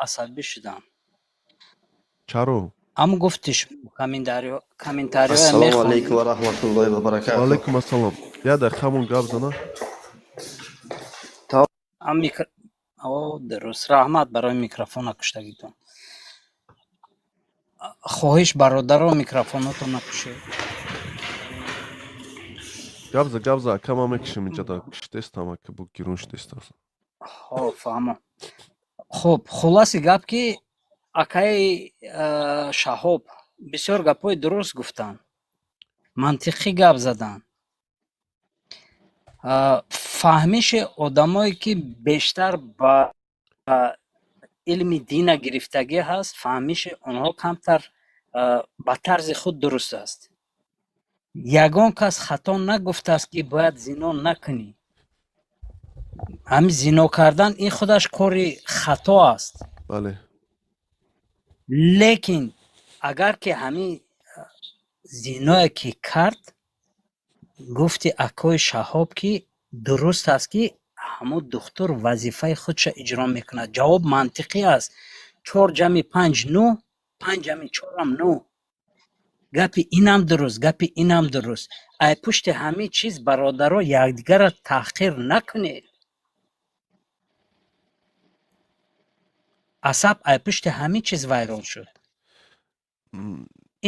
Speaker 8: асабӣ шудам.
Speaker 1: Чаро?
Speaker 8: Ҳам гуфти шумо, комментариҳоя
Speaker 9: Ассалому
Speaker 8: мехонем.
Speaker 9: алайкум ва раҳматуллоҳи ва баракатуҳ.
Speaker 1: Ваалайкум ассалом. Як дақиқа ҳамон гап зана.
Speaker 8: Ам о, дуруст, раҳмат барои микрофона куштагитон. Хоҳиш, бародаро, микрофонотон накушед.
Speaker 1: Гап за, гап за, ака, ман мекушам, инҷа да киштестам, ака, бо гирун шидестам.
Speaker 8: Ҳо, фаҳмам. Хуб, хулоси гап, ки акаи Шаҳоб бисёр гапҳои дуруст гуфтанд, мантиқӣ гап заданд. Фаҳмиши одамое, ки бештар ба илми дина гирифтагӣ ҳаст, фаҳмиши онҳо камтар ба тарзи худ дуруст аст. Ягон кас хато нагуфтааст, ки бояд зино накунӣ. Ҳамин зино кардан ин худаш кори хато аст. Лекин агар ки ҳамин зиное ки кард, гуфти акои Шаҳоб, ки дуруст аст, ки ҳамун духтур вазифаи худша иҷро мекунад. Ҷавоб мантиқӣ аст: чор ҷамъи панҷ нӯҳ, панҷ ҷамъи чорам нӯҳ. Гапи инам дуруст, гапи инам дуруст. Ай пушти ҳамин чиз, бародаро, якдигарро таҳқир накунед. Асаб ай пушти ҳамин чиз вайрон шуд.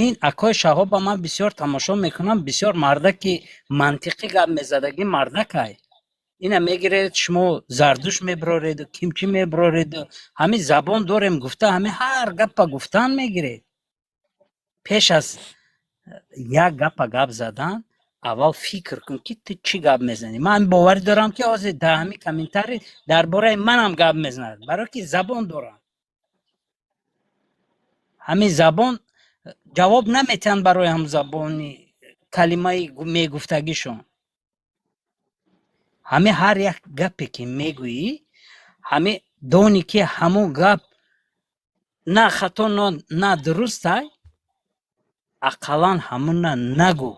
Speaker 8: Ин акои Шаҳоба ман бисёр тамошо мекунам, бисёр мардаки мантиқӣ гап мезадагӣ мардакай. Ина мегиред, шумо Зардуш меброреду, кимчи меброреду, ҳамин забон дорем гуфта, ҳамин ҳар гапа гуфтан мегиред. Пеш аз як гапа гап задан, аввал фикр кун, ки ту чӣ гап мезанӣ. Ман боварӣ дорам, ки ҳозир дар ҳамин комментарий дар бораи манам гап мезанад, барое ки забон дорам. Ҳамин забон ҷавоб наметиҳанд барои ҳам забони калимаи мегуфтагишон. Ҳамин ҳар як гапе ки мегӯӣ, ҳамин Донӣ, ки ҳамун гап на хато, на дурустай, ақаллан ҳамуна нагӯ.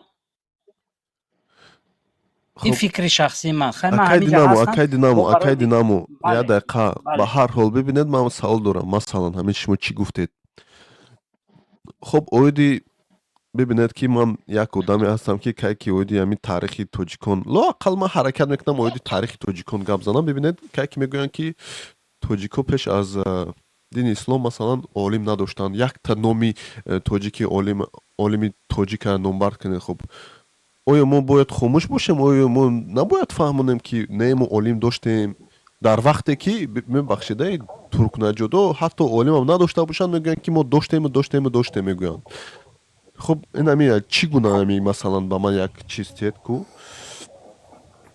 Speaker 8: Ин фикри шахсии ман. Хай, ман
Speaker 1: Акай
Speaker 8: ҳаминҷа
Speaker 1: Динамо,
Speaker 8: ҳастам.
Speaker 1: акай Динамо,
Speaker 8: Бо
Speaker 1: акай Динамо,
Speaker 8: Бале.
Speaker 1: як дақиқа. Ба
Speaker 8: Бале.
Speaker 1: ҳар ҳол, бибинед, ман савол дорам. Масалан, ҳамин шумо чӣ гуфтед? Хуб, оиди, бибинед, ки ман як одаме ҳастам, ки кай ки оиди ҳамин таърихи тоҷикон, лоақал ман ҳаракат мекунам оиди таърихи тоҷикон гап занам. Бибинед, кай ки мегӯянд, ки тоҷико пеш аз дини ислом, масалан, олим надоштанд, якта номи тоҷики олим, олими тоҷика номбар кунед. Хуб, оё мо бояд хомӯш бошем? Оё мо набояд фаҳмонем, ки не, мо олим доштем, дар вақте ки, мебахшед, туркнаҷодо ҳатто олимам надошта бошанд, мегӯянд, ки мо доштему, доштему, доштем, мегӯянд. Хуб, ин ами чӣ гуна, ами масалан, ба ман як чиз тиед ку.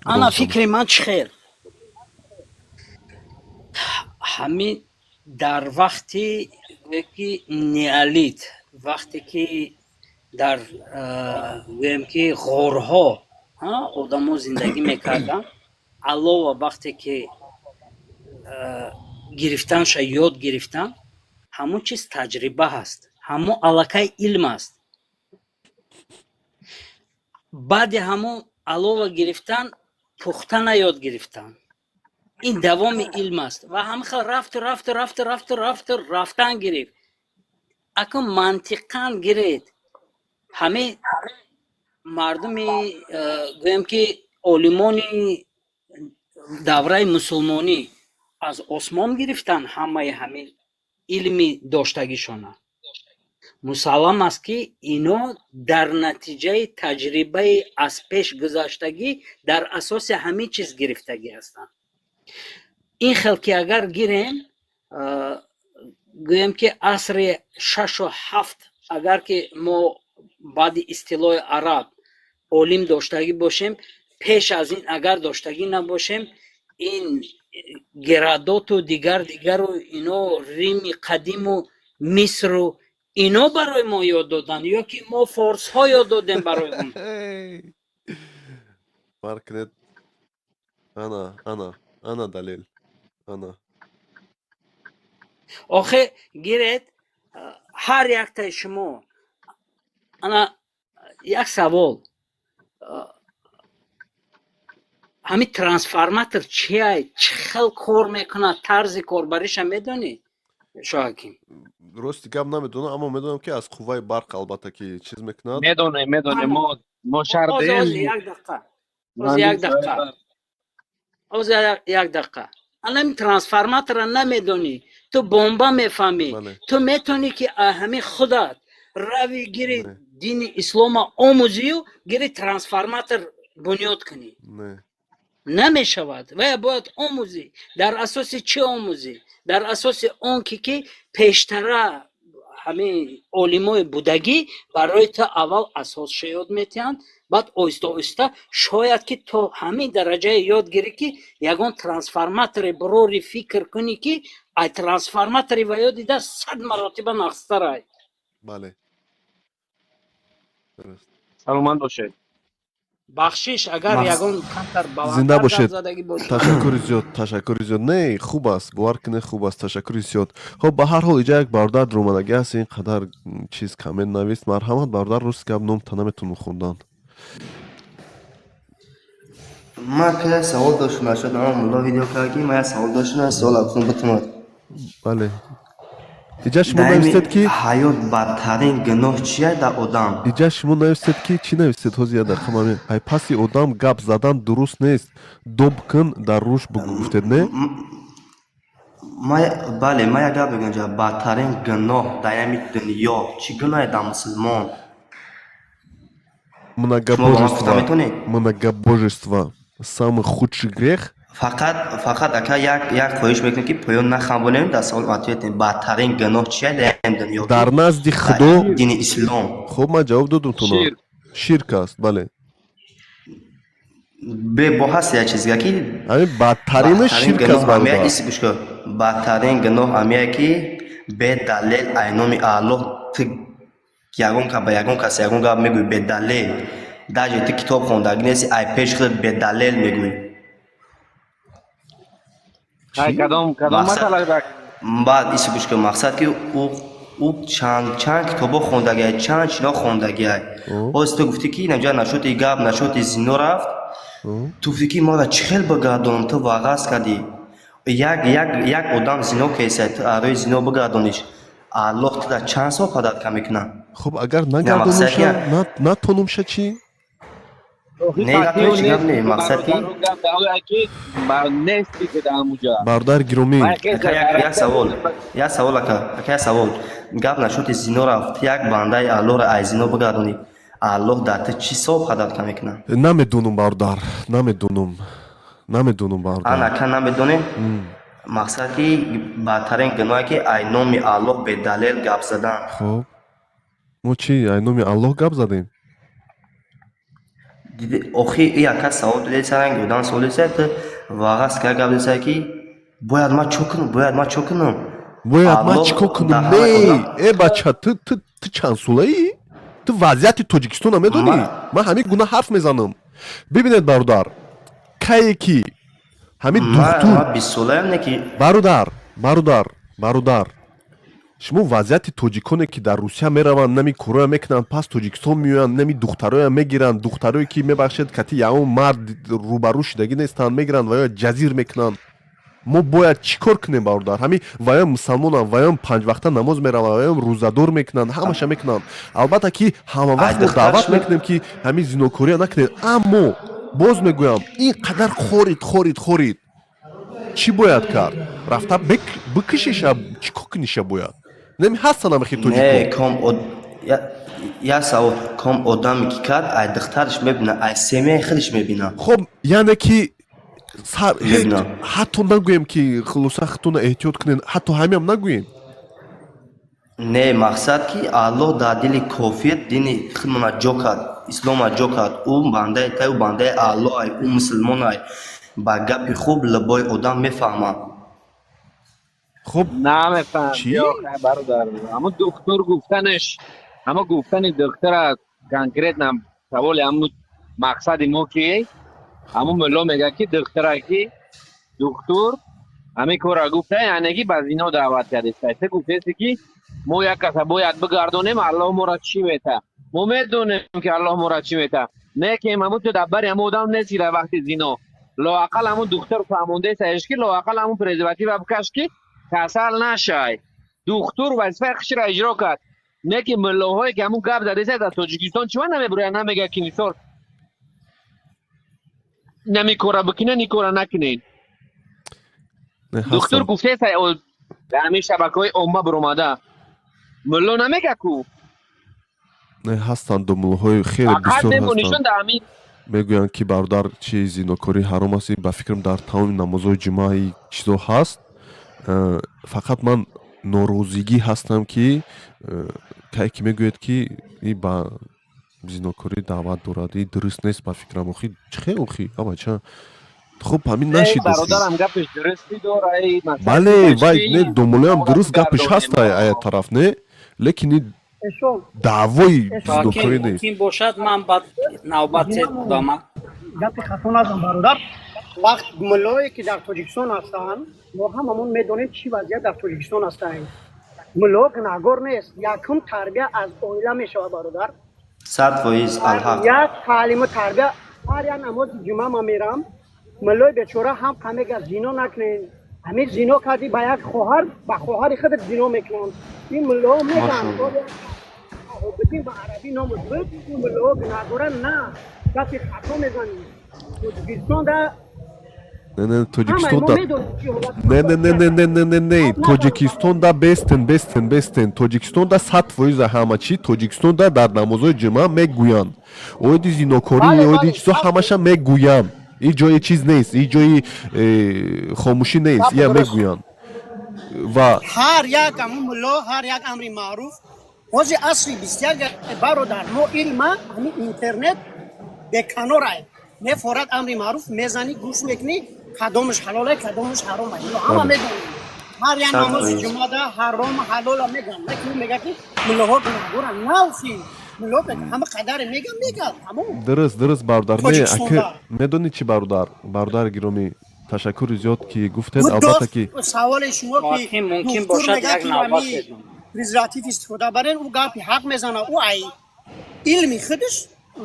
Speaker 8: Ана, фикри ман чӣ хел: ҳамин дар вақти, гӯе ки, неолит, вақте ки дар, гӯем ки, ғорҳо одамо зиндагӣ мекарданд, алова вақте ки гирифтанша ёд гирифтан, ҳамон чиз таҷриба ҳаст, ҳамон аллакай илм аст. Баъди ҳамон алова гирифтан, пухтана ёд гирифтан, ин давоми илм аст ва ҳамин хел рафту рафту рафту рафту рафту рафтан гирифт. Акун мантиқан гиред, ҳамин мардуми, гӯем ки, олимони давраи мусулмонӣ аз осмон гирифтан ҳамаи ҳамин илми доштагишона? Мусаллам аст, ки ино дар натиҷаи таҷрибаи аз пеш гузаштагӣ дар асоси ҳамин чиз гирифтагӣ ҳастанд. Ин хел ки агар гирем, гӯем ки, асри шашу ҳафт, агар ки мо баъди истилои араб олим доштагӣ бошем, пеш аз ин агар доштагӣ набошем, ин Геродоту дигар дигару ино, Рими қадиму Мисру ино барои мо ёд доданд ё ки мо форсҳо ёд додем барои он?
Speaker 1: Фарқ кунед, ана, ана, ана далел, ана.
Speaker 8: Охе, гиред, ҳар яктаи шумо, ана як савол: ҳамин трансформатор чиай, чӣ хел кор мекунад, тарзи корбариша медонӣ, Шоҳаким?
Speaker 1: Рости гап, намедонам, аммо медонам, ки аз қувваи барқ, албатта, ки чиз мекунад.
Speaker 7: Медонем, медонем, мо
Speaker 8: ҳозир як дақиқа, ҳозир як дақиқа, ҳозир як дақиқа. Ана, ҳамин трансформатора намедонӣ, ту бомба мефаҳмӣ. Ту метавонӣ, ки ҳамин худат рави гири, дини ислома омӯзию гири, трансформатор бунёд кунӣ? Намешавад. Вая бояд омӯзӣ. Дар асоси чӣ омӯзӣ? Дар асоси он ки пештара ҳамин олимои будагӣ барои ту аввал асосша ёд метиҳанд, баъд оҳиста оҳиста шояд ки то ҳамин дараҷае ёд гирӣ, ки ягон трансформатори бурори фикр кунӣ, ки ай трансформатори ва ёд дида 100 маротиба нағзтарай.
Speaker 1: Бале, дуруст.
Speaker 7: Саломат бошед.
Speaker 8: Бахшиш, агар ягон камтар
Speaker 1: Зинда
Speaker 8: баландтар гап
Speaker 1: бошед.
Speaker 8: задагӣ бошад.
Speaker 1: Ташаккури зиёд, ташаккури зиёд. Не, хуб аст, бовар кунед, хуб аст. Ташаккури зиёд. Хуб, ба ҳар ҳол, иҷа як бародар омадагӣ аст, ин қадар чиз коммент навист. Марҳамат, бародар, рӯст гап, номта наметонам хондан.
Speaker 9: Ман ка савол доштам, нашуд, ама мулло видео кард, ки ман як савол доштам, савол афтон битумад.
Speaker 1: Бале, иҷа шумо
Speaker 9: Дар
Speaker 1: навистед ки
Speaker 9: ҳаёт бадтарин гуноҳ чия дар одам?
Speaker 1: Иҷа шумо навистед ки, чӣ навистед? Ҳозир, як дақиқа, ман ай паси одам гап задан дуруст нест, доб кун дар рӯш бугӯ, гуфтед, не?
Speaker 9: Бале, ман як гап мегӯям ҷа: бадтарин гуноҳ дар ҳами дунё чӣ гуноҳе дар мусулмон? Шумо ба ман гуфта
Speaker 1: Многобожество.
Speaker 9: метавонед?
Speaker 1: Многобожество самый худший грех.
Speaker 9: Фақат, фақат, ака, як хоҳиш мекунем, ки поён нахамбонем, дар савол ответ. Бадтарин гуноҳ чия дар ҳами дунё ки
Speaker 1: Дар назди
Speaker 9: дар
Speaker 1: Худо.
Speaker 9: дини ислом?
Speaker 1: Хуб, ман ҷавоб додум туно.
Speaker 7: Ширк.
Speaker 1: Ширк аст, бале.
Speaker 9: Бе бо ҳаст як чизга ки
Speaker 1: Ҳамин бадтаринаш
Speaker 9: бадтарин
Speaker 1: ширк
Speaker 9: гуноҳ
Speaker 1: аст,
Speaker 9: ҳамия
Speaker 1: бародар.
Speaker 9: Ис, гӯш кун, бадтарин гуноҳ ҳамия ки бедалел ай номи Аллоҳ ту ягон ка ба ягон кас ягон гап мегӯӣ бедалел, даже ту китоб хондагӣ нести, ай пеши худат бедалел мегӯӣ.
Speaker 7: Кадом кадом масъала?
Speaker 9: Баъд иси гӯш кун, мақсад ки ӯ чанд китобо хондагиай, чанд чино хондагиай. Ҳоз ту гуфтӣ, ки инамҷа нашоти гап, нашоти зино рафт. Ту гуфтӣ, ки мара чӣ хел бигардонам? Ту вағаз кардӣ, як одам зино кесай, ту арӯи зино бигардониш, Аллоҳ туда чанд сол подарка мекунад?
Speaker 1: Хуб, агар нагардонумша, натонумша чӣ?
Speaker 9: Не, гап не, мақсад ки
Speaker 1: Бародар гиромӣ.
Speaker 9: Як савол, як савол, ака, ака, як савол. Гап нашоти зино рафт, як бандаи Аллоҳро ай зино бигардонӣ, Аллоҳ дар ту чӣ савоб подарка мекунад?
Speaker 1: Намедонам, бародар, намедонам, намедонам, бародар.
Speaker 9: Ан ака, намедонем. Мақсад ки бадтарин гуноҳе ки ай номи Аллоҳ бедалел гап задан.
Speaker 1: Хуб, мо чӣ, ай номи Аллоҳ гап задем?
Speaker 9: Охи, и ака савол додесаранги одам савол додеса, ту вағаз ка гап додеса, ки бояд ман чӣ кунам, бояд ман чӣ кунам?
Speaker 1: Бояд ман чӣ кор кунам? Не, э бача, ту чанд солаӣ? Ту вазъияти Тоҷикистонро медонӣ? Ман ҳамин гуна ҳарф мезанам. Бибинед, бародар, кае ки ҳамин духтур
Speaker 9: Бистсолаям, не ки.
Speaker 1: Бародар, бародар, бародар, шумо вазъияти тоҷиконе, ки дар Русия мераванд, нами короя мекунанд, пас Тоҷикистон меоянд, нами духтароя мегиранд, духтарое ки, мебахшед, кати ягон мард рӯбарӯ шудагӣ нестанд, мегиранд ва ё ҷазир мекунанд. Мо бояд чӣ кор кунем, бародар? Ҳамин ваём мусалмонанд, ваём панҷвақта намоз мераванд, ваём рӯзадор мекунанд, ҳамаша мекунанд. Албатта ки ҳама вақт мо даъват мекунем, ки ҳамин зинокория накунед, аммо боз мегӯям, ин қадар хорид, хорид, хорид, чӣ бояд кард? Рафта бикишиша, чӣ кор куниша бояд? Неми ҳастан ҳамахи тоҷико.
Speaker 9: Як савол: ком одаме ки кард, ай духтараш мебина, ай семьяи худаш мебина.
Speaker 1: Хоб, яъне ки ҳатто нагӯем, ки хулоса худтона эҳтиёт кунед, ҳатто ҳамиам нагӯем?
Speaker 9: Не, мақсад ки Аллоҳ дар дили кофир дини худмона ҷо кард, ислома ҷо кард. Ӯ бандаи тай, ӯ бандаи Аллоҳ ай, ӯ мусулмон ай. Ба гапи хуб либои одам мефаҳмад.
Speaker 1: Хуб.
Speaker 7: Намефаҳм, бародар. Ҳамо духтур гуфтанаш, ҳамо гуфтани духтура конкретно саволи ҳамо мақсади мо ки ҳамо мулло мегӯяд, ки духтура, ки духтур ҳамин корро гуфта, яъне ки ба зино даъват кардеста. Ту гуфтеси, ки мо як каса бояд бигардонем, Аллоҳ моро чӣ мета? Мо медонем, ки Аллоҳ моро чӣ мета, не ки ҳамун ту дар бари ҳамон одам нести дар вақти зино. Лоақал ҳамун духтур фаҳмондаесаеш, ки лоақал ҳамун презерватива бикаш, ки касал нашай. Духтур вазифаи худшро иҷро кард, не ки муллоҳое, ки ҳамун гап задаеса, дар Тоҷикистон чима намебурояд, намегӯяд, ки мисол нами кора бикунен, ин кора накунен. Духтур гуфтеса, дар ҳамин шабакаҳои омма буромада, мулло намега ку.
Speaker 1: Не, ҳастанд домуллоҳои хеле бисёр ҳастанд, мегӯянд, ки бародар, чи зинокорӣ ҳаром аст. Ба фикрам, дар тамоми намозҳои ҷумъа чизо ҳаст. Фақат ман норозигӣ ҳастам, ки кае ки мегӯяд, ки и ба зинокорӣ даъват дорад, и дуруст нест ба фикрам. Охи, чӣ хел, охи, абача? Хуб, ҳамин нашид.
Speaker 7: Бародарам, гапеш дурустӣ дора.
Speaker 1: Бале, вай не, домулоям дуруст гапеш ҳаст ая тараф, не, лекин даъвои зинокорӣ нест.
Speaker 8: Мумкин бошад, ман баъд навбат ба ман.
Speaker 18: Гапи хато назан, бародар. Вақт муллое, ки дар Тоҷикистон ҳастанд, мо ҳамамон медонем, чӣ вазъият дар Тоҷикистон ҳастанд. Мулло гунаҳгор нест. Якум, тарбия аз оила мешавад, бародар.
Speaker 9: 100% алҳақ.
Speaker 18: Як таълиму тарбия. Ҳар як намози ҷумъа ман мерам, муллои бечора ҳам мега, зино накунен, ҳамин зино кардӣ, ба як хоҳар, ба хоҳари худат зино мекунанд. Ин муллоҳо мегӯянд, ба арабӣ номуш буд. Ин муллоҳо гунаҳгоранд? На, гапи хато мезанем. Тоҷикистон да
Speaker 1: Не, не, Тоҷикистон да, не, не, не, не, не, не, не, не, Тоҷикистон да бестен, бестен, бестен. Тоҷикистон да 100% ҳама чӣ. Тоҷикистон да дар намозҳои ҷумъа мегӯянд оиди зинокорӣ, оиди чизо, ҳамаша мегӯянд. Ин ҷои чиз нест, ин ҷои хомӯшӣ нест, ия мегӯянд ва
Speaker 18: Ҳар як ҳамун мулло, ҳар як амри маъруф. Ҳози асри 21, бародар, мо илма ҳамин интернет беканорай мефорад. Амри маъруф мезанӣ, гӯш мекунӣ, кадомаш ҳалоле, кадомаш ҳаромай, ҳама медонем. Ҳар як намози ҷумъада ҳаром ҳалола меган. Лекин мега, ки муллоҳо гунаҳгоранд. Навхи мулло ҳама қадаре меган, меган, тамом.
Speaker 1: Дуруст, дуруст, бародар. Не, ака, медонӣ чӣ, бародар, бародари гиромӣ. Ташаккури зиёд, ки гуфтед. Албатта, ки
Speaker 18: Саволи шумо ки
Speaker 8: мумкин
Speaker 18: духтур
Speaker 8: бошад,
Speaker 18: мегӯяд,
Speaker 8: як
Speaker 18: ки
Speaker 8: навбат
Speaker 18: ҳами
Speaker 8: медонам.
Speaker 18: Презерватив истифода барен, ӯ гапи ҳақ мезана. Ӯ ай илми худаш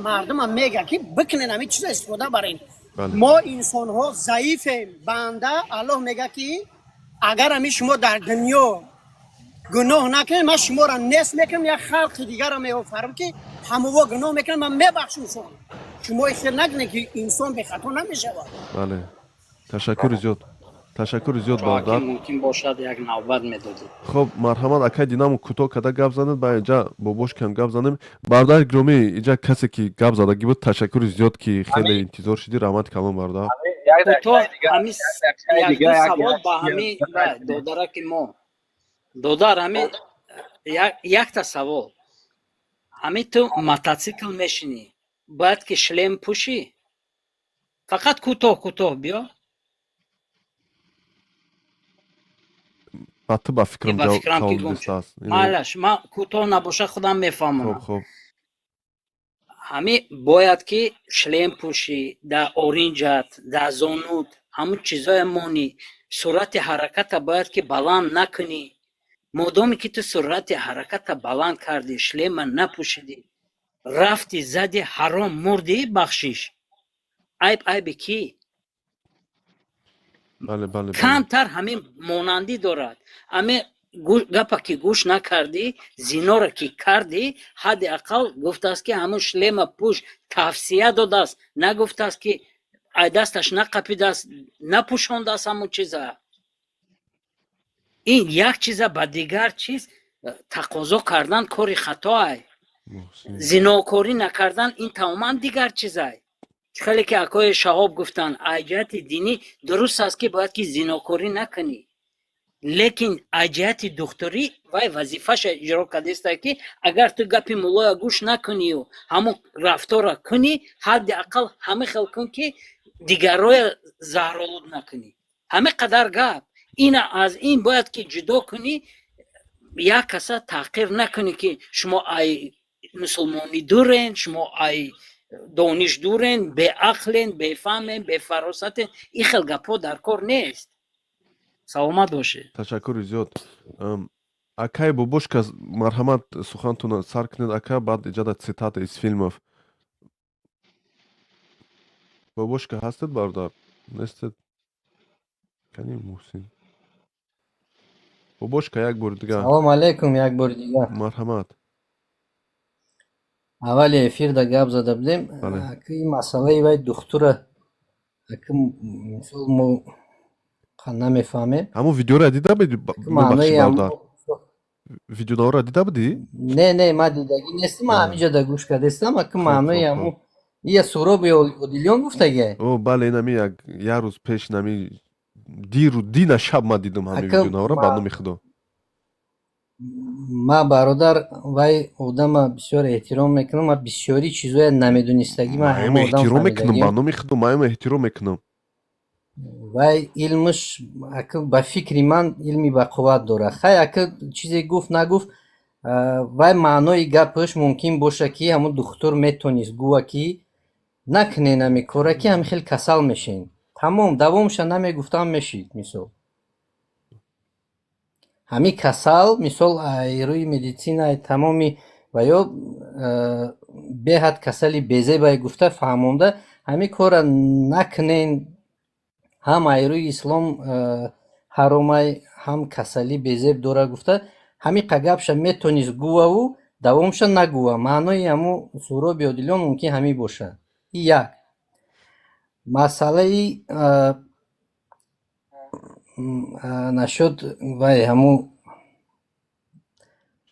Speaker 18: мардума мега, ки бикунен, ҳами чиза истифода барен. Мо инсонҳо заифем, банда. Аллоҳ мега, ки агар ҳами шумо дар дунё гуноҳ накунед, ман шуморо нест мекунам, як халқи дигарро меофарам, ки ҳамово гуноҳ мекунам, ман мебахшумшон. Шумо хел накунед, ки инсон бехато намешавад.
Speaker 1: Бале, ташаккури зиёд, ташаккури зиёд, бародар.
Speaker 8: Мумкин бошад, як навбат медодед.
Speaker 1: Хоб, марҳамат, акай Динамо, кӯтоҳ када гап занед, ба инҷа бобошкам гап занем. Бародари гиромӣ, инҷа касе ки гап задагӣ буд, ташаккури зиёд, ки хеле интизор шудӣ. Раҳмати калон, бародар.
Speaker 8: Кӯтоҳ ҳами якду савол ба ҳами додараки мо. Додар, ҳами якта савол: ҳами ту мотоцикл мешинӣ, бояд ки шлем пӯшӣ? Фақат кӯтоҳ, кӯтоҳ биё.
Speaker 1: Ба ту, ба фикрам,
Speaker 8: Ба фикрам, ки
Speaker 1: савол
Speaker 8: гум
Speaker 1: дидистааст.
Speaker 8: Майлаш, ман кӯтоҳ набоша, худам мефаҳмонам.
Speaker 1: Хоб.
Speaker 8: Ҳами бояд ки шлем пӯшӣ, дар оринҷат, дар зонут ҳамун чизое монӣ, суръати ҳараката бояд ки баланд накунӣ. Модоме ки ту суръати ҳараката баланд кардӣ, шлема напӯшидӣ, рафти, зади, ҳаром мурдӣ, бахшиш, айб айби кӣ?
Speaker 1: Бале, бале.
Speaker 8: Камтар ҳамин монандӣ дорад. Ҳами гапа ки гӯш накардӣ, зинора ки кардӣ, ҳадди ақал гуфтааст, ки ҳамун шлема пӯш, тавсия додааст, нагуфтааст, ки ай дасташ нақапидааст, напӯшондааст ҳамун чиза. Ин як чиза ба дигар чиз тақозо кардан кори хатоай. Зинокорӣ накардан ин тамоман дигар чизай. Хеле ки акои Шаҳоб гуфтанд, аз ҷиҳати динӣ дуруст аст, ки бояд ки зинокорӣ накунӣ, лекин аз ҷиҳати духтурӣ вай вазифаша иҷро кардааста, ки агар ту гапи муллоя гӯш накунию ҳамун рафтора кунӣ, ҳадди ақал ҳама хел кун, ки дигарроя заҳролуд накунӣ. Ҳама қадар гап ина аз ин бояд ки ҷудо кунӣ. Як каса таҳқир накунӣ, ки шумо ай мусулмонӣ дурен, шумо ай дониш дурен, беақлен, бефаҳмен, бефаросатен. Ин хел гапҳо дар кор нест. Саломат бошед.
Speaker 1: Ташаккури зиёд. Акай Бобошка, марҳамат, сухантона сар кунед, ака. Баъд иҷода цитата из фильмов. Бобошка, ҳастед, бародар? Нестед? Кани Муҳсин? Бобошка, як бори дигар.
Speaker 3: Салому алайкум як бори дигар.
Speaker 1: Марҳамат.
Speaker 3: Аввали эфирда гап зада будем. Ин масъалаи вай духтура, ака, мисол, мо намефаҳмем.
Speaker 1: Ҳамун видеоро дида будӣ? Мебахшӣ, бародар, видеонаро дида будӣ?
Speaker 3: Не, ман дидагӣ нестам, ман ҳаминҷода гӯш кардастам, ака. Маънои ҳамун ия Суҳроби Одилён гуфтагиай.
Speaker 1: О, бале, инами як рӯз пеш, инами диру дина шаб ман дидам ҳамин видеонаро, ба номи Худо.
Speaker 3: Ман, бародар, вай одама бисёр эҳтиром мекунам. Ман бисёри чизоя намедонистагӣ ман
Speaker 1: Маем эҳтиром мекунам, ба номи Худо, маем эҳтиром мекунам.
Speaker 3: Вай илмаш, ака, ба фикри ман, илми бақувват дорад. Хай, ака, чизе гуфт, нагуфт, вай маънои гапаш мумкин боша, ки ҳамун духтур метонист гӯва, ки накунен ҳами кора, ки ҳами хел касал мешен, тамом. Давомша намегуфтам, мешид. Мисол, ҳами касал, мисол, рӯи медицина тамоми ва ё беҳад касали безебай гуфта фаҳмонда, ҳами кора накунен, ҳам ай рӯи ислом ҳаромай, ҳам касалӣ безеб дора гуфта, ҳамиқа гапша метонист гуваву давомша нагува. Маънои ҳаму Суҳроби Одилён мумкин ҳамин бошад. И як масъалаи нашуд вай ҳаму.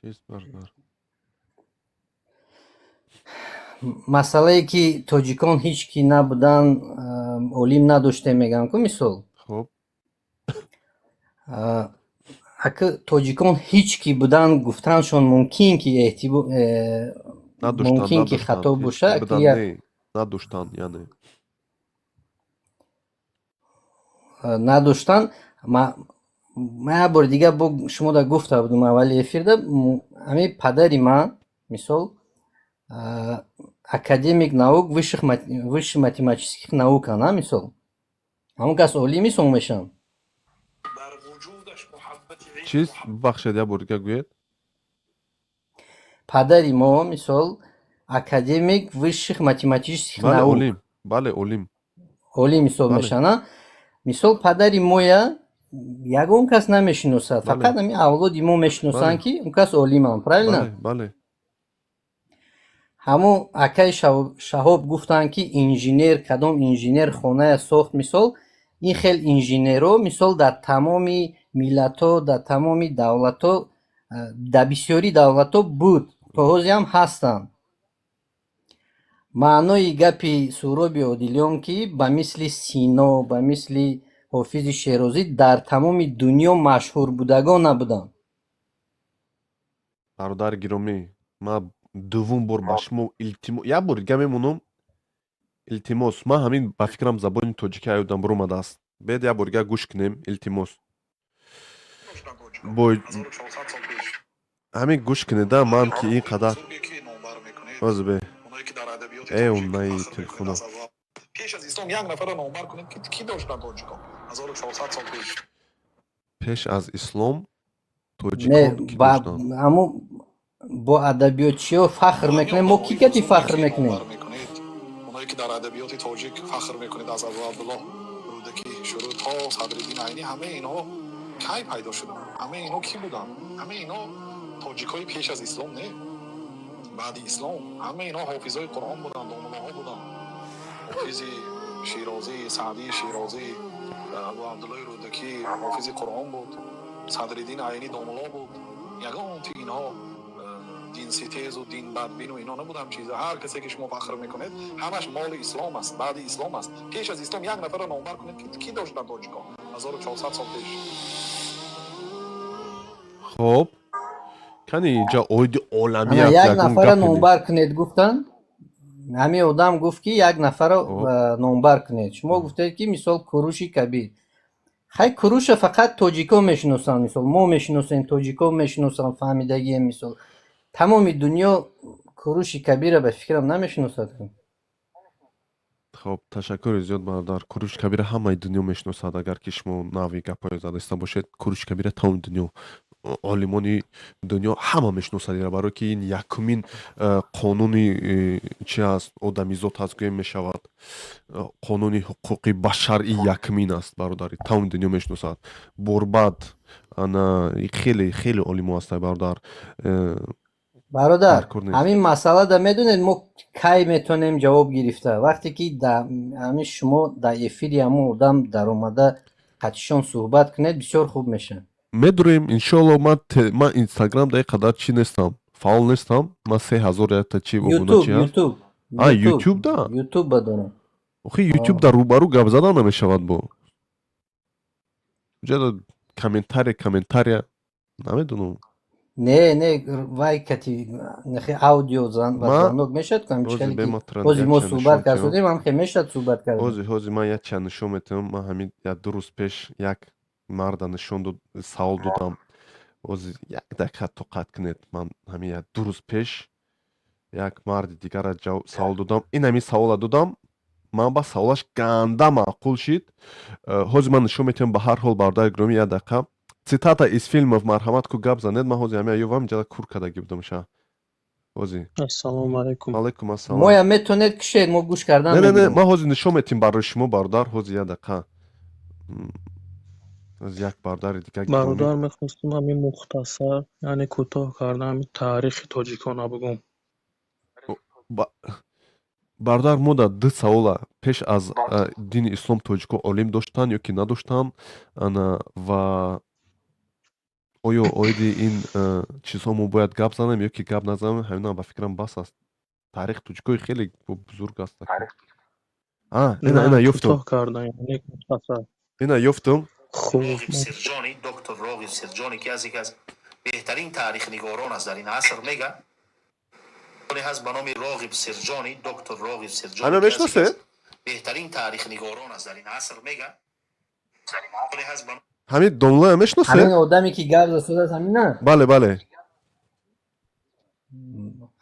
Speaker 1: Чиз, бародар?
Speaker 3: Масъалае ки тоҷикон ҳеҷ ки набуданд, олим надоштем, мегӯям ку, мисол.
Speaker 1: Хоб.
Speaker 3: Ака, тоҷикон ҳеҷ ки будан гуфтаншон мумкин ки мумкин ки хато боша.
Speaker 1: Надоштанд, яъне.
Speaker 3: Надоштанд. Ман як бори дигар бо шумода гуфта будам аввали эфирда, ҳамин падари ман, мисол, академик наук, высших математических наук, ана, мисол, Ҳамон кас олим ҳисоб мешаванд?
Speaker 1: Чиз, бахшед, як бор дига гӯед.
Speaker 3: Падари мо, мисол, академик высших математических наук.
Speaker 1: Олим, бале, олим.
Speaker 3: Олим ҳисоб мешаванд. Мисол, падари моя ягон кас намешиносад, фақат ҳамин авлоди мо мешиносанд, ки он кас олиманд, правильно?
Speaker 1: Бале.
Speaker 3: Ҳамон акаи Шаҳоб гуфтанд, ки инженер, кадом инженер хоная сохт, мисол, ин хел инженерҳо, мисол, дар тамоми миллатҳо, дар тамоми давлатҳо, дар бисёри давлатҳо буд, то ҳозир ҳам ҳастанд. Маънои гапи Суҳроби Одилён, ки ба мисли Сино, ба мисли Ҳофизи Шерозӣ дар тамоми дунё машҳурбудагон набуданд.
Speaker 1: Бародари гиромӣ, ман дуввум бор ба шумо илтимо, як бор дига мемонам, илтимос. Ман ҳамин, ба фикрам, забони тоҷикӣ аёдам буромадааст. Бед, як бор дига гӯш кунем, илтимос. Бо ҳамин гӯш кунеда, ман ки ин қадар ҳозир бе э унаи телефона.
Speaker 5: Пеш аз ислом як нафарро номбар кунед, ки кӣ доштанд тоҷикон 1400 сол пеш?
Speaker 1: Пеш аз ислом
Speaker 3: Не,
Speaker 1: тоҷикон кӣ
Speaker 3: ба
Speaker 1: доштанд?
Speaker 3: Ҳамун бо адабиётчиҳо фахр мекунем, мо кӣ кати фахр мекунем?
Speaker 5: Мекунед, оное ки дар адабиёти тоҷик фахр мекунед, аз Абу Абдуллоҳ Рӯдакӣ шурӯъ то Садриддин Айнӣ, ҳамаи инҳо кай пайдо шуданд? Ҳамаи инҳо кӣ буданд? Ҳамаи инҳо тоҷикҳои пеш аз ислом, не, баъди ислом. Ҳамаи инҳо ҳофизои Қуръон буданд, домуллоҳо буданд. Ҳофизи Широзӣ, Саъдии Широзӣ, Абу Абдуллоҳи Рӯдакӣ ҳофизи Қуръон буд, Садриддин Айнӣ домулло буд. Ягон ти инҳо динситезу динбадбину ино набудам. Чиза, ҳар касе ки шумо фахр мекунед, ҳамаш моли ислом аст, баъди ислом аст. Пеш аз ислом як нафарро номбар кунед, ки кӣ доштанд тоҷикон 1400 сол пеш?
Speaker 1: Хоб, кани, инҷа оиди
Speaker 3: Ана,
Speaker 1: оламият
Speaker 3: як
Speaker 1: ягон
Speaker 3: нафарро
Speaker 1: гапе нест.
Speaker 3: Номбар кунед гуфтанд. Ҳамин одам гуфт, ки як нафарро номбар кунед. Шумо гуфтед, ки мисол, Куруши Кабир. Хай, Куруша фақат тоҷикон мешиносанд, мисол, мо мешиносем, тоҷикон мешиносанд, фаҳмидагием. Мисол, тамоми дунё Куруши Кабира, ба фикрам, намешиносад.
Speaker 1: Хоб, ташаккури зиёд, бародар. Куруши Кабира ҳамаи дунё мешиносад. Агар ки шумо нави гапҳое задаиста бошед, Куруши Кабира тамоми дунё, олимони дунё ҳама мешиносад ира, барое ки ин якумин қонуни чи аст, одамизод аст гӯем мешавад. Қонуни ҳуқуқи башарӣ якумин аст, бародари, тамоми дунё мешиносад. Борбад, ана, хеле хеле олимо ҳастанд, бародар.
Speaker 3: Бародар,
Speaker 1: Даркор нест.
Speaker 3: ҳамин масъалада медонед, мо кай метавонем ҷавоб гирифта? Вақте ки ҳамин шумо дар эфири ҳамон одам даромада, қатишон суҳбат кунед, бисёр хуб мешавад.
Speaker 1: Медурем, иншоалло. Ман Инстаграм дар ин қадар чӣ нестам, фаъол нестам. Ман 3000 якта чи
Speaker 3: Ютуб.
Speaker 1: обуначи ҳаст.
Speaker 3: Ютуб.
Speaker 1: А, Ютуб да.
Speaker 3: Ютуб ба дорам.
Speaker 1: Охи, Ютуб дар рӯбарӯ гап задан намешавад, бо ҷада комментария, комментария, намедонам.
Speaker 3: Не, не, вай кати нахи аудио ва звонок мешавад ку, ҳамин
Speaker 1: Ҳозир
Speaker 3: хеле ки
Speaker 1: бематран
Speaker 3: ҳозир мо
Speaker 1: як чанд
Speaker 3: суҳбат
Speaker 1: нишон
Speaker 3: карда
Speaker 1: метиҳам.
Speaker 3: шудем, ҳам хе мешавад суҳбат кардан.
Speaker 1: Ҳозир ман як чанд нишон метиҳам. Ман ҳамин як 2 рӯз пеш як марда нишон дод, савол додам. Ҳозир як дақиқа тоқат кунед. Ман ҳамин як 2 рӯз пеш як марди дигара савол додам. Ин ҳамин савола додам, ман ба саволаш ганда маъқул шид. Ҳозир ман нишон метиҳам. Ба ҳар ҳол, бародари гиромӣ, як дақиқа. Цитата из фильмов, марҳамат ку, гап занед. Ман ҳозир ҳамин аёвам ҷада кур кардаги будам ша ҳозир.
Speaker 10: Ассалому алайкум.
Speaker 1: Алайкум ассалом.
Speaker 3: Моя метавонед кушед, мо гӯш кардан
Speaker 1: Не, не, не.
Speaker 3: мегирем.
Speaker 1: Ман ҳозир нишон метиҳам барои шумо, бародар. Ҳозир як дақиқа. Ҳозир як бародари дигар гиромӣ.
Speaker 10: Бародар, мехостум ҳамин мухтасар, яъне кӯтоҳ карда, ҳамин таърихи тоҷикона бигӯм.
Speaker 1: Бародар, мо дар ду савола: пеш аз дини ислом тоҷико олим доштанд ё ки надоштанд, ана, ва оё оиди ин чизҳо мо бояд гап занем ё ки гап назанем. Ҳаминам, ба фикрам, бас аст. Таърихи тоҷикои хеле бузург аст. А, ина, ина
Speaker 10: Не,
Speaker 1: ёфтум.
Speaker 10: кӯтоҳ карда, яъне мухтасар.
Speaker 1: Ина ёфтум.
Speaker 10: Хуб.
Speaker 23: Сирҷонӣ, доктор Роғиб Сирҷонӣ, ки аз яке аз беҳтарин таърихнигорон аст дар ин аср, мега ҳаст ба номи Роғиб Сирҷонӣ, доктор Роғиб Сирҷонӣ,
Speaker 1: Ҳамин
Speaker 23: ки аз яке аз
Speaker 1: мешиносед?
Speaker 23: беҳтарин таърихнигорон аст дар ин аср, мега ҳаст ба
Speaker 1: Ҳамин домлая мешиносед?
Speaker 3: Ҳамин одаме ки гап засудааст, ҳамина?
Speaker 1: Бале.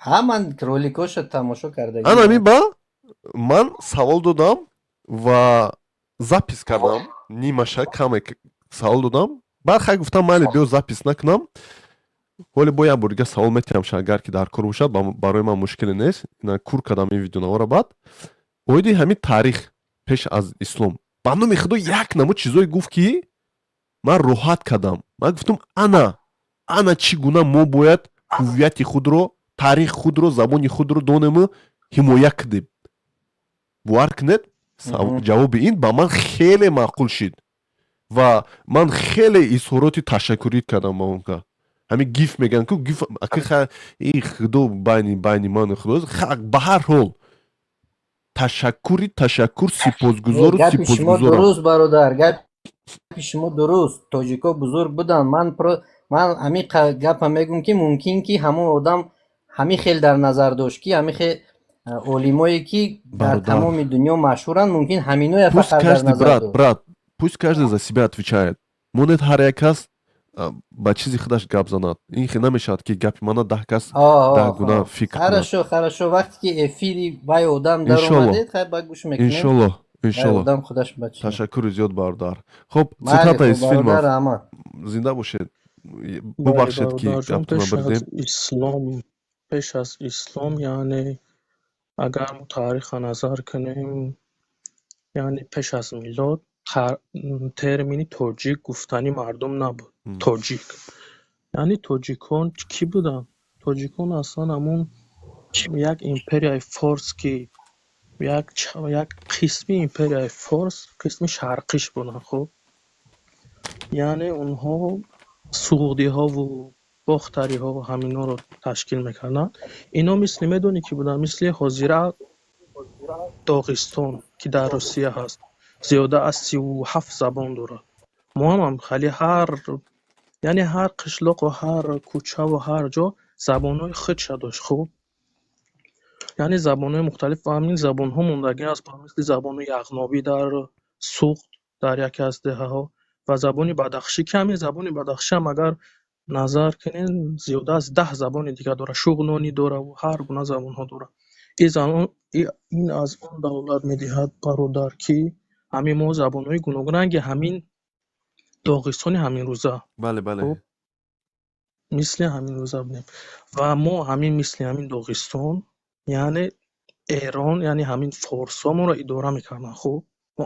Speaker 3: Ҳа, ман роликоша тамошо кардагӣ.
Speaker 1: Ана, ҳамин ба ман савол додам ва Запись кардам нимаша, каме савол додам. Баъд хай гуфтам, майли, биё, запись накунам ҳоле, бо як бор дига савол метиҳам, агар ки дар кор бошад, барои ман мушкиле нест. Ина кур кардам ин видеонавора. Баъд оиди ҳамин таърих пеш аз ислом, ба номи худо, як намуд чизое гуфт, ки ман роҳат кардам. Ман гуфтам, ана чӣ гуна мо бояд ҳуввияти худро, таърихи худро, забони худро донему ҳимоя кунем. Бовар кунед, ҷавоби ин ба ман хеле маъқул шид ва ман хеле изҳороти ташаккурӣ кардам ба он ка. Ҳамин гиф мегӯянд ку, гиф аки и худо, байни ману худо. Ба ҳар ҳол, ташаккури ташаккур, сипосгузору
Speaker 3: Гапи шумо
Speaker 1: сипосгузорам.
Speaker 3: дуруст, бародар, гапи шумо дуруст. Тоҷико бузург буданд. Ман ҳамин гапа мегӯм, ки мумкин ки ҳамон одам ҳамин хел дар назар дошт, ки ҳамин хел олимое ки дар
Speaker 1: Бародар,
Speaker 3: тамоми дунё машҳуранд, мумкин ҳаминоя
Speaker 1: пусть
Speaker 3: фақат дар
Speaker 1: каждый
Speaker 3: назар
Speaker 1: брат
Speaker 3: дошт.
Speaker 1: Брат, пусть каждый за себя отвечает. Монед ҳар як кас ба чизи худаш гап занад. Ин хел намешавад, ки гапи мана 10 кас 10 гуна фикр кунад.
Speaker 3: Хорошо, хорошо. Вақте ки эфири вай одам
Speaker 1: Иншолло.
Speaker 3: даромадед, хай, ба гӯш мекунем.
Speaker 1: Иншолло.
Speaker 3: Вай
Speaker 1: Иншолло.
Speaker 3: одам худаш ба чи.
Speaker 1: Ташаккури зиёд, бародар. Хуб,
Speaker 3: Майли,
Speaker 1: цитата
Speaker 3: хуб,
Speaker 1: из фильма.
Speaker 3: бародар, раҳмат.
Speaker 1: Зинда бошед.
Speaker 10: Бале,
Speaker 1: Бубахшед, ки
Speaker 10: бародарҷон,
Speaker 1: гаптона
Speaker 10: пеш аз
Speaker 1: бурдем.
Speaker 10: ислом, пеш аз ислом, яъне агар мо таъриха назар кунем, яъне пеш аз милод термини тоҷик гуфтани мардум набуд. Тоҷик, яъне тоҷикон кӣ буданд? Тоҷикон аслан ҳамун як империяи форс, ки як қисми империяи форс, қисми шарқиш буданд. Хуб, яъне онҳо суғдиҳову бохтариҳо ҳаминҳоро ташкил мекарданд. Ино мисли, медонӣ, ки буданд? Мисли ҳозира Доғистон, ки дар Русия ҳаст, зиёда аз 37 забон дорад. Мо ҳам хеле ҳар, яъне ҳар қишлоқу ҳар кӯчаву ҳар ҷо забонҳои худша дошт. Хуб, яъне забонҳои мухталиф ва ҳамин забонҳо мондагӣ аст, мисли забони яғнобӣ дар Суғд, дар яке аз деҳаҳо, ва забони бадахшӣ, ки ҳамин забони бадахшӣ ҳам агар назар кунем, зиёда аз 10 забони дигар дорад, шуғнонӣ дораву ҳар гуна забонҳо дорад. Ин аз он далолат медиҳад, бародар, ки ҳамин мо забонҳои гуногунранги ҳамин Доғистони ҳаминрӯза.
Speaker 1: Бале, бале.
Speaker 10: Хуб, мисли ҳаминрӯза будем ва мо ҳамин мисли ҳамин Доғистон, яъне Эрон, яъне ҳамин форсҳо моро идора мекарданд. Хуб, мо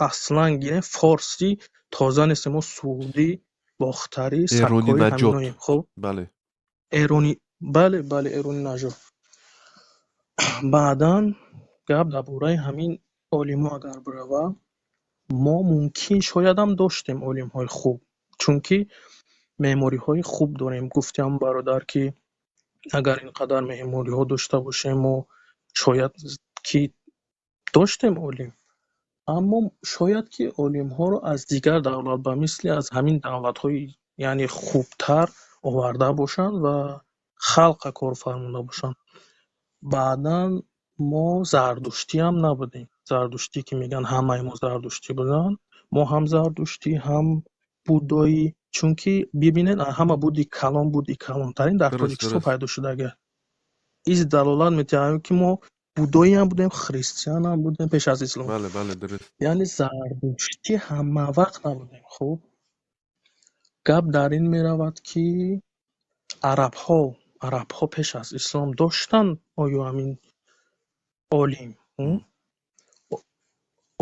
Speaker 10: аслан гирем, форси тоза нестем, мо суғдӣ, бохтарӣ,
Speaker 1: Эронӣ
Speaker 10: саккоӣ,
Speaker 1: наҷот.
Speaker 10: ҳаминоем. Хуб.
Speaker 1: Бале.
Speaker 10: Эронӣ, бале, бале, эронӣ нажод. Баъдан гап дар бораи ҳамин олимо агар бирава, мо мумкин шоядам доштем олимҳои хуб, чунки меъмориҳои хуб дорем. Гуфтиам, бародар, ки агар ин қадар меъмориҳо дошта бошем, мо шояд ки доштем олим, аммо шояд ки олимҳоро аз дигар давлат, ба мисли аз ҳамин давлатҳои, яъне хубтар оварда бошанд ва халқа кор фармуда бошанд. Баъдан мо зардуштиам набудем. Зардуштӣ ки мегӯянд, ҳамаи мо зардуштӣ буданд, мо ҳам зардуштӣ, ҳам буддоӣ, чунки бибинед, ҳама буди калон, буди калонтарин дар Тоҷикистон пайдо шудага. Из далолат медиҳад, ки мо буддоиам будем, христианам будем пеш аз ислом.
Speaker 1: Бале, бале, дуруст.
Speaker 10: Яъне зардуштӣ ҳамавақт набудем. Хуб, гап дар ин меравад, ки арабҳо пеш аз ислом доштанд оё ҳамин олим?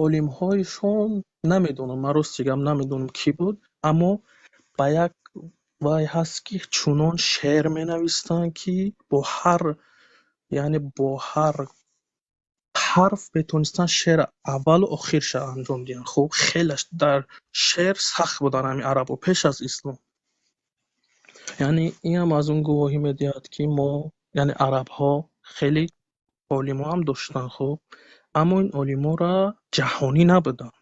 Speaker 10: Олимҳояшон намедонам, ман рости гап намедонам, кӣ буд, аммо ба як вай ҳаст, ки чунон шеър менавистанд, ки бо ҳар, яъне бо ҳар ҳарф метавонистанд шеър аввалу охирша анҷом диҳанд. Хуб, хелаш дар шеър сахт буданд ҳамин арабҳо пеш аз ислом. Яъне инам аз он гувоҳӣ медиҳад, ки мо, яъне арабҳо хеле олимҳо ҳам доштанд. Хуб, аммо ин олимҳоро ҷаҳонӣ набуданд.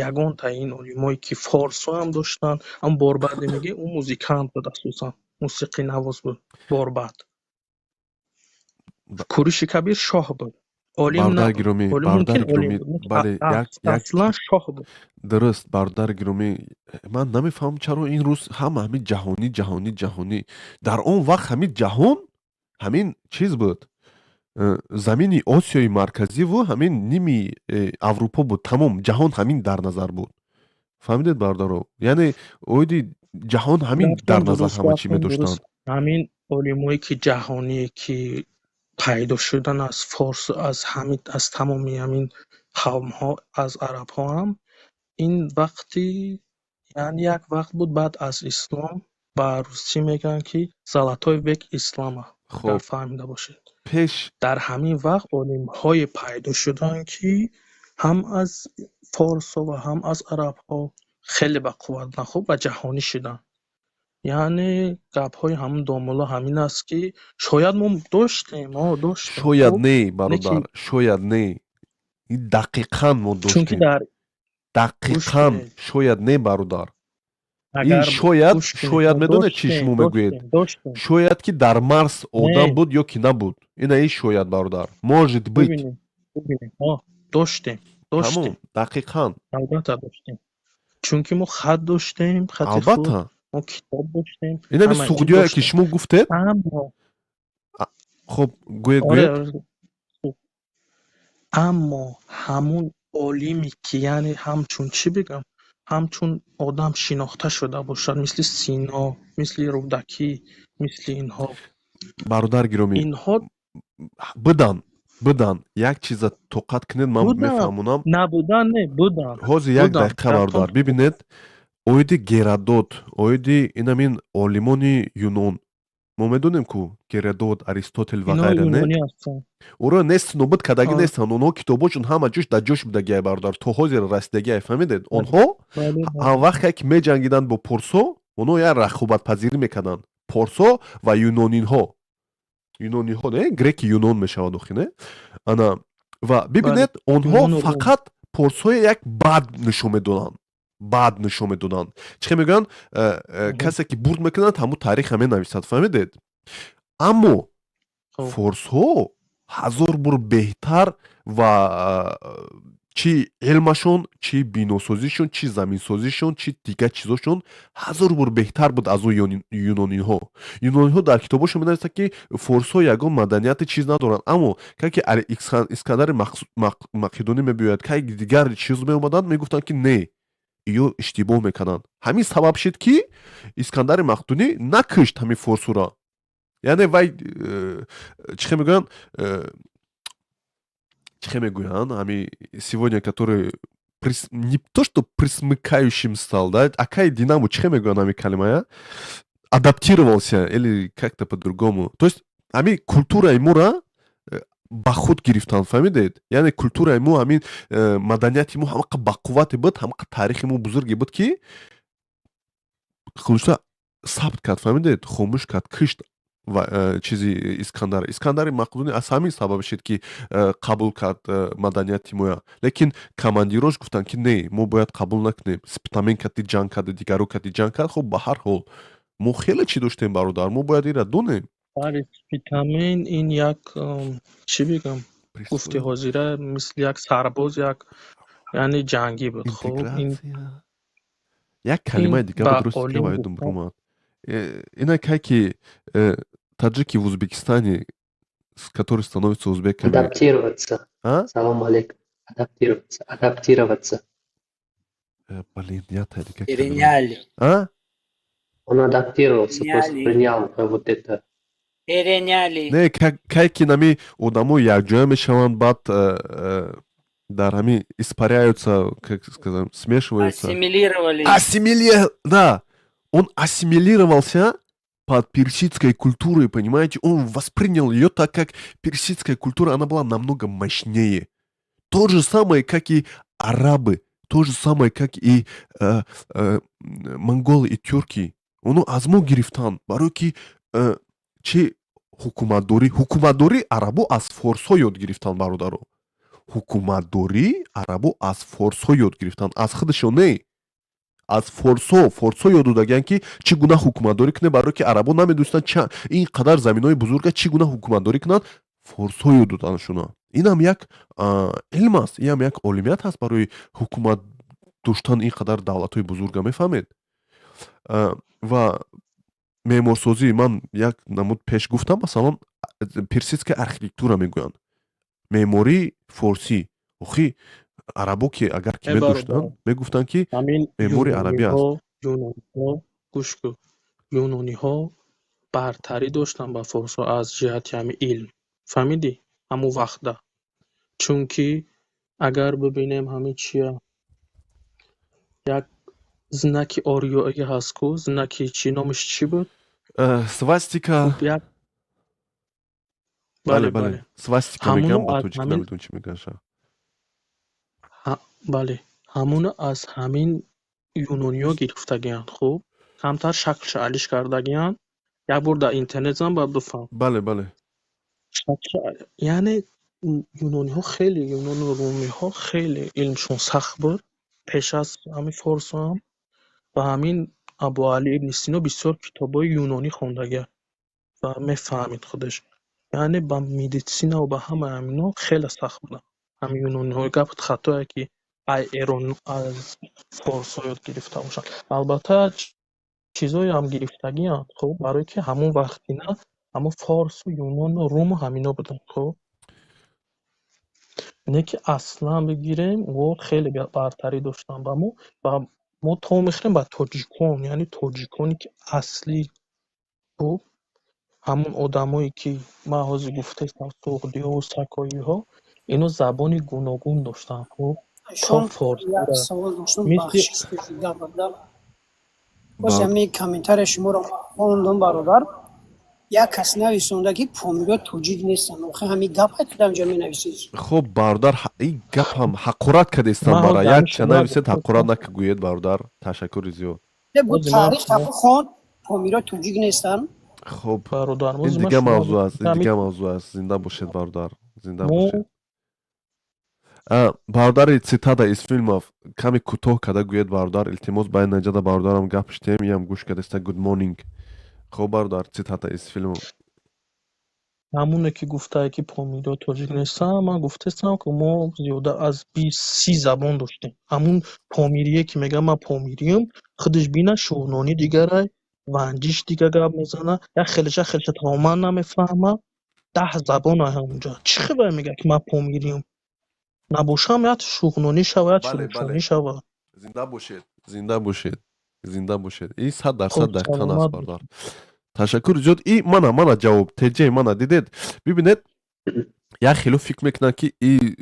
Speaker 10: Ягонта ин олимое ки форсҳо ҳам доштанд, ам Борбаде мегӯ, ӯ музикант буд, асосан мусиқинавоз буд Борбад. Куруши Кабир шоҳ буд, олим
Speaker 1: Бародари
Speaker 10: набуд.
Speaker 1: гиромӣ,
Speaker 10: Олим мумкин
Speaker 1: бародари
Speaker 10: олим
Speaker 1: гиромӣ,
Speaker 10: буд,
Speaker 1: бале, як
Speaker 10: аслан шоҳ буд.
Speaker 1: Дуруст, бародари гиромӣ, ман намефаҳмам, чаро ин рӯз ҳама ҳамин ҷаҳонӣ, ҷаҳонӣ, ҷаҳонӣ. Дар он вақт ҳамин ҷаҳон ҳамин чиз буд. Замини Осиёи Марказиву ҳамин ними Аврупо буд, тамом, ҷаҳон ҳамин дар назар буд. Фаҳмидед, бародаро? Яъне оиди ҷаҳон ҳамин дар назар ҳама чӣ медоштанд.
Speaker 10: Ҳамин олимое ки ҷаҳоние ки пайдо шудан аз форс, аз ҳамин, аз тамоми ҳамин қавмҳо, аз арабҳо ҳам, ин вақти, яъне як вақт буд баъд аз ислом, ба русӣ мегӯянд ки золотой век ислама, агар фаҳмида бошед.
Speaker 1: Пеш
Speaker 10: Дар ҳамин вақт олимҳое пайдо шуданд, ки ҳам аз форсҳо ва ҳам аз арабҳо хеле бақувват буданд, хуб, ва ҷаҳонӣ шуданд. Яъне гапҳои ҳамун домулло ҳамин аст, ки шояд мо доштем, доштем.
Speaker 1: Шояд не, бародар, шояд не, дақиқан мо
Speaker 10: Чунки
Speaker 1: доштем.
Speaker 10: дар
Speaker 1: Дақиқан, шояд не, бародар, ин шояд, шояд, медонед чӣ шумо мегӯед? Шояд ки дар Марс одам буд ё ки набуд. Ина ин шояд, бародар, может быть.
Speaker 10: Доштем, доштем.
Speaker 1: Тамом, дақиқан.
Speaker 10: Албатта доштем, чунки мо хат доштем, хати худ. Мо китоб доштем.
Speaker 1: Инами суғдиёе ки шумо гуфтед. Хуб, гӯед, гӯед.
Speaker 10: Аммо ҳамун олиме ки, яъне ҳамчун, чӣ бигӯям, ҳамчун одам шинохта шуда бошад, мисли Сино, мисли Рӯдакӣ, мисли инҳо.
Speaker 1: Бародар гиромӣ,
Speaker 10: инҳо
Speaker 1: будан, будан. Як чиза тоқат кунед, ман мефаҳмонам.
Speaker 10: Набудан не, будан.
Speaker 1: Ҳозир, як дақиқа, бародар. Бибинед, оиди Геродот, оиди инамин олимони юнон, мо медонем ку Геродот, Аристотел ва ғайра, не, уро нест, нобуд кардагӣ нестанд. Онҳо китобошон ҳама ҷош дар ҷош будагиай, бародар, то ҳозир расидагиай, фаҳмидед? Онҳо ҳамвақте ки меҷангиданд бо порсо, онҳо як рақобатпазирӣ мекарданд, порсо ва юнонинҳо. Юнониҳо не, греки, юнон мешавад охи, не? Ана, ва бибинед, онҳо фақат порсҳое як бад нишон медоданд, бад нишон медоданд. Чӣ хел мегӯянд, касе ки бурд мекунад, ҳамун таъриха менависад, фаҳмидед? Аммо форсҳо ҳазор бор беҳтар ва чӣ илмашон, чӣ биносозишон, чӣ заминсозишон, чӣ дигар чизошон ҳазор бор беҳтар буд аз он юнониҳо. Юнониҳо дар китобошон менависанд, ки форсҳо ягон маданияти чиз надоранд. Аммо кай ки Искандари Мақедонӣ мебиёяд, кай дигар чиз меомаданд, мегуфтанд, ки не, ё иштибоҳ мекарданд. Ҳамин сабаб шуд, ки Искандари Мақдунӣ накушт ҳамин форсура. Яъне вай чӣ хел мегӯянд, чӣ хел мегӯянд, ҳами сегодня который не то что присмыкающим стал, да, акай Динамо, чӣ хел мегӯянд ҳами калимая, адаптировался или как-то по-другому, то есть ҳами культураи мора ба худ гирифтанд, фаҳмидед? Яъне культураи мо, ҳамин маданияти мо ҳамақа бақуввате буд, ҳамақа таърихи мо бузурге буд, ки хулоса сабт кард, фаҳмидед, хомӯш кард, кишт ва чизи Искандар, Искандари Мақдунӣ аз ҳамин сабаб шуд, ки қабул кард маданияти моя. Лекин командирош гуфтанд, ки не, мо бояд қабул накунем. Спитамен кати ҷанг кард, дигаро кати ҷанг кард. Хуб, ба ҳар ҳол, мо хеле чӣ доштем, бародар, мо бояд инра донем.
Speaker 10: Бале, Спитамен ин як, чӣ бигӯям, гуфти ҳозира, мисли як сарбоз, як, яъне ҷангӣ буд. Хуб, ин
Speaker 1: Як калимаи дигар дуруст ёдам омад. Ина кай ки таджики в Узбекистане, которые становятся узбеками.
Speaker 4: Адаптироваться.
Speaker 1: А?
Speaker 4: Салом алейкум. Адаптироваться. Адаптироваться.
Speaker 1: Блин, я как
Speaker 8: Переняли.
Speaker 1: А?
Speaker 4: Он адаптировался, просто
Speaker 8: Переняли.
Speaker 4: Принял вот это.
Speaker 8: Переняли.
Speaker 1: Не, кай ки нами одамо якҷоя мешаванд, баъд дар ҳамин испаряются, как сказать, смешиваются.
Speaker 8: Ассимилировали.
Speaker 1: Да, он ассимилировался под персидской культурой, понимаете? Он воспринял ее так, как персидская культура, она была намного мощнее. То же самое, как и арабы, то же самое, как и монголы и тюрки. Оно аз мо гирифтанд, барои ки чи ҳукуматдорӣ, ҳукуматдорӣ арабо аз форсҳо ёд гирифтанд, бародаро. Ҳукуматдорӣ арабо аз форсҳо ёд гирифтанд, аз худашон не, аз форсҳо. Форсҳо ёд додагиянд, ки чӣ гуна ҳукуматдорӣ кунед, барое ки арабо намедонистанд ин қадар заминҳои бузурга чӣ гуна ҳукуматдорӣ кунанд. Форсҳо ёд доданашона. Инам як илм аст, инам як олимият ҳаст барои ҳукумат доштан ин қадар давлатҳои бузурга, мефаҳмед? Ва меъморсозӣ, ман як намуд пеш гуфтам, масалан. Персидская архитектура мегӯянд, меъмории форсӣ. Охи, арабо ки агар ки
Speaker 10: Э,
Speaker 1: медоштанд,
Speaker 10: бародар,
Speaker 1: мегуфтанд, ки
Speaker 10: ҳамин
Speaker 1: меъмори арабӣ аст.
Speaker 10: Юнониҳо, гӯш кун, юнониҳо бартарӣ доштанд ба форсҳо аз ҷиҳати ҳамин илм, фаҳмидӣ, ҳамун вақтда, чунки агар бибинем, ҳамин чия, як знаки ориёӣ ҳаст ку, знаки чӣ, номаш чӣ буд?
Speaker 1: Свастика.
Speaker 10: Хуб, як
Speaker 1: бале.
Speaker 10: Бале.
Speaker 1: Бале.
Speaker 10: Бале.
Speaker 1: Свастика
Speaker 10: Ҳамуно
Speaker 1: мегӯям ба
Speaker 10: аз
Speaker 1: тоҷикӣ,
Speaker 10: ҳамин
Speaker 1: намедонам чӣ мегӯянд ша.
Speaker 10: Бале, ҳамуно аз ҳамин юнониҳо гирифтагианд. Хуб, камтар шаклша алиш кардагианд. Як бор дар интернет зан, баъд бифаҳм.
Speaker 1: Бале.
Speaker 10: Шаклша, яъне юнониҳо хеле, юнону румиҳо хеле илмшон сахт буд пеш аз ҳамин форсҳоам. Ва ҳамин Абуалӣ ибни Сино бисёр китобҳои юнонӣ хондагиа ва мефаҳмид худаш, яъне ба медицина ва ба ҳамаи ҳамино хеле сахт буданд ҳамин юнониҳо. Гапат хатое, ки ай Эрон аз форсҳо ёд гирифта бошанд. Албатта, чизоеам гирифтагианд, хуб, барое ки ҳамон вақтина ҳамон форсу, юнону руму ҳамино буданд. Хуб, не ки аслан бигирем, во хеле бартарӣ доштанд ба мо. Ва мо то мехӯрем ба тоҷикон, яъне тоҷиконе ки аслӣ, хуб, ҳамон одамое ки ман ҳозир гуфтаистам, суғдиҳову сакоиҳо, ино забони гуногун доштанд, хуб, то
Speaker 18: Шон, як
Speaker 10: форсиро
Speaker 18: савол доштам.
Speaker 10: Мисли
Speaker 18: Бахшиш, ки гап дам. Боз ҳамин комментария шуморо ман хондам, бародар. Як кас нависонда, ки помириҳо тоҷик нестанд. Охи, ҳамин гапа ки дар инҷо менависед?
Speaker 1: Хуб, бародар, ин гап ҳам ҳақорат кардестам.
Speaker 10: Ман
Speaker 1: Бара
Speaker 10: ҳозир
Speaker 1: як
Speaker 10: ҳамин
Speaker 1: ча
Speaker 10: шумо
Speaker 1: нависед, ҳақорат
Speaker 10: гуфтам.
Speaker 1: накгӯед, бародар, ташаккури зиёд.
Speaker 18: Не, бу
Speaker 10: Ҳозир ман
Speaker 18: таърих
Speaker 10: шумо
Speaker 18: тафу хон, помириҳо тоҷик нестанд.
Speaker 1: Хуб,
Speaker 10: бародар,
Speaker 1: ин
Speaker 10: ҳозир ман
Speaker 1: дига
Speaker 10: шумо
Speaker 1: мавзӯъ аст, ин
Speaker 10: ҳамин
Speaker 1: дига мавзӯъ аст. Зинда бошед, бародар, зинда
Speaker 10: мо
Speaker 1: бошед. Бародари цитата из фильмов каме кӯтоҳ карда гӯед, бародар, илтимос. Ба ин наҷада бародарам гап шитем, иам гӯш кардаста. Good morning. Хуб, бародар, цитата из фильмов.
Speaker 10: Ҳамоне ки гуфтае, ки помириҳо тоҷик нестанд, ман гуфтаистам, ки мо зиёда аз 20-30 забон доштем. Ҳамун помирие ки мегӯяд, ман помириюм, худаш бина, шуғнонӣ дигарай, ванҷиш дига гап мезана, як хелеша хелеша тамоман намефаҳма. 10 забон ай ҳамунҷа. Чӣ хебар мегӯяд, ки ман помириюм? Набошам, як шуғнонӣ шава, як шурушонӣ шава.
Speaker 1: Зинда бошед, зинда бошед, зинда бошед. И 100%
Speaker 10: Хуб,
Speaker 1: дақиқан аст.
Speaker 10: саломат.
Speaker 1: Бародар, ташаккури зиёд. И мана ҷавоб теҷаи мана дидед, бибинед, як хело фикр мекунанд, ки и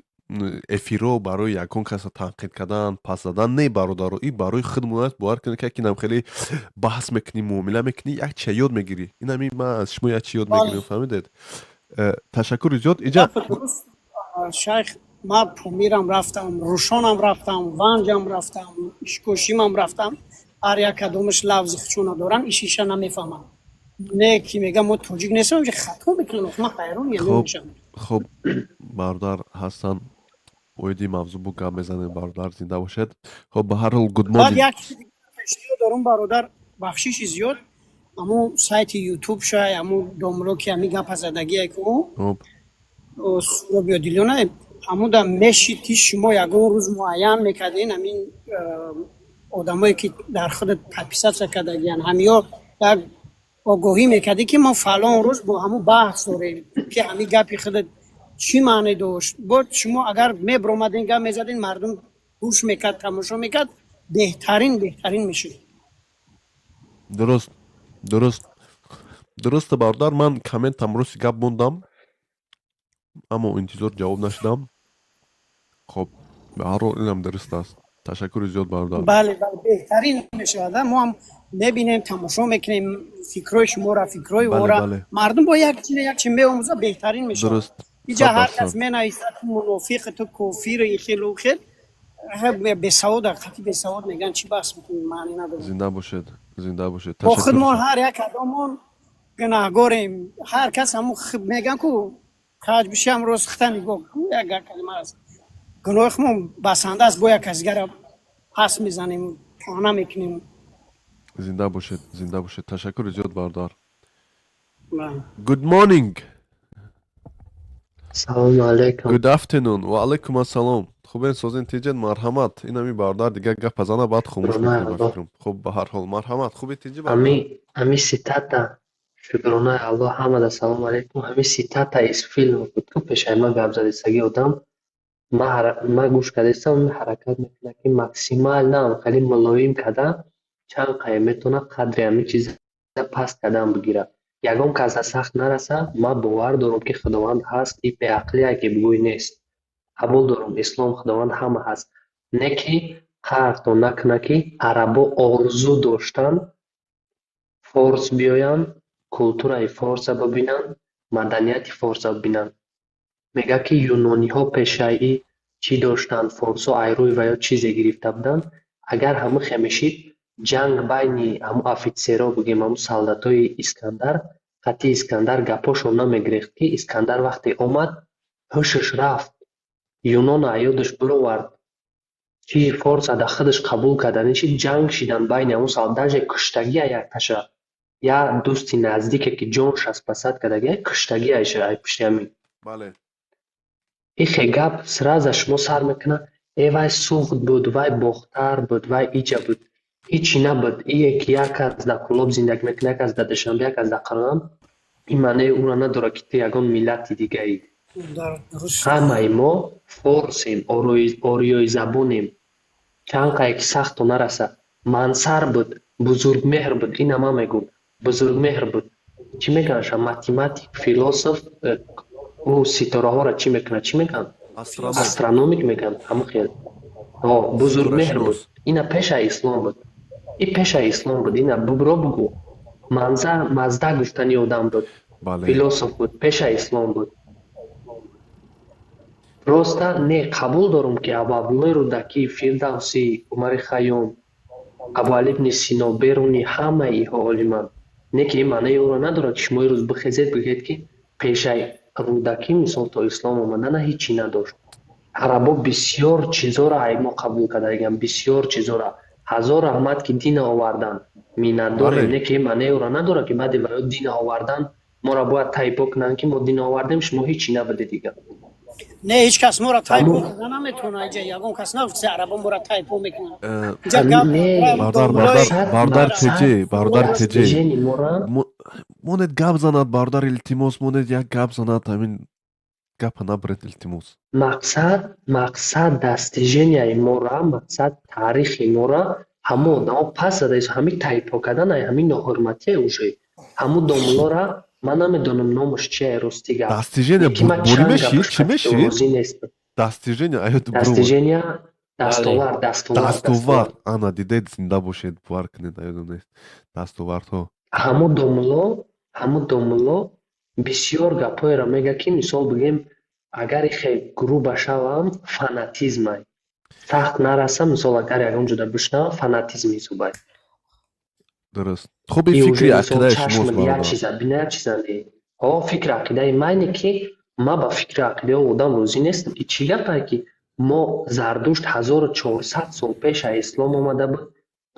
Speaker 1: эфиро барои ягон каса танқид кардан, пас задан. Не, бародаро, и барои худмон аст. Бовар кунед, ки якинам хеле баҳс мекунӣ, муомила мекунӣ, як чия ёд мегирӣ. Инами ман аз шумо як чи ёд мегирем, фаҳмидед? Ташаккури зиёд. Иҷа
Speaker 18: Гапи дуруст, шайх. Ман Помирам рафтам, Рушонам рафтам, Ванҷам рафтам, Ишкошимам рафтам. Ҳар як кадомаш лафзи худшона доранд, ишиша намефаҳмам. Не ки мегам, мо тоҷик нестем, инҷа хато мекунам. Ман ҳайрон
Speaker 1: Хуб.
Speaker 18: мешам.
Speaker 1: Хуб, бародар ҳастан, оиди мавзӯъ бу гап мезанем. Бародар, зинда бошед. Хуб, ба ҳар ҳол, good
Speaker 18: Баъд
Speaker 1: morning.
Speaker 18: як чизи дига пешниҳод дорум, бародар, бахшиши зиёд. Аммо сайти ютуб шай, аммо домло ки ҳами гапа задагие ку,
Speaker 1: Хуб.
Speaker 18: Суроби Одилёна, ҳамуда мешид, ки шумо ягон рӯз муайян мекардин, ҳамин одамое ки дар худат подписаться кардагиян, ҳамиё як огоҳӣ мекардӣ, ки мо фалон рӯз бо ҳамун баҳс дорем, ки ҳамин гапи худат чӣ маъне дошт. Бо шумо агар мебиромадин, гап мезадин, мардум гӯш мекард, тамошо мекард, беҳтарин, беҳтарин мешуд.
Speaker 1: Дуруст, бародар. Ман комментам, рости гап, мондам, аммо интизор ҷавоб нашудам. Хоб, ба ҳар ҳол, инам дуруст аст. Ташаккури зиёд, бародар.
Speaker 18: Бале, беҳтарин мешавад. Мо ҳам мебинем, тамошо мекунем фикрҳои шуморо, фикрҳои ора. Мардум бо як чи як чи меомӯза, беҳтарин мешавад. Иҷа
Speaker 1: сад
Speaker 18: ҳар кас
Speaker 1: дарсад.
Speaker 18: менависад, ту мунофиқ, ту кофир, ихелу хел, бесавод, қати бесавод мегӯянд, чӣ баҳс мекунем, маъне надорад.
Speaker 1: Зинда бошед, зинда бошед.
Speaker 18: Бо
Speaker 1: Ташаккур.
Speaker 18: худмон ҳар як кадомон гунаҳгорем. Ҳар кас ҳамун мегӯян ку, хаҷ бишам, рост хита нигоҳ ку, як калима аст. Гуноҳи худмон басанда аст, бо як кас дигара пас мезанем, таъна мекунем.
Speaker 1: Зинда бошед, зинда бошед. Ташаккури зиёд, бародар.
Speaker 18: Бале.
Speaker 1: Good morning.
Speaker 4: Салому алайкум.
Speaker 1: Good afternoon. Ва алайкум ассалом. Хубен, созен, тиҷен? Марҳамат. Инами бародар дигар гапа зана, баъд хомӯш
Speaker 4: Хурмаи
Speaker 1: мекунем, ба
Speaker 4: Аллоҳ.
Speaker 1: фикрам. Хуб, ба ҳар ҳол, марҳамат. Хуби, тиҷи, бародар?
Speaker 4: Ами цитата. Шукронаи Аллоҳ, ҳамада салому алейкум. Ҳамин цитата из фильма буд, ку пешаи ман гап задистаги одам. Ман гӯш кардистам, ҳаракат мекунад, ки максимально хеле мулоим карда, чанд қае метавонад қадри ҳамин чиза паст кардан бигирад. Ягон каса сахт нараса, ман бовар дорам, ки Худованд ҳаст, и беақлие ки бигӯй нест. Қабул дорам, ислом, Худованд ҳама ҳаст. Не ки қаҳртон накунад, ки арабо орзу доштанд форс биёянд, культураи форса бибинанд, маданияти форса бибинанд. Мегӯяд, ки юнониҳо пешаи чӣ доштанд, форсо айрӯи ва ё чизе гирифта буданд. Агар ҳамин хел мешид, ҷанг байни ҳамун офитсерҳо, бигем, ҳамун солдатҳои Искандар қатъи Искандар гапҳошон намегирехт, ки Искандар вақте омад, ҳушаш рафт, Юнона ёдаш бировард, чизи форса дар худаш қабул карданӣ шид, ҷанг шидан байни ҳамун солдат, даже куштагия якташа, як дӯсти наздике, ки ҷонша спасать кардагия, куштагиаша ай пушти ҳамин. Ихе гап сразу шумо сар мекунад: э, вай Суғд буд, вай Бохтар буд, вай иҷа буд. Ҳичи набуд. Ие ки як кас дар Кӯлоб зиндагӣ мекунад, як кас дар Душанбе, як кас дар Қирғам, ин маънаи ӯро надорад, ки ту ягон миллати дигаӣ. Ҳамаи мо форсем, ориёизабонем. Чанд қае ки сахту нарасад. Мансар буд, Бузургмеҳр буд, ина ман мегӯм. Бузургмеҳр буд. Чӣ мегӯянд, математик, философ, ӯ ситораҳоро чӣ мекунад, чӣ мегӯянд? Астрономик мегӯянд, ҳамон хел. Бузургмеҳр буд. Ина пешаи ислом буд. И пешаи ислом буд. Ина бубро бугӯ. Манзар Маздак гуфтани одам буд. Философ буд, пешаи ислом буд. Просто не қабул дорум, ки Абу Абдуллои Рӯдакӣ, Фирдавсӣ, Умари Хайём, Абуалӣ ибни Сино, Берунӣ, ҳамаи инҳо олиманд. Не ки ин маънаи онро надорад, ки шумо ирӯз бихезед, бигӯед, ки пешаи Рӯдакӣ, мисол, то ислом омадана ҳичи надошт. Арабо бисёр чизоро ай мо қабул кардагианд, бисёр чизоро. Ҳазор раҳмат, ки дина оварданд. Миннатдорем, не ки ин маънаи онро надорад, ки баъди ваё дина овардан, моро бояд тайпо кунанд, ки мо дина овардем, шумо ҳичи набудед дигар.
Speaker 18: Не, ҳеҷ кас моро тайпо карда наметавонад. Иҷа ягон кас нагуфт, арабо моро тайпо мекунанд. Инҷа гап
Speaker 1: Бародар, бародар, бародар Теҷе, бародар Теҷе, монед гап занад, бародар, илтимос, монед як гап занад, ҳамин гапа набаред, илтимос.
Speaker 4: Мақсад достиженияи мора, мақсад таърихи мора ҳамон одамо пас зада, ҳамин тайпо кардан, ҳамин ноҳурматие уже. Ҳамун домуллора ман намедонам номаш чия, рости гап.
Speaker 1: Достижения бурӣ мешид, чӣ мешид?
Speaker 4: Розӣ нестам.
Speaker 1: Достижения аёд.
Speaker 4: Достижения, дастовард, дастовард.
Speaker 1: Дастовард, ана дидед, зинда бошед, бовар кунед, аёдам нест, дастовардҳо.
Speaker 4: Ҳамун домулло бисёр гапҳоеро мегӯяд, ки мисол бигӯем, агар ихе грубо шавам, фанатизмай. Сахт нараса, мисол, агар ягон ҷода бишнавам, фанатизм ҳисобай.
Speaker 1: Дуруст, хуб, ин фикри ақидаи шумост.
Speaker 4: Як чиза бина, як чиза не, ҳо, фикри ақидаи майне, ки ман ба фикри ақидаи одам розӣ нестам. И чӣ гапае, ки мо Зардушт 1400 сол пеш аз ислом омада буд,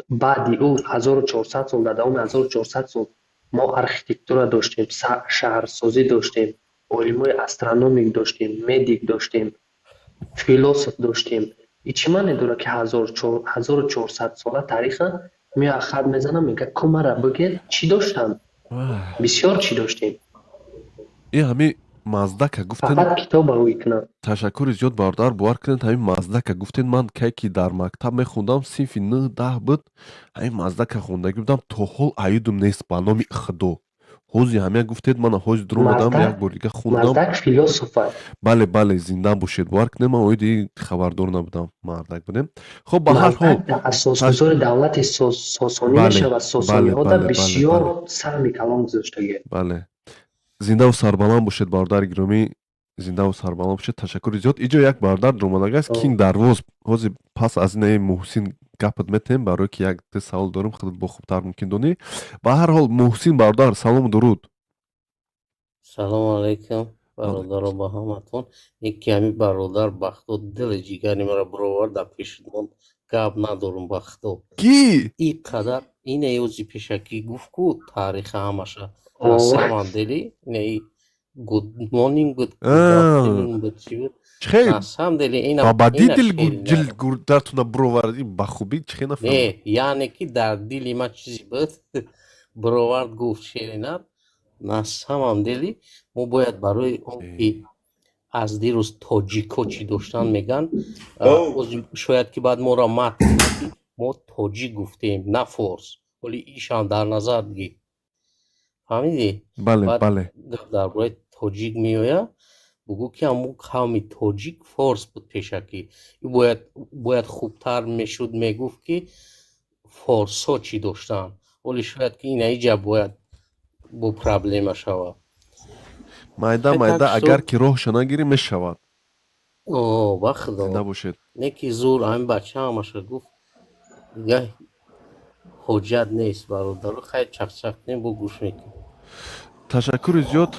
Speaker 4: баъди ӯ 1400 сол, дар давоми 1400 сол мо архитектура доштем, шаҳрсозӣ доштем, олимои астрономик доштем, медик доштем, философ доштем. И чӣ маъне дорад, ки 1400 сола тариха меояд, хат мезанам, мегӯяд: ку мара бигӯед, чӣ доштанд? Бисёр чӣ доштем.
Speaker 1: Ин ҳамин Маздака гуфтен.
Speaker 4: Фақат китоба ӯй кунам.
Speaker 1: Ташаккури зиёд, бародар, бовар кунед, ҳамин Маздака гуфтен, ман кай ки дар мактаб мехондам, синфи нӯҳ даҳ буд, ҳамин Маздака хондагӣ будам, то ҳол аёдум нест, ба номи Худо. Ҳози ҳамя гуфтед, мана ҳози дуромадам, як бор дига хондам.
Speaker 4: Маздак философа.
Speaker 1: Бале, зинда бошед, бовар кунед, ман оиди хабардор набудам, мардак будем. Хуб, ба ҳар ҳол.
Speaker 4: Асосгузори давлати Сосонӣ мешавад, сосониҳо дар бисёр саҳми калон гузоштагианд.
Speaker 1: Бале, зиндаву сарбаланд бошед, бародари гиромӣ, зиндаву сарбаланд бошед, ташаккури зиёд. Иҷо як бародар дуромадагааст, Кинг Дарвоз. Ҳозир пас аз инаи Муҳсин гапат метем, барое ки як ду савол дорем, худат бо хубтар мумкин донӣ. Ба ҳар ҳол, Муҳсин бародар, салому дуруд.
Speaker 11: Салому алайкум, бародаро, ба ҳаматон. Яке ҳамин бародар Бахто дили ҷигари маро бировард, дар пеши гап надорум, Бахто.
Speaker 1: Ки?
Speaker 11: И қадар ине ёзи пешакӣ гуфт, ку тариха ҳамаша на самом деле ине good morning буд, good afternoon буд, чӣ буд?
Speaker 1: Чхел?
Speaker 11: На самом деле ина
Speaker 1: Ба бадӣ
Speaker 11: ина
Speaker 1: дил
Speaker 11: шери
Speaker 1: ҷил
Speaker 11: надорам.
Speaker 1: гурдатуна бировард, ба хубӣ чхе нафаҳмидам.
Speaker 11: Не, яъне ки дар дили ман чизе буд, бировард, гуфт шери нар. На самом деле мо бояд барои он ки аз дирӯз тоҷико чӣ доштан меган, шояд ки баъд моро мат кунад, ки мо тоҷик гуфтем, на форс. Ҳоли ишам дар назар бигир, фаҳмидӣ?
Speaker 1: Бале.
Speaker 11: Баъд
Speaker 1: Бале.
Speaker 11: гап дар бораи тоҷик меояд, бугӯ ки ҳамун қавми тоҷик форс буд пешакӣ. Бояд хубтар мешуд мегуфт, ки форсҳо чӣ доштанд. Ҳоли шояд ки ина иҷа бояд бо проблема шавад.
Speaker 1: Майда
Speaker 11: Хай,
Speaker 1: майда
Speaker 11: так что
Speaker 1: агар ки роҳша нагирӣ, мешавад.
Speaker 11: О, ба худо.
Speaker 1: Зинда бошед.
Speaker 11: Не ки зур ҳамин бача ҳамаша гуфт, дига ҳоҷат нест, бародаро. Хай, чақчақ кунем, бо гӯш мекунем.
Speaker 1: Ташаккури зиёд,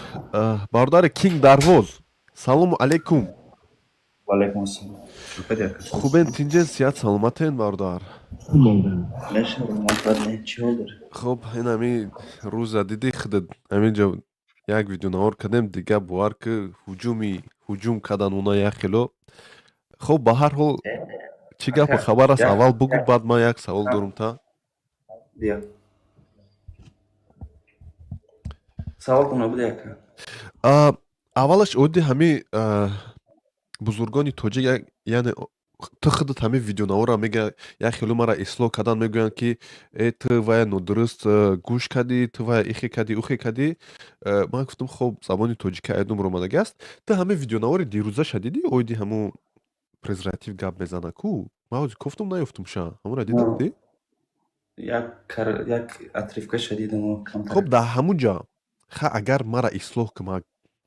Speaker 1: бародари Кинг Дарвоз, салому алайкум.
Speaker 13: Валайкум ассалом.
Speaker 1: Хубен, тинҷен, сиҳат саломатен, бародар?
Speaker 13: Чӣ ҳол дорӣ?
Speaker 1: Хуб, ин ҳами рӯза дидӣ худат, ҳаминҷо як видеонавор кардем, дига бовар ки ҳуҷум кардан уна як хело. Хуб, ба ҳар ҳол, чӣ гапу хабар аст, аввал бугӯ, баъд ман як савол дорум та.
Speaker 13: Биё. Саволтон буд, яка.
Speaker 1: Аввалаш оиди ҳами бузургони тоҷик, яъне ту худат ҳамин видеонаворро мега, як хело мара ислоҳ кардан мегӯянд, ки э, ту вая нодуруст гӯш кардӣ, ту вая ихе кардӣ, ухе кардӣ. Ман гуфтам, хоб, забони тоҷика айдум ромадаги аст. Ту ҳамин видеонавори дирӯзаша дидӣ, оиди ҳамун презерватив гап мезана ку? Ман ҳозир кофтум, наёфтумша. Ҳамонро дида будӣ?
Speaker 13: Як отрывкаша дидам.
Speaker 1: Хоб, дар ҳамун ҷа, ха, агар мара ислоҳ ки ман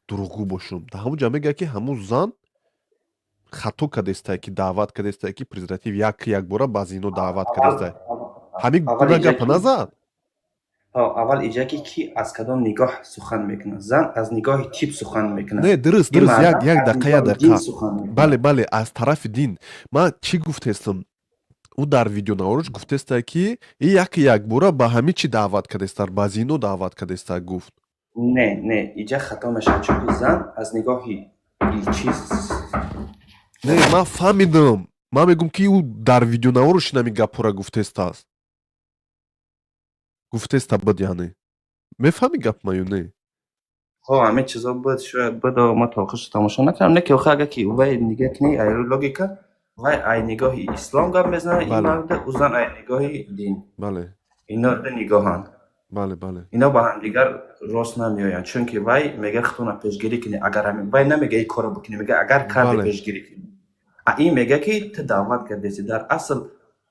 Speaker 1: дурӯғгӯ бошум, дар ҳамун ҷа мегӯяд, ки ҳамун зан хато кардестай, ки даъват кардестай, ки презерватив як якбора ба зино даъват кардестай. Ҳамин гуна гапа назад.
Speaker 13: Аввал иҷа ки аз кадом нигоҳ сухан мекунад. Зан аз нигоҳи тиб сухан мекунад.
Speaker 1: Не, дуруст, як дақиқа, як дақиқа. Бале, аз тарафи дин. Ман чӣ гуфтестам? Ӯ дар видеонавораш гуфтестай, ки и як якбора ба ҳамин чӣ даъват кардестар, ба зино даъват кардестар, гуфт.
Speaker 13: Не, иҷа хато мешавад, чунки зан аз нигоҳи чиз.
Speaker 1: Не, ман фаҳмидам, ман мегӯм, ки ӯ дар видеонавораш инами гапҳоро гуфтестааст, гуфтеста буд. Яъне мефаҳмӣ гап ма ё не?
Speaker 13: Ҳо, ҳамин чизо буд, шояд буд, ман то охирш тамошо накардам. Не ки охир, агар ки вай нигаҳ кунӣ, ай логика, вай ай нигоҳи ислом гап мезанад ин марда, ӯ зан ай нигоҳи дин. Ино ду нигоҳанд.
Speaker 1: бале бале
Speaker 13: Ино ба ҳамдигар рост намеоянд, чунки вай мега, худтона пешгирӣ кунӣ, агар ҳамин вай намега, ин корро бикунӣ, мега, агар карди, пешгирӣ кунӣ. А ин мега, ки ту даъват кардеси. Дар асл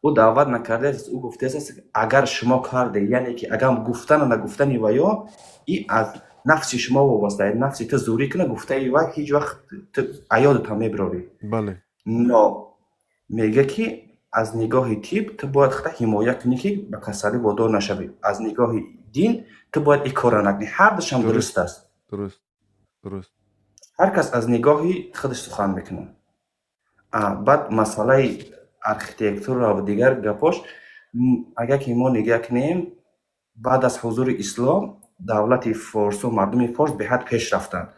Speaker 13: ӯ даъват накардааст, ӯ гуфтааст, агар шумо карде, яъне ки агар гуфтану нагуфтани ваё и аз нафси шумо вобаста, нафси ту зӯрӣ куна, гуфтаи вай ҳеҷ вақт ту аёдатам мебирорӣ. Но мега, ки аз нигоҳи тиб ту бояд худта ҳимоя кунӣ, ки ба касалӣ водор нашавӣ. Аз нигоҳи дин ту бояд ин корро накунӣ. Ҳардушам дуруст аст.
Speaker 1: дуруст дуруст
Speaker 13: Ҳар кас аз нигоҳи худаш сухан мекунад. Баъд масъалаи архитектура ва дигар гапош, агар ки мо нигаҳ кунем, баъд аз ҳузури ислом давлати форсу мардуми форс беҳад пеш рафтанд.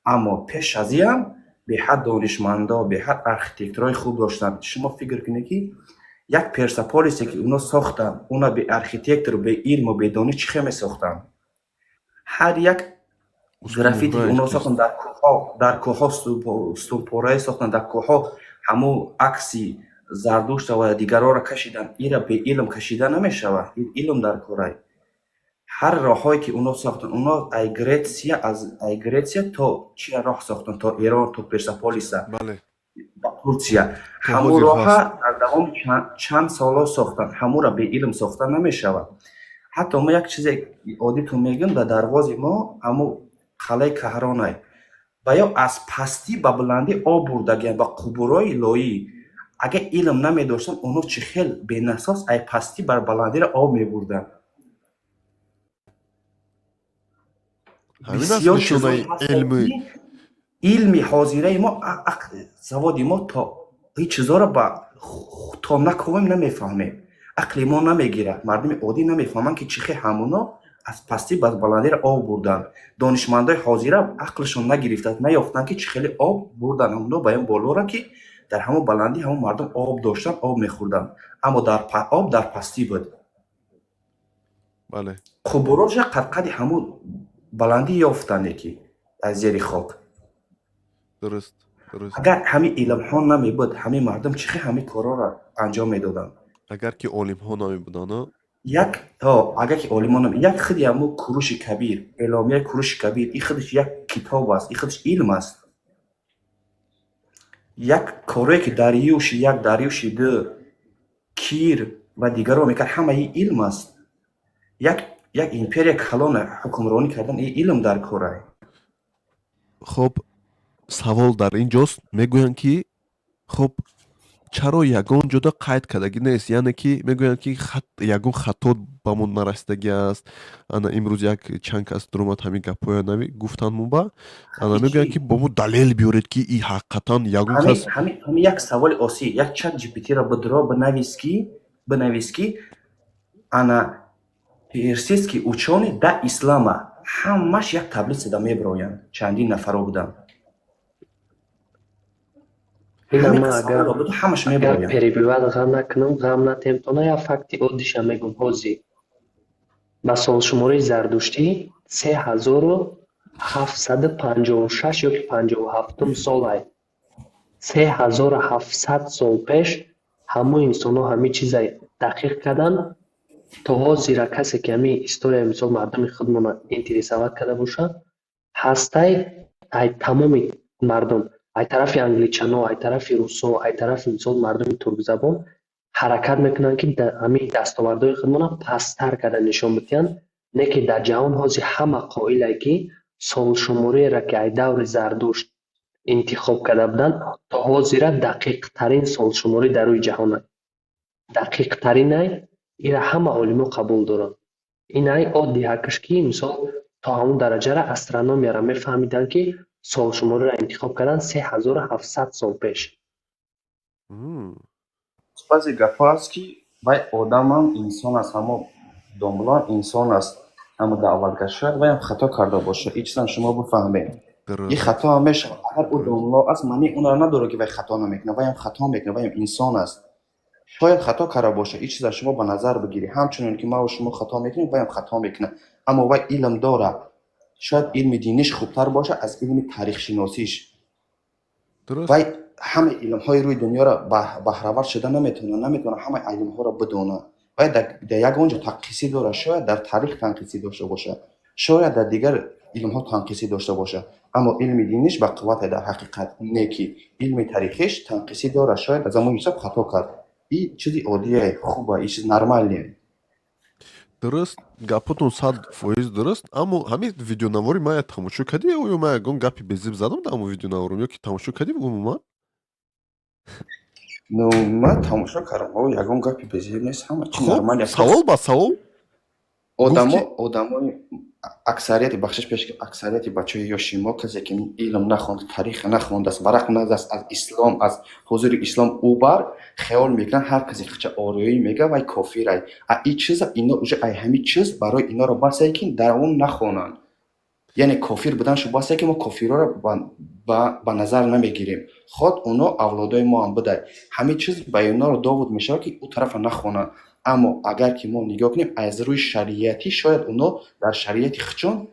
Speaker 13: Аммо пеш аз иам беҳад донишмандо, беҳад архитектураи хуб доштанд. Шумо фикр кунед, ки як Персаполисе, ки оно сохтанд, уна бе архитектор, бе илму бе дониш чӣ хел месохтанд? Ҳар як граффите, ки оно сохтанд дар кӯҳҳо стулпораe сохтанд, дар кӯҳҳо ҳамун акси Зардушта ва дигарҳоро кашиданд. Ира бе илм кашида намешавад, ин илм дар корай. Ҳар роҳҳое, ки оно сохтанд, оно ай Гретсия, аз ай Гретсия то чия роҳ сохтанд, то Эрон, то Персаполиса, ба Турсия. Ҳамун роҳа дар давоми чанд солҳо сохтанд. Ҳамура бе илм сохта намешавад. Ҳатто мо як чизе оддитон мегӯям: дар Дарвози мо ҳамун қалъаи Каҳронай ва ё аз пастӣ ба баландӣ об бурдагиянд ба қубурҳои лоӣ. Агар илм намедоштанд, оно чӣ хел бенасос ай пастӣ бар баландиро об мебурданд?
Speaker 1: Ҳамин аст нишонаи илми.
Speaker 13: Илми ҳозираи мо, саводи мо то ҳеҷ чизоро ба то наковем намефаҳмем, ақли мо намегирад. Мардуми оддӣ намефаҳманд, ки чӣ хел ҳамуно аз пастӣ ба баландиро об бурданд. Донишмандои ҳозира ақлшон нагирифтааст, наёфтанд, ки чӣ хеле об бурданд ҳамуно ба ин болоро, ки дар ҳамон баландӣ ҳамон мардум об доштанд, об мехӯрданд, аммо об дар пастӣ буд. Қубуроша қадқади ҳамун Баландӣ ёфтанд ки аз зери хок.
Speaker 1: Дуруст, дуруст.
Speaker 13: Агар ҳамин илмҳо намебуд, ҳамин мардум чӣ хел ҳамин корҳоро анҷом медоданд?
Speaker 1: Агар ки олимҳо намебуданд, а?
Speaker 13: Як ҳо, агар ки олимон як худи ҳамо Куруши Кабир, эъломияи Куруши Кабир, и худаш як китоб аст, и худаш илм аст. Як корое ки Дариюши як, Дариюши ду, Кир ва дигарро мекард, ҳамаи илм аст. Як империя калона ҳукмронӣ кардан, и илм дар корай.
Speaker 1: Хоб, савол дар ин ҷост: мегӯянд, ки хоб, чаро ягон ҷода қайд кардагӣ нест? Яъне ки мегӯянд, ки ягон хато ба мо нарасидагӣ аст. Ана имрӯз як чанд кас дуромад, ҳамин гапҳоя нави гуфтанд муба. Ана мегӯянд, ки бо мо далел биёред, ки и ҳақиқатан ягон кас.
Speaker 13: Ҳами як саволи осӣ, як чат GPT-ро бидро, бинавис, ки ана персидский учёный до ислама, ҳамаш як таблицада мебироянд, чандин нафаро буданд.
Speaker 4: Ина
Speaker 13: Ҳамин
Speaker 4: ман агар
Speaker 13: саволро буд, ҳамаш
Speaker 4: агар
Speaker 13: мебироянд.
Speaker 4: перебивать ғам накунам, ғам натемтона, як факти оддиша мегӯм. Ҳозир ба солшумории зардуштӣ 3756 ё ки 57-ум солай. 3700 сол пеш ҳамон инсонҳо ҳамин чиза дақиқ карданд. То ҳозира касе ки ҳамин историяи, мисол, мардуми худмона интересовать карда бошад, ҳастай. Ай тамоми мардум, ай тарафи англичано, ай тарафи русо, ай тарафи, мисол, мардуми туркзабон ҳаракат мекунанд, ки ҳамин дастовардҳои худмона пасттар карда нишон бидиҳанд. Не ки дар ҷаҳон ҳозир ҳама қоиле, ки солшумориеро, ки ай даври Зардушт интихоб карда буданд, то ҳозира дақиқтарин солшуморӣ дар рӯи ҷаҳон аст, дақиқтаринай. Ира ҳама олимо қабул доранд. Ин ай оддӣ ҳақш, ки мисол то ҳамон дараҷара астрономияро мефаҳмиданд, ки солшумориро интихоб карданд 3700 сол пеш.
Speaker 13: Баъзе гапҳо аст, ки вай одамам инсон аст, ҳамо домлоам инсон аст, ҳамо даъватгар, шояд вайам хато карда бошад. Ин чизам шумо бифаҳмед, ин хато ҳам мешавад. Агар ӯ домло аст, маънии онро надорад, ки вай хато намекунад. Вайам хато мекунад, вайам инсон аст, шояд хато карда бошад. Ин чиза шумо ба назар бигиред. Ҳамчунон ки маву шумо хато мекунем, вайам хато мекунад, аммо вай илм дорад. Шояд илми диниш хубтар бошад аз илми таърихшиносиш. Вай ҳамаи илмҳои рӯи дунёро баҳравар шуда наметавонад, наметавонад ҳамаи илмҳоро бидонад. Вай дар ягон ҷо танқисӣ дорад, шояд дар таърих танқисӣ дошта бошад, шояд дар дигар илмҳо танқисӣ дошта бошад, аммо илми диниш ба қуввате дар ҳақиқат. Не ки илми таърихиш танқисӣ дорад, шояд аз ҳамон ҳисоб хато кард. Ин чизи оддие, хуба, ин чиз нормальный.
Speaker 1: Дуруст, гапотон 100% дуруст, аммо ҳамин видеонавори ман тамошо кардӣ? Оё ман ягон гапи безеб задам дар ҳамон видеонаворам ё ки тамошо кардӣ умуман?
Speaker 13: Ну, ман тамошо кардам, ягон гапи безеб нест, ҳама чи нормально.
Speaker 1: Савол ба савол.
Speaker 13: Одамо, одамои аксарияти, бахшиш пеш, аксарияти бачаҳои ёши мо, касе ки илм нахонд, таърих нахондааст, варақ назаст, аз ислом, аз ҳузури ислом ӯ бар хиёл мекунанд, ҳар касе хича ориёӣ мега, вай кофирай. А и чиза ино уже ай ҳамин чиз барои иноро басае, ки дар он нахонанд, яъне кофир буданшо басае, ки мо кофирҳоро ба назар намегирем, ход оно авлодои моам будай. Ҳамин чиз ба иноро довуд мешавад, ки ӯ тарафа нахонанд. Аммо агар ки мо нигоҳ кунем аз рӯи шариатӣ, шояд оно дар шариати хичон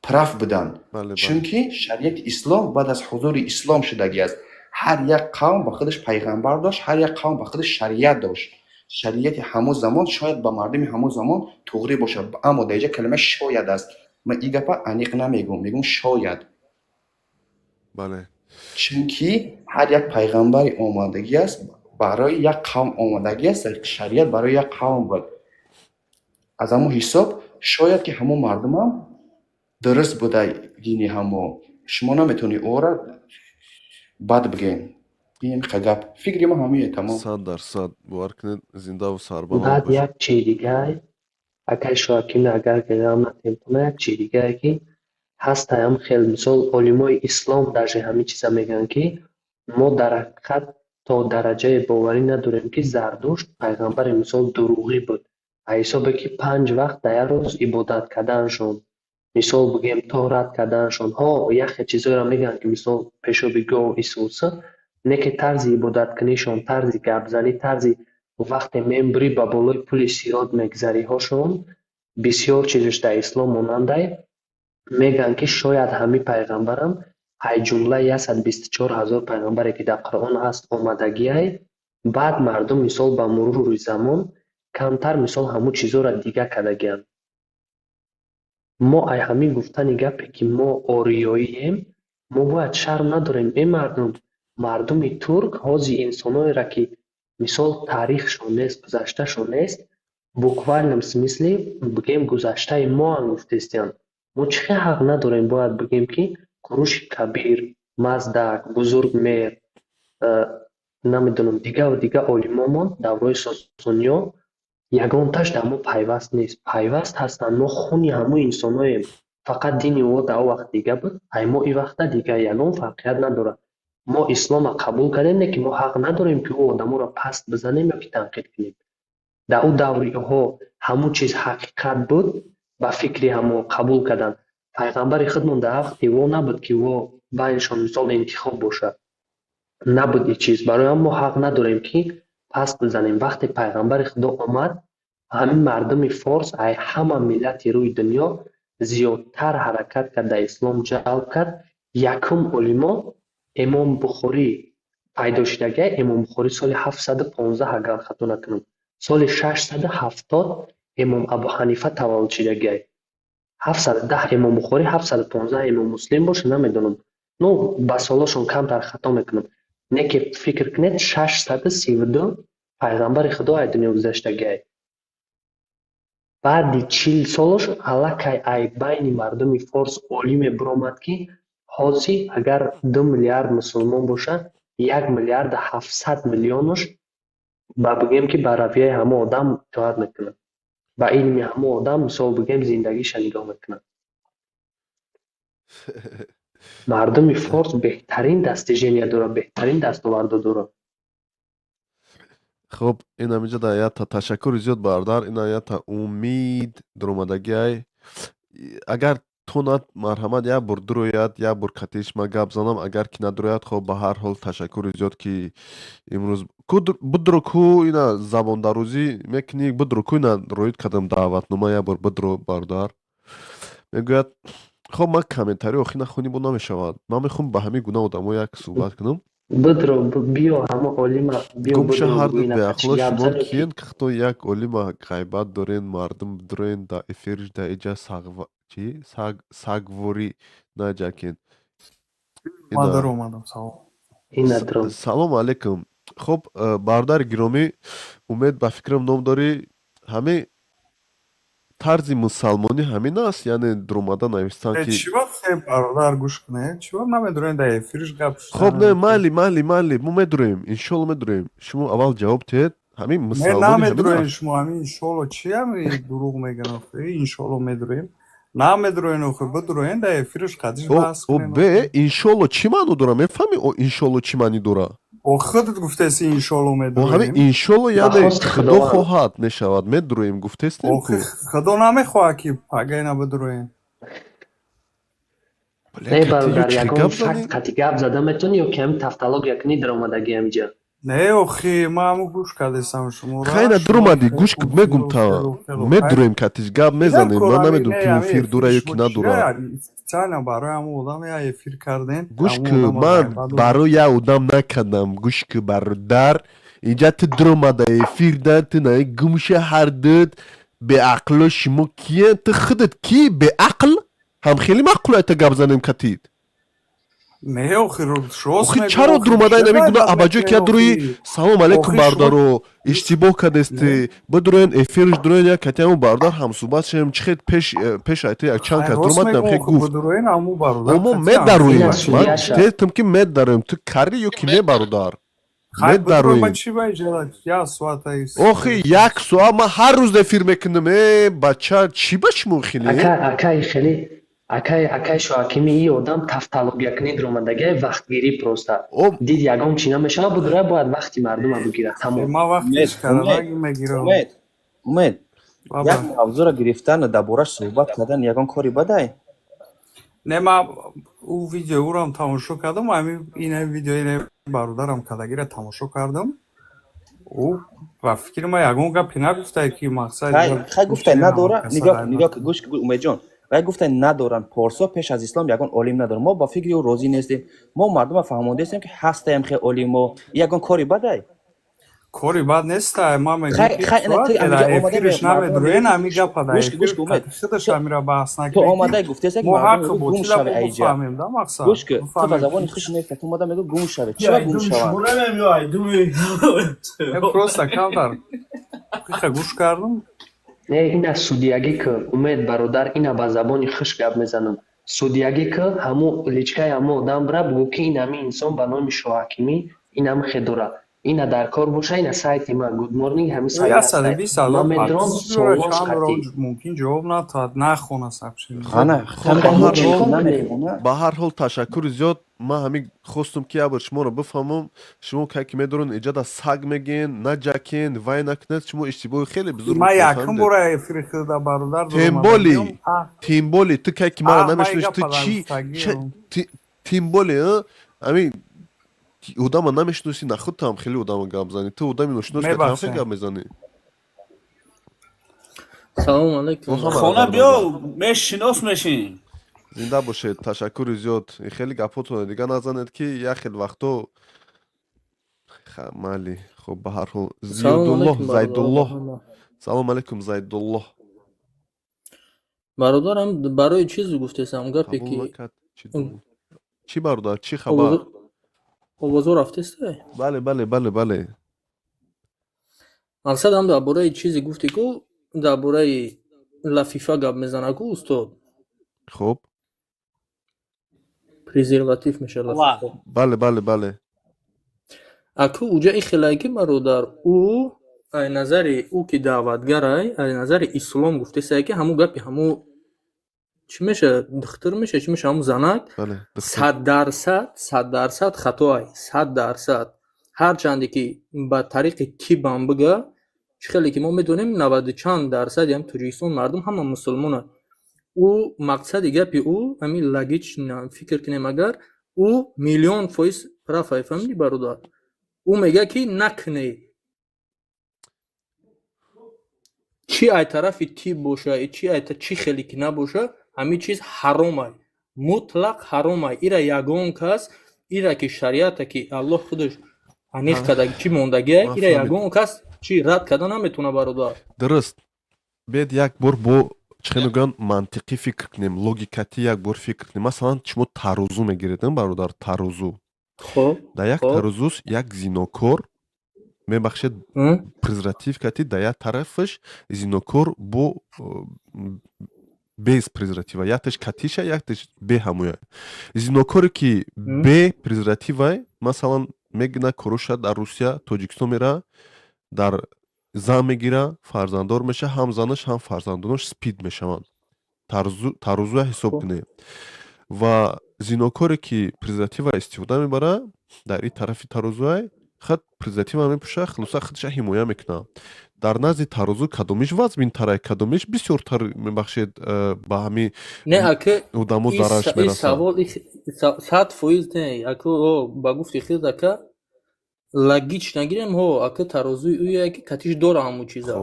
Speaker 13: прав буданд, чунки шариати ислом баъд аз ҳузури ислом шудагӣ аст. Ҳар як қавм ба худаш пайғамбар дошт, ҳар як қавм ба худаш шариат дошт. Шариати ҳамон замон шояд ба мардуми ҳамон замон туғрӣ бошад, аммо дар инҷа калима шояд аст. Ман ин гапа аниқ намегӯм, мегӯм шояд. Чунки ҳар як пайғамбари омадагӣ аст, барои як қавм омадагӣ аст, шариат барои як қавм буд. Аз ҳамон ҳисоб шояд ки ҳамон мардумам дуруст буда дини ҳамо. Шумо наметавонед ӯро бад бигӯед. Ин гап, фикри ма ҳамие, тамом.
Speaker 1: 100%, бовар кунед, зиндаву сарбаланд
Speaker 4: Баъд
Speaker 1: бошед.
Speaker 4: як чизи дигар, акай Шоаким, агар ғам натемтона, як чизи дигаре, ки ҳастаям хел, мисол, олимои ислом даже ҳамин чиза мегӯянд, ки мо дар ҳақиқат то дараҷае боварӣ надорем, ки Зардушт пайғамбари, мисол, дурӯғӣ буд, аз ҳисобе ки панҷ вақт дар як рӯз ибодат карданашон, мисол бигӯем, тоҳрат карданашон. Ҳо, яхе чизҳоеро мегӯянд, ки мисол пешоби гов исуса, не ки тарзи ибодаткунишон, тарзи гапзанӣ, тарзи вақте мембурӣ ба болои пули сирот мегзариҳошон, бисёр чизаш дар ислом монандай. Мегӯянд, ки шояд ҳамин пайғамбарам ай ҷумлаи 124 ҳазор пайғамбаре, ки дар Қуръон ҳаст, омадагиай. Баъд мардум, мисол, ба мурури замон камтар, мисол, ҳамун чизоро дига кардагианд. Мо ай ҳамин гуфтани гапе, ки мо ориёием, мо бояд шарм надорем. Э мардум, мардуми турк ҳозир инсоноеро, ки, мисол, таърихшон нест, гузашташон нест, буквальном смысле бигем, гузаштаи моам гуфтестиянд. Мо чӣ хел ҳақ надорем, бояд бигем, ки Куруши Кабир, Маздак, Бузургмеҳр, намедонам, дигаву дига олимомон давраи Сосониё ягонташ дар мо пайваст нест. Пайваст ҳастанд, мо хуни ҳамун инсоноем. Фақат дини ӯ дар он вақт дига буд, ай мо ин вақта дига, ягон фарқият надорад. Мо ислома қабул кардем, не ки мо ҳақ надорем, ки ӯ одаморо паст бизанем ё ки танқид кунем. Дар ӯ давриҳо ҳамун чиз ҳақиқат буд, ба фикри ҳамо қабул карданд. Пайғамбари худмон дар вақти во набуд, ки во байншон, мисол, интихоб бошад. Набуд ин чиз. Барои ҳам мо ҳақ надорем, ки паст бизанем. Вақте пайғамбари Худо омад, ҳамин мардуми форс ай ҳама миллати рӯи дунё зиёдтар ҳаракат кард, дар ислом ҷалб кард. Якум олимо Имом Бухорӣ пайдо шудагиай. Имом Бухорӣ соли 715, агар хато накунам, соли 670 Имом Абу Ҳанифа таваллуд шудагиай. 710 Имом Бухорӣ, 715 Имом Муслим боша, намедонам. Ну, ба солошон камтар хато мекунам. Не ки фикр кунед, 632 пайғамбари Худо ай дунё гузаштагиай. Баъди 40 солош аллакай ай байни мардуми форс олиме биромад, ки ҳозир агар 2 миллиард мусулмон бошад, 1 миллиарду 700 миллионуш ба бигем, ки ба равияи ҳамон одам итоат мекунад, ба илми ҳамон одам, мисол бигем, зиндагиша нигоҳ мекунад. Мардуми форс беҳтарин достижения дорад, беҳтарин дастовардо дорад.
Speaker 1: Хуб, ин ҳаминҷа да ята ташаккури зиёд, бародар. Ина ята Умид дуромадагиай. Агар тонад, марҳамат, як бор дурояд, як бор катиш ма гап занам. Агар ки надурояд, хоб, ба ҳар ҳол ташаккури зиёд, ки имрӯз будро ку ина забондарӯзӣ мекунӣ, будро ку ина роид кардам даъватнома, як бор будро, бародар. Мегӯяд, хоб, ман комментарий охир нахонӣ бо намешавад. Ман мехоҳам ба ҳамин гуна одамо як суҳбат кунам.
Speaker 4: Будро, биё, ҳама олима биё.
Speaker 1: Гумша
Speaker 4: будро.
Speaker 1: Ҳарду
Speaker 4: Гӯйна
Speaker 1: беақло
Speaker 4: гап
Speaker 1: шумо
Speaker 4: зан.
Speaker 1: Киен, ки як олима ғайбат дорен? Мардум дуроен да эфирш да иҷа сагва чи сагворӣ наҷакен.
Speaker 14: Ман даромадам, салом.
Speaker 4: Ина дром.
Speaker 1: Салому алайкум. Хуб, бародари гиромӣ, Умед ба фикрам ном дорӣ, ҳамин тарзи мусалмонӣ ҳамин аст, яъне дуромада навистан ки
Speaker 14: Чӣ вақт, бародар, гӯш кунед, чӣ вақт намедурем дар эфирш гап?
Speaker 1: Хоб, не, майли, майли, майли, мо медуроем, иншолло медуроем. Шумо аввал ҷавоб диҳед, ҳамин
Speaker 14: Не,
Speaker 1: мусалмонӣ ҳамин
Speaker 14: намедуроем.
Speaker 1: аст?
Speaker 14: Шумо ҳамин иншолло чи, ҳами дурӯғ мегӯян охи? Иншолло медуроем, намедуроен охи, бидуроен дар эфирш қадиш баҳс
Speaker 1: О
Speaker 14: кунем.
Speaker 1: Бе иншолло чӣ маъно дора, мефаҳмӣ? О иншолло чӣ маънӣ дора?
Speaker 14: О, худат гуфтаси, иншолло
Speaker 1: О, ҳамин
Speaker 14: медуроем.
Speaker 1: иншолло яъне
Speaker 4: Ба хости
Speaker 1: Худо
Speaker 4: Худованд.
Speaker 1: хоҳад, мешавад, медуроем гуфтестем ку.
Speaker 14: Охи, Худо намехоҳад, ки пагайна бидуроем.
Speaker 4: Не, бародар,
Speaker 1: чӣ
Speaker 4: ягон
Speaker 1: гап занӣ?
Speaker 4: факт қати гап зада метавонӣ ё ки ҳамин тавтология кунӣ даромадагӣ ҳамиҷа?
Speaker 14: Не, охи, ман ҳамун гӯш кардесам шуморо.
Speaker 1: Хайна, дуромадӣ, гӯш мегум, та медуроем, катиш гап мезанем. Ман намедонам, ки муфир дура ё ки надура.
Speaker 14: Специально барои ҳамун одам я эфир кардем.
Speaker 1: Гӯш ку, ман барои як одам накардам. Гӯш ку, бародар, инҷа ту дуромада эфир да, ту на гумша ҳардуд беақло. Шумо киян? Ту худат ки беақл ҳам хеле маъқул айта гап занем катид.
Speaker 14: Не, охи, рост.
Speaker 1: Охи, чаро дуромада ина мегуна абаҷо ки дуруи? Салом алейкум, бародаро, иштибоҳ кардести, бидуроен эфирш, дуроен як катиаму бародар ҳамсӯҳбат шавем. Чӣ хел пеш айта як чанд кас дуромад, хе гуфт, мо медароем. Ман гуфтетам, ки медароем. Ту кари ё ки не, бародар? Медароем. Охи, як соат ман ҳар рӯз эфир мекунам. Э бача, чӣ ба шумо хеле?
Speaker 4: Акай, хеле акай Шоҳакими, и одам тавтология кунӣ даромадагиай, вақтгирӣ просто. Дид ягон чи намешава, будура бояд вақти мардума бигирад, тамом.
Speaker 13: Умед, як мавзӯъро гирифтан, дар бораш суҳбат кардан ягон кори бадай?
Speaker 14: Не, ман ӯ видеои ӯрам тамошо кардам, ҳамин ина видео ина бародарам кардагиро тамошо кардам. Ӯ ба фикри ман ягон гапе нагуфтае, ки мақсад
Speaker 13: хай гуфтай надора. Нигоҳ, нигоҳ, гӯш, Умедҷон. Вай гуфтанд, надоранд, порсо пеш аз ислом ягон олим надоранд. Мо ба фикри ӯ розӣ нестем. Мо мардума фаҳмондаистем, ки ҳастаем хе олимо. Ягон кори бадай?
Speaker 14: Кори бад нестай, ман мегӯям
Speaker 13: Хай
Speaker 14: ки
Speaker 13: хай, ина
Speaker 14: сурат
Speaker 13: ту
Speaker 14: ки
Speaker 13: амиҷа
Speaker 14: дар
Speaker 13: омада
Speaker 14: эфирш
Speaker 13: мардума
Speaker 14: намедурен,
Speaker 13: мегӯ
Speaker 14: ҳами гапа дар
Speaker 13: гӯш ки гӯш
Speaker 14: эфир
Speaker 13: ки Умед,
Speaker 14: худаш
Speaker 13: ту
Speaker 14: ҳамира баҳс
Speaker 13: ту
Speaker 14: накунем, ки
Speaker 13: омадай гуфтеса, ки
Speaker 14: мо
Speaker 13: мардум
Speaker 14: ҳаққу
Speaker 13: мегӯ гум
Speaker 14: ботила
Speaker 13: шаве
Speaker 14: бо
Speaker 13: айҷа.
Speaker 14: бифаҳмем да мақсад
Speaker 13: Гӯш ки, ту ба
Speaker 14: бифаҳмем
Speaker 13: забони
Speaker 14: ки
Speaker 13: хуш неста, ту омада мегӯ гум шаве. Чиба гум шаванд?
Speaker 14: Просто камтар ҳақиқа гӯш кардам.
Speaker 4: Не, ина судиягӣ ки, Умед бародар, ина ба забони хуш гап мезанам. Судиягӣ ки, ҳамо личкаи ҳамо одам бира бугӯ, ки ин ҳами инсон ба номи Шоҳакимӣ ин ҳами хе дора. Ина дар кор боша, ина сайти ма Good Morning ҳами сайт
Speaker 14: як саду
Speaker 4: ҳастай.
Speaker 14: бист
Speaker 4: Ман
Speaker 14: ҳазор
Speaker 4: медурам
Speaker 14: подписчик дора,
Speaker 4: солош
Speaker 14: чанд бора
Speaker 4: қатӣ.
Speaker 14: мумкин ҷавоб натоҳад, нахона сообщение.
Speaker 1: Хуб,
Speaker 13: Ана,
Speaker 1: хуб, ба
Speaker 13: ҳамин
Speaker 1: ҳар
Speaker 4: Мо чӣ
Speaker 1: ҳол
Speaker 4: кор кунем?
Speaker 13: намехона.
Speaker 1: Ба ҳар ҳол, ташаккури зиёд. Ман ҳамин хостум, ки як бор шуморо бифаҳмам. Шумо кай ки медорен, иҷода саг мегӯен, наҷакен, вай накунед, шумо иштибоҳи хеле бузург
Speaker 14: Ман
Speaker 1: мекунед,
Speaker 14: якум
Speaker 1: фаҳмидед?
Speaker 14: бора эфири худа бародар
Speaker 1: Тем более,
Speaker 14: дуромадагиём.
Speaker 1: тем более ту кай ки мара
Speaker 14: Ман
Speaker 1: намешиносӣ, ту
Speaker 14: гапа дар
Speaker 1: чӣ
Speaker 14: гуфтагиём.
Speaker 1: Тем более, ҳамин одама намешиносӣ, на худтам хеле одама гап занӣ. Ту одами ношинос ка там хеле
Speaker 14: Мебахшем.
Speaker 1: гап мезанӣ.
Speaker 10: Салому алайкум.
Speaker 1: Бо ҳама
Speaker 15: Хона
Speaker 1: дар
Speaker 15: биё,
Speaker 1: назар.
Speaker 15: мешинос мешин.
Speaker 1: Зинда бошед, ташаккури зиёд. Хеле гапҳотонро дига назанед, ки як хел вақто майли. Хуб, ба ҳар ҳол,
Speaker 10: Салому
Speaker 1: Зиёдуллоҳ,
Speaker 10: алайкум, бародаро, ба
Speaker 1: Зайдуллоҳ.
Speaker 10: ҳама.
Speaker 1: Салом алайкум, Зайдуллоҳ.
Speaker 10: Бародарам, барои чиз гуфтесам гапе
Speaker 1: Қабул
Speaker 10: ки
Speaker 1: накард. Чӣ чӣ, бародар, чӣ хабар?
Speaker 10: Овозо рафтестай?
Speaker 1: Бале, бале, бале, бале.
Speaker 10: Мақсадам дар бораи чизе гуфте ку, дар бораи лафифа гап мезана ку устод.
Speaker 1: Хуб.
Speaker 10: Презерватив меша лафифа.
Speaker 1: Бале, бале, бале.
Speaker 10: Аку уҷа и хелае ки, бародар, ӯ ай назари ӯ ки даъватгарай, ай назари ислом гуфтесае, ки ҳамун гапи ҳамун чӣ меша, духтур меша, чӣ меша, ҳамун занак
Speaker 1: Бале, духтур.
Speaker 10: 100%, 100% хатоай, 100%. Ҳарчанде ки ба тариқи тибам бига, чӣ хеле ки мо медонем, наваду чанд дарсади ҳам Тоҷикистон мардум ҳама мусулмонанд. Ӯ мақсади гапи ӯ ҳамин логично фикр кунем агар, ӯ миллион фоиз прав ай, фаҳмидӣ, бародар? Ӯ мегӯяд, ки накунед. Чӣ ай тарафи тиб боша, чӣ ай чӣ хеле ки набоша, ҳамин чиз ҳаромай, мутлақ ҳаромай. Ира ягон кас, ира ки шариата ки Аллоҳ худаш аниқ карда чӣ мондагиай,
Speaker 1: Ман
Speaker 10: ира
Speaker 1: фаҳмидам.
Speaker 10: ягон кас чӣ рад карда наметавона, бародар.
Speaker 1: Дуруст. Биед як бор бо чӣ хел мегӯянд, мантиқӣ фикр кунем, логикатӣ як бор фикр кунем. Масалан, шумо тарозу мегиред, бародар, тарозу.
Speaker 10: Хоб.
Speaker 1: Дар як
Speaker 10: Хоб.
Speaker 1: тарозус як зинокор, мебахшед, презерватив кати, дар як тарафаш зинокор бо без презерватива, якташ катиша, якташ бе ҳамоя. Зинокоре ки бе презервативай, масалан, мегина коруша дар Русия, Тоҷикистон мера, дар зан мегира, фарзанддор меша, ҳам занаш, ҳам фарзандонош спид мешаванд. Тарозуя ҳисоб кунед. Ва зинокоре ки презерватива истифода мебара, дар ин тарафи тарозуай хат презерватива мепӯша, хулоса худша ҳимоя мекунад. Дар назди тарозу кадомиш вазминтарай, кадомиш бисёртар, мебахшед, ба ҳамин
Speaker 10: Не, ака,
Speaker 1: одамо зарарш
Speaker 10: и
Speaker 1: мерасад?
Speaker 10: савол 100% не, ака, о, ба гуфти худ, ака, логично гирем, ҳо, ака, тарозуи ӯе ки катиш дора ҳамун чиза.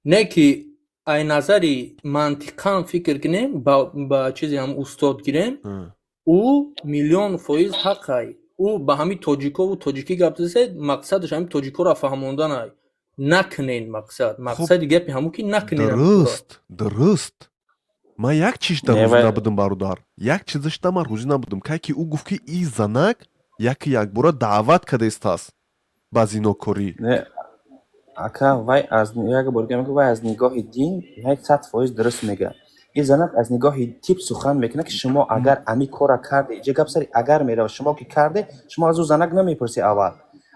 Speaker 10: Не ки ай назари мантиқан фикр кунем, ба чизе ҳам устод гирем, ӯ миллион фоиз ҳақай. Ӯ ба ҳамин тоҷикову тоҷикӣ гап зад, мақсадаш ҳамин тоҷикоро фаҳмонданай. Накунен мақсад. Мақсади гапи ҳамун ки накунен.
Speaker 1: Дуруст, дуруст. Ман як чиз да
Speaker 13: Не,
Speaker 1: рӯзӣ набудам, бародар, як чизашда ман рӯзӣ набудам. Кай ки ӯ гуфт, ки и занак яки якбора даъват кардастааст ба зинокорӣ.
Speaker 13: Не, ака, вай аз як бор мегӯ, вай аз нигоҳи дин вай 100% дуруст мегӯяд. Ин занак аз нигоҳи тиб сухан мекунад, ки шумо агар ами кора карде, иҷа гап сари агар меравад, шумо ки карде, шумо аз ӯ занак намепурсӣ аввал,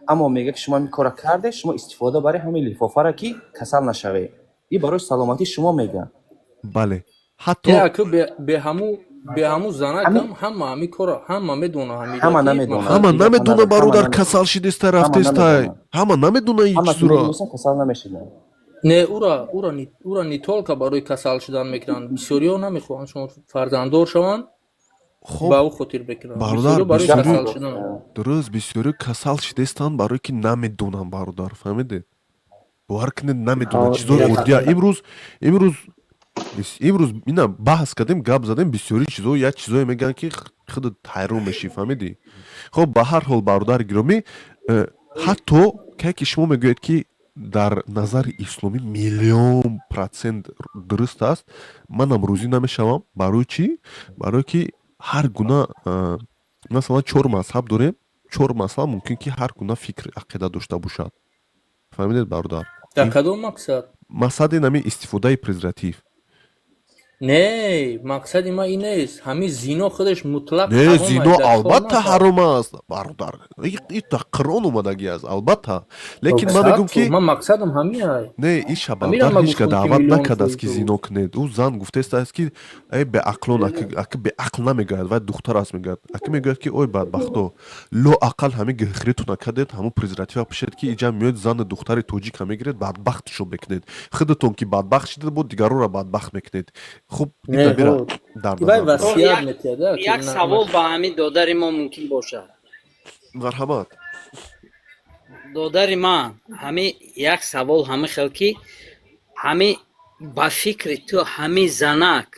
Speaker 13: аммо мегӯяд, ки шумо ами кора карде, шумо истифода бари ҳамин лифофара, ки касал нашавед. Ин барои саломатии шумо мегӯяд.
Speaker 1: Бале, ҳатто
Speaker 10: Не, ака, бе ҳаму занакам ҳама ҳами кора ҳама медона ҳамиро
Speaker 13: Ҳама
Speaker 10: ки
Speaker 13: намедонад.
Speaker 1: Ҳама
Speaker 13: Ин гапа
Speaker 1: намедона,
Speaker 13: ҳама
Speaker 1: бародар,
Speaker 13: намедонад.
Speaker 1: касал шидистай,
Speaker 13: Ҳама
Speaker 1: рафтестай.
Speaker 13: намедонад.
Speaker 1: Ҳама намедона ин
Speaker 13: Ҳама ки
Speaker 1: чизуро.
Speaker 13: медонистанд, касал намешиданд.
Speaker 10: Не, ура не только барои касал шудан мекунанд. Бисёриҳо намехоҳанд шумо фарзанддор шаванд,
Speaker 1: Хоб,
Speaker 10: ба ӯ хотир мекунанд.
Speaker 1: бародар,
Speaker 10: Бисёриҳо барои
Speaker 1: бисёри
Speaker 10: касал шудан.
Speaker 1: Дуруст, бисёри касал шидестанд, барое ки намедонанд, бародар, фаҳмидед? Бовар кунед, намедонанд. Чизои оддия. Имрӯз Имрӯз ина баҳс кардем, гап задем, бисёри чизо, як чизое мегӯянд, ки худат ҳайрон мешӣ, фаҳмидӣ? Хоб, ба ҳар ҳол, бародари гиромӣ, ҳатто кай ки шумо мегӯед, ки дар назари исломӣ миллион процент дуруст аст, манам розӣ намешавам. Барои чӣ? Барое ки ҳар гуна, масалан, чор мазҳаб дорем, чор мазҳаб мумкин ки ҳар гуна фикр, ақида дошта бошад. Фаҳмидед, бародар?
Speaker 15: Дар кадом мақсад?
Speaker 1: Мақсади нами истифодаи презерватив.
Speaker 15: Не, мақсади ман ин нест. Ҳамин зино худаш мутлақ
Speaker 1: Не,
Speaker 15: ҳаром
Speaker 1: зино
Speaker 15: аст, дар чор
Speaker 1: албатта
Speaker 15: мазҳаб.
Speaker 1: ҳаром аст, бародар. И дар Қуръон омадагӣ аст, албатта. Лекин ман
Speaker 15: Сад
Speaker 1: мегӯм, ки
Speaker 15: фоиз. Ман мақсадам ҳамин ай.
Speaker 1: Не, иша
Speaker 15: Ҳаминам
Speaker 1: бародар
Speaker 15: ман
Speaker 1: ҳеҷ ка
Speaker 15: гуфтам, ки
Speaker 1: даъват
Speaker 15: миллион
Speaker 1: накардааст,
Speaker 15: фоиз
Speaker 1: ки
Speaker 15: дуруст.
Speaker 1: зино кунед. Ӯ зан гуфтааст, ки эй беақлон, аки беақл намегӯяд, вай духтар аст мегӯяд. Аки мегӯяд, ки ой бадбахто, лоақал ҳамин гирхиритона кардед, ҳамун презерватива пишед, ки иҷа меоед, зану духтари тоҷика мегиред, бадбахтшо мекунед. Худатон ки бадбахт шидед, бо дигарора бадбахт мекунед. Хуб,
Speaker 15: Не,
Speaker 1: ина бира
Speaker 15: ҳо.
Speaker 1: дар
Speaker 15: Вай
Speaker 1: назар доред.
Speaker 15: васият метиҳад, ки
Speaker 8: Як савол ба ҳамин додари мо мумкин бошад.
Speaker 1: Марҳамат.
Speaker 8: Додари ман, ҳами як савол ҳами хел, ки ҳами ба фикри ту ҳами занак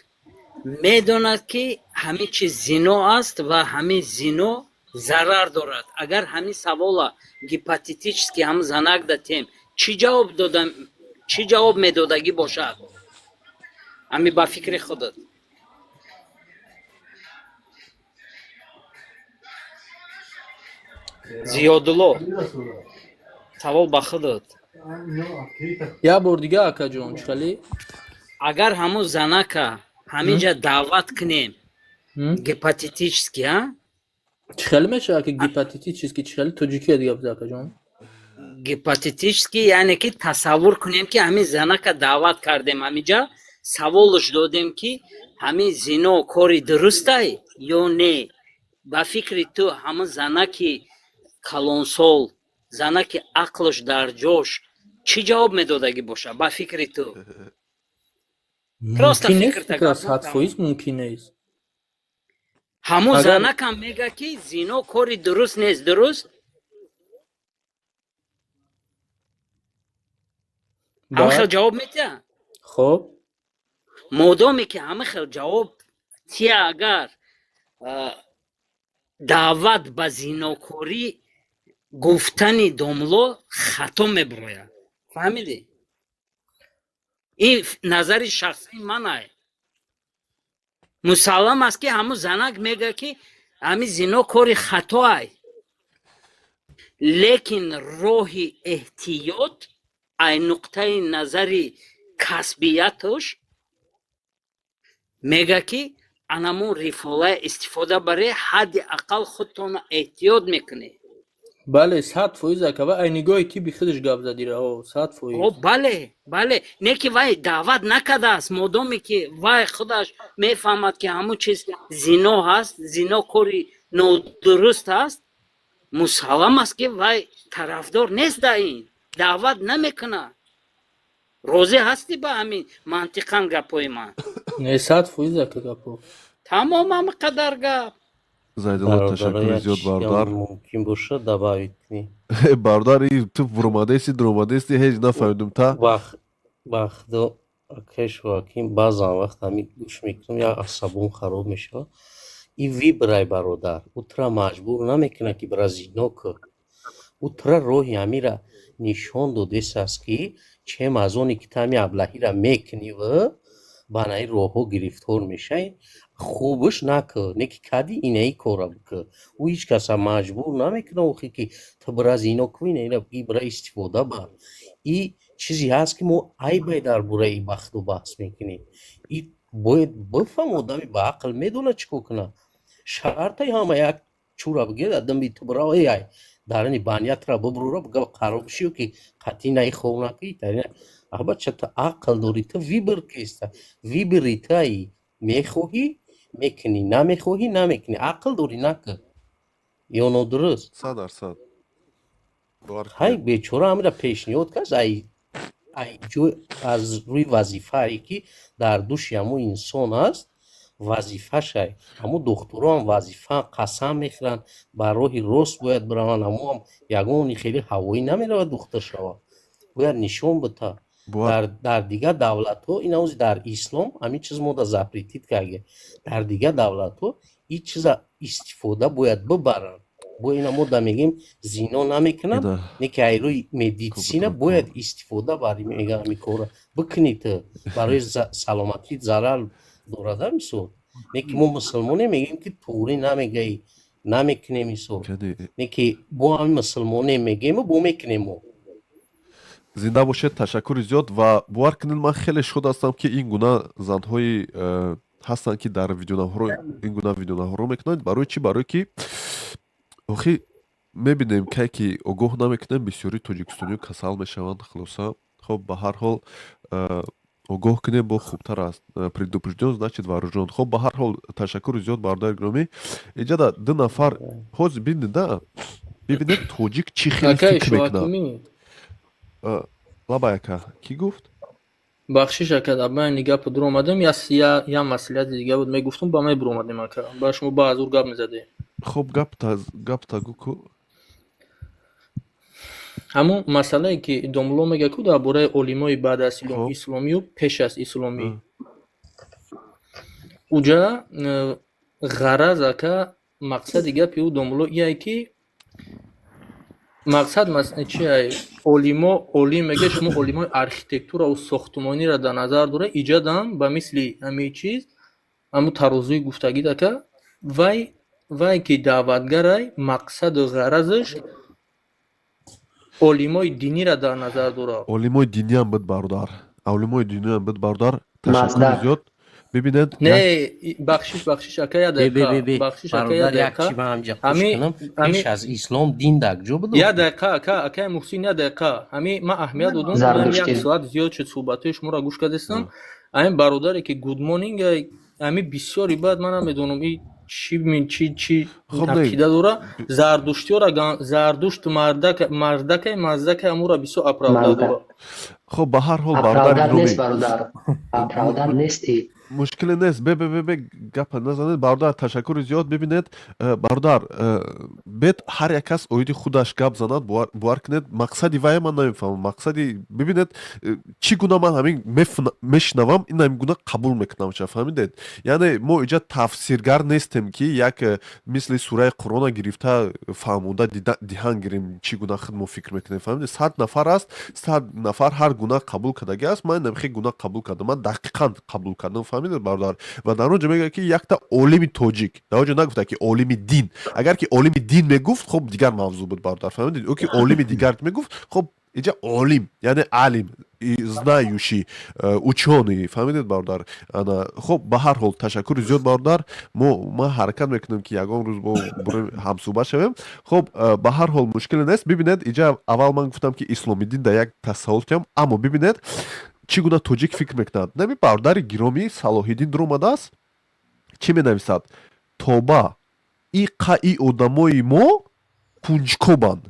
Speaker 8: медонад, ки ҳами чиз зино аст ва ҳами зино зарар дорад. Агар ҳами савола гипотетически ҳам занак датем, чӣ ҷавоб дода, чӣ ҷавоб медодагӣ бошад, ҳами ба фикри худат? Зиёдулло, савол ба худат.
Speaker 15: Як бор дига, акаҷон, чӣ хеле?
Speaker 8: Агар ҳамун занака ҳаминҷа даъват кунем гипотетически, а?
Speaker 15: Чӣ хеле мешавад, ки гипотетически? Чӣ хеле тоҷикия дига биза, акаҷон.
Speaker 8: Гипотетически, яъне ки тасаввур кунем, ки ҳамин занака даъват кардем ҳаминҷа, саволш додем, ки ҳамин зино кори дурустай ё не. Ба фикри ту ҳамун занаки калонсол, занаки ақлш дар ҷош, чӣ ҷавоб медодагӣ бошад, ба фикри ту? Просто
Speaker 15: Мумкин нест,
Speaker 8: фикр та
Speaker 15: фикра
Speaker 8: гап.
Speaker 15: 100% мумкин нест.
Speaker 8: Ҳамун
Speaker 15: Агар
Speaker 8: занакам мега, ки зино кори дуруст нест, дуруст? Ҳамин хел
Speaker 15: Баъд
Speaker 8: ҷавоб метиҳад?
Speaker 15: Хоб.
Speaker 8: Модоме ки ҳамин хел ҷавоб тия, агар даъват ба зинокорӣ гуфтани домло хато мебирояд, фаҳмидӣ? Ин назари шахсии манай. Мусаллам аст, ки ҳамун занак мега, ки ҳамин зино кори хатоай, лекин роҳи эҳтиёт ай нуқтаи назари касбияташ мега, ки анамун рифолая истифода баре, ҳадди ақал худтона эҳтиёт мекунед.
Speaker 15: Бале, 100%, ака, ва ай нигоҳи тибби худаш гап задира, ҳо, 100%.
Speaker 8: О, бале, не ки вай даъват накардааст. Модоме ки вай худаш мефаҳмад, ки ҳамун чиз зино ҳаст, зино кори нодуруст аст, мусаллам аст, ки вай тарафдор нест, дар ин даъват намекунад. Розӣ ҳастӣ ба ҳамин мантиқан гапҳои ман?
Speaker 15: Не, 100%, ака, гапо.
Speaker 8: Тамом, ҳама қадар гап.
Speaker 1: Зайдулло,
Speaker 11: Бародаро,
Speaker 1: ташаккури
Speaker 11: як
Speaker 1: зиёд,
Speaker 11: чизам
Speaker 1: бародар.
Speaker 11: мумкин бошад добавить кунӣ?
Speaker 1: Бародар, и ту буромадаисти, дуромадаисти, ҳеҷ нафаҳмидум та.
Speaker 11: Бахдо акай Шоаким, баъзан вақт ҳамин гӯш мекунам, як асабом хароб мешавад. И выбор ай, бародар, ӯ тура маҷбур намекунад, ки бира зино кун. Ӯ тура роҳи ҳамира нишон додесааст, ки чем аз оне ки ту ҳами аблаҳира мекуниву ба наи роҳҳо гирифтор мешавӣ, хубш накун, не ки кади инаи кора бикун. Ӯ ҳеҷ каса маҷбур намекунад охи, ки ту бира зино кун, инаира бигӣ бира истифода бар. И чизе ҳаст, ки мо айбай дар бораи и бахту баҳс мекунем. И бояд бифаҳм, одами ба ақл медонад, чӣ кор кунад. Шартай ҳама як чура бигирад, адам би ту бира, эй ай дарини банятра бубрура, бига қароб шиё, ки қатъи наи хов накӣ. Абача, ту ақл дорӣ, ту выбор кеста, выбор и таи, мехоҳӣ мекунӣ, намехоҳӣ намекунӣ, ақл дорӣ, накун ё нодуруст?
Speaker 1: 100%. Бовар
Speaker 11: Ҳай
Speaker 1: кунед.
Speaker 11: Бечора ҳамира пешниҳод кард ай ҷой аз рӯи вазифае, ки дар души ҳамун инсон аст, вазифашай. Ҳамун духтуроам вазифа қасам мехӯранд, ба роҳи рост бояд бираванд. Ҳамоам ягони хеле ҳавоӣ намеравад, духтур шавад, бояд нишон бита. Дар дигар давлатҳо ин ози дар ислом ҳамин чиз мода запретить карда. Дар дигар давлатҳо ин чиза истифода бояд бибаранд. Бо ина мо да мегем, зино намекунам, не ки ай рӯи медицина бояд истифода бари, мегам, ҳамин корро бикунӣ, ту барои саломатӣ зарар дорада, мисол. Не ки мо мусулмоне, мегӯем ки туғрӣ намегаӣ, намекунем, мисол. Не ки бо ҳамин мусулмоне мегӯему бо мекунем мо.
Speaker 1: Зинда бошед, ташаккури зиёд. Ва бовар кунед, ман хеле шод ҳастам, ки ин гуна занҳои ҳастанд, ки дар видеонаҳоро, ин гуна видеонаҳоро мекунанд. Барои чӣ? Барое ки охи мебинем, кай ки огоҳ намекунем, бисёри тоҷикистониё касал мешаванд. Хулоса, хоб, ба ҳар ҳол огоҳ кунем, бо хубтар аст. Предупрежден, значит вооружен. Хоб, ба ҳар ҳол ташаккури зиёд, бародари гиромӣ. Иҷада ду нафар ҳозир бинед, да, бибинед, тоҷик чӣ хеле фикр мекунад. Лабай, ака, кӣ гуфт?
Speaker 15: Бахшиш, ака, дар байни гапу дуромадем. Я маслиҳати дига буд, мегуфтум, ба мебуромадем, ака, ба шумо ба азур гап мезадем.
Speaker 1: Хоб, гапта гӯ ку.
Speaker 15: Ҳамун масъалае ки домулло мега ку дар бораи олимои баъд аз исломию пеш аз исломӣ, уҷа ғараз, ака, мақсади гапи ӯ домулло ие ки мақсад чи ай, олимо, олим мега, шумо олимои архитектураву сохтумониро дар назар дора. Иҷадам ба мисли ҳамин чиз, ҳамун тарозуи гуфтагид, ака, вай ки даъватгарай, мақсаду ғаразаш олимои диниро дар назар дорад.
Speaker 1: Олимои диниам буд, бародар, олимои диниам буд, бародар, ташаккури зиёд. Бибинед.
Speaker 15: Не, бахшиш, бахшиш, ака, я дақиқа, бахшиш, ака, я дақиқа.
Speaker 11: Пеш аз ислом дин дар куҷо буд?
Speaker 15: Я дақиқа, ака, акаи Муҳсин, я дақиқа. Ҳами ман аҳамият додум, як соат зиёд шуд, суҳбатҳои шуморо гӯш кардастам. Ҳамин бародаре ки good morning, ҳами бисёри баъд ман намедонам и чӣ чӣ чӣ ақида дора, зардуштиёра, зардушт мардакай маздакай, амура бисёр оправдать дора.
Speaker 1: Хоб, ба ҳар ҳол,
Speaker 4: бародар нест, бародар, оправдать нести.
Speaker 1: Мушкиле нест. Бе, бе, бе, бе, гапа назанед, бародар, ташаккури зиёд. Бибинед, бародар, бед ҳар як кас оиди худаш гап занад. Бовар кунед, мақсади вая ман намефаҳмам. Мақсади, бибинед, чӣ гуна ман ҳамин мешунавам, ин ҳамин гуна қабул мекунам ша, фаҳмидед? Яъне мо иҷа тафсиргар нестем, ки як мисли сураи Қуръона гирифта фаҳмонда диҳан гирем, чӣ гуна худ мо фикр мекунем, фаҳмидед? 100 нафар аст, 100 нафар ҳар гуна қабул кардагӣ аст. Ман намхе гуна қабул кардам, ман дақиқан қабул кардам, фаҳмидед, бародар? Ва дар он ҷо мегӯяд, ки якта олими тоҷик. Дар он ҷо нагуфта, ки олими дин. Агар ки олими дин мегуфт, хоб, дигар мавзӯъ буд, бародар, фаҳмидед? Ё ки олими дигар мегуфт. Хоб, иҷа олим яъне алим, знающий, учёный, фаҳмидед, бародар? Ана, хоб, ба ҳар ҳол ташаккури зиёд, бародар. Мо, ман ҳаракат мекунем, ки ягон рӯз бо бурем ҳамсӯҳбат шавем. Хоб, ба ҳар ҳол мушкиле нест. Бибинед, иҷа аввал ман гуфтам, ки исломидин дар як тасаввур кунам, аммо бибинед, чӣ гуна тоҷик фикр мекунад. Нами бародари гиромӣ Салоҳиддин дуромадааст, чӣ менависад? Тоба, и қаи одамои мо кунҷкобанд,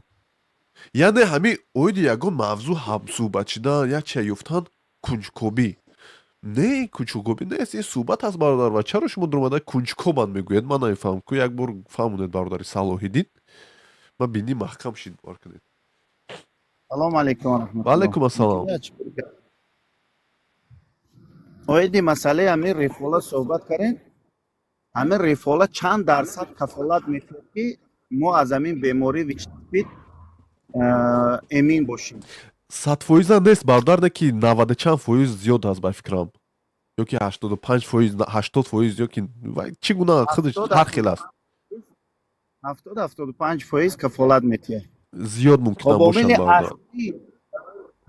Speaker 1: яъне ҳамин оиди ягон мавзӯъ ҳамсӯҳбат шудан, як чия ёфтан, кунҷкобӣ. Не, кунҷкобӣ нест, ин суҳбат аст, бародар. Ва чаро шумо дуромада кунҷкобанд мегӯед, ман намефаҳмам ку. Як бор фаҳмонед, бародари Салоҳиддин, ман бинӣ маҳкам шид, бовар кунед.
Speaker 12: Салому алайкум ва раҳматуллоҳ.
Speaker 1: Ва алайкум ассалом.
Speaker 12: Оиди масъалаи ҳамин рифола суҳбат кардем. Ҳамин рифола чанд дарсад кафолат метиҳад, ки мо аз ҳамин бемории ВИЧ-СПИД эмин бошем?
Speaker 1: 100 фоиза нест, бародар, не ки наваду чанд фоиз зиёд аст, ба фикрам, ё ки 85%, 80%, ё ки чӣ гуна худаш ҳар хел аст.
Speaker 12: 70-75% кафолат метиҳад.
Speaker 1: Зиёд мумкинам бошад, бародар.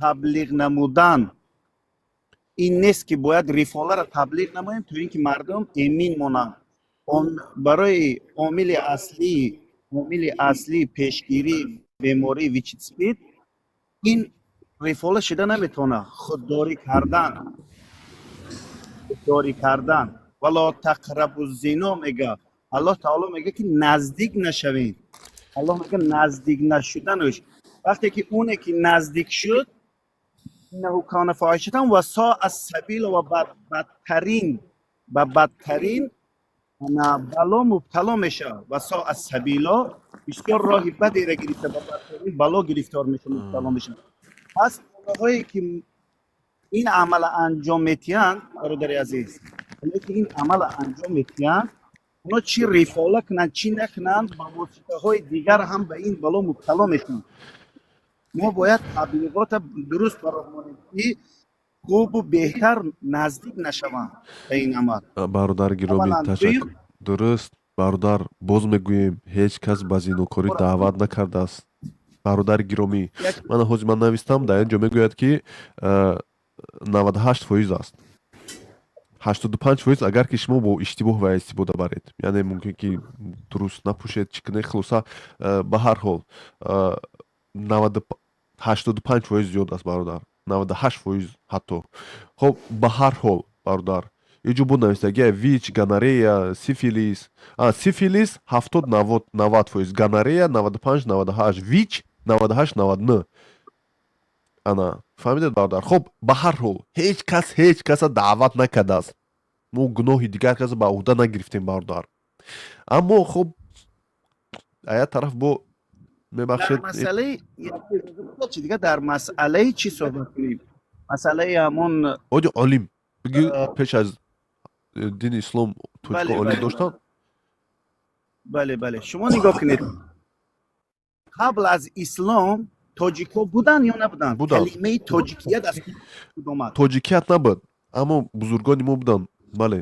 Speaker 12: Таблиғ намудан ин нест, ки бояд рифоларо таблиғ намоем, то ин ки мардум эмин монанд. Барои омили аслии пешгирии бемории ВИЧ-СПИД ин рифола шида наметавонад. Худдорӣ кардан. ولا تقربوا الزنا мега Аллоҳ таоло, мега ки наздик нашавем. Аллоҳ мега наздик нашуданаш. Вақте ки оне ки наздик шуд, إنه كان فاحشة وساء سبيلا, ва бадтарин, ба бадтарин бало мубтало мешавад. وساء سبيلا, бисёр роҳи бадеро гирифта, ба бадтарин бало гирифтор мешавад, мубтало мешавад. Пас онҳое ки Ин амала анҷом метиҳанд, бародари азиз, оное ки ин амала анҷом метиҳанд, оно чӣ рифола кунанд, чӣ накунанд, ба воситаҳои дигар ҳам ба ин бало мубтало мешаванд. Мо бояд таблиғота дуруст ба роҳ монем, ки хубу беҳтар наздик нашаванд ба ин амал.
Speaker 1: Бародар гиромӣ,
Speaker 12: Аввалан,
Speaker 1: ташаккур.
Speaker 12: дуюм
Speaker 1: Дуруст, бародар, боз мегӯем, ҳеҷ кас ба зинокорӣ даъват накардааст, бародари гиромӣ.
Speaker 12: Як
Speaker 1: Мана ҳозир ман навистам, дар ин ҷо мегӯяд, ки 98% аст, 85%, агар ки шумо бо иштибоҳ ва истифода баред, яъне мумкин ки дуруст напӯшед, чӣ кунед, хулоса, ба ҳар ҳол 85% зиёд аст, бародар, 98% ҳатто. Хоб, ба ҳар ҳол, бародар, иҷо буд навистагия: ВИЧ, гонорея, сифилис. Сифилис 70, 90%, гонорея 95, 98, ВИЧ 98, 99. Ана, фаҳмидед, бародар? Хоб, ба ҳар ҳол, ҳеҷ кас ҳеҷ каса даъват накардааст, мо гуноҳи дигар каса ба ӯҳда нагирифтем, бародар. Аммо хоб, а як тараф бо
Speaker 12: Дар
Speaker 1: мебахшед.
Speaker 12: Масъалаи чи дигар, дар масъалаи чӣ суҳбат кунем? Масъалаи ҳамон
Speaker 1: Оди олим бигӯ, пеш аз дини ислом тоҷико олим доштанд?
Speaker 12: Бале, шумо нигоҳ кунед, қабл аз ислом тоҷикҳо буданд ё набуданд?
Speaker 1: Буданд.
Speaker 12: Калимаи тоҷикият аз куҷо омад?
Speaker 1: Тоҷикият набуд, аммо бузургони мо буданд, бале.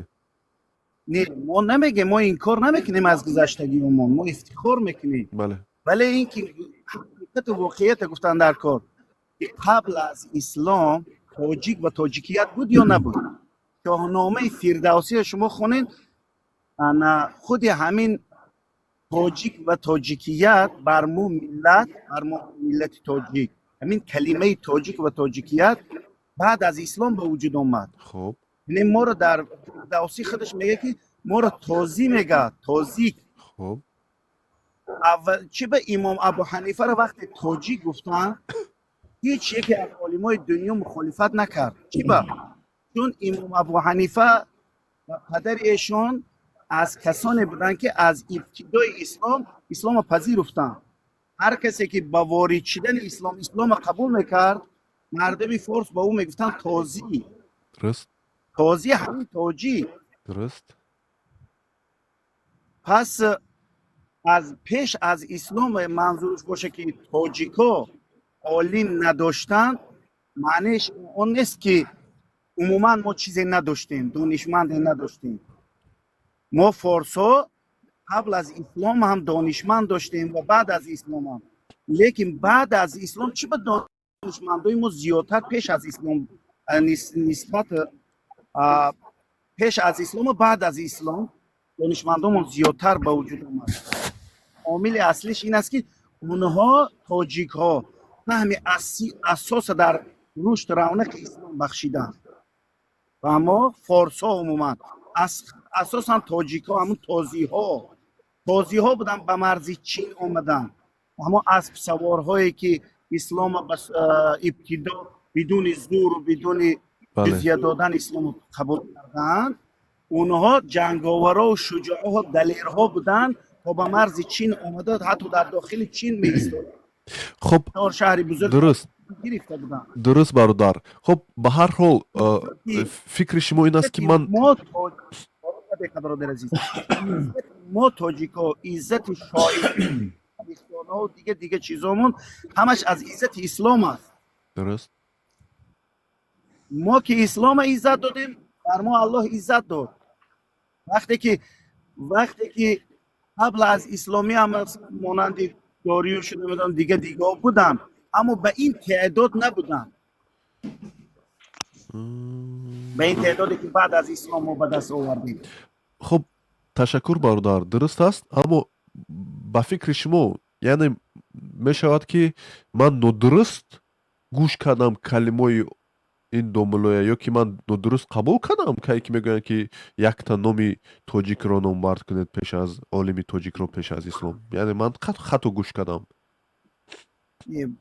Speaker 12: Не, мо намегем, мо инкор намекунем аз гузаштагиумон, мо ифтихор мекунем. Вале ин ки ҳақиқату воқеията гуфтан дар кор, ки қабл аз ислом тоҷик ва тоҷикият буд ё набуд? Шоҳномаи Фирдавсиро шумо хонед, ана худи ҳамин тоҷик ва тоҷикият бар мо миллат, бар мо миллати тоҷик, ҳамин калимаи тоҷик ва тоҷикият баъд аз ислом ба вуҷуд омад. Яъне моро дар Фирдавсӣ худаш мега, ки моро тозӣ мега, тозик. Аввал чӣ ба имом Абу Ҳанифаро вақте тоҷик гуфтанд, ҳеҷ яке аз олимои дунё мухолифат накард. Чӣ ба? Чун имом Абу Ҳанифа ва падари эшон аз касоне буданд, ки аз ибтидои ислом исломро пазируфтанд. Ҳар касе ки ба ворид шудани ислом исломро қабул мекард, мардуми форс ба ӯ мегуфтанд тозӣ. Тозӣ ҳамин тоҷик. Пас аз пеш аз ислом манзурш боше, ки тоҷико олим надоштанд, маънеш он нест, ки умуман мо чизе надоштем, донишманде надоштем. Мо форсҳо қабл аз ислом ҳам донишманд доштем ва баъд аз ислом ҳам. Лекин баъд аз ислом чӣ ба донишмандои мо зиёдтар пеш аз ислом нисбат пеш аз ислому баъд аз ислом донишмандомон зиёдтар ба вуҷуд омад? Омили аслиш ин аст, ки онҳо, тоҷикҳо, фаҳми асоса дар рушд равнақи ислом бахшиданд ва мо форсҳо умуман, асосан тоҷикҳо, ҳамун тозиҳо буданд, ба марзи Чин омаданд, ҳамон аспсаворҳое, ки ислома ба ибтидо бидуни зуру бидуни ҷизя додан исломо қабул карданд. Онҳо ҷанговару шуҷоаҳо, далерҳо буданд, то ба марзи Чин омада, ҳатто дар дохили Чин меистоданд. Чор шаҳри бузург гирифта буданд.
Speaker 1: Дуруст, бародар. Хуб, ба ҳар ҳол, фикри шумо ин аст, ки ман
Speaker 12: Мо, бародари азиз, мо тоҷико, иззати шоир, тарихдонҳо, дига дига чизомон ҳамаш аз иззати ислом аст. Мо ки ислома иззат додем, бар мо Аллоҳ иззат дод. Вақте ки қабл аз исломӣ ҳам монанди Дориюш, намедонам, дига дигаҳо буданд, аммо ба ин теъдод набуданд, ба ин теъдоде, ки баъд аз ислом мо ба даст овардем.
Speaker 1: Хуб, ташаккур, бародар, дуруст аст. Аммо ба фикри шумо, яъне мешавад, ки ман нодуруст гӯш кардам калимаи ин домулоя ё ки ман нодуруст қабул кардам, кае ки мегӯянд, ки якта номи тоҷикро номбард кунед пеш аз олими тоҷикро пеш аз ислом, яъне ман хато гӯш кардам?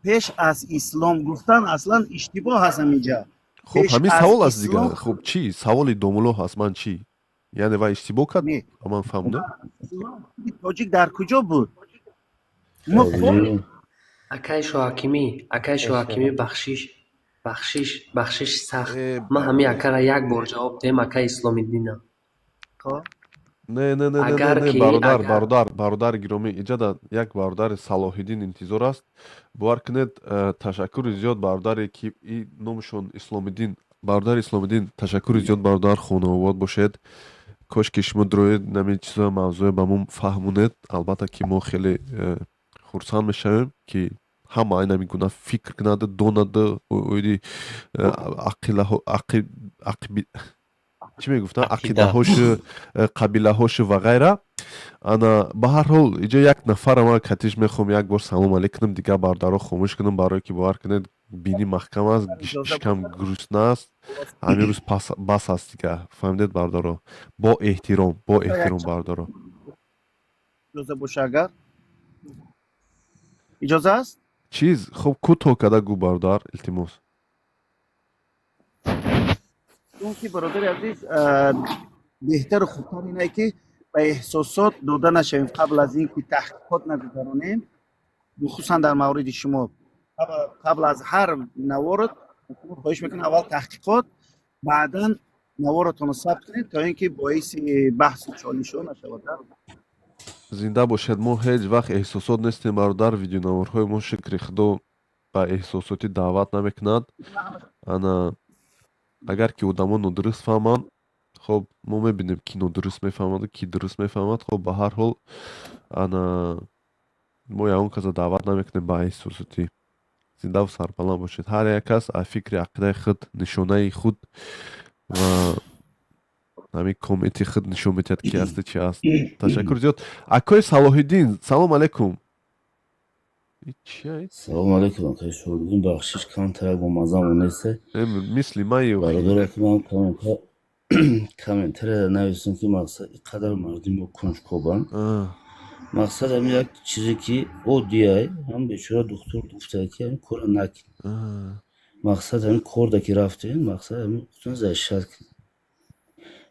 Speaker 12: Пеш аз ислом гуфтан аслан иштибоҳ аст ҳаминҷа.
Speaker 1: Хуб, ҳамин савол аст дига. Хуб, чӣ саволи домуло ҳаст? Ман чӣ, яъне вай иштибоҳ кард, ман фаҳмдам.
Speaker 12: Тоҷик дар куҷо буд?
Speaker 4: Акай Шоҳакимӣ, акай Шоҳакимӣ, бахшиш. Бахшиш, бахшиши сахт. Ман ҳамин акара як бор ҷавоб диҳем, ака Исломиддина.
Speaker 1: Не, не, не, не, не,
Speaker 4: Агар
Speaker 1: не,
Speaker 4: ки
Speaker 1: бародар,
Speaker 4: агар
Speaker 1: бародар, бародари гиромӣ, иҷада як бародари Салоҳиддин интизор аст. Бовар кунед, ташаккури зиёд бародаре ки и номашон Исломиддин, бародари Исломиддин, ташаккури зиёд, бародар, хонаобод бошед. Кош ки шумо дуроед нами чизои мавзӯе ба мо фаҳмонед. Албатта ки мо хеле хурсанд мешавем, ки ҳама айнами гуна фикр кунаду донаду оиди ақилаҳо ақи чӣ мегуфтанд, ақидаҳошу, қабилаҳошу ва ғайра. Ана, ба ҳар ҳол, иҷо як нафара ман катиш мехоҳам як бор салом алейк кунам, дигар бародаро хомӯш кунам, барое ки, бовар кунед, бинӣ маҳкам аст, шикам грустна аст. Ҳамин рӯз бас аст дига, фаҳмидед, бародаро? Бо эҳтиром, бо эҳтиром, бародаро.
Speaker 12: Иҷоза боша, агар иҷоза аст.
Speaker 1: Чиз, хуб, кӯтоҳ карда гӯ, бародар, илтимос.
Speaker 12: Чунки, бародари азиз, беҳтару хубтар ине ки ба эҳсосот дода нашавем, қабл аз ин ки таҳқиқот нагузаронем, хусусан дар мавриди шумо. Қабл аз ҳар наворот хоҳиш мекунам, аввал таҳқиқот, баъдан наворотонро сабт кунед, то ин ки боиси баҳсу чолишҳо нашавад.
Speaker 1: Зинда бошед. Мо ҳеҷ вақт эҳсосот нестем, бародар. Видеонаворҳои мо, шукри худо, ба эҳсосотӣ даъват намекунад. Ана, агар ки одамо нодуруст фаҳманд, хоб, мо мебинем, ки нодуруст мефаҳмаду ки дуруст мефаҳмад. Хоб, ба ҳар ҳол, ана, мо ягон каса даъват намекунем ба эҳсосотӣ. Зиндаву сарбаланд бошед. Ҳар як кас аз фикри ақидаи худ, нишонаи худ ва ҳамин комменти худ нишон медиҳад, ки асту чи аст. Ташаккур зиёд. Акои Салоҳиддин, салом алайкум.
Speaker 16: Салому алайкум, акаи Шоҳиддин. Бахшиш, камтарак бо маззамон несте.
Speaker 1: Мисли ман.
Speaker 16: Бародаре ки ман комментария нависем, ки мақсад ин қадар мардуми мо кунҷкобанд. Мақсад ҳамин як чизе ки оддиай, ҳам бечора духтур гуфта, ки ҳамин корро накун. Мақсад ҳамин корда ки рафтем, мақсад ҳамин худтон защищать кунед.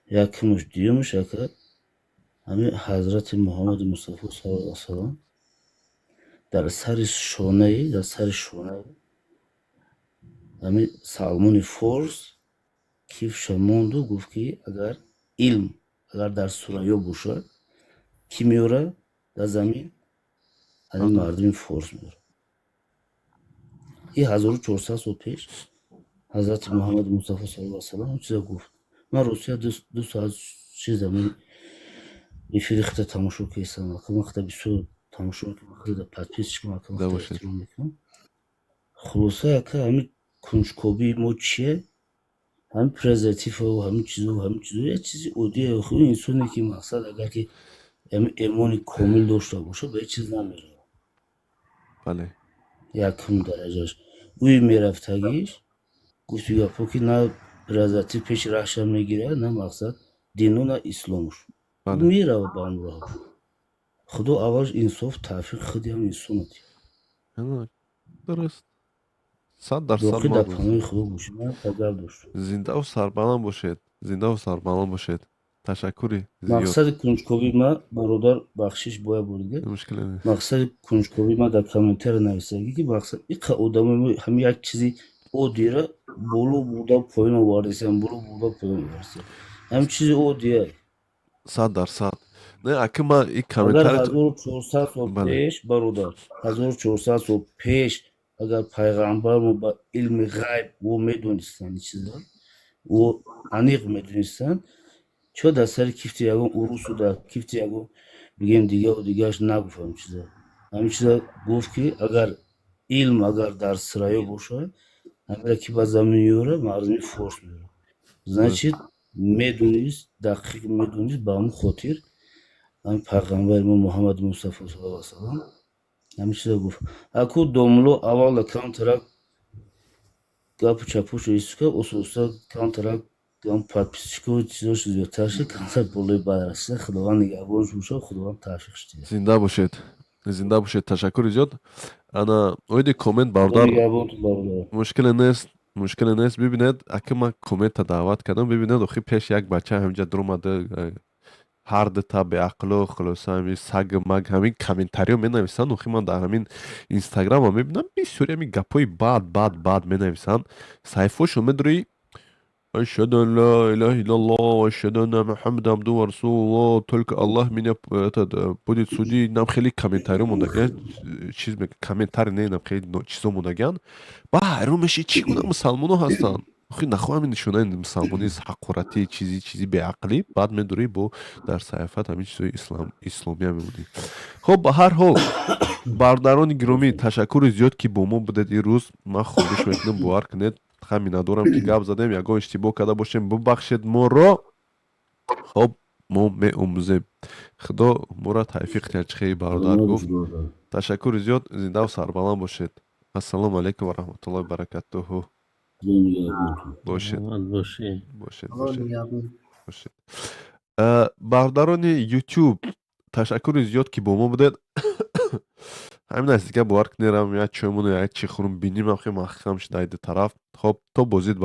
Speaker 16: Якумуш, дуюмуш, ака, ҳамин ҳазрати Муҳаммади Мустафо саллаллоҳу алайҳи васаллам дар сари шонаи ҳамин Салмони Форс кифша монду гуфт, ки агар илм агар дар Сурайё бошад, кӣ меорад дар замин? Ҳамин мардуми форс меорад. И 1400 сол пеш ҳазрати Муҳаммади Мустафо саллаллоҳу алайҳи васаллам он чиза гуфт. Ман Русия 2 соат чиз ҳамин эфири хита тамошо кардам. Ман хита бисёр тамошо мекунам, хита подписчик, ман хита эҳтиром мекунам. Хулоса, яка ҳамин кунҷкобии мо чие? Ҳамин презервативу ҳамин чизо як чизи оддие. Хуб, инсоне ки, мақсад, агар ки ҳамин эмони комил дошта бошад, ба ҳеҷ чиз намеравад. Якум дараҷаш ӯи мерафтагиш, гуфти гапҳо, ки на презерватив пеши раҳша мегирад, на, мақсад, дину, на исломуш меравад ба он роҳ. Худо аввалш инсоф, тавфиқ худи ҳам инсоно диҳад.
Speaker 1: Дуруст, 100%.
Speaker 16: Боқӣ дар паноҳи Худо бошед. Ман гап доштам.
Speaker 1: Зиндаву сарбаланд бошед, зиндаву сарбаланд бошед, ташаккури зиёд.
Speaker 16: Мақсади кунҷковии ма, бародар, бахшиш, бояд бурида.
Speaker 1: Мушкиле нест.
Speaker 16: Мақсади кунҷковии ма дар комментария нависагӣ, ки мақсад иқа одамои мо ҳамин як чизи оддиро боло бурда поён овардесиям, боло бурда поён овардесиям. Ҳамин чизи оддие.
Speaker 1: 100%. Не, аки ман и
Speaker 16: Агар
Speaker 1: комментари
Speaker 16: 1400 сол пеш, бародар, 1400 сол пеш агар пайғамбармо ба илми ғайб ӯ медонистанд, ин чиза ӯ аниқ медонистанд, чо дар сари кифти ягон урусу, дар кифти ягон, бигем, дигаву дигараш нагуфт ҳамин чиза? Ҳамин чиза гуфт, ки агар илм агар дар Сираё бошад, ҳамира ки ба замин меёрад, мардуми форс меёрад. Значит, медонист, дақиқ медонист. Ба ҳамин хотир ҳамин пайғамбари мо Муҳаммади Мустафо саллаллоҳу алайҳи васаллам ҳамин чиза гуфт. Аку домуло аввала камтарак гапу чапушу истика, оста камтарак подписчико чизош зиёдтар шуд, камтар болои бад расида. Худованд нигаҳбонш бошад, Худованд тавфиқш диҳад.
Speaker 1: Зинда бошед, зинда бошед, ташаккури зиёд. Ана, оиди коммент, бародар.
Speaker 16: Нигаҳбонтон, бародар.
Speaker 1: Мушкиле нест, мушкиле нест. Бибинед, аки ман коммента даъват кардам, бибинед, охи пеш як бача ҳаминҷа дуромада. Ҳар дута беақлу, хулоса, ҳамин саг маг, ҳамин комментариҳо менависанд. Охи, ман дар ҳамин Инстаграма мебинам, бисёри ҳамин гапҳои бад, бад, бад менависанд. Саҳифаошон медурӣ: «Ашҳаду ан ла илаҳа иллаллоҳ, ашҳаду анна Муҳаммадан абдуҳу ва расулуллоҳ, только Аллоҳ меня этот будет судить». Нам хеле комментариҳо мондагиан, чиз, комментарий не, нам хеле чизо мондагиан. Ба ҳайрон мешӣ, чӣ гуна мусалмоно ҳастанд. Охи, нахоҳам нишонаи мусалмонӣ ҳақоратӣ, чизи чизи беақлӣ. Баъд медурӣ, бо дар саҳифат ҳамин чизои исломия мемонӣ. Хоб, ба ҳар ҳол, бародарони гиромӣ, ташаккури зиёд, ки бо мо будед ин рӯз. Ман хоҳиш мекунам, бовар кунед, миннатдорам, ки гап задем. Ягон иштибоҳ карда бошем, бубахшед моро. Хоб, мо меомӯзем, Худо моро тавфиқ диҳад. Чихели бародар гуфт, ташаккури зиёд, зиндаву сарбаланд бошед. Ассалому алайкум ва раҳматуллоҳи баракатуҳу. Бошед, бошед, бошед. Бародарони Ютуб, ташаккури зиёд, ки бо мо будед. Ҳамин аст дига, бовар кунерам, як чоймону як чи хӯрум, биним, хе маҳкам шуда айди тараф. Хоб, то бозид.